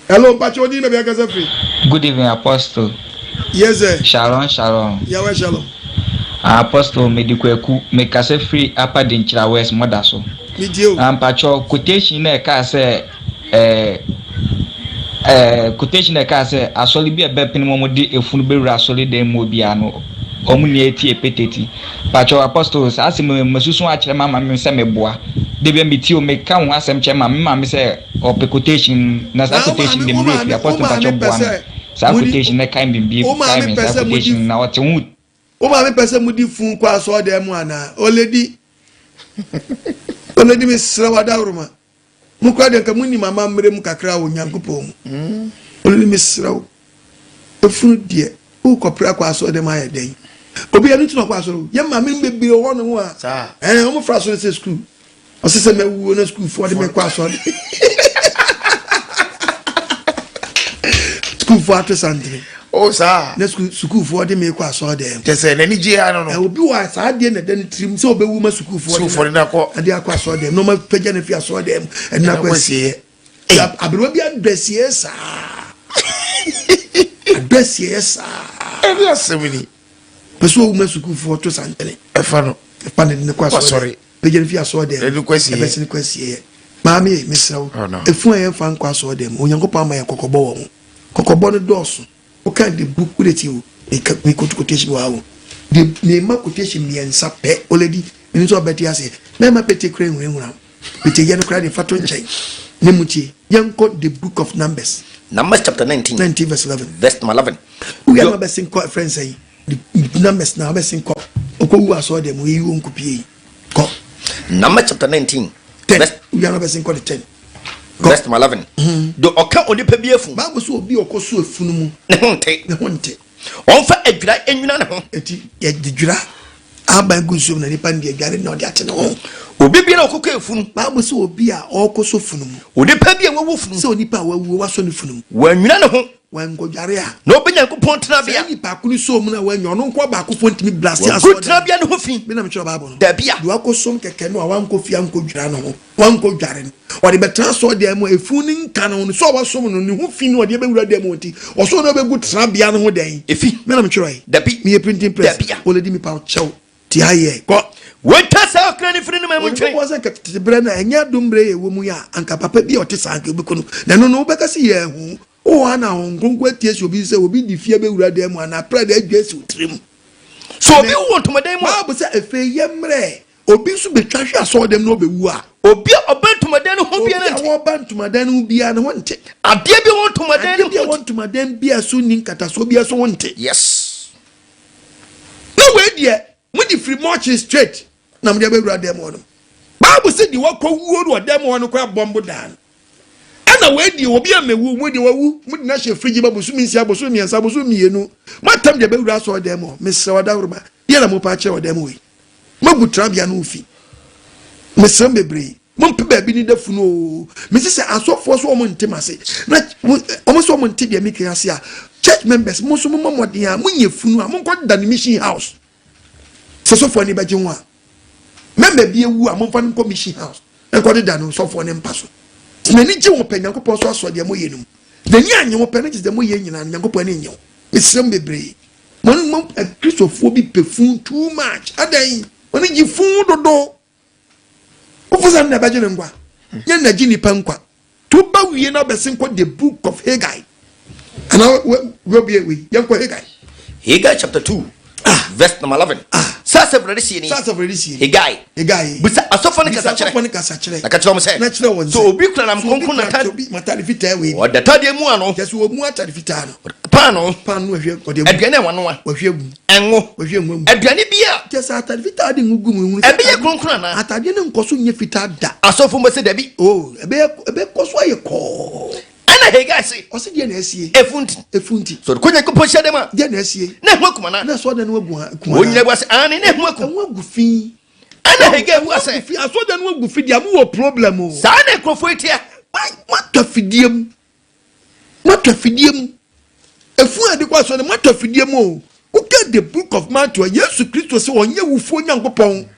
Speaker 1: Hello, mpakyɛ odin baabi akasa firi.
Speaker 21: Good evening Apostle.
Speaker 1: Yes sir.
Speaker 21: Shalom shalom.
Speaker 1: Yahweh shalom.
Speaker 21: Ah, Apostle mede kwaku mekasa firi Upper Denkyira West mɔda so.
Speaker 1: Medie o.
Speaker 21: Ah, mpakyɛ quotation na ɛkaa sɛ eh, Ɛɛ quotation a ɛkaa sɛ asɔre bi a ɛbɛpene wɔn de efunu bɛwura asɔre dan mu biara no wɔn nyinaa ti epeteti. Pakyɛw Apostle saa asɛm yi masusu akyerɛ m'ama me sɛ meboa. Da bi a metie o meka ho asɛm kyerɛ maame me maame sɛ ɔpɛ quotation na saa
Speaker 1: Na wo
Speaker 21: quotation
Speaker 1: maame
Speaker 21: deɛ
Speaker 1: wo
Speaker 21: me werɛ fi
Speaker 1: maame wo
Speaker 21: Apostle
Speaker 1: maame
Speaker 21: mpakyɛw
Speaker 1: pɛ
Speaker 21: boa me
Speaker 1: sɛ
Speaker 21: saa
Speaker 1: mudi
Speaker 21: quotation na kae me bie
Speaker 1: wo
Speaker 21: kae
Speaker 1: maame
Speaker 21: me
Speaker 1: pɛ
Speaker 21: saa
Speaker 1: sɛ mudi
Speaker 21: quotation na ɔte ho
Speaker 1: wo maame pɛ sɛ mudi fun kɔ asɔɔdan mu anaa? Oledi Oledi mesrɛ wo adaworoma. Mo koraa deɛ nka monim amammerɛ mu kakra wɔ Nyankopɔn mu. Ɔno ne mesrɛ wo, efunu deɛ wokɔpere akɔ asɔre dɛm ayɛ dɛn? Obi ɛno nti na ɔkɔ asɔre o. Yɛ maame no bebree wɔ hɔ nom a, ɛɛ wɔn fra asɔre sɛ sukuu. Ɔsɛ sɛ mɛwuo na sukuufoɔ de mɛkɔ asɔre. Sukuufoɔ ato santene.
Speaker 3: O saa.
Speaker 1: Na sukuu sukuufoɔ de me kɔ asɔre dɛm.
Speaker 3: Kyɛ sɛ n'ani gye ano no.
Speaker 1: Obi wɔ a saa adeɛ na ɛda ne tirim sɛ ɔbɛwu ma sukuufoɔ
Speaker 3: sukuufoɔ de no akɔ
Speaker 1: ɛde akɔ asɔre dɛm na ɔma pagya no fi asɔre dɛm ɛde no akɔ asieɛ. Aberewa bi adɔ asieɛ saa. Adɔ asieɛ saa.
Speaker 3: Ɛne asɛm ni.
Speaker 1: Pɛ sɛ ɔwu ma sukuufoɔ to santene.
Speaker 3: Ɛfa no.
Speaker 1: Ɛfa no de no kɔ asɔre dɛm. Pagya no fi asɔre dɛm.
Speaker 3: Ɛde no kɔ asieɛ.
Speaker 1: Ɛbɛsi no kɔ asieɛ. Maame mesrɛ wo. Efunu a yɛmfa nkɔ asɔre dɛm Onyankopɔn ama yɛn kɔkɔbɔ wɔ ho. Kɔkɔbɔ no dɔɔso. Wokan the book wode tie o. Meka me quote quotation wɔ ha o. The mema quotation mmiɛnsa pɛ already menim sɛ ɔbɛte aseɛ. Mɛma pete koraa nhunahuna wo. Pete yɛ no koraa deɛ fa to nkyɛn na mu tie. Yɛnkɔ the book of Numbers.
Speaker 4: Numbers chapter 19.
Speaker 1: 19 verse 11.
Speaker 4: Verse number 11.
Speaker 1: Wia na ɔbɛsen kɔ ɛfrɛ nsɛn. The Numbers na ɔbɛsen kɔ. Ɔkɔ wu asɔre dɛm oyi wo nkopie yi. Kɔ.
Speaker 4: Numbers chapter 19.
Speaker 1: 10. Wia na ɔbɛsen kɔ the 10.
Speaker 4: Verse number 11. De ɔka onipa bi afunu.
Speaker 1: Bible sɛ obi a ɔkɔ so afunu mu.
Speaker 4: Ne ho nte.
Speaker 1: Ne ho nte.
Speaker 4: Ɔmfa adwira nwina ne ho.
Speaker 1: Eti yɛde dwira aban gu nsuom na nipa no de adware na ɔde ate ne ho.
Speaker 4: Obi biara a ɔkɔkɔ efunu.
Speaker 1: Bible sɛ obi a ɔkɔ so funu mu.
Speaker 4: Onipa bi a wawu funu.
Speaker 1: Sɛ onipa a wawu wasɔ ne funu mu.
Speaker 4: Wannwina ne ho.
Speaker 1: Wankɔdware a.
Speaker 4: Na ɔbɛ Nyankopɔn tenabea.
Speaker 1: Saa nipa ko no sɔɔ mu na wanya ɔno nko abaakofoɔ ntumi blase asɔɔdan.
Speaker 4: Wagu tenabea no ho fi.
Speaker 1: Me na metwerɛ Bible no.
Speaker 4: Dabi a.
Speaker 1: Deɛ wakɔsom kɛkɛ no a wankɔ fie ankɔdwira ne ho. Wankɔdware no, ɔde bɛtena asɔredan mu a efunu no nka ne ho no, sɛ ɔbɛsom no, ne ho fi no ɔde bɛwura dan mu nti, ɔsɔre no bɛgu tenabea no ho dɛn?
Speaker 4: Efi.
Speaker 1: Me na metwerɛe.
Speaker 4: Dabi.
Speaker 1: Meyɛ printing press.
Speaker 4: Dabi a.
Speaker 1: Oledi me paw kyɛw. Ti ha yɛ. Kɔ.
Speaker 4: Wɔntwa saa ɔkra no mfiri ne man mu ntwene.
Speaker 1: Onyankopɔn sɛ nka tete berɛ no a ɛnyɛ adom berɛ yɛ wɔ mu yi a, anka papa bi a ɔte saa anka obɛku no. Na ɛno no wobɛka sɛ yɛahu. Wowɔ hɔ a na Honhom Kronkron atie sɛ obi sɛ obi de fie bɛwura dan mu anaa prada adwa asi wo tirim.
Speaker 4: So obi wu wɔ ntomadan mu a.
Speaker 1: Bible sɛ afei yɛmmerɛ Obi nso betwa hwe asɔredan mu na obewu a.
Speaker 4: Obi a ɔba ntomadan no ho biara nte.
Speaker 1: Obi a ɔba ntomadan no ho biara ne ho nte.
Speaker 4: Adeɛ bi a ɛwɔ ntomadan no ho nte.
Speaker 1: Adeɛ bi a ɛwɔ ntomadan bi a so nni nkatasoɔ biara so ho nte.
Speaker 4: Yes.
Speaker 1: Na wei deɛ, mode firi mortuary straight na mode abɛwura dan mu hɔ no. Bible sɛ deɛ wakɔ wuo no wɔ dan mu hɔ no koraa bɔmbo daa no. Ɛna wei deɛ obi a mɛwu, mo deɛ wawu, mode no ahyɛ fridge ma bosome nsia, bosome mmiɛnsa, bosome mmienu. Moatam deɛ bɛwura asɔredan mu hɔ. Mesrɛ wo adaworoma, deɛ na mopa akyerɛ wɔ dan mu wei? Moagu tenabea no ho fi. Mesrɛ mo bebree, mompɛ baabi ne da funu oo. Mese sɛ asɔfoɔ so wɔn nte m'ase na wɔn sɛ wɔn nte deɛ meka ase a, church members mo nso mommɔ mmɔden a monyɛ funu a monkɔ da ne mission house. Sɛ sɔfoɔ ani bɛgye ho a, member bi awu a momfa no nkɔ mission house nkɔ deda no sɔfoɔ ne mpa so. Sɛ n'ani gye ho pɛ Nyankopɔn so asɔ deɛ moyɛ no mu. N'ani annye ho pɛ no kyerɛ sɛ moyɛ nyinaa no Nyankopɔn ani nnye ho. Mesrɛ mo bebree. Mo mo Kristofoɔ bi pɛ fun too much. Adɛn? Wɔn gye fun dodo. Wofo sɛ na ɛbɛgye ne nkwa. Nyɛ na gye nipa nkwa. To ba wie na bɛsen kɔ the book of Haggai. Ana wobie wei yɛnkɔ Haggai.
Speaker 4: Haggai chapter 2 ah. verse number 11. Ah. Sɛ asafo Awurade sie ni.
Speaker 1: Sɛ asafo Awurade sie ni.
Speaker 4: Haggai.
Speaker 1: Haggai.
Speaker 4: Bisa asɔfo no kasa kyerɛ.
Speaker 1: Bisa asɔfo no kasa kyerɛ.
Speaker 4: Na ka kyerɛ wɔn sɛ.
Speaker 1: Na kyerɛ wɔn sɛ.
Speaker 4: Sɛ obi kura nam kronkron na atade.
Speaker 1: Obi matade fitaa wei.
Speaker 4: Ɔda tadeɛ mu ano.
Speaker 1: Kyɛ sɛ wɔn mu atade fitaa no.
Speaker 4: Paano.
Speaker 1: Paano ahwɛ ɔde agu.
Speaker 4: Aduane a wɔanoa.
Speaker 1: Wɔahwɛ agu.
Speaker 4: Ɛngo.
Speaker 1: Wɔahwɛ ngo agu.
Speaker 4: Aduane bi a.
Speaker 1: Kyɛ sɛ atade fitaa de ngo gu mu ehunu sɛ.
Speaker 4: Ɛbɛyɛ kronkron anaa?
Speaker 1: Atadeɛ no nkɔ so nyɛ fitaa da.
Speaker 4: Asɔfo mbɔ sɛ dabi.
Speaker 1: Oo ɛbɛyɛ ɛbɛkɔ so ayɛ kɔɔ.
Speaker 4: Ɛna Hagai se.
Speaker 1: Ɔse deɛ na asie.
Speaker 4: Efu nti.
Speaker 1: Efu nti.
Speaker 4: Sɛ ɔde kɔ Nyankopɔn hyiadan mu a.
Speaker 1: Deɛ na asie.
Speaker 4: Na ɛho akum anaa?
Speaker 1: Na asɔredan no agu ha akum anaa?
Speaker 4: Wɔn nyinaa bua sɛ, Aane, na ɛho akum.
Speaker 1: Ɛho agu fi.
Speaker 4: Ɛna Hagai bua sɛ.
Speaker 1: Ɛho agu fi, asɔredan no agu fi deɛ, mowɔ problem o.
Speaker 4: Saa na nkurɔfoɔ yi teɛ.
Speaker 1: Moatɔ afidie mu. Moatɔ afidie mu. Efu a yɛde kɔ asɔre no, moatɔ afidie mu o. Woka the book of Matthew a, Yesu Kristo sɛ ɔnyɛ wufoɔ Nyankopɔn.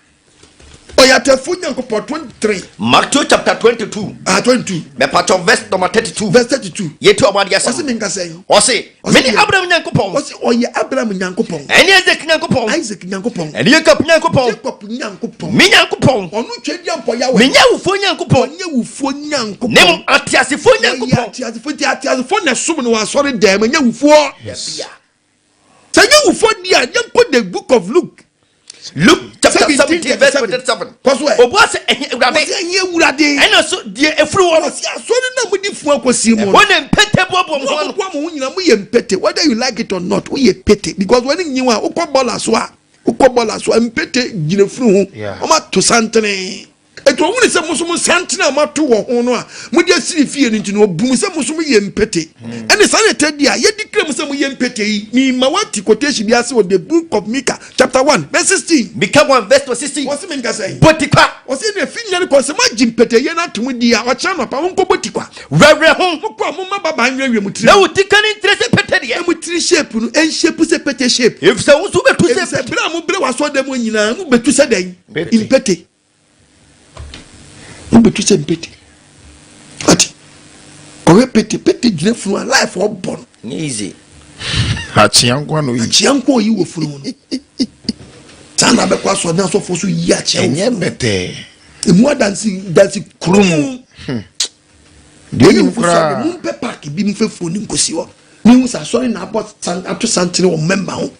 Speaker 1: Ɔyɛ atɛfoɔ Nyankopɔn 23.
Speaker 4: Matthew chapter 22.
Speaker 1: Ah, 22.
Speaker 4: Mɛpatɔ verse number 32.
Speaker 1: Verse 32.
Speaker 4: Yɛti ɔmo adeɛ asɛm.
Speaker 1: Ɔse menka sɛn?
Speaker 4: Ɔse, mene Abraham Nyankopɔn.
Speaker 1: Ɔse ɔyɛ Abraham Nyankopɔn.
Speaker 4: Ɛne Isaac Nyankopɔn.
Speaker 1: Isaac Nyankopɔn.
Speaker 4: Ɛne Jacob Nyankopɔn.
Speaker 1: Jacob Nyankopɔn.
Speaker 4: Me Nyankopɔn.
Speaker 1: Ɔno twɛ di ampɔ Yahweh.
Speaker 4: Menyɛ awufoɔ Nyankopɔn.
Speaker 1: Ɔnyɛ awufoɔ Nyankopɔn.
Speaker 4: Ne mmom ateasefoɔ Nyankopɔn.
Speaker 1: Ɔyɛ ateasefoɔ nti ateasefoɔ na ɛsom no wɔ asɔre dɛm ɛnyɛ awufoɔ.
Speaker 4: Yes.
Speaker 1: Sɛ ɛnyɛ awufoɔ di a yɛnkɔ the book of Luke.
Speaker 4: Luke chapter 17 verse 27.
Speaker 1: Kɔ so ɛ.
Speaker 4: Obua sɛ ɛhe awurade.
Speaker 1: Wɔsi ɛhe awurade.
Speaker 4: Ɛna so deɛ efiri hɔ no.
Speaker 1: Wɔsi asɔre na mo di fun akɔsi mu no.
Speaker 4: Ɛhɔ na mpete boaboa mo ho ano.
Speaker 1: Boaboa mo ho nyinaa mo yɛ mpete whether you like it or not woyɛ pete because wɔn ani nyi wɔn a wokɔ bɔɔla so a. Wokɔ bɔɔla so a, mpete gyina funu ho. Wɔn ato santene. Eti wɔn hunu sɛ mo nso mo santene a moato wɔ ho no a mode asiri fie no nti no, wɔbu mo sɛ mo nso moyɛ mpete. Ɛne saa na ɛtɛ di a yɛdi kra mu sɛ moyɛ mpete yi. Mema woate quotation bi ase wɔ the book of Micah chapter 1 verse 16.
Speaker 4: Micah 1 verse 16.
Speaker 1: Wɔse menka sɛn?
Speaker 4: Bɔ tikwa.
Speaker 1: Wɔse ɛne ɛfi nnɛ rekɔ sɛ moagye mpeteyɛ no atom di a, ɔkyena anɔpa monkɔ bɔ tikwa.
Speaker 4: Werɛwerɛ ho.
Speaker 1: Mokɔ a momma babaa nwerɛwerɛ mo tiri.
Speaker 4: Na wo ti ka ne ntire sɛ pete deɛ.
Speaker 1: Na mo tiri shape no ɛnshape sɛ pete shape.
Speaker 4: Efisɛ wo nso wobɛtu sɛ
Speaker 1: pete. Efisɛ berɛ a mobrɛ wɔ asɔredan mu nyinaa mobɛtu sɛ dɛn? Mpete. Mobɛtu sɛ mpete. Ɔte. Kɔhwɛ pete pete gyina funu a life ɔbɔ no.
Speaker 4: Nyɛ easy.
Speaker 3: Akyea nko na oyi.
Speaker 1: Akyea nko oyi wɔ funu mu no. Saa na abɛkɔ asɔredan asɔfoɔ so yi akyea wɔ funu mu.
Speaker 3: Ɛnyɛ bɛtɛɛ.
Speaker 1: Emu adansi dansi kurum.
Speaker 3: Hmm. Deɛ nim koraa.
Speaker 1: Mo mpɛ park bi mo fɛ fuo ne nkosi hɔ. Ne ho sɛ asɔre na abɔ san ato santene wɔ mɛmba ho.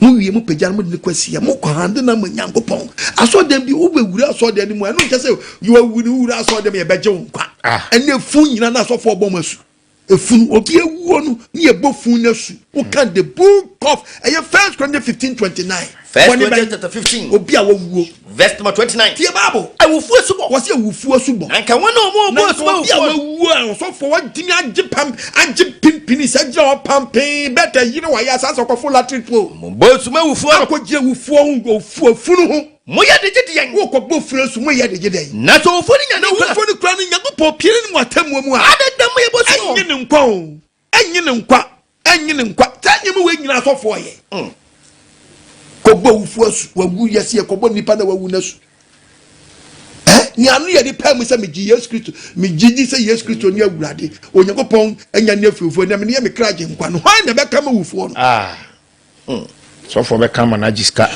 Speaker 1: Mo wie mo pagya no mo de ne kɔ asia. Mo kɔ hande na mo Nyankopɔn. Asɔredan bi wo bɛ wura asɔredan no mu ɛno nkyɛ sɛ yɛ wawu ne wura asɔredan mu yɛ bɛgye wo nkwa.
Speaker 3: Ah.
Speaker 1: Ɛne efu nyina na asɔfoɔ bɔ mo asu. Efunu obi awuo no ne yɛbɔ funu no asu. Woka the book of ɛyɛ First Corinthians 15 29.
Speaker 4: First Corinthians chapter 15.
Speaker 1: Obi a wawuo.
Speaker 4: Verse number 29.
Speaker 1: Tie Bible.
Speaker 4: Awufuo asubɔ.
Speaker 1: Wɔsi awufuo asubɔ.
Speaker 4: Na nka wɔn a wɔn bɔ asubɔ
Speaker 1: awufuo. Na nka obi a wawuo a ɔsɔfo watumi agye pam agye pimpini sɛ gyina hɔ pampee bɛtɛ yere wayɛ asase ɔkɔfo latri tuo.
Speaker 4: Mo bɔ asubɔ awufuo no.
Speaker 1: Akɔgye awufuo ho awufuo funu ho.
Speaker 4: Moyɛ de gye deɛn?
Speaker 1: Wokɔbɔ funu asu, moyɛ de gye dɛn?
Speaker 4: Na sɛ owufoɔ no nya ne nkwa.
Speaker 1: Na owufoɔ no kura no Nyankopɔn pie ne mu atemmuo mu a.
Speaker 4: Adɛn nti na moyɛ bɔ su wɔ?
Speaker 1: Ɛnnye ne nkwa o, ɛnnye ne nkwa, ɛnnye ne nkwa. Saa nneɛma wei nyinaa asɔfoɔ yɛ.
Speaker 4: Mm.
Speaker 1: Kɔbɔ owufoɔ asu, wawu yɛsi yɛ kɔbɔ nipa na wawu n'asu. Eh, nea ano yɛ de paa mu sɛ megye Yesu Kristo, megye di sɛ Yesu Kristo ne Awurade, Onyankopɔn anya ne afuofuo, na mene yɛ me kra gye nkwa no, hwan na ɛbɛka ma wufoɔ no?
Speaker 3: Ah. Sɔfoɔ bɛka ama no agye sika.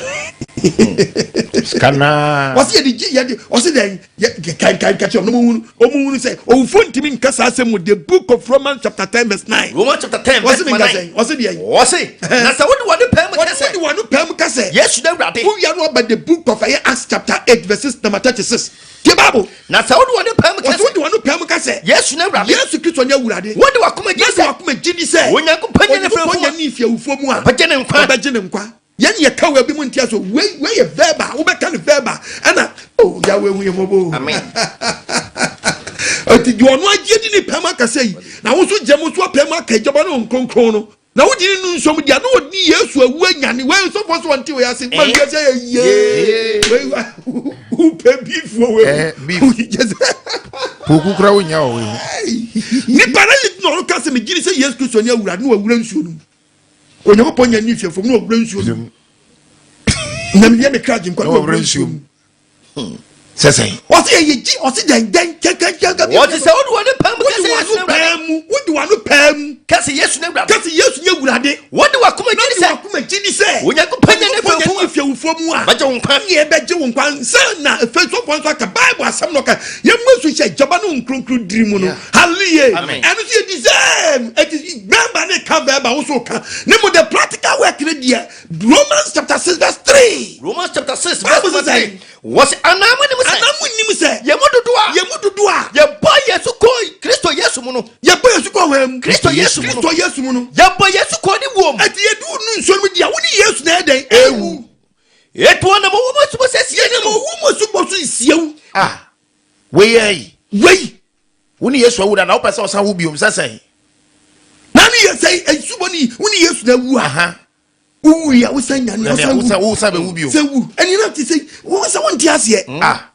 Speaker 3: Sika naa.
Speaker 1: Wɔsi yɛde gye yɛde wɔsi dɛn yɛ kan kan kakyɛ ɔmo hunu ɔmo hunu sɛ owufo ntumi nka saa asɛm mu the book of Romans chapter 10 verse 9.
Speaker 4: Romans chapter 10 verse 9.
Speaker 1: Wɔsi deɛ.
Speaker 4: Wɔsi na sɛ wode wɔn pɛɛ mu kɛsɛ.
Speaker 1: Wɔde wɔn pɛɛ mu kɛsɛ.
Speaker 4: Yesu na Awurade.
Speaker 1: Wowia no ɔba the book of ɛyɛ Acts chapter 8 verses number 36. Tie Bible.
Speaker 4: Na sɛ wode wɔn paa mu ka sɛ.
Speaker 1: Wɔsɛ wode wɔn paa mu ka sɛ.
Speaker 4: Yesu ne Awurade.
Speaker 1: Yesu Kristo ne Awurade.
Speaker 4: Wode w'akoma gye di sɛ.
Speaker 1: Wode w'akoma gye di sɛ.
Speaker 4: Onyankopɔn nya ne firi
Speaker 1: Onyankopɔn nya ne fi awufoɔ mu a.
Speaker 4: Ɔbɛgye ne nkwa.
Speaker 1: Ɔbɛgye ne nkwa. Yɛn yɛ ka wɔ ebi mu nti aso wei wei yɛ verbal wobɛka ne verbal ɛna oh Yahweh hu yɛ mɔbɔ.
Speaker 4: Amen.
Speaker 1: Eti deɛ ɔno agye di ne paa mu akasa yi na wo nso gye mo nso apaa mu aka agyaba ne wɔn kronkron no. Na wogye ne no nsom di a na ɔdi Yesu awu anyane. Wei nsɔfoɔ so wɔnte wei ase. Ma wiase ayɛ yie. Wei wopɛ beef wɔ wei.
Speaker 3: Eh, beef. Poku kura wonya wɔ wei ho.
Speaker 1: Nipa na yɛ na ɔno ka sɛ megye di sɛ Yesu Kristo ne awurade na wawura nsuo no mu. Onyankopɔn nya ne fiafam na wawura nsuo no mu. Na meyɛ me kra gye nkwa na wawura nsuo mu.
Speaker 3: Sɛ sɛn.
Speaker 1: Ɔsi ɛyɛ gyi ɔsi dɛn dɛn kɛkɛkɛkɛ.
Speaker 4: Wɔte sɛ wode w'ano paa mu kɛsɛ Yesu ne
Speaker 1: Awurade. Mu wode w'ano paa mu.
Speaker 4: Kɛsɛ Yesu ne Awurade.
Speaker 1: Kɛsɛ Yesu ne Awurade.
Speaker 4: Wode w'akoma gye di sɛ.
Speaker 1: Wode w'akoma gye di sɛ.
Speaker 4: Onyankopɔn nya ne fɛfo
Speaker 1: mu. Fiawufoɔ mu a.
Speaker 4: Bɛgye wo nkwa.
Speaker 1: Yɛ bɛgye wo nkwa nsa na efesofoɔ nso aka Bible asɛm na ɔka yɛn mu nso hyɛ gyaba ne nkronkron diri mu no. Hallelujah.
Speaker 4: Amen.
Speaker 1: Ɛno nso yɛ di sɛ ɛti bɛɛba ne ka bɛɛba woso ka ne mu the practical work ne deɛ Romans chapter 6 verse 3.
Speaker 4: Romans chapter 6
Speaker 1: verse
Speaker 4: 3. Wɔsi anaa mo nim sɛ.
Speaker 1: Anaa mo nim sɛ.
Speaker 4: Yɛn mu dodoɔ a.
Speaker 1: Yɛn mu dodoɔ a.
Speaker 4: Yɛbɔ yɛn so kɔ Kristo Yesu mu no.
Speaker 1: Yɛbɔ yɛn so kɔ hɔn mu.
Speaker 4: Kristo Yesu mu no.
Speaker 1: Kristo Yesu mu no.
Speaker 4: Yɛbɔ yɛn so kɔ ne wuo mu.
Speaker 1: Ɛti yɛ du nu nsuo mu di a wo ne Yesu na ɛdɛn. Ewu.
Speaker 4: Etu wɔn na mo wɔ mo asubɔ sɛ sie.
Speaker 1: Yɛn na mo wɔ mo asubɔ so nsie
Speaker 3: Ah wei yɛ yi.
Speaker 1: Wei.
Speaker 3: Wo ne Yesu awu da na wopɛ sɛ ɔsan wo biom sɛ sɛn.
Speaker 1: Na ne yɛ sɛ asubɔ ne wo ne Yesu na awu a. Wowu a wosan nyane
Speaker 3: ɔsan wu. Wosan bɛwu bio.
Speaker 1: Sɛ wu ɛne na te sɛ wo sɛ wonte aseɛ.
Speaker 3: Mm. Ah.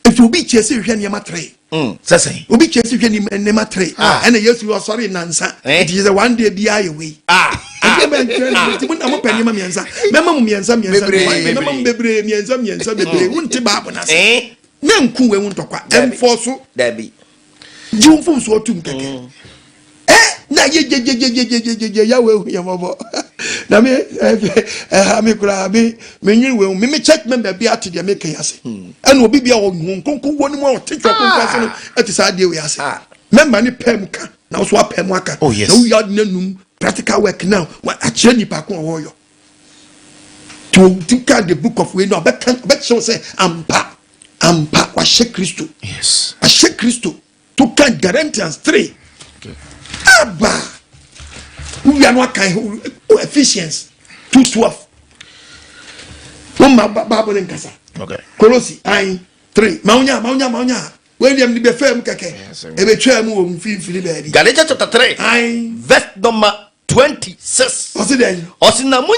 Speaker 1: Efi obi kyerɛ sɛ hwɛ nneɛma tere.
Speaker 3: Mm. Sɛ sɛn.
Speaker 1: Obi kyerɛ sɛ hwɛ nneɛma tere.
Speaker 3: Ah.
Speaker 1: Ɛna Yesu ɔsɔre nansa.
Speaker 4: Eh.
Speaker 1: Nti sɛ one day biara yɛ wei.
Speaker 4: Ah.
Speaker 1: Ɛdi bɛntwerɛ no nti mo na mopɛ nneɛma mmiɛnsa mɛma mo mmiɛnsa mmiɛnsa mɛma mo bebree mmiɛnsa mmiɛnsa bebree wonte baabo no ase na nku wei wo ntɔkwa ɛmfɔ so gye wo mfomsoɔ tom kɛkɛ mm. ɛ na yɛ gyegyegyegyegyegye yɛ wei yɛ mɔbɔ na me ɛha me koraa me me nwere wei me me church member bi ate deɛ meka yi ase hmm. ɛna obi bi a ɔho nkonko wɔ ne mu a ɔte twɛ konko ase no ɛte saa adeɛ wei ase ah. member ne pɛɛ mu ka na ɔso apɛɛ mu aka oh, na woyɛ ade n'anum practical work now akyerɛ nipa ko a wɔyɔ to to ka the book of wei no ɔbɛka ɔbɛkyerɛw sɛ ampa ampa wahyɛ kristo
Speaker 3: yes
Speaker 1: wahyɛ kristo to ka Galatians 3 aba wowia no aka Ephesians 2:12 woma bible ne nkasa Kolosi ayi 3 ma wonya ma wonya ma wonya wei deɛ mede bɛfaa mu kɛkɛ ɛbɛtwaa mu wɔ mfimfini baabi
Speaker 4: Galatians chapter 3
Speaker 1: ayi
Speaker 4: verse number 26
Speaker 1: ɔse dɛn
Speaker 4: ɔse na mo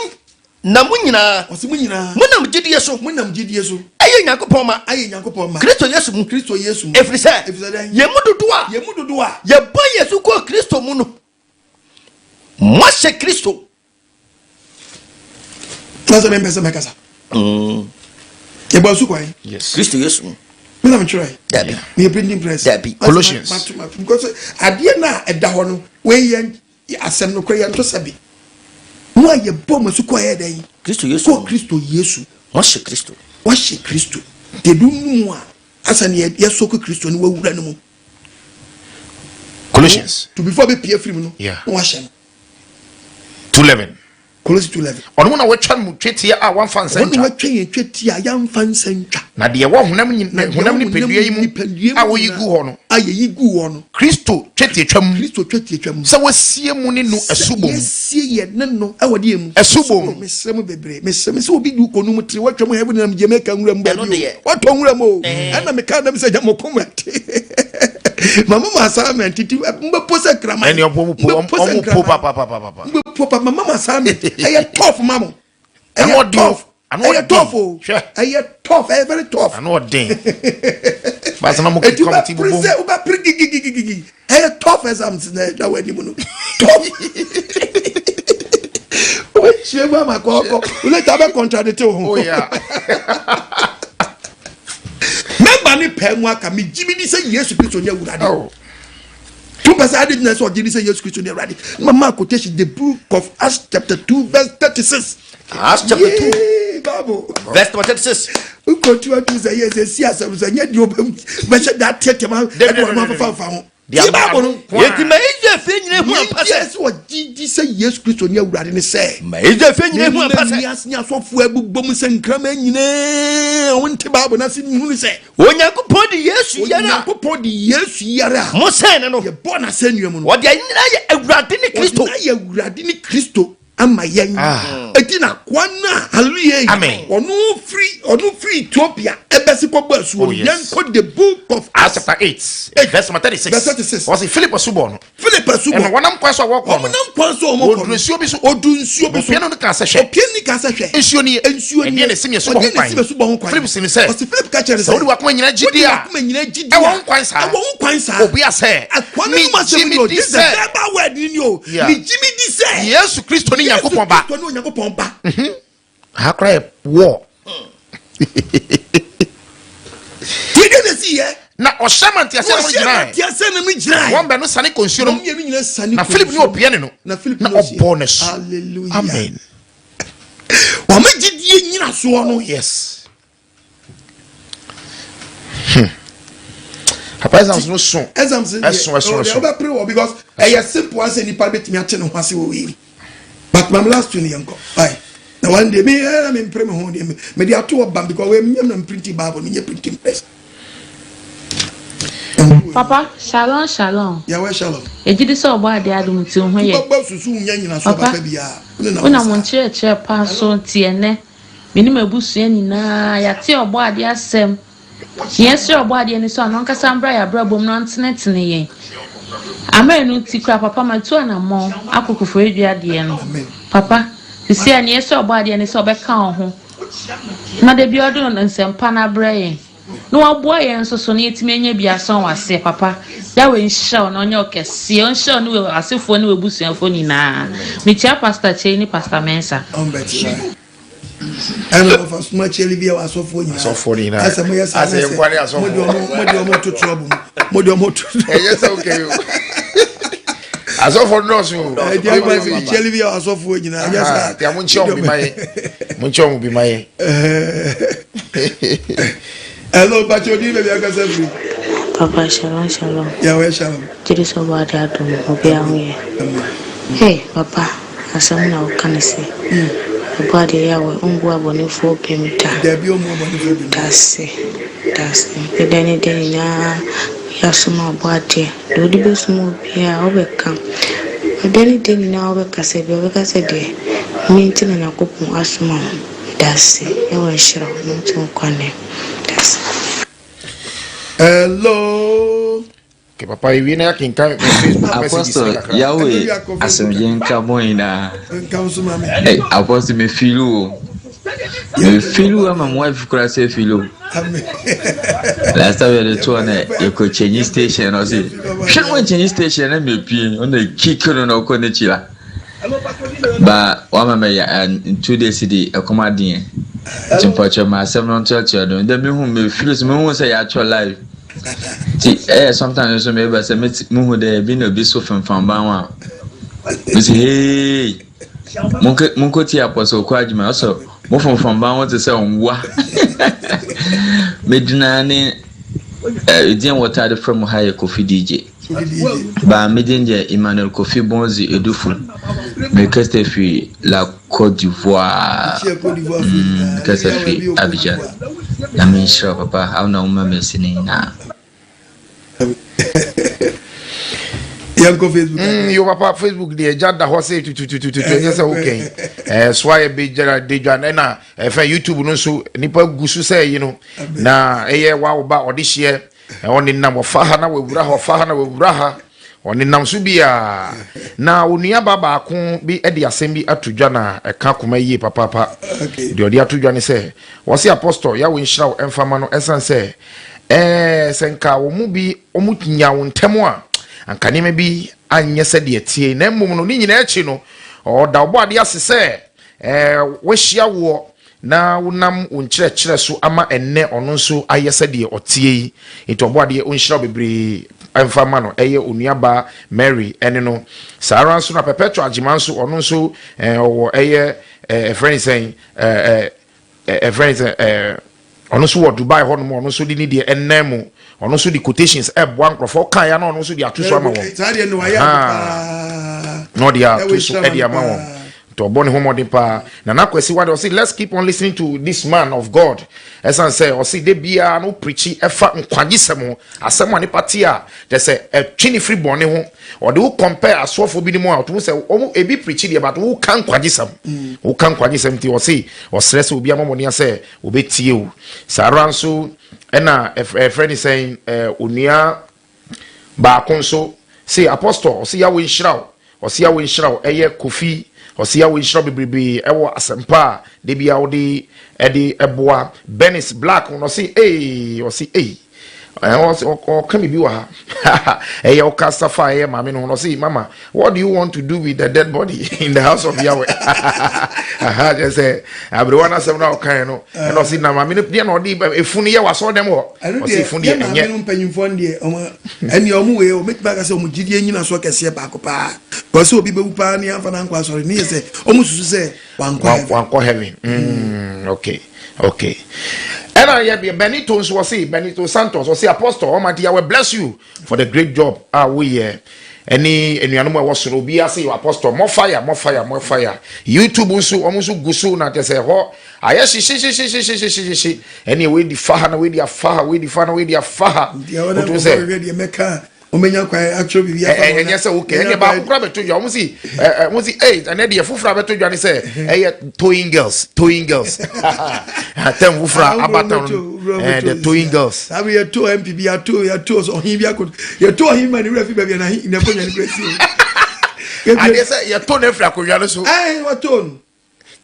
Speaker 4: na mo nyinaa
Speaker 1: ɔse mo nyinaa
Speaker 4: monam gyidie so
Speaker 1: monam gyidie so
Speaker 4: ɛyɛ Nyankopɔn ma
Speaker 1: ayɛ Nyankopɔn ma
Speaker 4: Kristo Yesu mu
Speaker 1: Kristo Yesu mu
Speaker 4: ɛfiri sɛ
Speaker 1: ɛfiri sɛ dɛn
Speaker 4: yɛn mu dodoɔ a
Speaker 1: yɛn mu dodoɔ a
Speaker 4: yɛbɔ yɛn so kɔɔ Kristo mu no moahyɛ Kristo
Speaker 1: na sɛ mempɛ sɛ mɛkasa mm. yɛbɔ asu kwan
Speaker 4: Kristo Yesu mu
Speaker 1: me na metwerɛ
Speaker 4: dabi
Speaker 1: meyɛ printing press
Speaker 4: dabi
Speaker 3: Colossians
Speaker 1: because adeɛ no a ɛda hɔ no wei yɛ asɛm no korɛ yɛnto sɛ bi mo a yɛbɔ mo asu kɔ yɛ dɛn
Speaker 4: Kristo Yesu
Speaker 1: kɔ Kristo Yesu
Speaker 4: wahyɛ Kristo
Speaker 1: wahyɛ Kristo deɛ du mu a asa ne yɛsɔ kɔ Kristo ne wawura no mu
Speaker 3: Colossians
Speaker 1: to before bɛpie firi mu no na wahyɛ no
Speaker 3: 2:11.
Speaker 1: Kolose 2:11.
Speaker 3: Ɔno mu na wɔatwa mo twetia a wɔamfa nsa
Speaker 1: ntwa. Ɔno wɔatwa yɛn twetia a yɛamfa nsa ntwa.
Speaker 3: Na deɛ ɛwɔ honam honam nipadua yi mu a wɔyi gu hɔ no.
Speaker 1: A yɛyi gu hɔ no.
Speaker 3: Kristo twetiatwa mu.
Speaker 1: Kristo twetiatwa mu.
Speaker 3: Sɛ wɔasie mu ne no asubɔ mu.
Speaker 1: Yɛasie yɛn ne no ɛwɔ deɛ mu.
Speaker 3: Asubɔ mu.
Speaker 1: Mesrɛ mo bebree. Mesrɛ mo sɛ obi di kɔnu mu tiri wɔatwa mu heaven nam Jamaica nwura mu baabi o. Wɔatɔ nwura mu o. Ɛna meka nam sɛ gya mo kɔn mama ma assignment ti mbɛpo sɛ kraman
Speaker 3: ɛni ɔmo po ɔmo po papapapa
Speaker 1: mbɛpo pa mama ma assignment ɛyɛ tough ma mo ɛyɛ tough ɛyɛ tough o ɛyɛ tough ɛyɛ very tough
Speaker 3: ano ɔden baasa na mo kɔ mo ti
Speaker 1: bobom eti wobɛ wobɛ pere gigigigigi ɛyɛ tough exams na ɛda wɔ anim no tough wobɛhyia mu ama kɔɔkɔ wolɛta bɛ contradict wo ho
Speaker 3: oh, yeah.
Speaker 1: mɛma ne pɛɛ mu aka megye me di sɛ yesu kristo ne awurade oh. to pɛ sɛ ade gyina sɛ ɔgye di sɛ yesu kristo ne awurade na mama quotation the book of acts chapter 2 verse 36
Speaker 4: acts chapter 2
Speaker 1: bible
Speaker 4: verse number 36
Speaker 1: wokɔtu atu sɛ yɛ sɛ si asɛm sɛ nyɛ deɛ wobɛhyɛ da teateam ɛde wɔn afafafa ho Tie Bible no.
Speaker 4: Enti ma Israel fie nyinaa hu ampa sɛ.
Speaker 1: Nea sɛ wɔgye di sɛ Yesu Kristo ne Awurade ne sɛ.
Speaker 4: Ma Israel fie nyinaa hu ampa sɛ.
Speaker 1: Ne wiase ne asɔfoɔ abobɔ mu sɛ nkraman nyinaa a wɔnte Bible no ase nhunu sɛ.
Speaker 4: Onyankopɔn de Yesu yare
Speaker 1: a. Onyankopɔn de Yesu yare a.
Speaker 4: Mosɛn no no.
Speaker 1: Yɛbɔɔ no asɛnnua mu no.
Speaker 4: Wɔde ayɛ nyinaa yɛ Awurade ne Kristo.
Speaker 1: Wɔde no ayɛ Awurade ne Kristo. ama yɛn ah. eti na akoa no a hallelujah
Speaker 3: amen
Speaker 1: ɔno firi ɔno firi Ethiopia ɛbɛsi kɔ bɔ asuo no yɛn kɔ the book of
Speaker 3: Acts chapter 8 verse number 36
Speaker 1: verse 36
Speaker 3: ɔsi Philip asubɔ no
Speaker 1: Philip asubɔ
Speaker 3: ɛna wɔnam kwan so a wɔkɔ no
Speaker 1: wɔnam kwan so a wɔkɔ no
Speaker 3: ɔduru nsuo bi so
Speaker 1: ɔduru nsuo bi so
Speaker 3: opia no ka sɛ hwɛ
Speaker 1: opia ni ka sɛ hwɛ
Speaker 3: nsuo nie
Speaker 1: nsuo nie
Speaker 3: ɛdeɛ na esi mi asubɔ ho kwan
Speaker 1: ɛdeɛ na esi mi asubɔ ho kwan
Speaker 3: Philip si ni sɛ
Speaker 1: ɔsi Philip ka kyerɛ ne sɛ
Speaker 3: sɛ wode wakoma nyinaa gyi di a
Speaker 1: wode wakoma nyinaa gyi di a
Speaker 3: ɛwɔ ho kwan saa
Speaker 1: ɛwɔ ho kwan saa
Speaker 3: obi asɛ
Speaker 1: akoa no mu asɛm ni o this is the verbal word ni o megye me di sɛ.
Speaker 3: Yesu Kristo ne Nyankopɔn ba.
Speaker 1: Yesu Kristo ne Onyankopɔn ba.
Speaker 3: Mhm. Ha kora yɛ wɔ.
Speaker 1: Tiɛ na esi yɛ.
Speaker 3: Na ɔhyɛ ma nteaseɛ no gyinae.
Speaker 1: Ɔhyɛ ma nteaseɛ no gyinae.
Speaker 3: Wɔn bɛn no sane kɔ nsuo no
Speaker 1: mu. Wɔn mmienu nyinaa sane kɔ nsuo
Speaker 3: Na Philip ne ɔpia ne no.
Speaker 1: Na Philip
Speaker 3: ne ɔbɔɔ ne so.
Speaker 1: Hallelujah.
Speaker 3: Amen.
Speaker 1: Wɔn gyidie nyina soɔ no.
Speaker 3: Oh, yes. Hmm. Papa exams no so.
Speaker 1: Exams no
Speaker 3: ɛso ɛso ɛso.
Speaker 1: Ɔbɛ pere wɔ because ɛyɛ simple asɛ nipa betumi ate ne ho ase wɔ wei. But mam last two ni yɛn kɔ. Bye. Na one day mi ɛna mi mpere mi ho deɛ mi de ato ɔbam because wei mi nyɛ mi na mi printing bible mi nyɛ printing press.
Speaker 20: Papa, shalom shalom.
Speaker 1: Yahweh shalom.
Speaker 20: Yɛgye di sɛ ɔbɔ adeɛ adom nti wo ho yɛ.
Speaker 1: Wobɛbɔ susu nya nyinasoɔ
Speaker 20: Papa,
Speaker 1: papa biara. Wo ne
Speaker 20: wonam wo nkyerɛkyerɛ pa so nti ɛnnɛ Me ne m'abusua nyinaa, yɛate Ɔbɔadeɛ asɛm. Yɛsrɛ Ɔbɔadeɛ no sɛ ɔno ankasa mbra yɛn abrabɔ mu na ɔntenetene yɛn. Ama ɛno nti koraa, Papa, matu anammɔn akɔ Koforidua deɛ no. Papa, seesei a nea yɛsrɛ Ɔbɔadeɛ ne sɛ ɔbɛka wo ho na da biara ɔde nsɛmpa no abrɛ yɛn. Na waboa yɛn nso so na yɛatumi anya bi asɔn w'aseɛ papa. Yahweh nhyira wo na ɔnyɛ wo kɛseɛ, ɔnhyira wo ne w'asefoɔ ne w'abusuafoɔ nyinaa. Mekyia Pastor Kyei ne Pastor Mensah.
Speaker 1: Ɛna wɔfa soma kyɛli bi a asɔfoɔ nyinaa.
Speaker 3: Asɔfoɔ nyinaa.
Speaker 1: Asɛ mo yɛ saa
Speaker 3: Asɛ yɛn nkwa ne asɔfoɔ.
Speaker 1: Mo de ɔmo mo de ɔmo to trouble mu. Mo de ɔmo to.
Speaker 3: Ɛyɛ sɛ okay o. Asɔfoɔ nɔɔso o.
Speaker 1: Ɛdi akwa si kyɛli bi a asɔfoɔ nyinaa. Ɛyɛ saa.
Speaker 3: Ti a mo nkyɛn ɔmo bi ma yɛ. Mo nkyɛn ɔmo bi ma yɛ.
Speaker 1: Hello, Pacho, odi baabi akasa firi.
Speaker 5: Papa shalom shalom.
Speaker 1: Yahweh shalom.
Speaker 5: Gyedi sɛ ɔbɔ ade adom obiara ho yɛ. Hey papa asɛm na woka no sɛ ɔbɔ adeɛ Yahweh ɔngu abɔnefoɔ bem da.
Speaker 1: Dabi ɔmmu abɔnefoɔ bem da.
Speaker 5: Dase dase ne dɛn ne dɛn nyinaa woyɛ asom a ɔbɔ adeɛ deɛ wode bɛsum obiara wobɛka ɛdɛn ne dɛn nyinaa wobɛkasa biara wobɛka sɛ deɛ me nti na Nyankopɔn asoma wo. Medase Yahweh nhyira wo na ɔnto wo nkwa nɛ medase.
Speaker 1: Hello.
Speaker 3: Okay, papa ewie na yɛakenkan Facebook messages
Speaker 22: Apostle
Speaker 3: ne kakra.
Speaker 22: Yahweh asomdwe nka mo nyinaa. Hey, Apostle me feel o. Me feel o ama mo wife kura sɛ feel o. Last time yɛde toɔ na yɛkɔ change station na ɔse hwɛ no wɔn change station na mepie ɔna kick no na ɔkɔ n'akyi la. Ba wama me ya eh, 2 days di ɛkɔm adeɛ. Nti mpɔkyɛ ma asɛm no ntoatoa do. Ndɛ mehu me feel so mehu sɛ yɛatwerɛ live. Nti ɛyɛ sometimes nso meba sɛ mehu dɛ ebi na obi so femfam ban ho a mesi hey monkɔtie Apostle kɔ adwuma ɔsɛ mo femfam ban ho te sɛ nwa. Medina ne ɛdin wɔtaa de frɛ mo ha yɛ Kofi DJ. Ba me din deɛ Emmanuel Kofi Bonzi Edufu. Mekasa firi La Côte d'Ivoire. Mekasa firi Abidjan. Nyame nhyira wo papa. Awo na woma mesi ne nyinaa.
Speaker 1: Yɛnkɔ Facebook.
Speaker 3: Yo papa Facebook deɛ ɛgya da hɔ sɛ tututututu ɛnyɛ sɛ wokɛn ɛɛ so ayɛ bɛ gyara de dwa ɛna ɛfɛ YouTube no nso nipa gu so sɛ ɛyi no na ɛyɛ wa wo ba ɔde hyeɛ Ɔnenam ɔfa ha na wawura ha, ɔfa ha na wawura ha. Ɔnenam so biara. Na onuaba baako bi de asɛm bi ato dwa na ɛka koma yie papaapa. Deɛ ɔde ato dwa ne sɛ, wɔse Apostle Yahweh nhyira wo ɛmfa ma no ɛsiane sɛ ɛɛ sɛ nka wɔn mu bi wɔn nya wo ntɛm a anka nneɛma bi anyɛ sɛdeɛ ɛteɛ na mmom no ne nyinaa akyi no ɔda ɔbɔ adeɛ ase sɛ ɛɛ wahyia woɔ na wonam wo nkyerɛkyerɛ so ama ɛnnɛ ɔno nso ayɛ sɛdeɛ ɔteɛ yi. Nti Ɔbɔadeɛ ɔnhyira wo bebree mfa mma no. Ɛyɛ onuabaa Mary ɛne no. Saa ara nso na Perpetua Agyemang nso, ɔno nso eh, ɔwɔ ɛyɛ eh, ɛfrɛ ne sɛn eh, eh, ɛfrɛ ne sɛn eh, ɔno nso wɔ Dubai hɔ nom, ɔno nso de ne deɛ ɛnnan mu, ɔno nso de quotations ɛboa nkurɔfoɔ ɔka ya na ɔno nso de ato so ama wɔn.
Speaker 1: Saa deɛ no wayɛ ade paa.
Speaker 3: Na ɔde ato so ɛde ama wɔn. Nti ɔbɔ ne ho mmɔden paa. Nana Kwasi Wade ɔse let's keep on listening to this man of God. Ɛsan sɛ ɔse de biara no preachi ɛfa nkwagyesɛm ho. Asɛm a nipa te a kyerɛ sɛ ɛtwe ne firi bɔne ho. Ɔde wo compare asoɔfoɔ bi no mu a ɔto sɛ wɔn ebi preachi deɛ but wo ka nkwagyesɛm. Wo ka nkwagyesɛm nti ɔse ɔsrɛ sɛ obi ama mmɔden sɛ obetie wo. Saa ara nso ɛna ɛfrɛ ne sɛn onua Baako nso se Apostle ɔse Yahweh nhyira wo, ɔse Yahweh nhyira wo, ɛyɛ Kofi, ɔse Yahweh nhyira wo bebrebee ɛwɔ asɛmpa a da biara wode ɛde ɛboa Bernice Black no ɔse ee ɔse ei ɔse ɔka biribi wɔ ha ɛyɛ ɔka safa ɛyɛ maame no ho no ɔse mama What do you want to do with the dead body in the house of Yahweh? Aha, kyerɛ sɛ aberewa no asɛm no a ɔkae no ɛna ɔse na maame no deɛ na ɔde efunu yɛ wɔ asɔre dɛm hɔ. Ɔse efunu deɛ ɛnyɛ.
Speaker 1: Maame no mpanyinfoɔ no deɛ ɔmo ɛne ɔmo wei ɔmo etumi aka sɛ ɔmo gyidie nyina soɔ kɛseɛ baako paa. Kɔsɛ obi bɛwu paa ne anfa n'ankɔ asɔre ne yɛ sɛ ɔmo susu sɛ wankɔ heaven.
Speaker 3: Wankɔ heaven. Mm, okay. Okay. Ɛna yɛ Benito nso ɔse Benito Santos ɔse Apostle Almighty Yahweh bless you. For the great job a woyɛ ɛne anuanom a ɛwɔ soro obiara sɛ yɛ apostle more fire more fire more fire youtube nso wɔn nso gu so na kyɛ sɛ ɛhɔ ayɛ hyehyehyehyehyehyehyehye ɛne wei di fa ha na wei di afa ha wei di fa na wei di afa ha wotu sɛ
Speaker 1: wɔbɛnya kwan atwerɛ biribi afa
Speaker 3: wɔn ɛnyɛ sɛ wokɛ ɛnɛ baako kora bɛto dwa wɔn si ɛ wɔn si ee ɛnɛ deɛ foforɔ abɛto dwa ne sɛ ɛyɛ towing girls towing girls tɛm foforɔ a aba tɛm no ɛɛ the towing girls.
Speaker 1: Saa bere yɛtoo MP bi yɛtoo yɛtoo ɔhen bi akɔ yɛtoo ɔhen ma ne wura fi baabi a na n'akonnwa no kura si o.
Speaker 3: Adeɛ sɛ yɛtoo no afiri akonnwa no so.
Speaker 1: Ɛɛ wɔtoo no.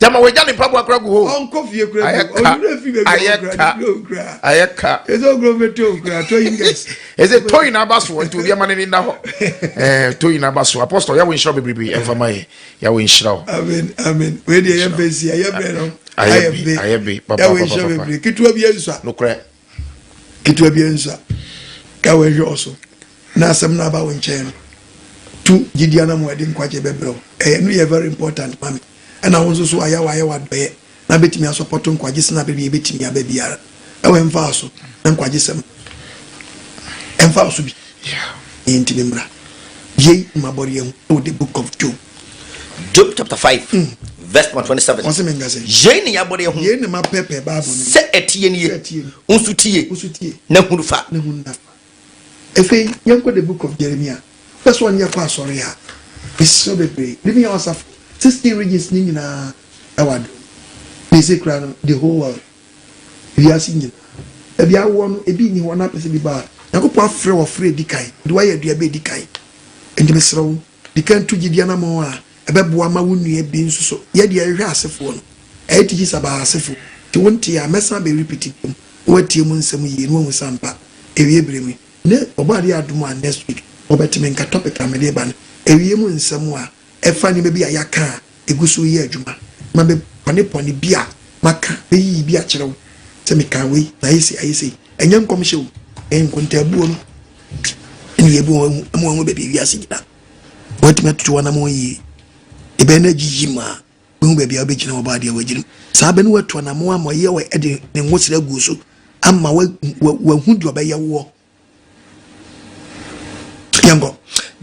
Speaker 3: Gyama wagya ne mpaboa kora gu hɔ.
Speaker 1: Ɔnkɔ fie kora
Speaker 3: Ayɛ
Speaker 1: bio.
Speaker 3: ka.
Speaker 1: Ɔwerɛ fi baabi a
Speaker 3: Ayɛ
Speaker 1: ɔkura
Speaker 3: ka.
Speaker 1: ne kura okura.
Speaker 3: Ayɛ ka.
Speaker 1: Ɛsɛ okura bɛtɔ okura tɔyin guys.
Speaker 3: Ɛsɛ tɔyin aba soɔ nti obi ama ne nda hɔ. Ɛɛ tɔyin aba so. Apostle Yahweh nhyira wo bebrebe ɛnfa ma yɛ. Yahweh nhyira wo.
Speaker 1: Amen amen. Wei deɛ yɛn fɛ si ayɛ brɛ no.
Speaker 3: Ayɛ bi ayɛ bi papa
Speaker 1: Yahweh
Speaker 3: papa
Speaker 1: nhyira
Speaker 3: papa.
Speaker 1: bebree. Ketewa bi nsua.
Speaker 3: Nokorɛ.
Speaker 1: Ketewa bi nsua. Yahweh nhwɛ ɔso. Na asɛm no aba wo nkyɛn no. Tu gyidi anam ɛde nkwagye bɛbrɛ wo. Ɛyɛ no yɛ very important ma me. Ɛna wo nso so ayɛ wayɛ wadɔyɛ na bɛtumi asɔpɔto nkwagye sena baabi a ɛbɛtumi aba biara. Ɛwɔ ɛmfaa so na nkwagye sɛm ɛmfaa so bi. Yɛn ntumi mmra. Yei ma bɔre yɛn ho wɔ the book of Job.
Speaker 4: Job chapter 5 verse number 27.
Speaker 1: Ɔsɛ mi nkasa.
Speaker 4: Yei ne yɛabɔre yɛn ho.
Speaker 1: Yei ne ma pɛpɛ Bible no.
Speaker 4: Sɛ ɛteɛ nie.
Speaker 1: Sɛ ɛteɛ nie.
Speaker 4: Nso tie.
Speaker 1: Nso tie.
Speaker 4: Na hunu fa.
Speaker 1: Na hunu na fa. Afei yɛnkɔ the book of Jeremiah. Pɛ sɛ ɔne yɛkɔ asɔre a, mesrɛ bebree. Living Hour asafo 16 regions ne nyinaa ɛwɔ adom. Na ɛsɛ kura no the whole world. Wiase nyinaa. Baabi awoɔ no ebi nni hɔ na apɛ sɛ bi ba a, Nyankopɔn afrɛ wɔ frɛ edi kan. De wayɛ aduaba edi kan. Nti mesrɛ wo, di kan tu gyidi anammɔn a ɛbɛboa ma wo nua bi nso so. Yɛ deɛ ɛhwehwɛ asefoɔ no. Ɛyɛ tikyi sabaa asefoɔ. Nti wo nte a, mɛsan abɛ repeat biom na watie mu nsɛm yie na wahu sɛ ampa ewie berɛ mu yi. Ne ɔbɔ adeɛ adom a next week wɔbɛte me nka topic a mede ba no ewie mu nsɛm a ɛfa nneɛma bi a yɛaka a egu so yɛ adwuma ma bɛ pɔne bi a maka bɛyiyi bi akyerɛ wo sɛ meka wei na ayɛ sei ayɛ sei ɛnyɛ nkɔmhyɛ o ɛyɛ nkontaabuo no ɛne yɛbu wɔn ahu ama wɔn baabi ewiase gyina wɔatumi atutu wɔn anam wɔn yie ebɛn na agyi yi mu a wohu baabi a wobɛgyina wɔ baadeɛ wɔagyina saa bɛ ne woatu anamo ama ɔyɛ wɔ ɛde ne nwosrɛ agu so ama wahu deɛ ɔbɛyɛ woɔ. Yɛnkɔ.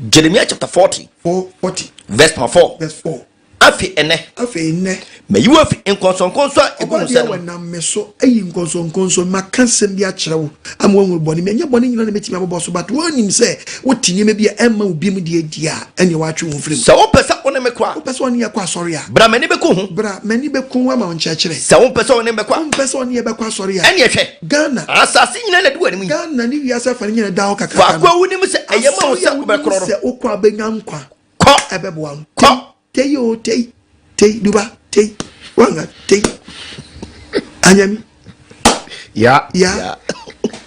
Speaker 4: Jeremiah chapter 40.
Speaker 1: 4 40.
Speaker 4: Verse number 4.
Speaker 1: Verse 4.
Speaker 4: Afei ɛnɛ.
Speaker 1: Afei nnɛ.
Speaker 4: Mayi wo afi nkɔnsɔnkɔnsɔn a egu wo nsa
Speaker 1: Ɔbɔdeɛ
Speaker 4: no.
Speaker 1: wɔ nam me so ayi nkɔnsɔnkɔnsɔn maka nsɛm bi akyerɛ wo ama woahu bɔne mi. Ɛnyɛ bɔne nyina na mɛtumi abobɔ so, but woanim sɛ wote nneɛma bi a ɛmma wo bi mu deɛ di a ɛneɛ woatwe wo mfiri mu.
Speaker 4: Sɛ wopɛ sɛ wo ne me kɔ a.
Speaker 1: Wopɛ sɛ ɔne yɛ kɔ asɔre a.
Speaker 4: Bra m'ani bɛku ho.
Speaker 1: Bra m'ani bɛku ho ama wo nkyerɛkyerɛ.
Speaker 4: Sɛ wompɛ sɛ wo ne me bɛkɔ a.
Speaker 1: Wompɛ sɛ ɔne yɛ bɛkɔ asɔre a.
Speaker 4: Ɛneɛ hwɛ.
Speaker 1: Ghana.
Speaker 4: Asase nyinaa na ɛdi w'anim yi.
Speaker 1: Ghana ne wiase afa no nyina da hɔ kakraka
Speaker 4: Faako a wonim sɛ ɛyɛ ma wo sɛ wobɛkorɔ no.
Speaker 1: Asɔre a wonim sɛ wokɔ a bɛnya nkwa.
Speaker 4: Kɔ.
Speaker 1: Ɛbɛboa wo.
Speaker 4: Kɔ.
Speaker 1: Tei o tei tei duba tei wanga tei anyami.
Speaker 3: Ya.
Speaker 1: Ya.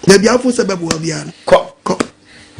Speaker 1: Dabi afo sɛ bɛboa biara no.
Speaker 4: Kɔ.
Speaker 1: Kɔ.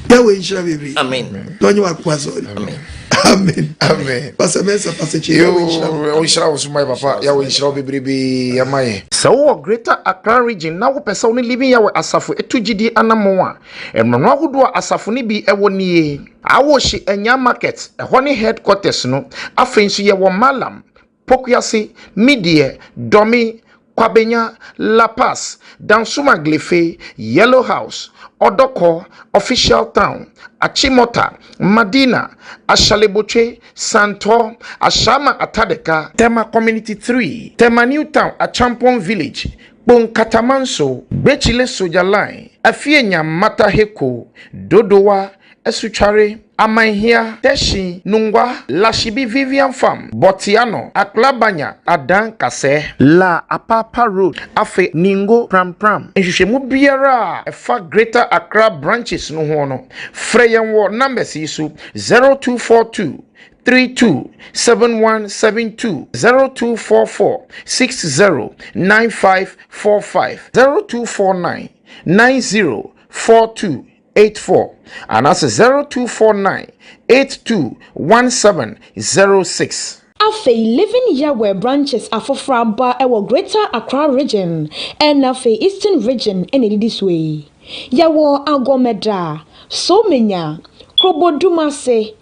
Speaker 1: Yahweh nhyira bebree.
Speaker 4: Amen.
Speaker 1: Na ɔnyɛ wakoma sɔre.
Speaker 4: Amen.
Speaker 1: Amen.
Speaker 3: Amen.
Speaker 1: Pastor Mensa, Pastor Che, Yahweh nhyira wo.
Speaker 3: Ɔnhyira wo so ma yɛ papa. Yahweh nhyira wo bebrebe ama yɛ. Sɛ wowɔ Greater Accra Region na wopɛ sɛ wo ne Living Yahweh asafo tu gyidie anammɔn a, mmorɔno ahodoɔ a asafo no bi wɔ nie. Awohye Anya Market, ɛhɔ ne headquarters no. Afei nso yɛwɔ Mallam, Pokuase, Mideɛ, Dɔme, Kwabenya, La Paz, Dansuma Glefe, Yellow House, Odorkor, Official Town, Achimota, Madina, Ashaley Botwe, Santo, Ashama Atadeka, Tema Community 3, Tema New Town, Achampong Village, Kpone Katamanso, Gbetsile Soja Line, Afienya Mataheko, Dodowa, Esutware, Amanhia, Teshie, Nungua, Lashibi Vivian Farm, Bortianor, Aklabanya, Adan Kasɛ, La Apapa Road, afei Ningo Prampram. Nhwehwɛmu biara a ɛfa Greater Accra branches no ho no, frɛ yɛn wɔ numbers yi so: 0242 32 7172, 0244 60 9545, 0249 90 42 84 anaasɛ 0249 82 1706.
Speaker 2: Afei Living Yahweh branches afoforɔ aba wɔ Greater Accra Region ɛna afei Eastern Region ɛna ɛdidi so yi. Yɛwɔ Agɔmɛda, Somenya, Krobodumase,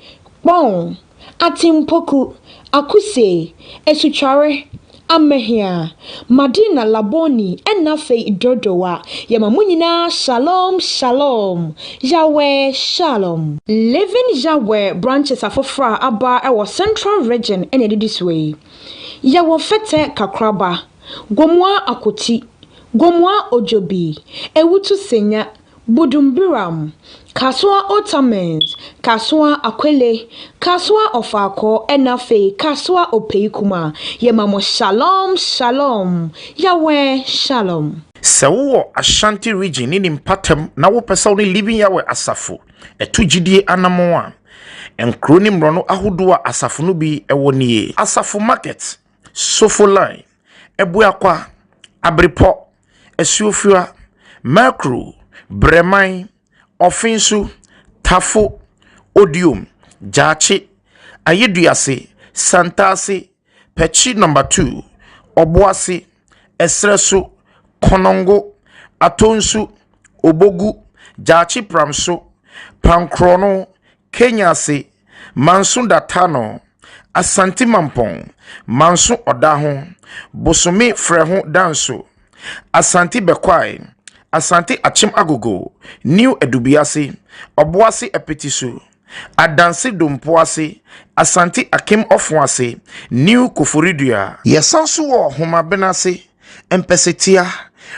Speaker 2: Kpɔn, Atimpoku, Akuse, Esutware, Amehia, Madina Laboni ɛna afei Dodowa. Yɛma mo nyinaa shalom shalom. Yahweh shalom. Living Yahweh branches afoforɔ a aba wɔ Central Region ɛna ɛdidi so yi. Yɛwɔ Fɛtɛ Kakraba, Gomoa Akoti, Gomoa Ojobi, Ewutu Senya, Budumbiram, Kasoa Otamens, Kasoa Akwele, Kasoa Ɔfaakɔ ɛna afei Kasoa Opeikuma. Yɛma mo shalom shalom. Yahweh shalom.
Speaker 3: Sɛ wowɔ Ashanti Region ne ne mpatam na wopɛ sɛ wo ne Living Yahweh asafo ɛto gyidie anammɔn a, nkuro ne mmorɔno ahodoɔ a asafo no bi ɛwɔ nie: Asafo Market. Sofoline, Abuakwa, Abrepɔ, Asuofua, Merkro, Brɛman, Ɔfensu, Tafo, Odiom, Gyaakye, Ayeduase, Santase, Pɛkyi Nɔmba 2, Ɔboase, Ɛserɛ So, Konongo, Atonsu, Obogu, Gyaakye Pramso, Pankrɔno, Kenyase, Manso Datano, Asante Mampɔn, Manso Ɔdaho, Bosome Frɛho Danso, Asante Bɛkwae, Asante Akyem Agogo, New Adubiase, Ɔboase Apitisu, Adanse Dompoase, Asante Akim Ɔfoase, New Koforidua. Yɛsan nso wɔ Homabenase, Mpɛsɛtia,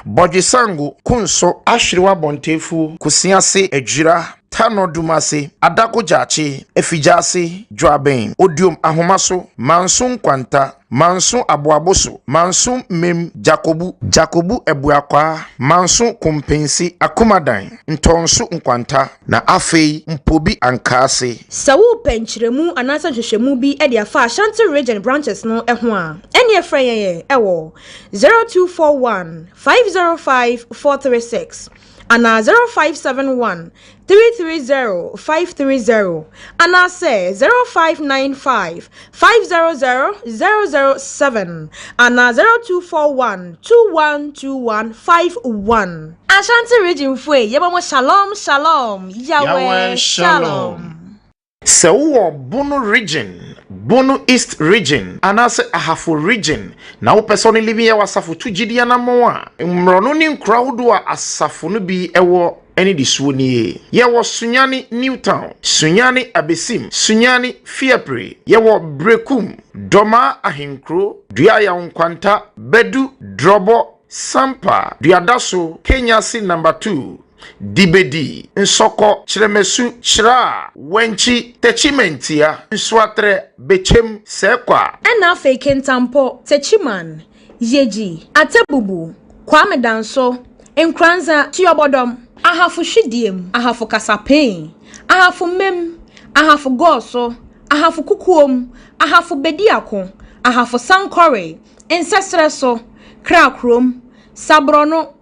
Speaker 3: Bɔdwesango, Konso, Ahwerewa Bɔntefuo, Kosease, Adwira, Tanɔ Dumase, Adako Gyaakye, Afigyaase, Dwoaben, Odiom Ahomaso, Manso Nkwanta, Manso Aboaboso, Manso Mem, Gyakobu, Gyakobu Abuakwaa, Manso Kompensi, Akomadan, Ntɔnso Nkwanta, na afei Mpobi Ankaase.
Speaker 2: Sɛ worepɛ nkyerɛmu anaasɛ nhwehwɛmu bi de afa Ashanti Region Branches no ho a, ɛnneɛ frɛ yɛn wɔ 0241 505 436 anaa 0571 330 530 anaasɛ 0595 500 007 anaa 0241 212151. Ashanti Region foe yɛbɔ mo shalom shalom Yahweh shalom.
Speaker 3: Sɛ wowɔ Bono Region, Bono East Region, anaasɛ Ahafo Region na wopɛ sɛ wo ne Living Yahweh Asafo tu gyidi anammɔn a, mmorɔno ne nkuro ahodoɔ a asafo no bi wɔ nnidisoɔ nie. Yɛwɔ Sunyani New Town, Sunyani Abesim, Sunyani Fiapre, yɛwɔ Berekum, Dɔmaa Ahenkuro, Duayaw Nkwanta, Badu, Drɔbɔ, Sampa, Duadaso, Kenyasi Number 2, Dibedi, Nsɔkɔ, Kyerɛmasu, Kyeraa, Wankyi, Takyimantia, Nsoatrɛ, Bekyem, Sɛɛkwa.
Speaker 2: Ɛna afei Kintampo, Takyiman, Yeji, Atebubu, Kwame Danso, Nkoranza, Tuobodom, Ahafo Hwidiem, Ahafo Kasapin, Ahafo Mem, Ahafo Gɔɔso, Ahafo Kukuom, Ahafo Bediako, Ahafo Sankɔre, Nsɛsrɛso, Krakrom, Saborɔno,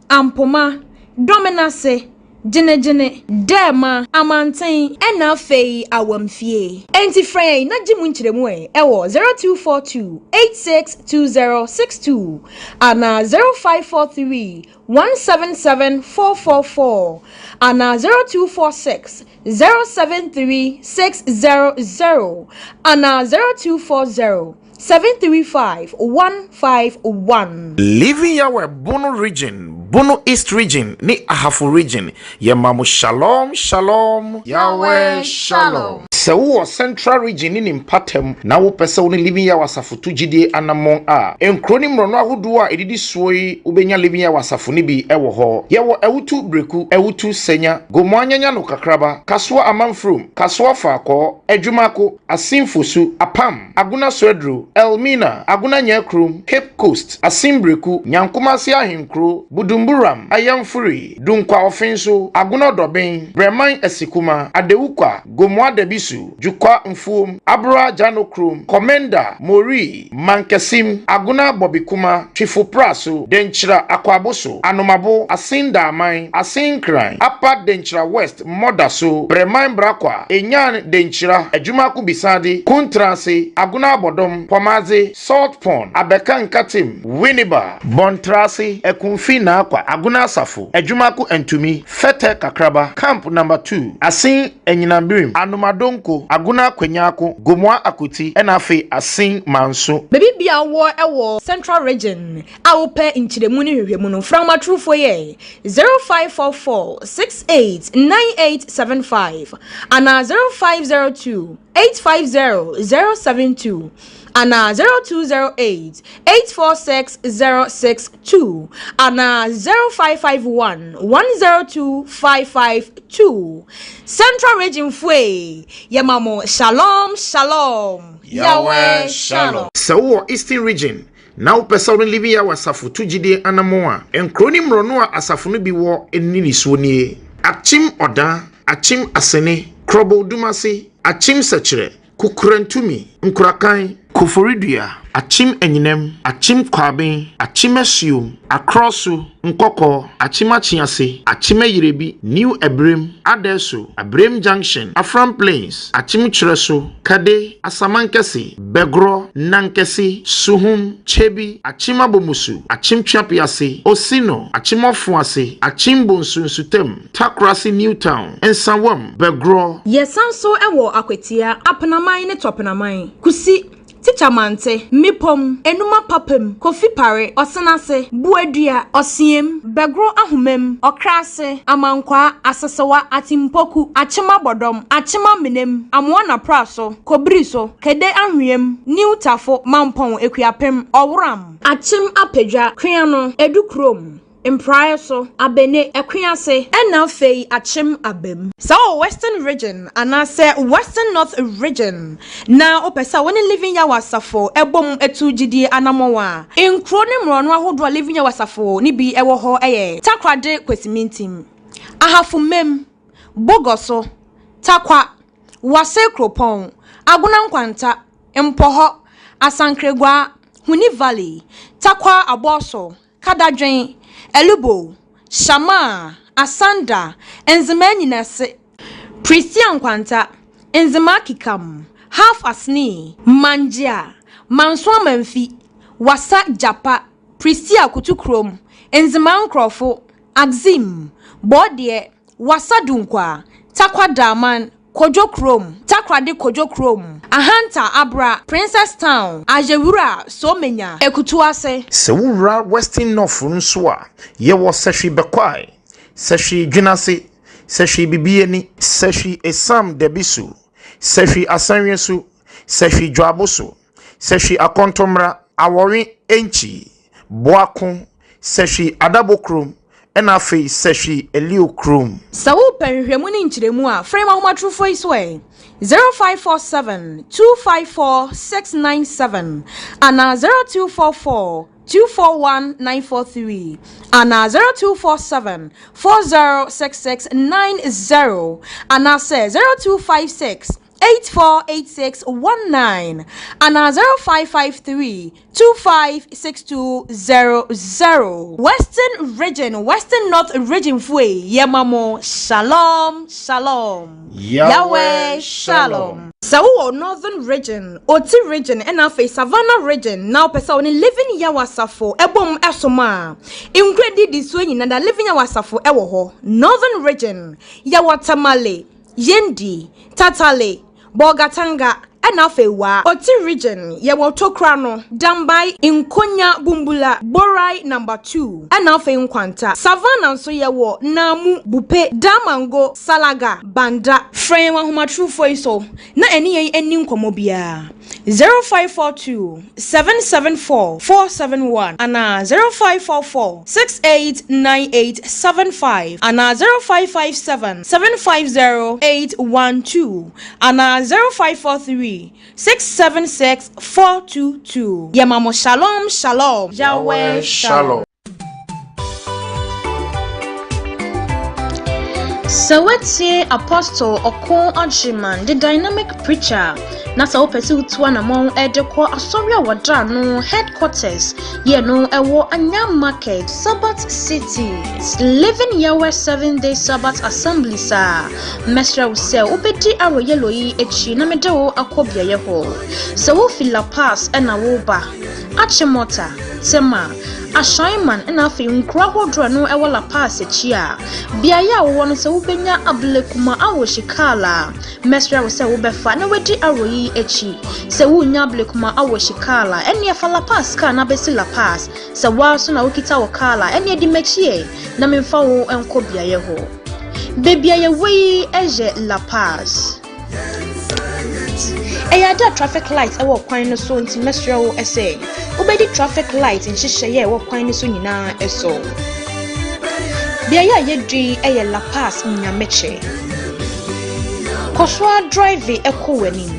Speaker 2: Ampoma, Dɔmenase, Gyenegyene, Dɛɛma, Amanten, ɛna afei Awamfie. Enti frɛ yɛn na gye mu nkyerɛmu ɛ wɔ 0242 862062 anaa 0543 177 444 anaa 0246 073 600 anaa 0240 735 151.
Speaker 3: Living Yahweh Bono Region, Bono East Region ne Ahafo Region, yɛma mo Shalom Shalom Yahweh Shalom. Sɛ wowɔ Central Region ne ne mpatam na wopɛ sɛ wo ne Living Yahweh Asafo tu gyidie anammɔn a, nkuro ne mmorɔno ahodoɔ a ɛdidi soɔ yi wobɛnya Living Yahweh Asafo no bi wɔ hɔ. Yɛwɔ Awutu Breku, Awutu Sanya, Gomoa Nyanyano Kakraba, Kasoa Amanfrom, Kasoa Faakɔɔ, Adwumako, Asin Fosu, Apam, Agona Soaduro, Elmina, Agona Nyakrom, Cape Coast, Asin Breku, Nyankomase Ahenkuro, Budumburam, Ayamfuri, Dunkwa Offinso, Agona Ɔdɔben, Brɛman Asikuma, Adewukwa, Gomoa Dabisu, Jukwa Mfuom, Abora Gyanokrom, Komenda, Moree, Mankasim, Agona Bɔbekuma, Twifo Praso, Denkyira Akwaboso, Anomabo, Asin Daaman, Asin Nkran, Upper Denkyira West, Mmɔdaso, Brɛman Brakwa, Enyan Denkyira, Adwumako Bisade, Kuntrase, Agona Abɔdɔm, Pɔmadze, Salt Pond, Abɛka Nkatem, Winneba, Bɔntrase, Akumfi Naakwa, Agona Asafo, Adwumako Antumi, Fɛtɛ Kakraba, Camp Number 2, Asin Anyinambirim, Anomadonko, Agona Kwanyaako, Gomoa Akoti, ɛna afei Asin Manso.
Speaker 2: Baabi biara a wowɔ wɔ Central Region a wopɛ nkyerɛmu ne nhwehwɛmu no, frɛ ahomatorofo yi 0544 68 9875 anaa 0502 850 072 anaa 0208 846 062 anaa 0551 102 552. Central Region foe, yɛma mo Shalom Shalom, Yahweh Shalom.
Speaker 3: Sɛ wowɔ Eastern Region na wopɛ sɛ wo ne Living Yahweh Asafo tu gyidie anammɔn a, nkuro ne mmorɔno a asafo no bi wɔ nnidisoɔ nie, Akyem Ɔda, Akyem Asene, Krɔbo Dumase, Akyem Sɛkyerɛ, Kukurantumi, Nkurakan, Koforidua, Akyem Anyinam, Akyem Kwaben, Akyem Asuom, Akrɔso, Nkɔkɔɔ, Akyem Akyease, Akyem Ayirebi, New Abirem, Adɛso, Abirem Junction, Afram Plains, Akyem Kyerɛso, Kade, Asamankɛse, Bɛgorɔ, Nankɛse, Suhum, Kyebi, Akyem Abomusu, Akyem Tweapease, Osino, Akyem Ɔfoase, Akyem Bonsu Nsutam, Takorase New Town, Nsawam, Bɛgorɔ.
Speaker 2: Yɛsan nso wɔ Akwatia, Apenaman ne Tɔpenaman, Kusi, Tikya Mante, Mmepɔm, Enuma Papam, Kofi Pare, Ɔsenase, Boadua, Ɔseam, Bɛgoro Ahomam, Ɔkrase, Amankwaa, Asesewa, Atimpoku, Akyem Abɔdɔm, Akyem Amenam, Amoa Napraso, Kobiriso, Kede Ahweam, New Tafo, Mampɔn Akuapem, Ɔworam, Akyem Apadwa, Tweano, Adukurom. Mpraeɛ so, Abene, Ɛkwease, ɛna afei Akyem Abam. Sɛ wowɔ Western Region anaasɛ Western North Region na wopɛ sɛ wo ne Living Yahweh Asafo bom tu gyidie anammɔn a, nkuro ne mmorɔno ahodoɔ a Living Yahweh Asafo no bi wɔ hɔ yɛ Takorade Kwasimintim, Ahafo Mmam, Bogɔso, Tarkwa, Wase Kuropɔn, Agona Nkwanta, Mpɔhɔ, Asankragua, Huni Valley, Tarkwa Abɔso, Kadadwen, Elubo, Shamaa, Asanda, Nzemaa Nyinase, Prestea Nkwanta, Nzemaa Kikam, Half Asni, Mangyea, Manso Amanfi, Wassa Gyapa, Prestea Kutukurom, Nzemaa Nkorɔfo, Axim, Bɔɔdeɛ, Wassa Dunkwa, Tarkwa Daaman, Kojo Kurom, Takoradi Kojo Kurom, Ahanta Abra, Princess Town, Ayewura, Somenya, Ekutuase.
Speaker 3: Sɛ wowura Western North nso a, yɛwɔ Sɛhwi Bɛkwae, Sɛhwi Dwenase, Sɛhwi Bibiani, Sɛhwi Esam Dabisu, Sɛhwi Asanwesu, Sɛhwi Dwaboso, Sɛhwi Akɔntɔmmra, Awɔwe Enkyi, Boako, Sɛhwi Adabo Kurom, ɛna afei Sɛhwi Elio Kurom.
Speaker 2: Sɛ wopɛ nhwehwɛmu ne nkyerɛmu a, frɛ yɛn wɔ ahomatorofo yi so ɛ, 0547 254 697 anaa 0244 241 943 anaa 0247 406690 anaasɛ 0256 848619 anaa 0553 256200. Western Region, Western North Region foɔ ei, yɛma mo Shalom Shalom.
Speaker 3: Yahweh Shalom.
Speaker 2: Sɛ wowɔ Northern Region, Oti Region ɛna afei Savannah Region na wopɛ sɛ wo ne Living Yahweh Asafo bom som a, nkuro adidisoɔ nyinaa da Living Yahweh Asafo wɔ hɔ. Northern Region, yɛwɔ Tamale, Yendi, Tatale, Bolgatanga, ɛna afei Wa. Oti Region, yɛwɔ Tokrano, Dambai, Nkonya, Bumbula, Borai Number 2, ɛna afei Nkwanta. Savannah nso yɛwɔ Naamu, Bupe, Damango, Salaga, Banda. Frɛ yɛn wɔ ahomatrofoɔ yi so na ɛne yɛn nni nkɔmmɔ biara. 0542 774 471 anaa 0544 689875 anaa 0557 750 812 anaa 0543 676 422. Yɛma mo Shalom Shalom.
Speaker 3: Yahweh Shalom.
Speaker 2: Sɛ woatie Apostle Ɔko Agyeman, The Dynamic Preacher, na sɛ wopɛ sɛ wotu anamɔn de kɔ asɔre a wɔda ano headquarters yɛ no ɛwɔ Anyam Market, Sabbath City, Living Yahweh Seventh Day Sabbath Assemblies a, mɛsrɛ wo sɛ wobɛdi arrow yellow yi akyi na mede wo akɔ beaeɛ hɔ. Sɛ wofi La Paz na woreba, Achimota, Tema, Ashaiman na afei nkuro ahodoɔ a ɛno ɛwɔ La Paz akyi a, beaeɛ a wowɔ no sɛ wobɛnya Ablekuma Awoshikal a, mɛsrɛ wo sɛ wobɛfa na wadi arrow yi akyi. Sɛ wonnya Ablekuma Awoshikal a, ɛnneɛ fa La Paz kaa na bɛsi La Paz. Sɛ woara nso na wokita wo kaa a, ɛnneɛ di m'akyi ɛ na memfa wo nkɔ beaeɛ hɔ. Baabi a yɛwɔ yi yɛ La Paz. Ɛyɛ ade a traffic light wɔ kwan no so nti mɛsrɛ wo sɛ wobɛdi traffic light nhyehyɛeɛ a ɛwɔ kwan no so nyinaa so. Beaeɛ a yɛadu yi yɛ La Paz Nyamekye. Kɔ so ara drive kɔ w'anim.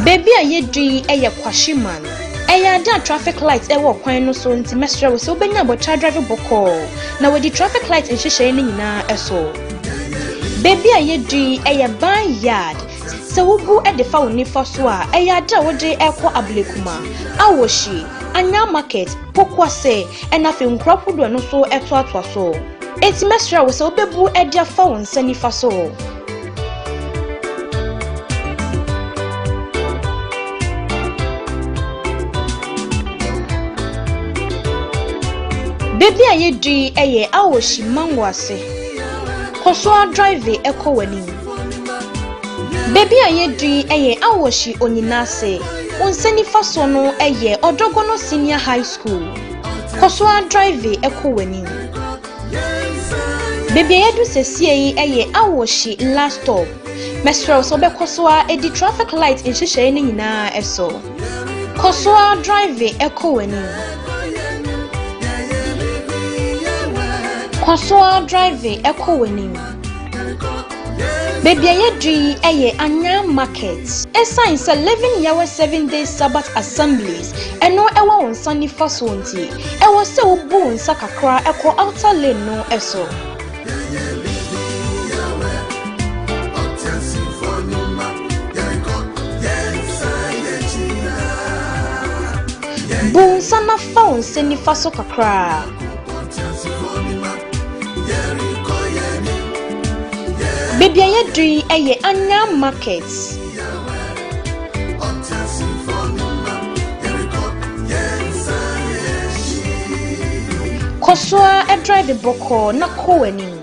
Speaker 2: Baabi a yɛadu yi yɛ Kwashiman. Ɛyɛ ade a traffic light wɔ kwan no so nti mɛsrɛ wo sɛ wobɛnya abotire adrive bɔkɔɔ na wadi traffic light nhyehyɛe no nyinaa so. Baabi a yɛadu yi yɛ Ban Yard. Sɛ wobu de fa wo nifa so a, ɛyɛ ade a wode rekɔ Ablekuma, Awohyi, Anyaa Market, Pokuase, ɛna afei nkuro ahodoɔ no nso toatoa so. Enti mɛsrɛ wo sɛ wobɛbu de afa wo nsa nifa so. Baabi a yɛadu yi yɛ Awohyi Mango ase. Kɔ so ara drive kɔ w'anim. Baabi a yɛadu yi yɛ Awohyi Onyinase. Wo nsa nifa so no yɛ Ɔdɔgɔnɔ Senior High School. Kɔ so ara drive kɔ w'anim. Baabi a yɛadu sesie yi yɛ Awohyi last stop. Mɛsrɛ wo sɛ wobɛkɔ so ara adi traffic light nhyehyɛe no nyinaa so. Kɔ so ara drive kɔ w'anim. Kɔ so ara drive kɔ w'anim. Baabi a yɛadu yi yɛ Anyaa Market. Esiane sɛ Living Yahweh Seven Day Sabbath Assemblies no wɔ wo nsa nifa soɔ nti, ɛwɔ sɛ wobu wo nsa kakra kɔ outer lane no so. Bu wo nsa na fa wo nsa nifa so kakra. Baabi a yɛadu yi yɛ Anyaa Market. Kɔ so ara drive bɔkɔɔ na kɔ w'anim.